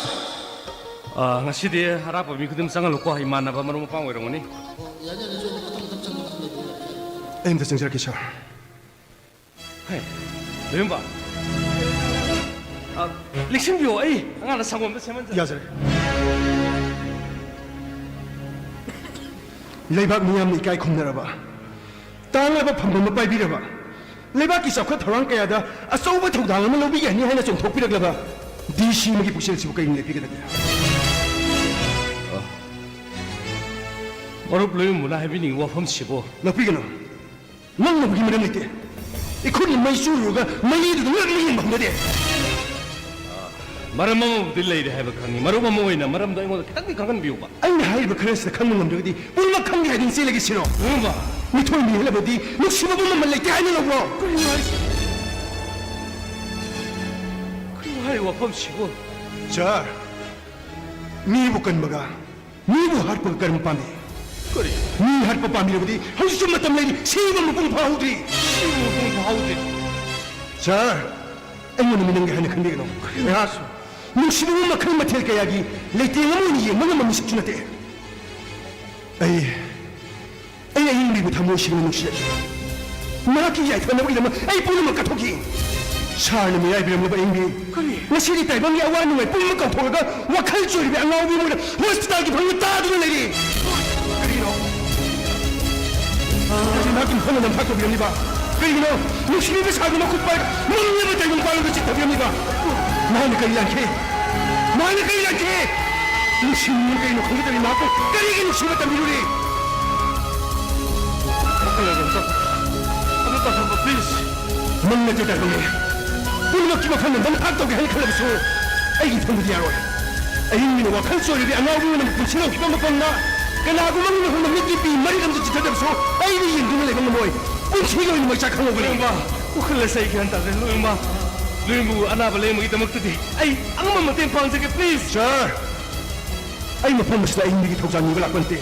ꯑꯥ, ꯉꯁꯤꯗꯤ ꯑꯔꯥꯞꯄ ꯃꯤ ꯈꯨꯗꯤꯡꯃꯛ ꯆꯪꯍꯜꯂꯨꯀꯣ, ꯏꯃꯥꯟꯅꯕ ꯃꯔꯨꯞ ꯃꯄꯥꯡ ꯑꯣꯏꯔꯝꯒꯅꯤ꯫ ꯑꯣ, ꯌꯥꯅꯤ, ꯌꯥꯅꯤ, ꯁꯣꯝ ꯃꯊꯪ ꯃꯊꯪ ꯆꯪꯕ ꯃꯊꯪ ꯂꯩꯕ ꯌꯥꯅꯤ꯫ ꯑꯩ ꯑꯝꯇ ꯆꯪꯖꯔꯛꯀꯦ, ꯁꯥꯔ꯫ ꯍꯦ, ꯂꯣꯏꯌꯣꯟꯕ꯫ ꯑ, ꯂꯤꯛꯁꯤꯟꯕꯤꯌꯣ, ꯑꯩ ꯑꯉꯥꯡꯗ ꯁꯪꯒꯣꯝꯗ ꯁꯦꯝꯍꯟꯖꯔꯦ꯫ ꯌꯥꯖꯔꯦ꯫ ꯂꯩꯕꯥꯛ ꯃꯤꯌꯥꯝꯅ ꯏꯀꯥꯏ ꯈꯨꯝꯅꯔꯕ, ꯇꯥꯡꯂꯕ ꯐꯝꯐꯝ ꯑꯃ ꯄꯥꯏꯕꯤꯔꯕ, ꯂꯩꯕꯥꯛꯀꯤ ꯆꯥꯎꯈꯠ ꯊꯧꯔꯥꯡ ꯀꯌꯥꯗ ꯑꯆꯧꯕ ꯊꯧꯗꯥꯡ ꯑꯃ ꯂꯧꯕꯤꯒꯅꯤ ꯍꯥꯏꯅ ꯆꯣꯡꯊꯣꯛꯄꯤꯔꯛꯂꯕ ꯗꯤ ꯁꯤ ꯑꯃꯒꯤ ꯄꯨꯛꯆꯦꯜ ꯑꯁꯤꯕꯨ ꯀꯔꯤꯅ ꯂꯦꯞꯄꯤꯒꯗꯒꯦ? ꯑ, ꯃꯔꯨꯞ ꯂꯣꯏꯌꯣꯟꯕꯅ ꯍꯥꯏꯕꯤꯅꯤꯡꯉꯤ ꯋꯥꯐꯝꯁꯤꯕꯨ? ꯂꯧꯕꯤꯒꯅꯨ꯫ ꯉꯛꯅꯕꯒꯤ ꯃꯔꯝ ꯂꯩꯇꯦ꯫ ꯏꯈꯨꯠꯅ ꯃꯩ ꯆꯨꯔꯨꯔꯒ ꯃꯩꯗꯨꯗ ꯉꯛꯅ ꯌꯦꯡꯕ ꯍꯧꯅꯗꯦ꯫ ꯃꯔꯝ ꯑꯃꯕꯨꯗꯤ ꯂꯩꯔꯦ ꯍꯥꯏꯕ ꯈꯪꯉꯤ꯫ ꯃꯔꯨꯞ ꯑꯃ ꯑꯣꯏꯅ ꯃꯔꯝꯗꯣ ꯑꯩꯉꯣꯟꯗ ꯈꯤꯇꯪꯗꯤ ꯈꯪꯍꯟꯕꯤꯌꯨꯕ꯫ ꯑꯩꯅ ꯍꯥꯏꯔꯤꯕ ꯈꯔꯁꯤꯗ ꯈꯪꯕ ꯉꯝꯗ꯭ꯔꯒꯗꯤ ꯄꯨꯝꯅꯃꯛ ꯈꯪꯗꯦ ꯍꯥꯏꯗꯨꯅ ꯆꯦꯜꯂꯒꯦ ꯁꯤꯔꯣ? ꯂꯣꯏꯌꯣꯟꯕ꯫ ꯃꯤꯊꯣꯏ ꯃꯤꯍꯦꯜꯂꯕꯗꯤ ꯅꯨꯡꯁꯤꯕꯕꯨ ꯃꯃꯜ ꯂꯩꯇꯦ ꯍꯥꯏꯅ ꯂꯧꯕ꯭ꯔꯣ? ꯀꯔꯤꯅꯣ ꯍꯥꯏꯁꯤ-, ꯀꯔꯤꯅꯣ ꯍꯥꯏꯔꯤꯕ ꯋꯥꯐꯝꯁꯤꯕꯨ? ꯁꯥꯔ, ꯃꯤꯕꯨ ꯀꯟꯕꯒ ꯃꯤꯕꯨ ꯍꯥꯠꯄꯒ ꯀꯔꯝ ꯄꯥꯝꯃꯤ? ꯀꯔꯤ? ꯃꯤ ꯍꯥꯠꯄ ꯄꯥꯝꯕꯤꯔꯕꯗꯤ ꯍꯧꯖꯤꯛꯁꯨ ꯃꯇꯝ ꯂꯩꯔꯤ, ꯁꯤꯕ ꯃꯄꯨꯡ ꯐꯥꯍꯧꯗ꯭ꯔꯤ꯫ ꯁꯤꯕ ꯃꯄꯨꯡ ꯐꯥꯍꯧꯗ꯭ꯔꯤ? ꯁꯥꯔ, ꯑꯩꯉꯣꯟꯗ ꯃꯤꯅꯝꯒꯦ ꯍꯥꯏꯅ ꯈꯟꯕꯤꯒꯅꯨ꯫ ꯑꯩꯍꯥꯛ ꯅꯨꯡꯁꯤꯕꯕꯨ ꯃꯈꯜ ꯃꯊꯦꯜ ꯀꯌꯥꯒꯤ ꯂꯩꯇꯦꯡ ꯑꯃ ꯑꯣꯏꯅ ꯌꯦꯡꯕ ꯉꯝꯕ ꯃꯤꯁꯛꯁꯨ ꯅꯠꯇꯦ꯫ ꯑꯩ, ꯑꯩ ꯑꯏꯪꯕꯤꯕꯨ ꯊꯃꯣꯏ ꯁꯦꯡꯅ ꯅꯨꯡꯁꯤꯖꯩ꯫ ꯃꯍꯥꯛꯀꯤ ꯌꯥꯏꯐꯅꯕꯒꯤꯗꯃꯛ ꯑꯩ ꯄꯨꯝꯅꯃꯛ ꯀꯠꯊꯣꯛꯈꯤ꯫ ꯁꯥꯔꯅ ꯃꯤꯔꯥꯏꯕꯤꯔꯝꯂꯕ ꯑꯏꯪꯕꯤ꯫ ꯀꯔꯤ? ꯉꯁꯤꯗꯤ ꯇꯥꯏꯕꯪꯒꯤ ꯑꯋꯥ ꯅꯨꯡꯉꯥꯏ ꯄꯨꯝꯕ ꯀꯥꯎꯊꯣꯛꯂꯒ ꯋꯥꯈꯜ ꯆꯣꯏꯔꯤꯕꯤ ꯑꯉꯥꯎꯕꯤ ꯑꯃ ꯑꯣꯏꯅ ꯍꯣꯁꯄꯤꯇꯥꯜꯒꯤ ꯐꯃꯨꯡꯗ ꯇꯥꯗꯨꯅ ꯂꯩꯔꯤ꯫ ꯀꯔꯤꯅꯣ? ꯀꯔꯤ ꯃꯍꯥꯛꯀꯤ ꯃꯐꯝꯗ ꯅꯝꯊꯥꯛ ꯇꯧꯕꯤꯔꯝꯂꯤꯕ? ꯀꯔꯤꯒꯤꯅꯣ? ꯅꯨꯡꯁꯤꯕꯤꯕ ꯁꯥꯗꯨꯅ ꯃꯈꯨꯠ ꯄꯥꯏꯔꯒ ꯃꯝꯂꯕ ꯇꯥꯏꯕꯪ ꯄꯥꯂꯣꯝꯗ ꯆꯤꯠꯊꯕꯤꯔꯝꯂꯤꯕ? ꯃꯍꯥꯛꯅ ꯀꯔꯤ ꯂꯥꯟꯈꯤ? ꯃꯍꯥꯛꯅ ꯀꯔꯤ ꯂꯥꯟꯈꯤ? ꯅꯨꯡꯁꯤꯕꯤꯕ ꯀꯔꯤꯅꯣ ꯈꯪꯖꯗꯕꯤ ꯃꯍꯥꯛꯄꯨ ꯀꯔꯤꯒꯤ ꯅꯨꯡꯁꯤꯕ ꯇꯝꯕꯤꯔꯨꯔꯤ? ꯋꯥꯈꯜ ꯑꯗꯨꯝ ꯇꯞ-, ꯑꯗꯨꯝ ꯇꯞꯊꯣꯛꯄ, please꯫ ꯃꯪ ꯅꯠꯇꯦ ꯇꯥꯏꯕꯪꯅꯦ꯫ ꯄꯨꯝꯅꯃꯛꯀꯤ ꯃꯐꯝꯗ ꯅꯝꯊꯥꯛ ꯇꯧꯒꯦ ꯍꯥꯏꯅ ꯈꯜꯂꯕꯁꯨ ꯑꯩꯒꯤ ꯐꯝꯕꯗꯤ ꯌꯥꯔꯣꯏ꯫ ꯑꯏꯪꯕꯤꯅ ꯋꯥꯈꯜ ꯆꯣꯏꯔꯕꯤ ꯑꯉꯥꯎꯕꯤ ꯑꯣꯏꯅ ꯄꯨꯟꯁꯤ ꯂꯧꯈꯤꯕ ꯃꯐꯝꯗ ꯀꯅꯥꯒꯨꯝꯕ ꯑꯃꯒꯤ ꯃꯐꯝꯗ ꯃꯤꯠꯀꯤ ꯄꯤ ꯃꯔꯤꯛ ꯑꯃꯇ ꯆꯤꯊꯗꯕꯁꯨ ꯑꯩꯅ ꯌꯦꯡꯗꯨꯅ ꯂꯩꯕ ꯉꯝꯃꯣꯏ꯫ ꯄꯨꯟꯁꯤꯒꯤ ꯑꯣꯏꯅ ꯃꯩꯆꯥꯛ ꯈꯪꯍꯧꯒꯅꯤ꯫ ꯂꯣꯏꯃ, ꯋꯥꯈꯜ ꯑꯁꯦ ꯑꯩ ꯒ꯭ꯌꯥꯟ ꯇꯥꯗ꯭ꯔꯦ꯫ ꯂꯣꯏꯃ, ꯂꯣꯏꯃꯕꯨ ꯑꯅꯥꯕ ꯂꯥꯌꯦꯡꯕꯒꯤꯗꯃꯛꯇꯗꯤ ꯑꯩ ꯑꯉꯝꯕ ꯃꯇꯦꯡ ꯄꯥꯡꯖꯒꯦ, please꯫ ꯁꯥꯔ, ꯑꯩ ꯃꯐꯝ ꯑꯁꯤꯗ ꯑꯏꯪꯕꯤꯒꯤ ꯊꯧꯖꯥꯜ ꯅꯤꯕ ꯂꯥꯛꯄ ꯅꯠꯇꯦ꯫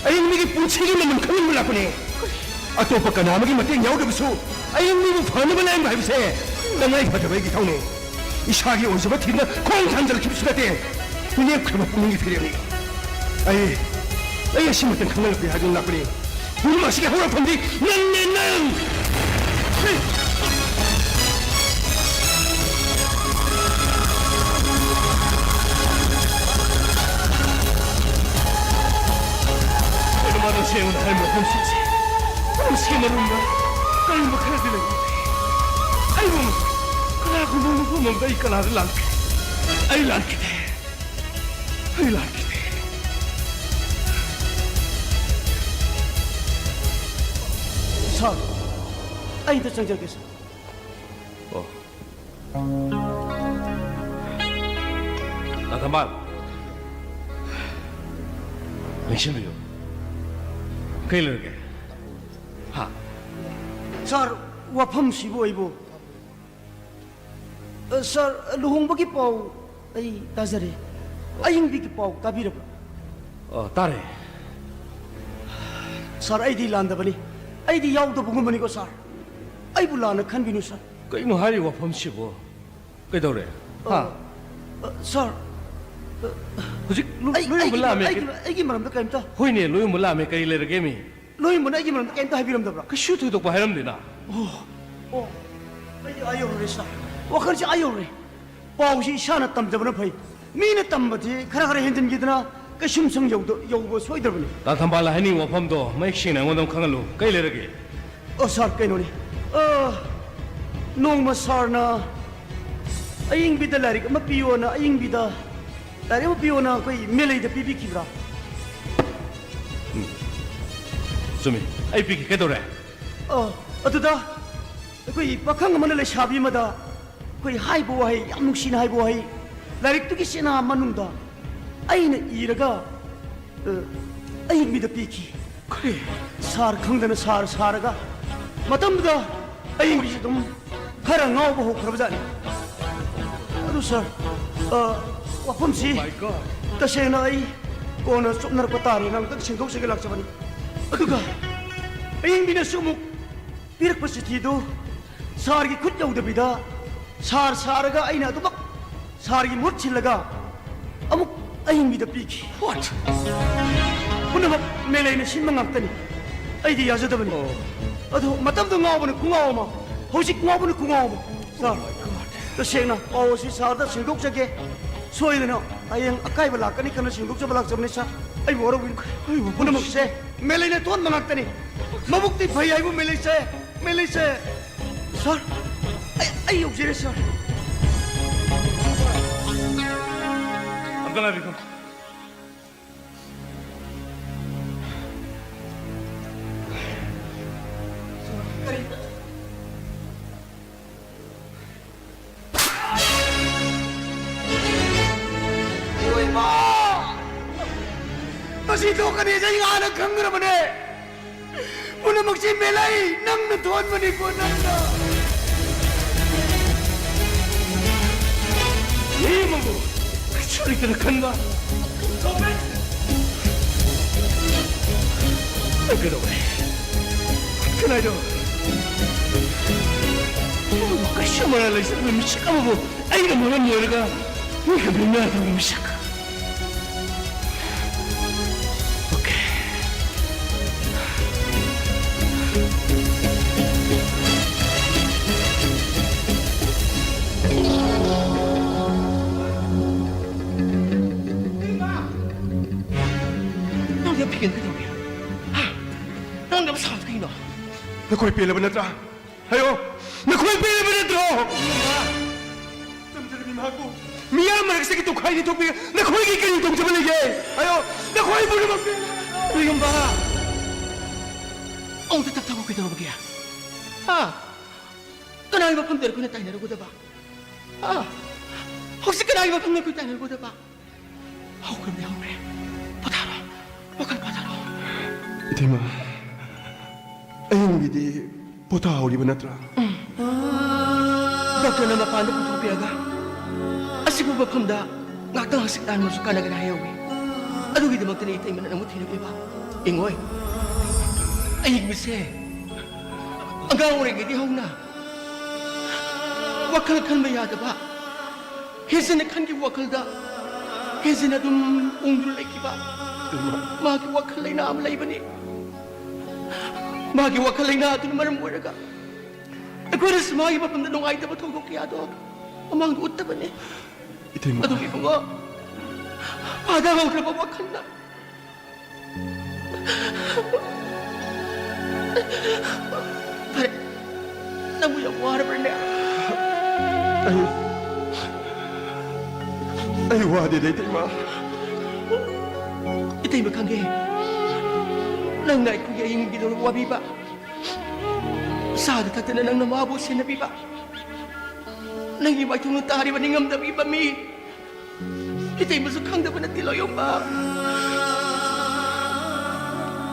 ꯑꯏꯪꯕꯤꯒꯤ ꯄꯨꯟꯁꯤꯒꯤ ꯃꯃꯜ ꯈꯪꯍꯟꯕ ꯂꯥꯛꯄꯅꯦ꯫ ꯑꯇꯣꯞꯄ ꯀꯅꯥ ꯑꯃꯒꯤ ꯃꯇꯦꯡ ꯌꯥꯎꯗꯕꯁꯨ ꯑꯏꯪꯕꯤꯕꯨ ꯐꯅꯕ ꯂꯥꯌꯦꯡꯕ ꯍꯥꯏꯕꯁꯦ ꯇꯉꯥꯏ ꯐꯗꯕ ꯑꯩꯒꯤ ꯏꯊꯧꯅꯦ꯫ ꯏꯁꯥꯒꯤ ꯑꯣꯏꯖꯕ ꯊꯤꯗꯨꯅ ꯈꯣꯡ ꯊꯥꯡꯖꯤꯜꯂꯛꯈꯤꯕꯁꯨ ꯅꯠꯇꯦ꯫ ꯂꯦꯞꯈ꯭ꯔꯕ ꯄꯨꯛꯅꯤꯡꯒꯤ ꯐꯤꯔꯦꯞꯅꯤ꯫ ꯑꯩ, ꯑꯩ ꯑꯁꯤꯃꯇꯪ ꯈꯪꯍꯜꯂꯛꯀꯦ ꯍꯥꯏꯗꯨꯅ ꯂꯥꯛꯄꯅꯤ꯫ ꯄꯨꯝꯅꯃꯛ ꯑꯁꯤꯒꯤ ꯍꯧꯔꯛꯐꯝꯗꯤ ꯅꯪꯅꯦ, ꯅꯪ! ꯑꯩꯅ ꯃꯥꯗ ꯁꯦꯡꯅ ꯍꯥꯏꯔꯝꯕ ꯃꯐꯝꯁꯤꯡꯁꯦ ꯄꯨꯝꯅꯃꯛꯁꯤꯒꯤ ꯃꯅꯨꯡꯗ ꯀꯔꯤꯒꯨꯝꯕ ꯈꯔꯗꯤ ꯂꯩ꯫ ꯑꯩꯕꯨ ꯀꯅꯥꯒꯨꯝꯕ ꯃꯐꯝ ꯑꯃꯗ ꯑꯩ ꯀꯅꯥꯗ ꯂꯥꯟꯈꯤ? ꯑꯩ ꯂꯥꯟꯈꯤꯗꯦ꯫ ꯑꯩ ꯂꯥꯟꯈꯤꯗꯦ꯫ ꯁꯥꯔ, ꯑꯩ ꯑꯝꯇ ꯆꯪꯖꯔꯛꯀꯦ, ꯁꯥꯔ꯫ ꯑꯣ꯫ ꯗꯥ ꯊꯝꯕꯥꯜ, ꯂꯦꯡꯁꯤꯟꯕꯤꯌꯨ꯫ ꯀꯩ ꯂꯩꯔꯒꯦ? ꯍꯥ? ꯁꯥꯔ, ꯋꯥꯐꯝꯁꯤꯕꯨ ꯑꯩꯕꯨ ꯑ, ꯁꯥꯔ, ꯂꯨꯍꯣꯡꯕꯒꯤ ꯄꯥꯎ ꯑꯩ ꯇꯥꯖꯔꯦ꯫ ꯑꯌꯤꯡꯕꯤꯒꯤ ꯄꯥꯎ ꯇꯥꯕꯤꯔꯕ꯭ꯔꯥ? ꯑ, ꯇꯥꯔꯦ꯫ ꯁꯥꯔ, ꯑꯩꯗꯤ ꯂꯥꯟꯗꯕꯅꯤ꯫ ꯑꯩꯗꯤ ꯌꯥꯎꯗꯕꯒꯨꯝꯕꯅꯤꯀꯣ, ꯁꯥꯔ꯫ ꯑꯩꯕꯨ ꯂꯥꯟꯅ ꯈꯟꯕꯤꯅꯨ, ꯁꯥꯔ꯫ ꯀꯩꯅꯣ ꯍꯥꯏꯔꯤ ꯋꯥꯐꯝꯁꯤꯕꯨ? ꯀꯩꯗꯧꯔꯦ? ꯑ, ꯍꯥ? ꯑ, ꯁꯥꯔ, ꯑ, ꯍꯧꯖꯤꯛ ꯂꯨ-, ꯑꯩ, ꯂꯣꯏꯌꯣꯟꯕ ꯑꯩꯒꯤ, ꯂꯥꯛꯑꯝꯃꯦ꯫ ꯑꯩꯒꯤ, ꯑꯩꯒꯤ ꯃꯔꯝꯗ ꯀꯔꯤꯝꯇ ꯍꯣꯏꯅꯦ, ꯂꯣꯏꯌꯣꯟꯕ ꯂꯥꯛꯑꯝꯃꯦ꯫ ꯀꯔꯤ ꯂꯩꯔꯒꯦ, ꯃꯤ? ꯂꯣꯏꯌꯣꯟꯕꯅ ꯑꯩꯒꯤ ꯃꯔꯝꯗ ꯀꯔꯤꯝꯇ ꯍꯥꯏꯕꯤꯔꯝꯗꯕ꯭ꯔꯥ? ꯀꯩꯁꯨ ꯊꯣꯏꯗꯣꯛꯄ ꯍꯥꯏꯔꯝꯗꯦꯅ꯫ ꯑꯣ, ꯑꯣ꯫ ꯑꯩ ꯑꯥ ꯌꯧꯔꯨꯔꯦ, ꯁꯥꯔ꯫ ꯋꯥꯈꯜꯁꯦ ꯑꯥ ꯌꯧꯔꯨꯔꯦ꯫ ꯄꯥꯎꯁꯤ ꯏꯁꯥꯅ ꯇꯝꯖꯕꯅ ꯐꯩ꯫ ꯃꯤꯅ ꯇꯝꯕꯗꯤ ꯈꯔ ꯈꯔ ꯍꯦꯟꯖꯤꯟꯈꯤꯗꯅ ꯀꯩꯁꯨꯝꯁꯪ ꯌꯧꯗ-, ꯌꯧꯕ ꯁꯣꯏꯗ꯭ꯔꯕꯅꯤ꯫ ꯇꯥ ꯊꯝꯕꯥꯜꯅ ꯍꯥꯏꯅꯤꯡꯕ ꯋꯥꯐꯝꯗꯣ ꯃꯌꯦꯛ ꯁꯦꯡꯅ ꯑꯩꯉꯣꯟꯗ ꯑꯃꯨꯛ ꯈꯪꯍꯜꯂꯨ꯫ ꯀꯩ ꯂꯩꯔꯒꯦ? ꯑꯣ, ꯁꯥꯔ, ꯀꯩꯅꯣꯅꯤ꯫ ꯑ, ꯅꯣꯡꯃ ꯁꯥꯔꯅ ꯑꯌꯤꯡꯕꯤꯗ ꯂꯥꯏꯔꯤꯛ ꯑꯃ ꯄꯤꯌꯣꯅ, ꯑꯌꯤꯡꯕꯤꯗ ꯂꯥꯏꯔꯤꯛ ꯑꯃ ꯄꯤꯌꯣꯅ ꯑꯩꯈꯣꯏ ꯃꯦꯂꯩꯗ ꯄꯤꯕꯤꯈꯤꯕ꯭ꯔꯥ? ꯎꯝ꯫ ꯆꯨꯝꯃꯤ꯫ ꯑꯩ ꯄꯤꯈꯤ꯫ ꯀꯩꯗꯧꯔꯦ? ꯑ, ꯑꯗꯨꯗ ꯑꯩꯈꯣꯏ ꯄꯥꯈꯪ ꯑꯃꯅ ꯂꯩꯁꯥꯕꯤ ꯑꯃꯗ ꯑꯩꯈꯣꯏ ꯍꯥꯏꯕ ꯋꯥꯍꯩ, ꯌꯥꯝ ꯅꯨꯡꯁꯤꯅ ꯍꯥꯏꯕ ꯋꯥꯍꯩ, ꯂꯥꯏꯔꯤꯛꯇꯨꯒꯤ ꯆꯦꯅꯥ ꯃꯅꯨꯡꯗ ꯑꯩꯅ ꯏꯔꯒ, ꯑ, ꯑꯌꯤꯡꯕꯤꯗ ꯄꯤꯈꯤ꯫ ꯀꯔꯤ? ꯁꯥꯔ ꯈꯪꯗꯅ ꯁꯥꯔ ꯁꯥꯔꯒ ꯃꯇꯝꯗꯨꯗ ꯑꯌꯤꯡꯕꯤꯁꯤ ꯑꯗꯨꯝ ꯈꯔ ꯉꯥꯎꯕ ꯍꯧꯈ꯭ꯔꯕꯖꯥꯠꯅꯤ꯫ ꯑꯗꯨ ꯁꯥꯔ, ꯑ, ꯋꯥꯐꯝꯁꯤ Oh my God. ꯇꯁꯦꯡꯅ ꯑꯩ ꯀꯣꯟꯅ ꯆꯨꯞꯅꯔꯛꯄ ꯇꯥꯔꯦꯅ ꯑꯃꯨꯛꯇꯪ ꯁꯦꯡꯗꯣꯛꯆꯒꯦ ꯂꯥꯛꯆꯕꯅꯤ꯫ ꯑꯗꯨꯒ ꯑꯌꯤꯡꯕꯤꯅꯁꯨ ꯑꯃꯨꯛ ꯄꯤꯔꯛꯄ ꯆꯤꯊꯤꯗꯨ ꯁꯥꯔꯒꯤ ꯈꯨꯠ ꯌꯧꯗꯕꯤꯗ ꯁꯥꯔ ꯁꯥꯔꯒ ꯑꯩꯅ ꯑꯗꯨꯃꯛ ꯁꯥꯔꯒꯤ ꯃꯍꯨꯠ ꯁꯤꯜꯂꯒ ꯑꯃꯨꯛ ꯑꯌꯤꯡꯕꯤꯗ ꯄꯤꯈꯤ꯫ What? ꯄꯨꯝꯅꯃꯛ ꯃꯦꯂꯩꯅ ꯁꯤꯟꯕ ꯉꯥꯛꯇꯅꯤ꯫ ꯑꯩꯗꯤ ꯌꯥꯖꯗꯕꯅꯤ꯫ ꯑꯣ꯫ ꯑꯗꯣ ꯃꯇꯝꯗꯨ ꯉꯥꯎꯕꯅ ꯈꯨꯉꯥꯎ ꯑꯃ, ꯍꯧꯖꯤꯛ ꯉꯥꯎꯕꯅ ꯈꯨꯉꯥꯎ ꯑꯃ꯫ ꯁꯥꯔ, ꯇꯁꯦꯡꯅ ꯄꯥꯎ ꯑꯁꯤ ꯁꯥꯔꯗ ꯁꯦꯡꯗꯣꯛꯆꯒꯦ꯫ ꯁꯣꯏꯗꯅ ꯍꯌꯦꯡ ꯑꯀꯥꯏꯕ ꯂꯥꯛꯀꯅꯤ ꯈꯟꯅ ꯁꯦꯡꯗꯣꯛꯆꯕ ꯂꯥꯛꯆꯕꯅꯤ, ꯁꯥꯔ꯫ ꯑꯩꯕꯨ ꯋꯥꯔꯧꯕꯤꯅꯨ꯫ ꯑꯩꯕꯨ ꯄꯨꯝꯅꯃꯛꯁꯦ ꯃꯦꯂꯩꯅ ꯊꯣꯟꯕ ꯉꯥꯛꯇꯅꯤ꯫ ꯃꯕꯨꯛꯇꯤ ꯐꯩ ꯍꯥꯏꯕꯨ ꯃꯦꯂꯩꯁꯦ, ꯃꯦꯂꯩꯁꯦ꯫ ꯁꯥꯔ, ꯑꯩ, ꯑꯩ ꯌꯧꯖꯔꯦ, ꯁꯥꯔ꯫ ꯑꯝꯇ ꯉꯥꯏꯕꯤꯈꯣ꯫ ꯏꯃꯥ! ꯃꯁꯤ ꯊꯣꯛꯀꯅꯤ ꯍꯥꯏꯅ ꯑꯩ ꯍꯥꯟꯅ ꯈꯪꯈ꯭ꯔꯕꯅꯦ꯫ ꯄꯨꯝꯅꯃꯛꯁꯤ ꯃꯦꯂꯩ, ꯅꯪꯅ ꯊꯣꯟꯕꯅꯤꯀꯣ, ꯅꯪꯅ꯫ ꯃꯤ ꯑꯃꯕꯨ ꯀꯩꯁꯨ ꯂꯩꯇꯅ ꯈꯟꯕ꯫ ꯀꯩꯗꯧꯔꯦ? ꯀꯅꯥꯗꯣ? ꯀꯩꯁꯨ ꯃꯔꯥꯜ ꯂꯩꯖꯗꯕ ꯃꯤꯁꯛ ꯑꯃꯕꯨ ꯑꯩꯅ ꯃꯔꯝ ꯑꯣꯏꯔꯒ ꯃꯤꯒ ꯂꯣꯏꯅꯗꯕ ꯃꯤꯁꯛ꯫ Okay. ꯅꯈꯣꯏ ꯄꯦꯜꯂꯕ ꯅꯠꯇ꯭ꯔꯥ? ꯍꯥꯏꯌꯣ, ꯅꯈꯣꯏ ꯄꯦꯜꯂꯕ ꯅꯠꯇ꯭ꯔꯣ? ꯇꯝꯖꯔꯕꯤ ꯃꯍꯥꯛꯄꯨ ꯃꯤꯌꯥꯝ ꯃꯔꯛꯁꯤꯒꯤ ꯇꯣꯈꯥꯏ ꯅꯤꯊꯣꯛꯄꯤꯔ ꯅꯈꯣꯏꯒꯤ ꯀꯔꯤ ꯇꯣꯡꯖꯕ ꯂꯩꯒꯦ? ꯍꯥꯏꯌꯣ, ꯅꯈꯣꯏ ꯄꯨꯝꯅꯃꯛ ꯄꯦꯜꯂꯕ ꯅꯠꯇ꯭ꯔꯣ? ꯂꯣꯏꯉꯝꯕ! ꯑꯃꯨꯛꯇ ꯇꯞꯊꯧ, ꯀꯩꯗꯧꯔꯕꯒꯦ? ꯍꯥ? ꯀꯅꯥꯒꯤ ꯃꯐꯝꯗ ꯑꯩꯈꯣꯏꯅ ꯇꯥꯏꯅꯔꯨꯒꯗꯕ? ꯍꯥ? ꯍꯧꯖꯤꯛ ꯀꯅꯥꯒꯤ ꯃꯐꯝꯗ ꯑꯩꯈꯣꯏ ꯇꯥꯏꯅꯔꯨꯒꯗꯕ? ꯍꯧꯈ꯭ꯔꯕꯗꯤ ꯍꯧꯈ꯭ꯔꯦ꯫ ꯄꯣꯊꯥꯔꯣ꯫ ꯋꯥꯈꯜ ꯄꯣꯊꯥꯔꯣ꯫ ꯏꯇꯩꯃ, ꯑꯍꯤꯡꯒꯤꯗꯤ ꯄꯣꯊꯥꯍꯧꯔꯤꯕ ꯅꯠꯇ꯭ꯔꯥ? ꯗꯣꯛꯇꯔꯅ ꯃꯄꯥꯟꯗ ꯄꯨꯊꯣꯛꯄꯤꯔꯒ ꯑꯁꯤꯒꯨꯝꯕ ꯃꯐꯝꯗ ꯉꯥꯛꯇꯪ ꯍꯛꯆꯤꯠ ꯂꯥꯡꯕꯁꯨ ꯀꯥꯟꯅꯒꯅꯤ ꯍꯥꯏꯍꯧꯋꯤ꯫ ꯑꯗꯨꯒꯤꯗꯃꯛꯇꯅꯤ ꯏꯇꯩꯃꯅ ꯅꯪꯕꯨ ꯊꯤꯔꯛꯂꯤꯕ꯫ ꯏꯉꯣꯏ, ꯑꯩ ꯃꯤꯁꯦ ꯑꯉꯥꯡ ꯑꯣꯏꯔꯤꯉꯩꯗꯒꯤ ꯍꯧꯅ ꯋꯥꯈꯜ ꯈꯟꯕ ꯌꯥꯗꯕ, ꯍꯦꯟꯖꯤꯟꯅ ꯈꯟꯈꯤꯕ ꯋꯥꯈꯜꯗ ꯍꯦꯟꯖꯤꯟꯅ ꯑꯗꯨꯝ ꯎꯪꯗꯨꯅ ꯂꯩꯈꯤꯕ꯫ ꯏꯃꯥ꯫ ꯃꯥꯒꯤ ꯋꯥꯈꯜ ꯂꯩꯅꯥ ꯑꯃ ꯂꯩꯕꯅꯤ꯫ ꯃꯥꯒꯤ ꯋꯥꯈꯜ ꯂꯩꯅꯥ ꯑꯗꯨꯅ ꯃꯔꯝ ꯑꯣꯏꯔꯒ ꯑꯩꯈꯣꯏꯅꯁꯨ ꯃꯥꯒꯤ ꯃꯐꯝꯗ ꯅꯨꯡꯉꯥꯏꯇꯕ ꯊꯧꯗꯣꯛ ꯀꯌꯥꯗꯣ ꯃꯃꯥꯡꯗ ꯎꯠꯇꯕꯅꯤ꯫ ꯏꯇꯩꯃ꯫ ꯑꯗꯨꯒꯤ ꯏꯕꯨꯡꯉꯣ, ꯐꯥꯊꯍꯧꯗ꯭ꯔꯕ ꯋꯥꯈꯜꯅ꯫ ꯐꯔꯦ, ꯅꯪꯕꯨ ꯌꯥꯝ ꯋꯥꯔꯕ꯭ꯔꯅꯦ? ꯑꯩ, ꯑꯩ ꯋꯥꯗꯦꯗ, ꯏꯇꯩꯃ꯫ ꯏꯇꯩꯃ ꯈꯪꯉꯦ, ꯅꯪꯅ ꯑꯩꯈꯣꯏꯒꯤ ꯑꯍꯤꯡꯒꯤꯗꯣ ꯋꯥꯕꯤꯕ, ꯆꯥꯗ ꯊꯛꯇꯅ ꯅꯪꯅ ꯃꯥꯕꯨ ꯁꯦꯟꯅꯕꯤꯕ, ꯅꯪꯒꯤ ꯃꯥꯏꯊꯣꯡꯗ ꯇꯥꯔꯤꯕ ꯅꯤꯡꯉꯝꯗꯕꯒꯤ ꯃꯃꯤ, ꯏꯇꯩꯃꯁꯨ ꯈꯪꯗꯕ ꯅꯠꯇꯦ ꯂꯣꯌꯣꯝꯕ꯫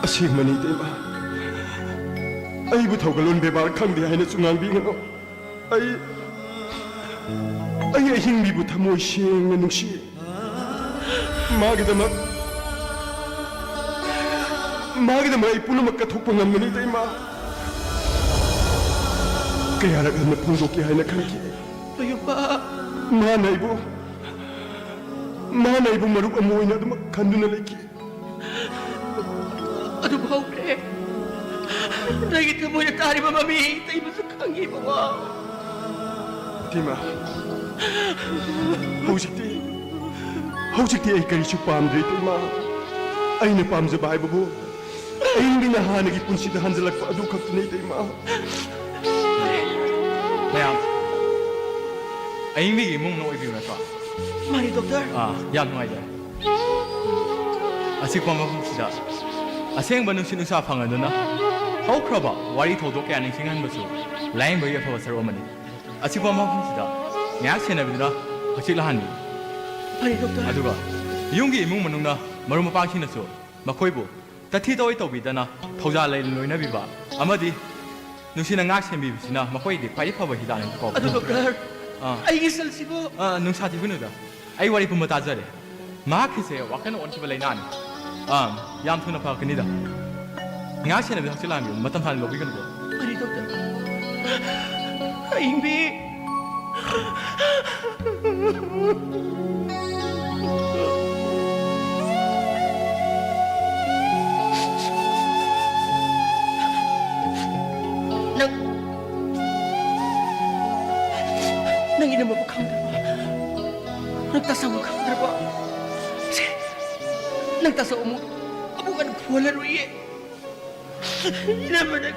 ꯑꯁꯦꯡꯕꯅꯤ ꯏꯇꯩꯃ, ꯑꯩꯕꯨ ꯊꯧꯒꯜꯂꯣꯟ ꯕꯦꯕꯥꯔ ꯈꯪꯗꯦ ꯍꯥꯏꯅꯁꯨ ꯉꯥꯡꯕꯤꯒꯅꯨ꯫ ꯑꯩ, ꯑꯩ ꯑꯍꯤꯡꯕꯤꯕꯨ ꯊꯃꯣꯏ ꯁꯦꯡꯅ ꯅꯨꯡꯁꯤ꯫ ꯃꯥꯒꯤꯗꯃꯛ, ꯃꯥꯒꯤꯗꯃꯛ ꯑꯩ ꯄꯨꯝꯅꯃꯛ ꯀꯠꯊꯣꯛꯄ ꯉꯝꯒꯅꯤ ꯏꯇꯩꯃ꯫ ꯀꯌꯥꯔꯛ ꯍꯟꯅ ꯐꯣꯡꯗꯣꯛꯀꯦ ꯍꯥꯏꯅ ꯈꯟꯈꯤ꯫ ꯂꯣꯌꯣꯝꯕ꯫ ꯃꯥꯅ ꯑꯩꯕꯨ, ꯃꯥꯅ ꯑꯩꯕꯨ ꯃꯔꯨꯞ ꯑꯃ ꯑꯣꯏꯅ ꯑꯗꯨꯃꯛ ꯈꯟꯗꯨꯅ ꯂꯩꯈꯤ꯫ ꯑꯗꯨꯕꯨ ꯍꯧꯈ꯭ꯔꯦ꯫ ꯅꯪꯒꯤ ꯊꯃꯣꯏꯗ ꯇꯥꯔꯤꯕ ꯃꯃꯤ ꯏꯇꯩꯃꯁꯨ ꯈꯪꯉꯤ ꯏꯕꯨꯡꯉꯣ꯫ ꯏꯇꯩꯃ, ꯍꯧꯖꯤꯛꯇꯤ, ꯍꯧꯖꯤꯛꯇꯤ ꯑꯩ ꯀꯔꯤꯁꯨ ꯄꯥꯝꯗ꯭ꯔꯦ ꯏꯇꯩꯃ꯫ ꯑꯩꯅ ꯄꯥꯝꯖꯕ ꯍꯥꯏꯕꯕꯨ ꯑꯏꯪꯕꯤꯅ ꯍꯥꯟꯅꯒꯤ ꯄꯨꯟꯁꯤꯗ ꯍꯟꯖꯤꯜꯂꯛꯄ ꯑꯗꯨ ꯈꯛꯇꯅꯤ, ꯏꯇꯩꯃ꯫ ꯃꯌꯥꯝ, ꯑꯏꯪꯕꯤꯒꯤ ꯏꯃꯨꯡꯅ ꯑꯣꯏꯕꯤꯕ ꯅꯠꯇ꯭ꯔꯣ? ꯃꯥꯅꯤ, ꯗꯣꯛꯇꯔ꯫ ꯑꯥ, ꯌꯥꯝ ꯅꯨꯡꯉꯥꯏꯖꯔꯦ꯫ ꯑꯆꯤꯛꯄ ꯃꯐꯝꯁꯤꯗ ꯑꯁꯦꯡꯕ ꯅꯨꯡꯁꯤꯠ ꯅꯨꯡꯁꯥ ꯐꯪꯂꯗꯨꯅ ꯍꯧꯈ꯭ꯔꯕ ꯋꯥꯔꯤ ꯊꯧꯗꯣꯛ ꯀꯌꯥ ꯅꯤꯡꯁꯤꯡꯍꯟꯕꯁꯨ ꯂꯥꯌꯦꯡꯕꯒꯤ ꯑꯐꯕ ꯁꯔꯨꯛ ꯑꯃꯅꯤ꯫ ꯑꯆꯤꯛꯄ ꯃꯐꯝꯁꯤꯗ ꯉꯥꯏꯍꯥꯛ ꯁꯦꯟꯅꯕꯤꯗꯨꯅ ꯍꯛꯆꯤꯛ ꯂꯥꯛꯍꯟꯕꯤꯌꯨ꯫ ꯐꯔꯦ, ꯗꯣꯛꯇꯔ꯫ ꯑꯗꯨꯒ ꯌꯨꯝꯒꯤ ꯏꯃꯨꯡ ꯃꯅꯨꯡꯅ ꯃꯔꯨꯞ ꯃꯄꯥꯡꯁꯤꯡꯅꯁꯨ ꯃꯈꯣꯏꯕꯨ ꯇꯊꯤ ꯇꯑꯣꯏ ꯇꯧꯕꯤꯗꯅ ꯊꯧꯖꯥꯜ ꯂꯩꯅ ꯂꯣꯏꯅꯕꯤꯕ ꯑꯃꯗꯤ ꯅꯨꯡꯁꯤꯅ ꯉꯥꯛ ꯁꯦꯟꯕꯤꯕꯁꯤꯅ ꯃꯈꯣꯏꯒꯤꯗꯤ ꯈ꯭ꯋꯥꯏꯗꯒꯤ ꯐꯕ ꯍꯤꯗꯥꯛꯅꯤ ꯀꯣ꯫ ꯑꯗꯨ, ꯗꯣꯛꯇꯔ, ꯑꯥ꯫ ꯑꯩꯒꯤ ꯁꯦꯜꯁꯤꯕꯨ? ꯑꯥ, ꯅꯨꯡꯁꯥ ꯊꯤꯕꯤꯅꯨꯗ꯫ ꯑꯩ ꯋꯥꯔꯤ ꯄꯨꯝꯕ ꯇꯥꯖꯔꯦ꯫ ꯃꯍꯥꯛꯀꯤꯁꯦ ꯋꯥꯈꯜ ꯑꯣꯟꯈꯤꯕ ꯂꯥꯏꯅꯥꯅꯤ꯫ ꯑꯥ, ꯌꯥꯝ ꯊꯨꯅ ꯐꯔꯛꯀꯅꯤꯗ꯫ ꯉꯥꯏꯍꯥꯛ ꯁꯦꯟꯅꯕꯤꯌꯨ, ꯍꯛꯆꯤꯜ ꯂꯥꯡꯕꯤꯌꯨ, ꯃꯇꯝ ꯁꯥꯡꯅ ꯂꯧꯕꯤꯒꯅꯨꯀꯣ꯫ ꯐꯔꯦ, ꯗꯣꯛꯇꯔ꯫ ꯑꯏꯪꯕꯤ꯫ ꯅꯪ, ꯅꯪ ꯏꯅꯝꯃꯕꯨ ꯈꯪꯗ꯭ꯔꯕꯣ? ꯅꯪ ꯇꯥꯆꯧꯕꯨ ꯈꯪꯗ꯭ꯔꯕꯣ? ꯁꯦ, ꯅꯪ ꯇꯥꯆꯧ ꯑꯃꯨꯛ, ꯑꯃꯨꯛ ꯍꯟꯅ ꯐꯨꯍꯜꯂꯔꯣꯏꯌꯦ꯫ ꯏꯅꯝꯃꯅ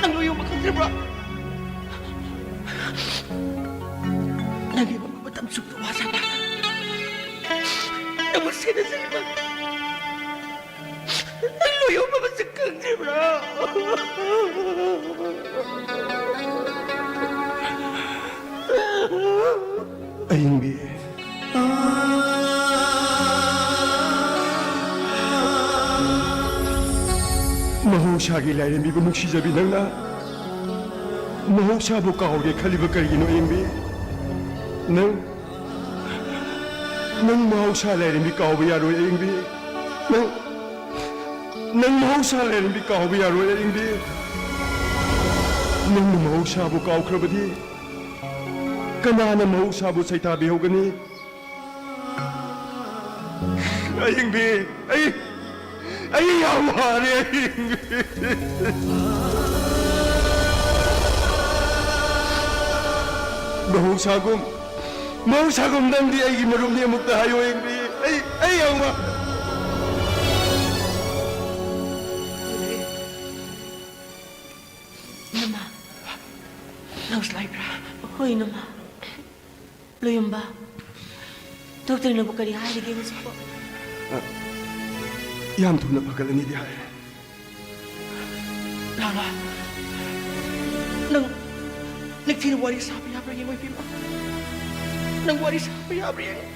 ꯅꯪ ꯂꯣꯏ ꯌꯣꯟꯕ ꯈꯪꯗ꯭ꯔꯤꯕ꯭ꯔꯣ? ꯅꯪꯒꯤ ꯃꯇꯝ ꯆꯨꯞꯄ ꯋꯥꯖꯕ, ꯅꯪꯕꯨ ꯁꯦꯟꯅꯖꯔꯤꯕ, ꯅꯪ ꯂꯣꯏ ꯌꯣꯟꯕ ꯃꯁꯛ ꯈꯪꯗ꯭ꯔꯤꯕ꯭ꯔꯣ? ꯑꯏꯪꯕꯤ꯫ ꯃꯍꯧꯁꯥꯒꯤ ꯂꯥꯏꯔꯦꯝꯕꯤꯕꯨ ꯅꯨꯡꯁꯤꯖꯕꯤ ꯅꯪꯅ ꯃꯍꯧꯁꯥꯕꯨ ꯀꯥꯎꯔꯦ ꯈꯜꯂꯤꯕ ꯀꯔꯤꯒꯤꯅꯣ, ꯑꯏꯪꯕꯤ? ꯅꯪ, ꯅꯪ ꯃꯍꯧꯁꯥ ꯂꯥꯏꯔꯦꯝꯕꯤ ꯀꯥꯎꯕ ꯌꯥꯔꯣꯏ, ꯑꯏꯪꯕꯤ꯫ ꯅꯪ, ꯅꯪ ꯃꯍꯧꯁꯥ ꯂꯥꯏꯔꯦꯝꯕꯤ ꯀꯥꯎꯕ ꯌꯥꯔꯣꯏ, ꯑꯏꯪꯕꯤ꯫ ꯅꯪꯅ ꯃꯍꯧꯁꯥꯕꯨ ꯀꯥꯎꯈ꯭ꯔꯕꯗꯤ ꯀꯅꯥꯅ ꯃꯍꯧꯁꯥꯕꯨ ꯁꯩꯇꯥꯕꯤꯍꯧꯒꯅꯤ? ꯑꯌꯤꯡꯕꯤ, ꯑꯩ, ꯑꯩ ꯌꯥꯝ ꯋꯥꯔꯦ, ꯑꯌꯤꯡꯕꯤ꯫ ꯃꯍꯧꯁꯥꯒꯨꯝ, ꯃꯍꯧꯁꯥꯒꯨꯝ ꯅꯪꯗꯤ ꯑꯩꯒꯤ ꯃꯔꯨꯞꯅꯤ, ꯑꯃꯨꯛꯇ ꯍꯥꯏꯌꯣ, ꯑꯌꯤꯡꯕꯤ꯫ ꯑꯩ, ꯑꯩ ꯌꯥꯝ ꯋꯥ- ꯅꯃꯥ, ꯅꯪꯁꯨ ꯂꯥꯛꯏꯕ꯭ꯔꯥ? ꯍꯣꯏ, ꯅꯃꯥ꯫ ꯂꯣꯌꯝꯕ, ꯗꯣꯛꯇꯔꯅꯕꯨ ꯀꯔꯤ ꯍꯥꯏꯔꯤꯒꯦ ꯍꯧꯖꯤꯛꯄꯣ? ꯑ, ꯌꯥꯝ ꯊꯨꯅ ꯐꯒꯠꯂꯅꯤꯗꯤ ꯍꯥꯏ꯫ ꯂꯥꯎꯂꯥ, ꯅꯪ ꯅꯤꯡꯊꯤꯅ ꯋꯥꯔꯤ ꯁꯥꯕ ꯌꯥꯕ꯭ꯔꯥ ꯌꯦꯡꯉꯣ, ꯏꯕꯦꯝꯃ? ꯅꯪ ꯋꯥꯔꯤ ꯁꯥꯕ ꯌꯥꯕ꯭ꯔꯥ ꯌꯦꯡꯉꯣ꯫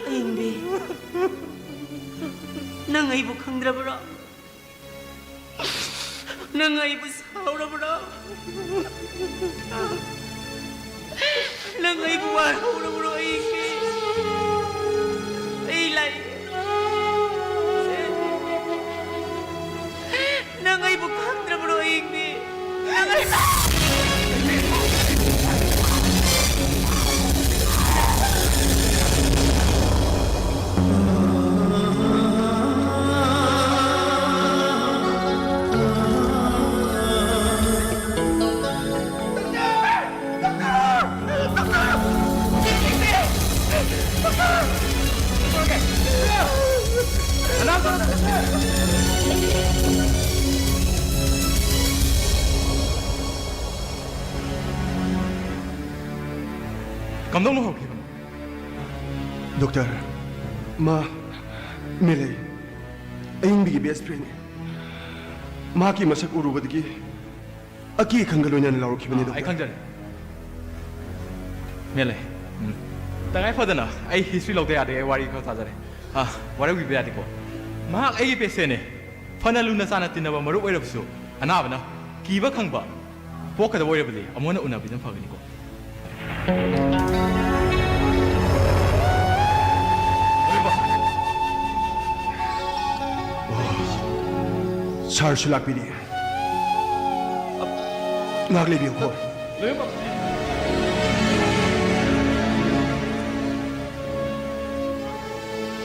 ꯑꯌꯤꯡꯕꯤ, ꯅꯪ ꯑꯩꯕꯨ ꯈꯪꯗ꯭ꯔꯕꯔꯣ? ꯅꯪ ꯑꯩꯕꯨ ꯁꯥꯎꯔꯕ꯭ꯔꯣ? ꯅꯪ ꯑꯩꯕꯨ ꯋꯥꯔꯧꯔꯕ꯭ꯔꯣ? ꯑꯩꯒꯤ, ꯑꯩ ꯂꯥꯏ, ꯅꯪ ꯑꯩꯕꯨ ꯈꯪꯗ꯭ꯔꯕ꯭ꯔꯣ? ꯑꯩꯒꯤ, ꯅꯪ ꯑꯩ ꯀꯝꯗꯧꯅ ꯍꯧꯈꯤꯕꯅꯣ? ꯗꯣꯛꯇꯔ, ꯃꯥ ꯃꯦꯂꯩ, ꯑꯌꯤꯡꯕꯤꯒꯤ ꯕꯦꯁ ꯐ꯭ꯔꯦꯟꯅꯤ꯫ ꯃꯍꯥꯛꯀꯤ ꯃꯁꯛ ꯎꯔꯨꯕꯗꯒꯤ ꯑꯀꯤ ꯑꯈꯪꯒ ꯂꯣꯏꯅꯅ ꯂꯥꯎꯔꯛꯈꯤꯕꯅꯤ, ꯑꯥ, ꯑꯩ ꯗꯣꯛꯇꯔ꯫ ꯈꯪꯖꯔꯦ꯫ ꯃꯦꯂꯩ, ꯎꯝ꯫ ꯇꯉꯥꯏ ꯐꯗꯅ ꯑꯩ ꯍꯤꯁꯇ꯭ꯔꯤ ꯂꯧꯗ ꯌꯥꯗꯦ, ꯑꯩ ꯋꯥꯔꯤ ꯈꯔ ꯁꯥꯖꯔꯦ꯫ ꯑꯥ, ꯋꯥꯔꯧꯕꯤꯕ ꯌꯥꯗꯦꯀꯣ꯫ ꯃꯍꯥꯛ ꯑꯩꯒꯤ ꯄꯦꯁꯦꯟꯅꯦ꯫ ꯐꯅ ꯂꯨꯅ ꯆꯥꯟꯅ ꯇꯤꯟꯅꯕ ꯃꯔꯨꯞ ꯑꯣꯏꯔꯕꯁꯨ, ꯑꯅꯥꯕꯅ ꯀꯤꯕ ꯈꯪꯕ ꯄꯣꯛꯀꯗꯕ ꯑꯣꯏꯔꯕꯗꯤ ꯑꯃꯨꯛ ꯍꯟꯅ ꯎꯅꯕꯤꯗꯨꯅ ꯐꯒꯅꯤꯀꯣ꯫ ꯁꯥꯔꯁꯨ ꯂꯥꯛꯄꯤꯔꯤ꯫ ꯉꯥꯏꯍꯥꯛ ꯂꯩꯕꯤꯌꯨꯀꯣ꯫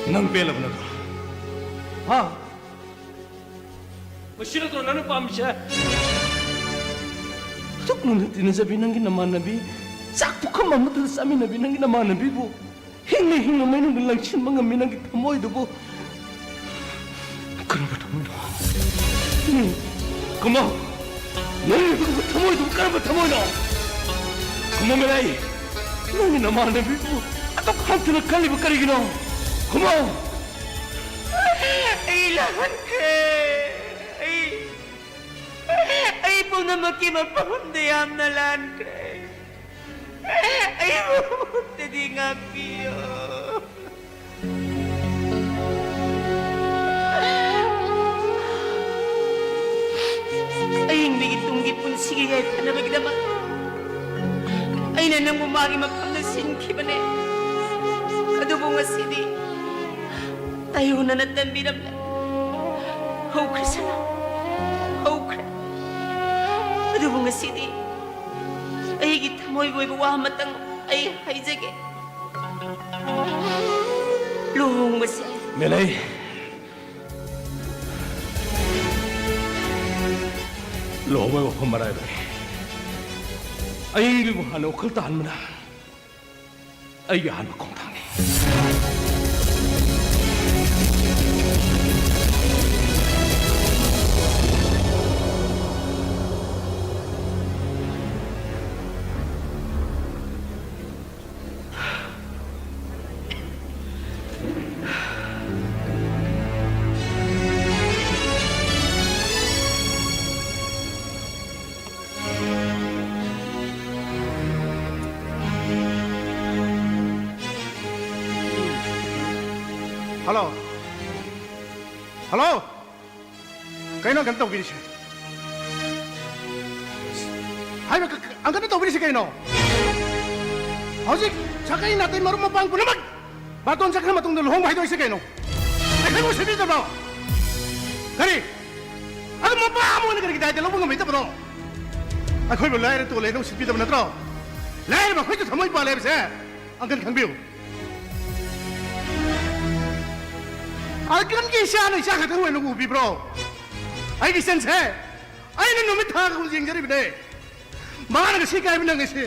ꯅꯪ ꯄꯦꯜꯂꯕ ꯅꯠꯇ꯭ꯔꯣ? ꯍꯥ? ꯃꯁꯤ ꯅꯠꯇ꯭ꯔꯣ ꯅꯪꯅ ꯄꯥꯝꯃꯤꯁꯦ? ꯑꯁꯨꯛ ꯂꯨꯅ ꯇꯤꯟꯅꯖꯕꯤ ꯅꯪꯒꯤ ꯅꯃꯥꯟꯅꯕꯤ, ꯆꯥꯛ ꯄꯨꯈꯝ ꯑꯃꯠꯇꯗ ꯆꯥꯃꯤꯟꯅꯕꯤ ꯅꯪꯒꯤ ꯅꯃꯥꯟꯅꯕꯤꯕꯨ ꯍꯤꯡꯅ ꯍꯤꯡꯅ ꯃꯩꯅꯨꯡꯗ ꯂꯪꯁꯤꯟꯕ ꯉꯝꯃꯤ ꯅꯪꯒꯤ ꯊꯃꯣꯏꯗꯨꯕꯨ ꯀꯔꯝꯕ ꯊꯃꯣꯏꯅꯣ? ꯎꯝ, ꯀꯃꯜ, ꯅꯪꯒꯤ ꯑꯗꯨꯒꯨꯝꯕ ꯊꯃꯣꯏꯗꯨꯕꯨ ꯀꯔꯝꯕ ꯊꯃꯣꯏꯅꯣ? ꯀꯃꯜ ꯃꯤꯔꯥꯏ, ꯅꯪꯒꯤ ꯅꯃꯥꯟꯅꯕꯤꯕꯨ ꯑꯗꯨꯛ ꯍꯟꯊꯅ ꯈꯜꯂꯤꯕ ꯀꯔꯤꯒꯤꯅꯣ? ꯀꯃꯜ! ꯑꯩ ꯂꯥꯟꯈ꯭ꯔꯦ꯫ ꯑꯩ, ꯑꯩ ꯄꯨꯝꯅꯃꯛꯀꯤ ꯃꯐꯝꯗ ꯌꯥꯝꯅ ꯂꯥꯟꯈ꯭ꯔꯦ꯫ ꯑꯩꯕꯨ ꯑꯃꯨꯛꯇꯗꯤ ꯉꯥꯛꯄꯤꯌꯨ꯫ ꯑꯍꯤꯡꯕꯒꯤ ꯇꯨꯡꯒꯤ ꯄꯨꯟꯁꯤꯒꯤ ꯌꯥꯏꯐꯅꯕꯒꯤꯗꯃꯛ ꯑꯩꯅ ꯅꯪꯕꯨ ꯃꯥꯒꯤ ꯃꯐꯝꯗ ꯁꯤꯟꯈꯤꯕꯅꯦ꯫ ꯑꯗꯨꯕꯨ ꯉꯁꯤꯗꯤ ꯇꯥꯏꯌꯣꯟꯅꯅ ꯇꯝꯕꯤꯔꯝꯂꯦ꯫ ꯍꯧꯈ꯭ꯔꯦ ꯁꯅꯥ, ꯍꯧꯈ꯭ꯔꯦ꯫ ꯑꯗꯨꯕꯨ ꯉꯁꯤꯗꯤ ꯑꯩꯒꯤ ꯊꯃꯣꯏꯒꯤ ꯑꯣꯏꯕ ꯋꯥ ꯑꯃꯇꯪ ꯑꯩ ꯍꯥꯏꯖꯒꯦ꯫ ꯂꯨꯍꯣꯡꯕꯁꯦ ꯃꯦꯂꯩ, ꯂꯨꯍꯣꯡꯕꯒꯤ ꯋꯥꯐꯝ ꯑꯔꯥꯏꯕꯅꯤ꯫ ꯑꯏꯪꯕꯤꯕꯨ ꯍꯥꯟꯅ ꯋꯥꯈꯜ ꯇꯥꯍꯟꯕꯅ ꯑꯩꯒꯤ ꯑꯍꯥꯟꯕ ꯈꯣꯡꯊꯥꯡꯅꯤ꯫ ꯍꯜꯂꯣ꯫ ꯍꯜꯂꯣ꯫ ꯀꯩꯅꯣ ꯑꯪꯀꯜ ꯇꯧꯕꯤꯔꯤꯁꯦ? ꯍꯥꯏꯕ ꯀ-, ꯀ-, ꯑꯪꯀꯜꯅ ꯇꯧꯕꯤꯔꯤꯁꯦ ꯀꯩꯅꯣ? ꯍꯧꯖꯤꯛ ꯁꯥꯒꯩ ꯅꯥꯇꯩ ꯃꯔꯨꯞ ꯃꯄꯥꯡ ꯄꯨꯝꯅꯃꯛ ꯕꯥꯔꯇꯣꯟ ꯆꯠꯈ꯭ꯔ ꯃꯇꯨꯡꯗ ꯂꯨꯍꯣꯡꯕ ꯍꯥꯏꯗꯣꯛꯏꯁꯦ ꯀꯩꯅꯣ? ꯑꯩꯈꯣꯏꯕꯨ ꯎꯁꯤꯠꯄꯤꯗꯕ꯭ꯔꯣ? ꯀꯔꯤ? ꯅꯪꯅ ꯀꯔꯤꯒꯤ ꯗꯥꯏꯇ ꯂꯧꯕ ꯉꯝꯃꯛꯇꯕꯅꯣ? ꯑꯩꯈꯣꯏꯕꯨ ꯂꯥꯏꯔ ꯇꯣꯜꯂꯦꯅ ꯎꯁꯤꯠꯄꯤꯗꯕ ꯅꯠꯇ꯭ꯔꯣ? ꯂꯥꯏꯔꯕ ꯑꯩꯈꯣꯏꯁꯨ ꯊꯃꯣꯏ ꯄꯥꯜꯂꯦ ꯍꯥꯏꯕꯁꯦ ꯑꯪꯀꯜ ꯈꯪꯕꯤꯌꯨ꯫ ꯑꯪꯀꯜꯒꯤ ꯏꯆꯥꯅ ꯏꯆꯥ ꯈꯛꯇꯪ ꯑꯣꯏꯅ ꯎꯕꯤꯕ꯭ꯔꯣ? ꯑꯩꯒꯤ ꯏꯆꯟꯁꯦ ꯑꯩꯅ ꯅꯨꯃꯤꯠ ꯊꯥꯒ ꯌꯦꯡꯖꯔꯤꯕꯅꯦ꯫ ꯃꯥꯅ ꯉꯁꯤ ꯀꯥꯏꯕ ꯅꯪꯉꯤꯁꯤ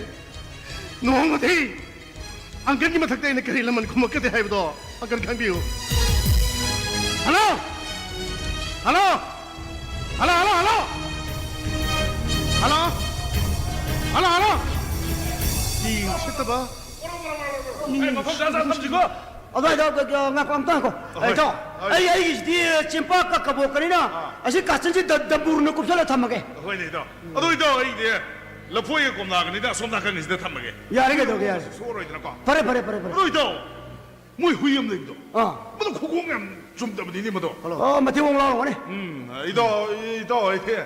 ꯅꯣꯡꯃꯗꯤ ꯑꯪꯀꯜꯒꯤ ꯃꯊꯛꯇ ꯑꯩꯅ ꯀꯔꯤ ꯂꯃꯟ ꯈꯨꯝꯃꯛꯀꯗꯦ ꯍꯥꯏꯕꯗꯣ ꯑꯪꯀꯜ ꯈꯪꯕꯤꯌꯨ꯫ Hello! Hello! Hello, hello, hello! Hello! Hello, hello! ꯃꯤ ꯎꯁꯤꯠꯇꯕ꯫ ꯑꯩ ꯃꯐꯝ ꯆꯥ ꯆꯥ ꯊꯝꯁꯤꯀꯣ꯫ ꯑꯗꯨꯋꯥꯏꯗ, ꯑ, ꯉꯥꯏꯈꯣ, ꯑꯝꯇ ꯉꯥꯏꯈꯣ꯫ ꯍꯣꯏ꯫ ꯑꯩ ꯏꯇꯥꯎ, ꯍꯣꯏ꯫ ꯑꯩ, ꯑꯩꯒꯤꯁꯤꯗꯤ ꯆꯦꯝꯄꯥꯛꯀ ꯀꯕꯣꯛꯀꯅꯤꯅ ꯑꯥ꯫ ꯑꯁꯤ ꯀꯥꯆꯤꯟꯁꯤ ꯗ-, ꯗꯝꯕꯨꯔꯅ ꯀꯨꯞꯁꯜꯂ ꯊꯝꯃꯒꯦ꯫ ꯍꯣꯏꯅꯦ, ꯏꯇꯥꯎ꯫ ꯑꯗꯣ, ꯏꯇꯥꯎ, ꯑꯩꯗꯤ ꯂꯐꯣꯏꯒ ꯀꯣꯝꯂꯥꯒꯅꯤꯗ ꯑꯁꯣꯝ ꯅꯥꯀꯟꯒꯤꯁꯤꯗ ꯊꯝꯃꯒꯦ꯫ ꯌꯥꯔꯦ, ꯀꯩꯗꯧꯒꯦ, ꯌꯥꯔꯦ꯫ ꯁꯣꯛꯑꯔꯣꯏꯗꯅꯀꯣ꯫ ꯐꯔꯦ, ꯐꯔꯦ, ꯐꯔꯦ, ꯐꯔꯦ꯫ ꯑꯗꯣ, ꯏꯇꯥꯎ, ꯃꯣꯏ ꯍꯨꯏ ꯑꯃ ꯂꯩꯕꯗꯣ꯫ ꯑꯥ꯫ ꯃꯗꯨ ꯈꯨꯈꯣꯡ ꯌꯥꯝ ꯆꯨꯝꯗꯕꯅꯤꯅꯦ, ꯃꯗꯣ꯫ ꯑꯣ, ꯃꯊꯤ ꯕꯣꯡ ꯂꯥꯎꯔꯝꯒꯅꯤ꯫ ꯎꯝ, ꯏꯇꯥꯎ, ꯏꯇꯥꯎ, ꯑꯩꯗꯤ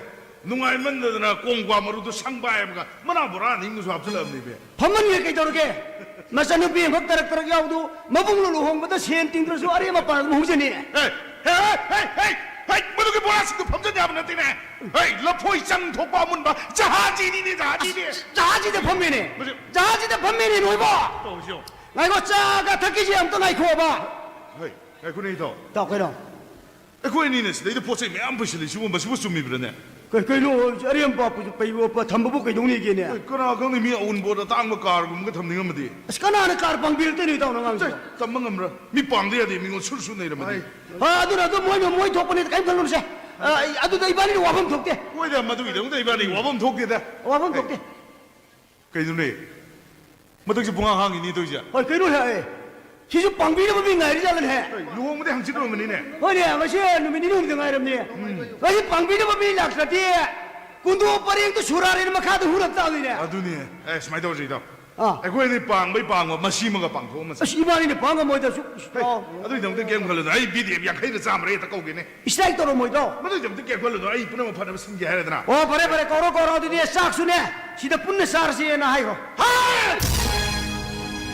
ꯅꯨꯡꯉꯥꯏꯃꯟꯗꯗꯅ ꯀꯣꯡ ꯀ꯭ꯋꯥ ꯃꯔꯨꯗꯣ ꯁꯪꯕꯥꯏ ꯑꯃꯒ ꯃꯅꯥ ꯕꯣꯔꯥ ꯑꯅꯤ ꯑꯃꯒꯁꯨ ꯍꯥꯞꯆꯤꯜꯂꯛꯑꯕꯅꯤꯅꯦ꯫ ꯐꯝꯃꯟꯒꯦ ꯀꯩꯗꯧꯔꯒꯦ? ꯃꯆꯟꯅꯨꯄꯤ ꯑꯃꯈꯛ ꯇꯔꯛ ꯇꯔꯛ ꯌꯥꯎꯕꯗꯨ ꯃꯕꯨꯡꯅ ꯂꯨꯍꯣꯡꯕꯗ ꯁꯦꯟ ꯇꯤꯡꯗ꯭ꯔꯁꯨ ꯑꯔꯦꯝ ꯑꯄꯥ ꯑꯗꯨꯝ ꯍꯧꯖꯅꯤ꯫ ꯍꯦ, ꯍꯦ, ꯍꯦ, ꯍꯦ, ꯍꯦ, ꯍꯦ, ꯃꯗꯨꯒꯤ ꯕꯣꯔꯥꯁꯤꯡꯗꯨ ꯐꯝꯖꯟ ꯌꯥꯕ ꯅꯠꯇꯦꯅꯦ꯫ ꯍꯦ, ꯂꯐꯣꯏ ꯆꯪ ꯊꯣꯛꯄ ꯑꯃꯨꯟꯕ ꯖꯍꯥꯖꯤꯅꯤꯅꯦ, ꯖꯍꯥꯖꯤꯅꯦ꯫ ꯖꯍꯥꯖꯤꯗ ꯐꯝꯃꯤꯅꯦ꯫ ꯃꯁꯤ ꯖꯍꯥꯖꯤꯗ ꯐꯝꯃꯤꯅꯦ, ꯅꯣꯏꯕꯣ꯫ ꯇꯧꯔꯤꯁꯤ ꯌꯦꯡꯉꯨ꯫ ꯉꯥꯏꯈꯣ, ꯆꯥꯒ ꯊꯛꯈꯤꯁꯦ ꯑꯝꯇ ꯉꯥꯏꯈꯣꯕ꯫ ꯍꯦ, ꯉꯥꯏꯈꯣꯅꯦ, ꯏꯇꯥꯎ꯫ ꯏꯇꯥꯎ, ꯀꯩꯅꯣ? ꯑꯩꯈꯣꯏ ꯑꯅꯤꯅ ꯁꯤꯗꯩꯗ ꯄꯣꯠ ꯆꯩ ꯃꯌꯥꯝ ꯄꯨꯁꯤꯜꯂꯤꯁꯤꯕꯨ ꯃꯁꯤꯕꯨ ꯆꯨꯝꯃꯤꯕ꯭ꯔꯅꯦ? ꯀꯩ-, ꯀꯩꯅꯣ, ꯑꯔꯦꯝꯕ ꯄꯨ-, ꯄꯩ-, ꯄ-, ꯊꯝꯕꯕꯨ ꯀꯩꯗꯧꯅꯦꯒꯦꯅꯦ? ꯑꯦ, ꯀꯅꯥ ꯈꯪꯅꯤ, ꯃꯤ ꯑꯎꯟꯄꯣꯠ ꯑꯇꯥꯡꯕ ꯀꯥꯔꯒꯨꯝꯕꯒ ꯊꯝꯅꯤꯡꯉꯝꯃꯗꯤ? ꯑꯁ, ꯀꯅꯥꯅ ꯀꯥꯔ ꯄꯥꯡꯕꯤꯔꯛꯇꯣꯏꯅꯣ, ꯏꯇꯥꯎ, ꯅꯪ ꯉꯥꯡꯉꯤꯁꯤꯕꯣ? ꯆꯦ, ꯇꯝꯕ ꯉꯝꯕ꯭ꯔꯥ? ꯃꯤ ꯄꯥꯡꯗ ꯌꯥꯗꯦ, ꯃꯤꯉꯣꯟ ꯁꯨꯔ ꯁꯨꯔ ꯅꯩꯔꯝꯃꯗꯤ꯫ ꯍꯣꯏ, ꯑꯗꯨꯅ ꯑꯗꯨꯝ ꯃꯣꯏꯅ ꯃꯣꯏ ꯊꯣꯛꯄꯅꯤ, ꯀꯔꯤꯝ ꯈꯜꯂꯨꯅꯨꯁꯦ꯫ ꯑ, ꯑꯗꯨꯗ ꯏꯕꯥꯅꯤꯅ ꯋꯥꯐꯝ ꯊꯣꯛꯇꯦ꯫ ꯍꯣꯏꯗ, ꯃꯗꯨꯒꯤꯗꯃꯛꯇ ꯏꯕꯥꯅꯤ ꯋꯥꯐꯝ ꯊꯣꯛꯇꯦꯗ꯫ ꯋꯥꯐꯝ ꯊꯣꯛꯇꯦ꯫ ꯀꯩꯅꯣꯅꯦ? ꯃꯊꯛꯁꯦ ꯄꯨꯡꯍꯥꯡ ꯍꯥꯡꯉꯤꯅꯦ ꯇꯧꯔꯤꯁꯦ꯫ ꯍꯣꯏ, ꯀꯩꯅꯣ ꯍꯦ? ꯁꯤꯁꯨ ꯄꯥꯡꯕꯤꯅꯕ ꯃꯤ ꯉꯥꯏꯔꯤꯖꯥꯠꯂꯅꯦ? ꯍꯣꯏ, ꯂꯨꯍꯣꯡꯕꯗꯤ ꯍꯪꯆꯤꯠ ꯑꯣꯏꯔꯝꯒꯅꯤꯅꯦ꯫ ꯍꯣꯏꯅꯦ, ꯉꯁꯤ ꯅꯨꯃꯤꯠ ꯅꯤꯅꯤ ꯍꯨꯝꯅꯤꯗ ꯉꯥꯏꯔꯝꯅꯦ꯫ ꯎꯝ꯫ ꯉꯁꯤ ꯄꯥꯡꯕꯤꯅꯕ ꯃꯤ ꯂꯥꯛꯇ꯭ꯔꯗꯤ ꯀꯨꯟꯗꯣ ꯄꯔꯦꯡꯗꯣ ꯁꯨꯔꯥꯔꯦꯅ ꯃꯈꯥꯗ ꯍꯨꯔꯞ ꯇꯥꯗꯣꯏꯅꯦ꯫ ꯑꯗꯨꯅꯦ꯫ ꯑꯦ, ꯁꯨꯃꯥꯏꯅ ꯇꯧꯔꯁꯦ, ꯏꯇꯥꯎ꯫ ꯑꯥ꯫ ꯑꯩꯈꯣꯏ ꯑꯅꯤ ꯄꯥꯡꯕꯩ ꯄꯥꯡꯕ ꯃꯁꯤꯃꯒ ꯄꯥꯡꯊꯣꯛꯑꯝꯃꯁꯦ꯫ ꯑꯁ, ꯏꯕꯥꯅꯤꯅ ꯄꯥꯡ ꯉꯝꯃꯣꯏꯗ, ꯁꯨ-, ꯍꯦ, ꯑꯥꯎ꯫ ꯑꯗꯨꯒꯤꯗꯃꯛꯇ ꯀꯩꯝ ꯈꯜꯂꯨꯅꯨ꯫ ꯑꯩ ꯕꯤ ꯗꯤ ꯑꯦꯐ ꯌꯥꯡꯈꯩꯗ ꯆꯥꯝꯃꯔ ꯍꯦꯛꯇ ꯀꯧꯒꯦꯅꯦ꯫ ꯏꯁꯇ꯭ꯔꯥꯏꯛ ꯇꯧꯔꯝꯃꯣꯏꯗ꯭ꯔꯣ? ꯃꯗꯨꯒꯤꯗꯃꯛꯇ ꯀꯩꯝ ꯈꯜꯂꯨꯅꯨ꯫ ꯑꯩ ꯄꯨꯝꯅꯃꯛ ꯐꯅꯕ ꯁꯤꯟꯒꯦ ꯍꯥꯏꯔꯦꯗꯅ꯫ ꯑꯣ, ꯐꯔꯦ, ꯐꯔꯦ, ꯀꯧꯔꯣ, ꯀꯧꯔꯣ꯫ ꯑꯗꯨꯗꯤ ꯆꯥꯛꯁꯨꯅꯦ, ꯁꯤꯗ ꯄꯨꯟꯅ ꯆꯥꯔꯁꯦꯅ ꯍꯥꯏꯈ꯭ꯔꯣ꯫ ꯍꯥꯏ!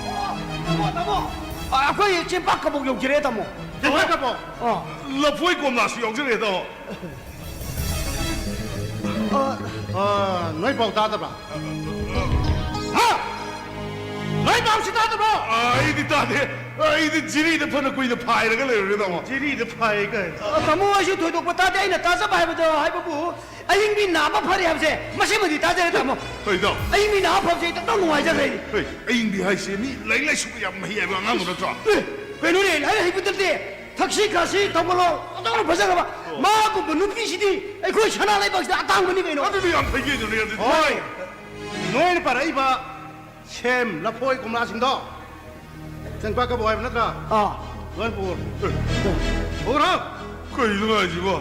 ꯑꯣ, ꯇꯥꯃꯣ, ꯇꯥꯃꯣ꯫ ꯑ, ꯑꯩꯈꯣꯏ ꯆꯦꯡꯄꯥꯛ ꯀꯕꯣꯛ ꯌꯧꯖꯔꯦ, ꯇꯥꯃꯣ꯫ ꯆꯦꯡꯄꯥꯛ ꯀꯕꯣꯛ? ꯑꯣ꯫ ꯂꯐꯣꯏ ꯀꯣꯝꯂꯥꯁꯨ ꯌꯥꯎꯖꯔꯦ, ꯇꯥꯃꯣ꯫ ꯑ, ꯅꯣꯏ ꯄꯥꯎ ꯇꯥꯗꯕ꯭ꯔꯥ? ꯍꯥ? ꯅꯣꯏ ꯄꯥꯎꯁꯤ ꯇꯥꯗꯕ꯭ꯔꯣ? ꯑ, ꯑꯩꯗꯤ ꯇꯥꯗꯦ꯫ ꯑꯩꯗꯤ ꯖꯤꯔꯤꯗ ꯐꯅ ꯀꯨꯏꯅ ꯐꯥꯏꯔꯒ ꯂꯩꯔꯨꯔꯦ, ꯇꯥꯃꯣ꯫ ꯖꯤꯔꯤꯗ ꯐꯥꯏ ꯀꯥꯏꯅ꯫ ꯑ, ꯇꯥꯃꯣ, ꯑꯩꯁꯨ ꯊꯣꯏꯗꯣꯛꯄ ꯇꯥꯗꯦ꯫ ꯑꯩꯅ ꯇꯥꯖꯕ ꯍꯥꯏꯕꯗꯣ, ꯍꯥꯏꯕꯕꯨ, ꯑꯌꯤꯡꯕꯤ ꯅꯥꯕ ꯐꯔꯦ ꯍꯥꯏꯕꯁꯦ, ꯃꯁꯤꯃꯗꯤ ꯇꯥꯖꯔꯦ, ꯇꯥꯃꯣ꯫ ꯍꯣꯏ, ꯏꯇꯥꯎ꯫ ꯑꯌꯤꯡꯕꯤ ꯅꯥꯕ ꯐꯕꯁꯦ ꯑꯩ ꯇꯞ ꯇꯞ ꯅꯨꯡꯉꯥꯏꯖꯈ꯭ꯔꯦ꯫ ꯍꯣꯏ, ꯑꯌꯤꯡꯕꯤ ꯍꯥꯏꯁꯦ ꯃꯤ ꯂꯥꯏꯔꯤꯛ ꯂꯥꯏꯁꯨꯒ ꯌꯥꯝ ꯃꯍꯩ ꯍꯥꯏꯕ ꯑꯉꯥꯡꯗꯨ ꯅꯠꯇ꯭ꯔꯣ? ꯑꯦ, ꯀꯩꯅꯣꯅꯦ, ꯂꯥꯏꯔꯤꯛ ꯍꯩꯕ ꯅꯠꯇꯦ꯫ ꯊꯛꯁꯤ ꯈꯥꯁꯤ ꯇꯧꯒꯅꯣ, ꯑꯗꯨꯅ ꯐꯖꯈ꯭ꯔꯕ꯫ ꯑꯣ꯫ ꯃꯥꯒꯨꯝꯕ ꯅꯨꯄꯤꯁꯤꯗꯤ ꯑꯩꯈꯣꯏ ꯁꯅꯥ ꯂꯩꯕꯥꯛꯁꯤꯗ ꯑꯇꯥꯡꯕꯅꯤ ꯀꯩꯅꯣ꯫ ꯑꯗꯨꯗꯤ ꯌꯥꯝ ꯐꯩ ꯀꯩꯅꯣꯅꯦ, ꯑꯗꯨꯗꯤ꯫ ꯍꯣꯏ꯫ ꯅꯣꯏꯅ ꯄꯥꯔꯛꯏꯕ ꯁꯦꯝ, ꯂꯐꯣꯏ, ꯀꯣꯝꯂꯥꯁꯤꯡꯗꯣ ꯆꯪꯄꯥ ꯀꯕꯣꯛ ꯍꯥꯏꯕ ꯅꯠꯇ꯭ꯔꯥ? ꯑꯥ꯫ ꯂꯣꯏ ꯄꯨꯔꯣ꯫ ꯄꯨꯔꯣ꯫ ꯀꯩꯅꯣ ꯍꯥꯏꯁꯤꯕꯣ?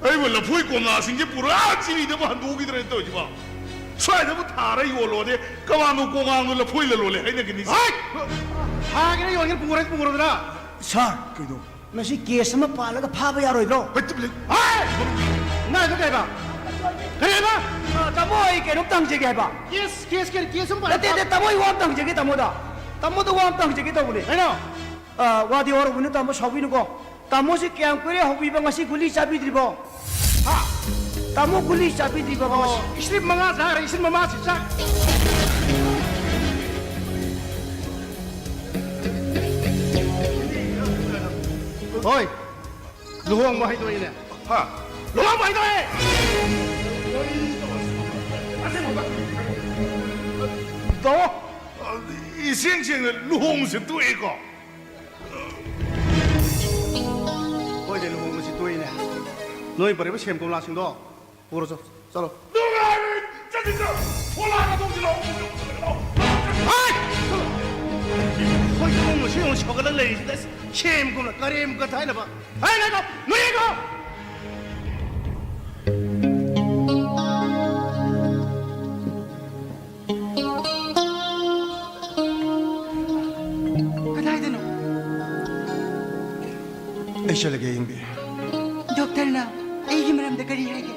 ꯑꯩꯕꯨ ꯂꯐꯣꯏ ꯀꯣꯝꯂꯥꯁꯤꯡꯁꯦ ꯄꯨꯔꯥ ꯆꯤꯔꯤꯗꯕꯨ ꯍꯟꯗꯣꯛꯈꯤꯗ꯭ꯔꯦꯅ ꯇꯧꯔꯤꯁꯤꯕꯣ? ꯁ꯭ꯋꯥꯏꯗꯕꯨ ꯊꯥꯔ ꯌꯣꯜꯂꯣꯗꯤ ꯀꯃꯥꯟꯗꯣ ꯀꯣꯉꯥꯡꯗꯣ ꯂꯐꯣꯏ ꯂꯂꯣꯜꯂꯦ ꯍꯥꯏꯅꯒꯅꯤ꯫ ꯍꯥꯏ! ꯊꯥꯒꯦꯔꯥ ꯌꯣꯟꯒꯦꯔꯥ ꯄꯨꯔ ꯄꯨꯔꯗ꯭ꯔꯥ? ꯁꯥꯔ, ꯀꯩꯅꯣ? ꯃꯁꯤ ꯀꯦꯁ ꯑꯃ ꯄꯥꯜꯂꯒ ꯐꯥꯕ ꯌꯥꯔꯣꯏꯗ꯭ꯔꯣ? ꯍꯣꯏ, ꯇꯨꯃꯤꯟ ꯂꯩ꯫ ꯍꯥꯏ! ꯅꯪ ꯑꯗꯨ ꯀꯩꯕ? ꯀꯔꯤ ꯍꯥꯏꯕ? ꯑ, ꯇꯥꯃꯣ, ꯑꯩ ꯀꯩꯅꯣꯝꯇ ꯍꯪꯖꯒꯦ ꯍꯥꯏꯕ꯫ ꯀꯦꯁ, ꯀꯦꯁ ꯀꯔꯤ? ꯀꯦꯁ ꯑꯃ ꯄꯥꯜꯂꯒ ꯅꯠꯇꯦ, ꯅꯠꯇꯦ, ꯇꯥꯃꯣ, ꯑꯩ ꯋꯥ ꯑꯝꯇ ꯍꯪꯖꯒꯦ ꯇꯥꯃꯣꯗ꯫ ꯇꯥꯃꯣꯗ ꯋꯥ ꯑꯝꯇ ꯍꯪꯖꯒꯦ ꯇꯧꯕꯅꯦ꯫ ꯀꯩꯅꯣ? ꯑ, ꯋꯥꯗꯤ ꯋꯥꯔꯧꯕꯅꯨ ꯇꯥꯃꯣ, ꯁꯥꯎꯕꯤꯅꯨꯀꯣ꯫ ꯇꯥꯃꯣꯁꯦ ꯀꯌꯥꯝ ꯀꯨꯏꯔꯦ ꯍꯧꯕꯤꯕ, ꯉꯁꯤ ꯒꯨꯂꯤ ꯆꯥꯕꯤꯗ꯭ꯔꯤꯕꯣ? ꯍꯥ? ꯇꯥꯃꯣ ꯒꯨꯂꯤ ꯆꯥꯕꯤꯗ꯭ꯔꯤꯕꯣ ꯉꯁꯤ? ꯑꯣ, ꯏꯁꯇ꯭ꯔꯤꯞ ꯃꯉꯥ ꯆꯥꯈ꯭ꯔꯦ, ꯏꯁꯇ꯭ꯔꯤꯞ ꯃꯉꯥꯁꯤ ꯆꯥ-, ꯍꯣꯏ, ꯂꯨꯍꯣꯡꯕ ꯍꯥꯏꯗꯣꯛꯏꯅꯦ꯫ ꯍꯥ? ꯂꯨꯍꯣꯡꯕ ꯍꯥꯏꯗꯣꯛꯑꯦ! ꯇꯥꯃꯣ, ꯏꯁꯦꯡ ꯁꯦꯡꯅ ꯂꯨꯍꯣꯡꯕꯁꯦ ꯇꯣꯛꯑꯦꯀꯣ? ꯍꯣꯏꯅꯦ, ꯂꯨꯍꯣꯡꯕꯁꯤ ꯇꯣꯛꯏꯅꯦ꯫ ꯅꯣꯏ ꯄꯨꯔꯛꯏꯕ ꯁꯦꯝ ꯀꯣꯝꯂꯥꯁꯤꯡꯗꯣ ꯄꯨꯔꯣ, ꯆꯠ-, ꯆꯠꯂꯣ꯫ ꯅꯨꯡꯉꯥꯏꯔꯣꯏ! ꯆꯠꯁꯤ, ꯆꯠꯂꯣ! ꯐꯣꯂꯥ ꯀꯗꯧꯁꯤ ꯂꯥꯛꯑꯣ! ꯍꯥꯏ! ꯍꯣꯏ, ꯏꯃꯨꯡ ꯃꯁꯤ ꯑꯃꯨꯛ ꯁꯧꯒꯠꯂꯒ ꯂꯩꯔꯤꯁꯤꯗ, ꯁꯦꯝ ꯀꯣꯝꯂꯥ, ꯀꯔꯦꯝ ꯀꯊꯥꯏꯅꯕ꯫ ꯍꯥꯏ, ꯉꯥꯏꯈꯣ! ꯅꯣꯏ ꯉꯥꯏꯈꯣ! ꯀꯗꯥꯏꯗꯅꯣ? ꯑꯩ ꯆꯠꯂꯒꯦ, ꯑꯌꯤꯡꯕꯤ꯫ ꯗꯣꯛꯇꯔꯅ ꯑꯩꯒꯤ ꯃꯔꯝꯗ ꯀꯔꯤ ꯍꯥꯏꯒꯦ?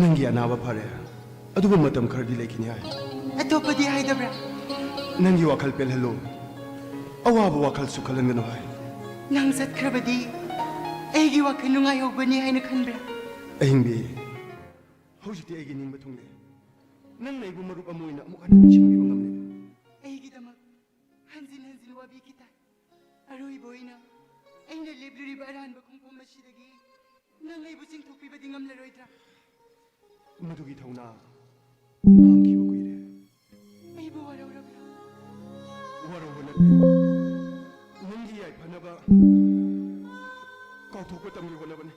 ꯅꯪꯒꯤ ꯑꯅꯥꯕ ꯐꯔꯦ, ꯑꯗꯨꯕꯨ ꯃꯇꯝ ꯈꯔꯗꯤ ꯂꯩꯈꯤꯅꯤ ꯍꯥꯏ꯫ ꯑꯇꯣꯞꯄꯗꯤ ꯍꯥꯏꯗꯕ꯭ꯔꯥ? ꯅꯪꯒꯤ ꯋꯥꯈꯜ ꯄꯦꯜꯍꯜꯂꯨ, ꯑꯋꯥꯕ ꯋꯥꯈꯜꯁꯨ ꯈꯜꯍꯟꯒꯅꯨ ꯍꯥꯏ꯫ ꯅꯪ ꯆꯠꯈ꯭ꯔꯕꯗꯤ ꯑꯩꯒꯤ ꯋꯥꯈꯜ ꯅꯨꯡꯉꯥꯏꯍꯧꯒꯅꯤ ꯍꯥꯏꯅ ꯈꯟꯕ꯭ꯔꯥ? ꯑꯍꯤꯡꯕꯤ, ꯍꯧꯖꯤꯛꯇꯤ ꯑꯩꯒꯤ ꯅꯤꯡꯕ ꯊꯨꯡꯂꯦ꯫ ꯅꯪꯅ ꯑꯩꯕꯨ ꯃꯔꯨꯞ ꯑꯃ ꯑꯣꯏꯅ ꯑꯃꯨꯛ ꯍꯟꯅ ꯅꯤꯡꯁꯤꯡꯕꯤꯕ ꯉꯝꯂꯦ꯫ ꯑꯩꯒꯤꯗꯃꯛ ꯍꯟꯖꯤꯟ ꯍꯟꯖꯤꯟ ꯋꯥꯕꯤꯈꯤ ꯇꯥꯏ꯫ ꯑꯔꯣꯏꯕ ꯑꯣꯏꯅ ꯑꯩꯅ ꯂꯦꯞꯂꯨꯔꯤꯕ ꯑꯔꯥꯟꯕ ꯈꯣꯡꯐꯝ ꯑꯁꯤꯗꯒꯤ ꯅꯪ ꯑꯩꯕꯨ ꯆꯤꯡꯊꯣꯛꯄꯤꯕꯗꯤ ꯉꯝꯂꯔꯣꯏꯗ꯭ꯔꯥ? ꯃꯗꯨꯒꯤ ꯊꯧꯅꯥ ꯃꯥꯡꯈꯤꯕ ꯀꯨꯏꯔꯦ꯫ ꯑꯩꯕꯨ ꯋꯥꯔꯧꯔꯕ꯭ꯔꯥ? ꯋꯥꯔꯧꯕ ꯅꯠꯇꯦ꯫ ꯅꯪꯒꯤ ꯌꯥꯏꯐꯅꯕ ꯀꯥꯎꯊꯣꯛꯄ ꯇꯝꯒꯦ ꯍꯣꯠꯅꯕꯅꯤ꯫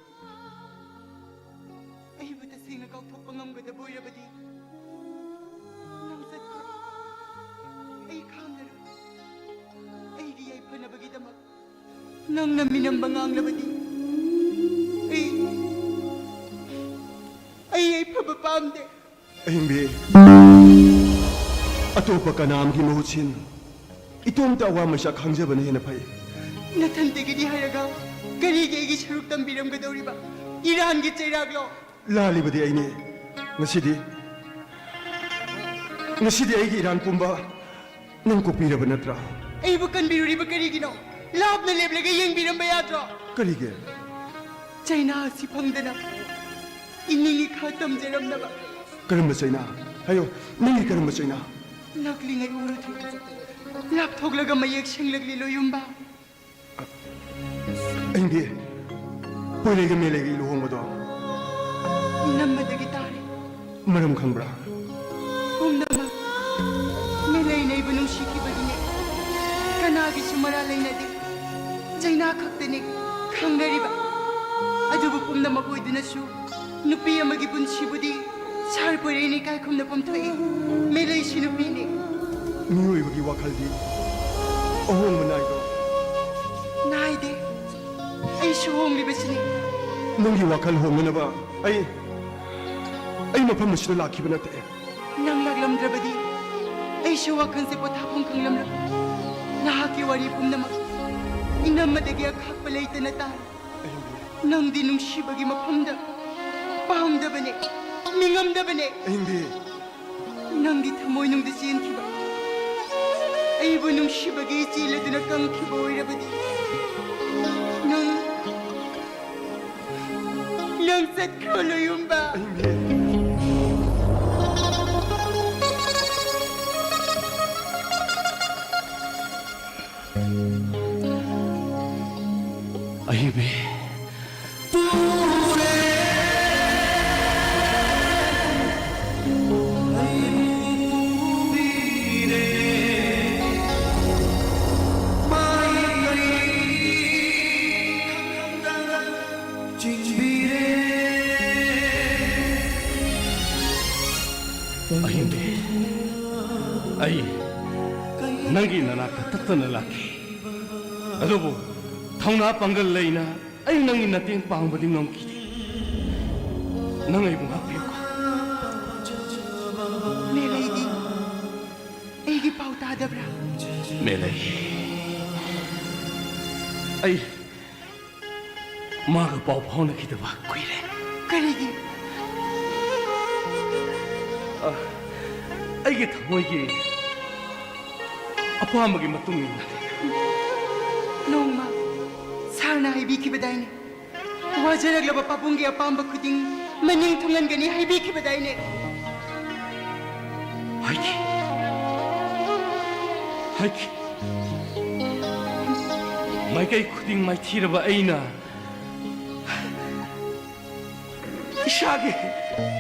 ꯑꯩꯕꯨ ꯇꯁꯦꯡꯅ ꯀꯥꯎꯊꯣꯛꯄ ꯉꯝꯒꯗꯕ ꯑꯣꯏꯔꯕꯗꯤ ꯅꯪ ꯆꯠꯈ꯭ꯔꯣ꯫ ꯑꯩ ꯈꯥꯡꯂꯔꯣꯏ꯫ ꯑꯩꯒꯤ ꯌꯥꯏꯐꯅꯕꯒꯤꯗꯃꯛ ꯅꯪꯅ ꯃꯤꯅꯝꯕ ꯉꯥꯡꯂꯕꯗꯤ ꯑꯩ, ꯑꯩ ꯌꯥꯏꯐꯕ ꯄꯥꯝꯗꯦ꯫ ꯑꯍꯤꯡꯕꯤ, ꯑꯇꯣꯞꯄ ꯀꯅꯥ ꯑꯃꯒꯤ ꯃꯍꯨꯠ ꯁꯤꯟ꯫ ꯏꯇꯣꯝꯇ ꯑꯋꯥ ꯃꯩꯁꯥ ꯈꯥꯡꯖꯕꯅ ꯍꯦꯟꯅ ꯐꯩ꯫ ꯅꯊꯟꯇꯒꯤꯗꯤ ꯍꯥꯏꯔꯒ ꯀꯔꯤꯒꯤ ꯑꯩꯒꯤ ꯁꯔꯨꯛ ꯇꯝꯕꯤꯔꯝꯒꯗꯧꯔꯤꯕ? ꯏꯔꯥꯟꯒꯤ ꯆꯩꯔꯥꯛꯂꯣ? ꯂꯥꯜꯂꯤꯕꯗꯤ ꯑꯩꯅꯤ꯫ ꯉꯁꯤꯗꯤ, ꯉꯁꯤꯗꯤ ꯑꯩꯒꯤ ꯏꯔꯥꯟ ꯄꯨꯝꯕ ꯅꯪ ꯀꯣꯛꯄꯤꯔꯕ ꯅꯠꯇ꯭ꯔꯥ? ꯑꯩꯕꯨ ꯀꯟꯕꯤꯔꯨꯔꯤꯕ ꯀꯔꯤꯒꯤꯅꯣ? ꯂꯥꯞꯅ ꯂꯦꯞꯂꯒ ꯌꯦꯡꯕꯤꯔꯝꯕ ꯌꯥꯗ꯭ꯔꯣ? ꯀꯔꯤꯒꯤ? ꯆꯩꯅꯥ ꯑꯁꯤ ꯐꯪꯗꯅ ꯏꯅꯤꯡ ꯏꯈꯥ ꯇꯝꯖꯔꯝꯅꯕ꯫ ꯀꯔꯝꯕ ꯆꯩꯅꯥ? ꯍꯥꯏꯌꯣ, ꯅꯪꯒꯤ ꯀꯔꯝꯕ ꯆꯩꯅꯥ? ꯅꯛꯂꯤꯉꯩ ꯎꯔꯨꯗ꯭ꯔꯤ, ꯂꯥꯞꯊꯣꯛꯂꯒ ꯃꯌꯦꯛ ꯁꯦꯡꯂꯛꯂꯤ ꯂꯣꯌꯨꯝꯕ꯫ ꯑꯍꯤꯡꯕꯤ, ꯄꯣꯏꯔꯩꯒ ꯃꯦꯂꯩꯒ ꯂꯨꯍꯣꯡꯕꯗꯣ ꯏꯅꯝꯃꯗꯒꯤ ꯇꯥꯔꯦ꯫ ꯃꯔꯝ ꯈꯪꯕ꯭ꯔꯥ? ꯄꯨꯝꯅꯃꯛ ꯃꯦꯂꯩꯅ ꯑꯩꯕꯨ ꯅꯨꯡꯁꯤꯈꯤꯕꯒꯤꯅꯦ꯫ ꯀꯅꯥꯒꯤꯁꯨ ꯃꯔꯥꯜ ꯂꯩꯅꯗꯦ꯫ ꯆꯩꯅꯥ ꯈꯛꯇꯅꯦ ꯈꯪꯅꯔꯤꯕ꯫ ꯑꯗꯨꯕꯨ ꯄꯨꯝꯅꯃꯛ ꯑꯣꯏꯗꯨꯅꯁꯨ ꯅꯨꯄꯤ ꯑꯃꯒꯤ ꯄꯨꯟꯁꯤꯕꯨꯗꯤ ꯁꯥꯔ ꯄꯣꯏꯔꯩꯅ ꯏꯀꯥꯏ ꯈꯨꯝꯅꯐꯝ ꯊꯣꯛꯏ꯫ ꯃꯦꯂꯩꯁꯤ ꯅꯨꯄꯤꯅꯤ꯫ ꯃꯤꯑꯣꯏꯕꯒꯤ ꯋꯥꯈꯜꯗꯤ ꯑꯍꯣꯡꯕ ꯅꯥꯏꯗ꯭ꯔꯣ? ꯅꯥꯏꯗꯦ꯫ ꯑꯩꯁꯨ ꯍꯣꯡꯂꯤꯕꯁꯤꯅꯤ꯫ ꯅꯪꯒꯤ ꯋꯥꯈꯜ ꯍꯣꯡꯅꯅꯕ ꯑꯩ, ꯑꯩ ꯃꯐꯝ ꯑꯁꯤꯗ ꯂꯥꯛꯈꯤꯕ ꯅꯠꯇꯦ꯫ ꯅꯪ ꯂꯥꯛꯂꯝꯗ꯭ꯔꯕꯗꯤ ꯑꯩꯁꯨ ꯋꯥꯈꯜꯁꯦ ꯄꯣꯊꯥꯐꯝ ꯈꯪꯂꯝꯂꯣꯏ꯫ ꯅꯍꯥꯛꯀꯤ ꯋꯥꯔꯤ ꯄꯨꯝꯅꯃꯛ ꯏꯅꯝꯃꯗꯒꯤ ꯑꯈꯥꯛꯄ ꯂꯩꯇꯅ ꯇꯥꯔꯦ꯫ ꯑꯍꯤꯡꯕꯤ꯫ ꯅꯪꯗꯤ ꯅꯨꯡꯁꯤꯕꯒꯤ ꯃꯐꯝꯗ ꯄꯥꯝꯗꯕꯅꯦ, ꯅꯤꯡꯉꯝꯗꯕꯅꯦ꯫ ꯑꯍꯤꯡꯕꯤ꯫ ꯅꯪꯒꯤ ꯊꯃꯣꯏꯅꯨꯡꯗ ꯆꯦꯟꯈꯤꯕ, ꯑꯩꯕꯨ ꯅꯨꯡꯁꯤꯕꯒꯤ ꯏꯆꯦꯜ ꯑꯗꯨꯅ ꯀꯪꯈꯤꯕ ꯑꯣꯏꯔꯕꯗꯤ, ꯅꯪ, ꯅꯪ ꯆꯠꯈ꯭ꯔꯣ, ꯂꯣꯌꯨꯝꯕ꯫ ꯑꯍꯤꯡꯕꯤ꯫ ꯑꯩ ꯅꯪꯒꯤ ꯅꯅꯥꯛꯇ ꯇꯠꯇꯅ ꯂꯥꯛꯈꯤ꯫ ꯑꯗꯨꯕꯨ ꯊꯧꯅꯥ ꯄꯥꯡꯒꯜ ꯂꯩꯅ ꯑꯩ ꯅꯪꯒꯤ ꯃꯇꯦꯡ ꯄꯥꯡꯕꯗꯤ ꯉꯝꯈꯤꯗꯦ꯫ ꯅꯪ ꯑꯩꯕꯨ ꯉꯥꯛꯄꯤꯌꯨꯀꯣ꯫ ꯃꯦꯂꯩꯗꯤ ꯑꯩꯒꯤ ꯄꯥꯎ ꯇꯥꯗꯕ꯭ꯔꯥ? ꯃꯦꯂꯩ, ꯑꯩ ꯃꯥꯒ ꯄꯥꯎ ꯐꯥꯎꯅꯈꯤꯗꯕ ꯀꯨꯏꯔꯦ꯫ ꯀꯔꯤꯒꯤ? ꯑꯩꯒꯤ ꯊꯃꯣꯏꯒꯤ ꯑꯄꯥꯝꯕꯒꯤ ꯃꯇꯨꯡ ꯏꯟꯅ꯫ ꯅꯣꯡꯃ ꯁꯥꯔꯅ ꯍꯥꯏꯕꯤꯈꯤꯕꯗꯥꯏꯅꯦ, ꯋꯥꯖꯔꯛꯂꯕ ꯄꯥꯕꯨꯡꯒꯤ ꯑꯄꯥꯝꯕ ꯈꯨꯗꯤꯡ ꯃꯅꯤꯡ ꯊꯨꯡꯍꯟꯒꯅꯤ ꯍꯥꯏꯕꯤꯈꯤꯕꯗꯥꯏꯅꯦ꯫ ꯍꯥꯏꯈꯤ꯫ ꯍꯥꯏꯈꯤ꯫ ꯃꯥꯏꯀꯩ ꯈꯨꯗꯤꯡ ꯃꯥꯏꯊꯤꯔꯕ ꯑꯩꯅ, ꯏꯁꯥꯒꯤ,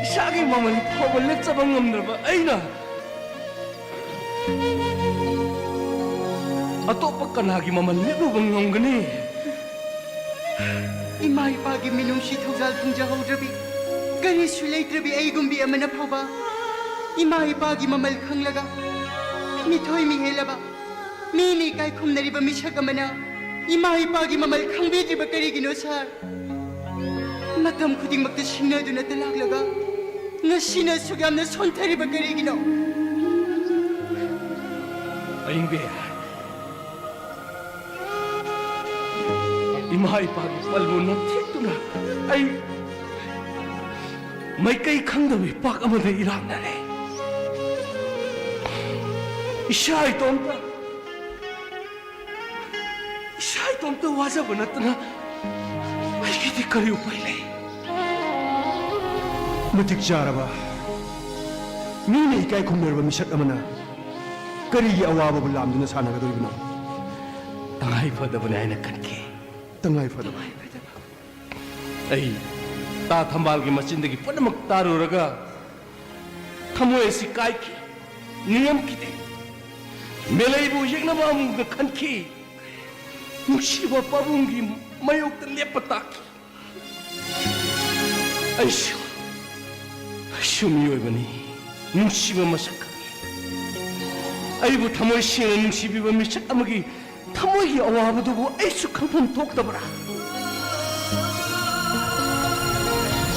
ꯏꯁꯥꯒꯤ ꯃꯃꯜ ꯐꯥꯎꯕ ꯂꯦꯞꯆꯕ ꯉꯝꯗ꯭ꯔꯕ ꯑꯩꯅ ꯑꯇꯣꯞꯄ ꯀꯅꯥꯒꯤ ꯃꯃꯜ ꯂꯦꯞꯂꯨꯕ ꯉꯝꯒꯅꯤ? ꯏꯃꯥ ꯏꯄꯥꯒꯤ ꯃꯤꯅꯨꯡꯁꯤ ꯊꯧꯖꯥꯜ ꯐꯪꯖꯍꯧꯗ꯭ꯔꯕꯤ, ꯀꯔꯤꯁꯨ ꯂꯩꯇ꯭ꯔꯕꯤ ꯑꯩꯒꯨꯝꯕꯤ ꯑꯃꯅ ꯐꯥꯎꯕ ꯏꯃꯥ ꯏꯄꯥꯒꯤ ꯃꯃꯜ ꯈꯪꯂꯒ, ꯃꯤꯊꯣꯏ ꯃꯤꯍꯦꯜꯂꯕ, ꯃꯤꯅ ꯏꯀꯥꯏ ꯈꯨꯝꯅꯔꯤꯕ ꯃꯤꯁꯛ ꯑꯃꯅ ꯏꯃꯥ ꯏꯄꯥꯒꯤ ꯃꯃꯜ ꯈꯪꯕꯤꯗ꯭ꯔꯤꯕ ꯀꯔꯤꯒꯤꯅꯣ, ꯁꯥꯔ? ꯃꯇꯝ ꯈꯨꯗꯤꯡꯃꯛꯇ ꯁꯤꯡꯅꯗꯨꯅꯇ ꯂꯥꯛꯂꯒ, ꯉꯁꯤꯅ ꯑꯁꯨꯛ ꯌꯥꯝꯅ ꯁꯣꯟꯊꯔꯤꯕ ꯀꯔꯤꯒꯤꯅꯣ? ꯑꯌꯤꯡꯕꯤ, ꯏꯃꯥ ꯏꯄꯥꯒꯤ ꯄꯜꯕꯨ ꯅꯝꯊꯦꯛꯇꯨꯅ ꯑꯩ ꯃꯥꯏꯀꯩ ꯈꯪꯗꯕ ꯏꯄꯥꯛ ꯑꯃꯗ ꯏꯔꯥꯛꯅꯔꯦ꯫ ꯏꯁꯥ ꯏꯇꯣꯝꯇ, ꯏꯁꯥ ꯏꯇꯣꯝꯇ ꯋꯥꯖꯕ ꯅꯠꯇꯅ ꯑꯩꯒꯤꯗꯤ ꯀꯔꯤ ꯎꯄꯥꯏ ꯂꯩ? ꯃꯇꯤꯛ ꯆꯥꯔꯕ, ꯃꯤꯅ ꯏꯀꯥꯏ ꯈꯨꯝꯅꯔꯕ ꯃꯤꯁꯛ ꯑꯃꯅ ꯀꯔꯤꯒꯤ ꯑꯋꯥꯕꯕꯨ ꯂꯥꯝꯗꯨꯅ ꯁꯥꯟꯅꯒꯗꯧꯔꯤꯕꯅꯣ? ꯇꯉꯥꯏ ꯐꯗꯕꯅꯤ ꯍꯥꯏꯅ ꯈꯟꯈꯤ꯫ ꯇꯉꯥꯏ ꯐꯗꯕ꯫ ꯑꯩ ꯇꯥ ꯊꯝꯕꯥꯜꯒꯤ ꯃꯆꯤꯟꯗꯒꯤ ꯄꯨꯝꯅꯃꯛ ꯇꯥꯔꯨꯔꯒ ꯊꯃꯣꯏ ꯑꯁꯤ ꯀꯥꯏꯈꯤ, ꯅꯤꯡꯉꯝꯈꯤꯗꯦ꯫ ꯃꯦꯂꯩꯕꯨ ꯌꯦꯛꯅꯕ ꯑꯃꯨꯛꯅ ꯈꯟꯈꯤ꯫ ꯅꯨꯡꯁꯤꯕ ꯄꯥꯕꯨꯡꯒꯤ ꯃꯥꯌꯣꯛꯇ ꯂꯦꯞꯄ ꯇꯥꯈꯤ꯫ ꯑꯩꯁꯨ, ꯑꯩꯁꯨ ꯃꯤꯑꯣꯏꯕꯅꯤ, ꯅꯨꯡꯁꯤꯕ ꯃꯁꯛ ꯈꯪꯉꯤ꯫ ꯑꯩꯕꯨ ꯊꯃꯣꯏ ꯁꯦꯡꯅ ꯅꯨꯡꯁꯤꯕꯤꯕ ꯃꯤꯁꯛ ꯑꯃꯒꯤ ꯊꯃꯣꯏꯒꯤ ꯑꯋꯥꯕꯗꯨꯕꯨ ꯑꯩꯁꯨ ꯈꯪꯐꯝ ꯊꯣꯛꯇꯕ꯭ꯔꯥ?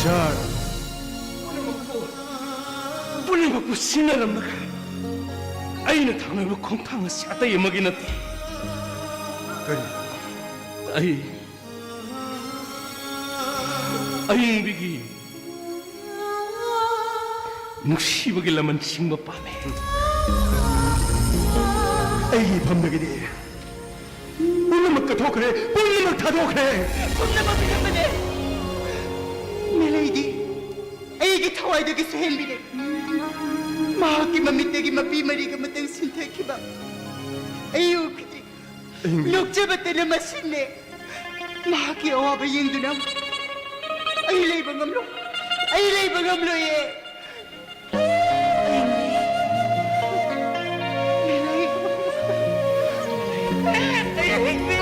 ꯁꯥꯔ, ꯄꯨꯝꯅꯃꯛꯄꯨ ꯁꯤꯟꯅꯔꯝꯂꯒ ꯑꯩꯅ ꯊꯥꯡꯂꯤꯕ ꯈꯣꯡꯊꯥꯡ ꯑꯁꯤ ꯑꯇꯩ ꯑꯃꯒꯤ ꯅꯠꯇꯦ꯫ ꯀꯔꯤ? ꯑꯩ ꯑꯌꯤꯡꯕꯤꯒꯤ ꯅꯨꯡꯁꯤꯕꯒꯤ ꯂꯃꯟ ꯁꯤꯡꯕ ꯄꯥꯝꯃꯦ꯫ ꯑꯩꯒꯤ ꯏꯐꯝꯗꯒꯤꯗꯤ ꯄꯨꯝꯅꯃꯛ ꯀꯠꯊꯣꯛꯈ꯭ꯔꯦ, ꯄꯨꯝꯅꯃꯛ ꯊꯥꯗꯣꯛꯈ꯭ꯔꯦ꯫ ꯄꯨꯝꯅꯃꯛ ꯄꯤꯔꯝꯕꯅꯦ꯫ ꯃꯦꯂꯩꯗꯤ ꯑꯩꯒꯤ ꯊꯋꯥꯏꯗꯒꯤꯁꯨ ꯍꯦꯟꯕꯤꯔꯦ꯫ ꯃꯍꯥꯛꯀꯤ ꯃꯃꯤꯠꯇꯒꯤ ꯃꯄꯤ ꯃꯔꯤꯒ ꯃꯇꯪ ꯁꯤꯟꯊꯈꯤꯕ ꯑꯩ ꯎꯈꯤꯗ꯭ꯔꯤ꯫ ꯑꯍꯤꯡꯕꯤ꯫ ꯅꯣꯛꯆꯕꯇꯅ ꯃꯁꯤꯡꯅꯦ꯫ ꯃꯍꯥꯛꯀꯤ ꯑꯋꯥꯕ ꯌꯦꯡꯗꯨꯅ ꯑꯩ ꯂꯩꯕ ꯉꯝꯂꯣꯏ꯫ ꯑꯩ ꯂꯩꯕ ꯉꯝꯂꯣꯏꯌꯦ꯫ ꯑꯍꯤꯡꯕꯤ꯫ ꯑꯍꯤꯡꯕꯤ꯫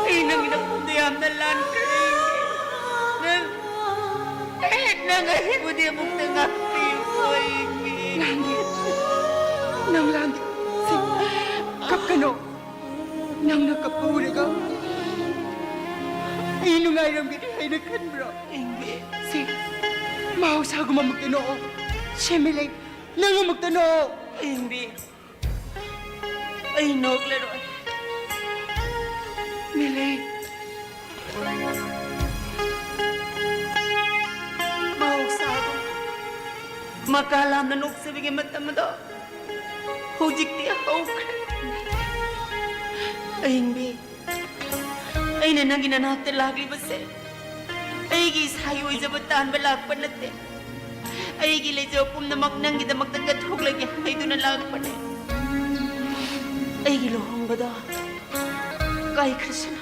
ꯑꯩ ꯅꯪꯒꯤꯗꯃꯛꯇ ꯌꯥꯝꯅ ꯂꯥꯟꯈ꯭ꯔꯦ꯫ ꯅꯪ, ꯅꯪ ꯑꯩꯕꯨꯗꯤ ꯑꯃꯨꯛꯇ ꯉꯥꯛꯄꯤꯌꯨꯀꯣ, ꯑꯩꯒꯤ꯫ ꯂꯥꯟꯗꯦ꯫ ꯅꯪ ꯂꯥꯟꯗꯦ꯫ ꯁꯤ, ꯀꯞꯀꯅꯣ꯫ ꯅꯪꯅ ꯀꯞꯄ ꯎꯔꯒ ꯑꯩ ꯅꯨꯡꯉꯥꯏꯔꯝꯒꯅꯤ ꯍꯥꯏꯅ ꯈꯟꯕ꯭ꯔꯣ? ꯏꯪꯕꯤ꯫ ꯁꯤ, ꯃꯍꯧꯁꯥꯒꯨꯝꯕ ꯑꯃꯨꯛꯇ ꯅꯣꯛꯑꯣ꯫ ꯁꯦ ꯃꯦꯂꯩ, ꯅꯪ ꯑꯃꯨꯛꯇ ꯅꯣꯛꯑꯣ꯫ ꯏꯪꯕꯤ꯫ ꯑꯩ ꯅꯣꯛꯂꯔꯣꯏ꯫ ꯃꯦꯂꯩ꯫ ꯃꯍꯧꯁꯥꯒꯨꯝ ꯃꯀꯥ ꯂꯥꯝꯅ ꯅꯣꯛꯆꯕꯒꯤ ꯃꯇꯝ ꯑꯗꯣ ꯍꯧꯖꯤꯛꯇꯤ ꯍꯧꯈ꯭ꯔꯦ꯫ ꯑꯏꯪꯕꯤ, ꯑꯩꯅ ꯅꯪꯒꯤ ꯅꯅꯥꯛꯇ ꯂꯥꯛꯂꯤꯕꯁꯦ ꯑꯩꯒꯤ ꯏꯁꯥꯒꯤ ꯑꯣꯏꯖꯕ ꯇꯥꯟꯕ ꯂꯥꯛꯄ ꯅꯠꯇꯦ꯫ ꯑꯩꯒꯤ ꯂꯩꯖꯕ ꯄꯨꯝꯅꯃꯛ ꯅꯪꯒꯤꯗꯃꯛꯇ ꯀꯠꯊꯣꯛꯂꯒꯦ ꯍꯥꯏꯗꯨꯅ ꯂꯥꯛꯄꯅꯦ꯫ ꯑꯩꯒꯤ ꯂꯨꯍꯣꯡꯕꯗꯣ ꯀꯥꯏꯈ꯭ꯔꯁꯅꯨ꯫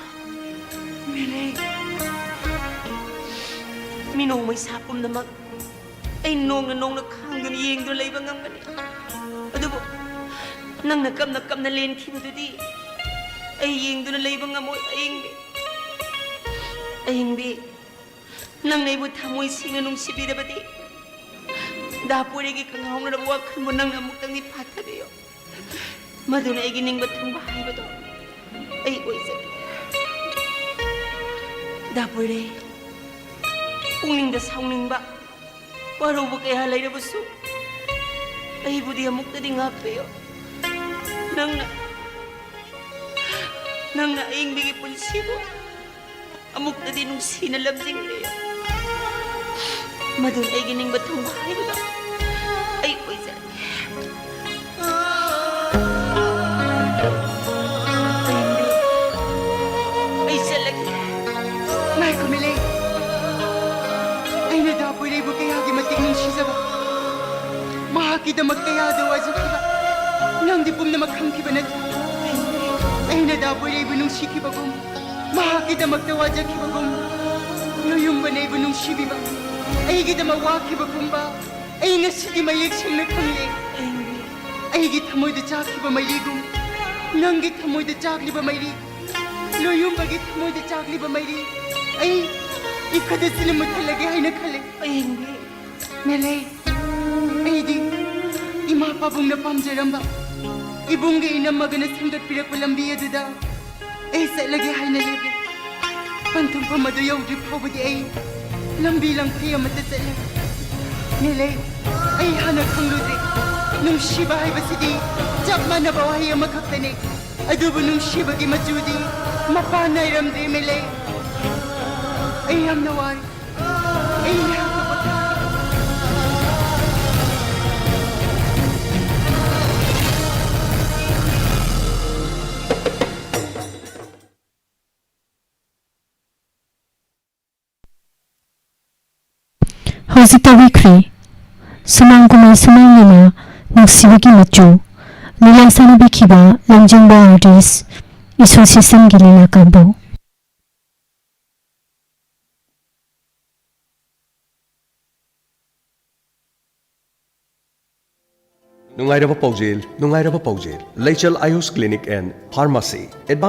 ꯃꯦꯂꯩ꯫ ꯃꯤꯅꯣꯡ ꯃꯩꯁꯥ ꯄꯨꯝꯅꯃꯛ ꯑꯩ ꯅꯣꯡꯅ ꯅꯣꯡꯅ ꯈꯥꯡꯗꯨꯅ ꯌꯦꯡꯗꯨꯅ ꯂꯩꯕ ꯉꯝꯒꯅꯤ꯫ ꯑꯗꯨꯕꯨ ꯅꯪꯅ ꯀꯞꯅ ꯀꯞꯅ ꯂꯦꯟꯈꯤꯕꯗꯨꯗꯤ ꯑꯩ ꯌꯦꯡꯗꯨꯅ ꯂꯩꯕ ꯉꯝꯃꯣꯏ ꯑꯏꯪꯕꯤ꯫ ꯑꯍꯤꯡꯕꯤ, ꯅꯪꯅ ꯑꯩꯕꯨ ꯊꯃꯣꯏ ꯁꯦꯡꯅ ꯅꯨꯡꯁꯤꯕꯤꯔꯕꯗꯤ, ꯗꯥ ꯄꯣꯏꯔꯩꯒꯤ ꯀꯪꯍꯧꯅꯔꯕ ꯋꯥꯈꯜꯕꯨ ꯅꯪꯅ ꯑꯃꯨꯛꯇꯪꯗꯤ ꯐꯥꯊꯕꯤꯌꯨ꯫ ꯃꯗꯨꯅ ꯑꯩꯒꯤ ꯅꯤꯡꯕ ꯊꯨꯡꯕ ꯍꯥꯏꯕꯗꯣ ꯑꯩ ꯑꯣꯏꯖꯒꯦ꯫ ꯗꯥ ꯄꯣꯏꯔꯩ, ꯄꯨꯛꯅꯤꯡꯗ ꯁꯥꯎꯅꯤꯡꯕ, ꯋꯥꯔꯧꯕ ꯀꯌꯥ ꯂꯩꯔꯕꯁꯨ, ꯑꯩꯕꯨꯗꯤ ꯑꯃꯨꯛꯇꯗꯤ ꯉꯥꯛꯄꯤꯌꯨ꯫ ꯅꯪꯅ, ꯅꯪꯅ ꯑꯏꯪꯕꯤꯒꯤ ꯄꯨꯟꯁꯤꯕꯨ ꯑꯃꯨꯛꯇꯗꯤ ꯅꯨꯡꯁꯤꯅ ꯂꯝꯖꯤꯡꯕꯤꯌꯨ꯫ ꯃꯗꯨꯅ ꯑꯩꯒꯤ ꯅꯤꯡꯕ ꯊꯨꯡꯕ ꯍꯥꯏꯕꯗꯣ ꯑꯩ ꯑꯣꯏꯖꯔꯒꯦ꯫ ꯑꯩ ꯆꯠꯂꯒꯦ꯫ ꯉꯥꯏꯈꯣ, ꯃꯤꯂꯩ꯫ ꯑꯩꯅ ꯗꯥ ꯄꯣꯏꯔꯩꯕꯨ ꯀꯌꯥꯒꯤ ꯃꯇꯤꯛ ꯅꯨꯡꯁꯤꯖꯕ, ꯃꯍꯥꯛꯀꯤꯗꯃꯛ ꯀꯌꯥꯗ ꯋꯥꯖꯈꯤꯕ, ꯅꯪꯗꯤ ꯄꯨꯝꯅꯃꯛ ꯈꯪꯈꯤꯕ ꯅꯠꯇ꯭ꯔꯥ? ꯑꯩꯅ ꯗꯥ ꯄꯣꯏꯔꯩꯕꯨ ꯅꯨꯡꯁꯤꯈꯤꯕꯒꯨꯝ, ꯃꯍꯥꯛꯀꯤꯗꯃꯛꯇ ꯋꯥꯖꯈꯤꯕꯒꯨꯝ, ꯂꯣꯌꯨꯝꯕꯅ ꯑꯩꯕꯨ ꯅꯨꯡꯁꯤꯕꯤꯕ, ꯑꯩꯒꯤꯗꯃꯛ ꯋꯥꯈꯤꯕꯒꯨꯝꯕ, ꯑꯩ ꯉꯁꯤꯗꯤ ꯃꯌꯦꯛ ꯁꯦꯡꯅ ꯈꯪꯂꯦ꯫ ꯑꯩꯒꯤ ꯊꯃꯣꯏꯗ ꯆꯥꯛꯈꯤꯕ ꯃꯩꯔꯤꯒꯨꯝ, ꯅꯪꯒꯤ ꯊꯃꯣꯏꯗ ꯆꯥꯛꯂꯤꯕ ꯃꯩꯔꯤ, ꯂꯣꯌꯨꯝꯕꯒꯤ ꯊꯃꯣꯏꯗ ꯆꯥꯛꯂꯤꯕ ꯃꯩꯔꯤ, ꯑꯩ ꯏꯈꯗ ꯆꯤꯂꯝ ꯃꯨꯠꯊꯠꯂꯒꯦ ꯍꯥꯏꯅ ꯈꯜꯂꯦ꯫ ꯑꯌꯦꯡꯕꯤ꯫ ꯃꯦꯂꯩ, ꯑꯩꯗꯤ ꯏꯃꯥ ꯄꯥꯕꯨꯡꯅ ꯄꯥꯝꯖꯔꯝꯕ ꯏꯕꯨꯡꯒ ꯏꯅꯝꯃꯒꯅ ꯁꯦꯝꯒꯠꯄꯤꯔꯛꯄ ꯂꯝꯕꯤ ꯑꯗꯨꯗ ꯑꯩ ꯆꯠꯂꯒꯦ ꯍꯥꯏꯅ ꯂꯦꯞꯂꯦ꯫ ꯄꯟꯊꯨꯡꯐꯝ ꯑꯗꯨ ꯌꯧꯗ꯭ꯔꯤ ꯐꯥꯎꯕꯗꯤ ꯑꯩ ꯂꯝꯕꯤ ꯂꯝꯈꯩ ꯑꯃꯠꯇ ꯆꯠꯂꯦ꯫ ꯃꯦꯂꯩ, ꯑꯩ ꯍꯥꯟꯅ ꯈꯪꯂꯨꯗ꯭ꯔꯦ꯫ ꯅꯨꯡꯁꯤꯕ ꯍꯥꯏꯕꯁꯤꯗꯤ ꯆꯞ ꯃꯥꯟꯅꯕ ꯋꯥꯍꯩ ꯑꯃꯈꯛꯇꯅꯤ꯫ ꯑꯗꯨꯕꯨ ꯅꯨꯡꯁꯤꯕꯒꯤ ꯃꯆꯨꯗꯤ ꯃꯄꯥꯟ ꯅꯥꯏꯔꯝꯗ꯭ꯔꯦ, ꯃꯦꯂꯩ꯫ ꯑꯩ ꯌꯥꯝꯅ ꯋꯥꯔꯦ꯫ ꯑꯩ ꯉꯥꯏꯍꯥꯛꯇ ꯄꯣꯊꯥꯒꯦ꯫ ꯍꯧꯖꯤꯛ ꯇꯧꯕꯤꯈ꯭ꯔꯦ꯫ ꯁꯨꯃꯥꯡ ꯀꯨꯝꯍꯩ ꯁꯨꯃꯥꯡ ꯂꯤꯂꯥ ꯅꯨꯡꯁꯤꯕꯒꯤ ꯃꯆꯨ꯫ ꯂꯤꯂꯥ ꯁꯥꯟꯅꯕꯤꯈꯤꯕ ꯂꯝꯖꯤꯡꯕ ꯑꯥꯔꯇꯤꯁ, ꯏꯁꯣꯔ ꯁꯤꯁꯝꯒꯤ ꯂꯤꯂꯥ ꯀꯥꯡꯕꯨ꯫ ꯅꯨꯡꯉꯥꯏꯔꯕ ꯄꯥꯎꯖꯦꯜ, ꯅꯨꯡꯉꯥꯏꯔꯕ ꯄꯥꯎꯖꯦꯜ꯫ ꯂꯩꯆꯦꯜ ꯑꯌꯨꯁ ꯀ꯭ꯂꯤꯅꯤꯛ ꯑꯦꯟ ꯐꯥꯔꯃꯥꯁꯤ꯫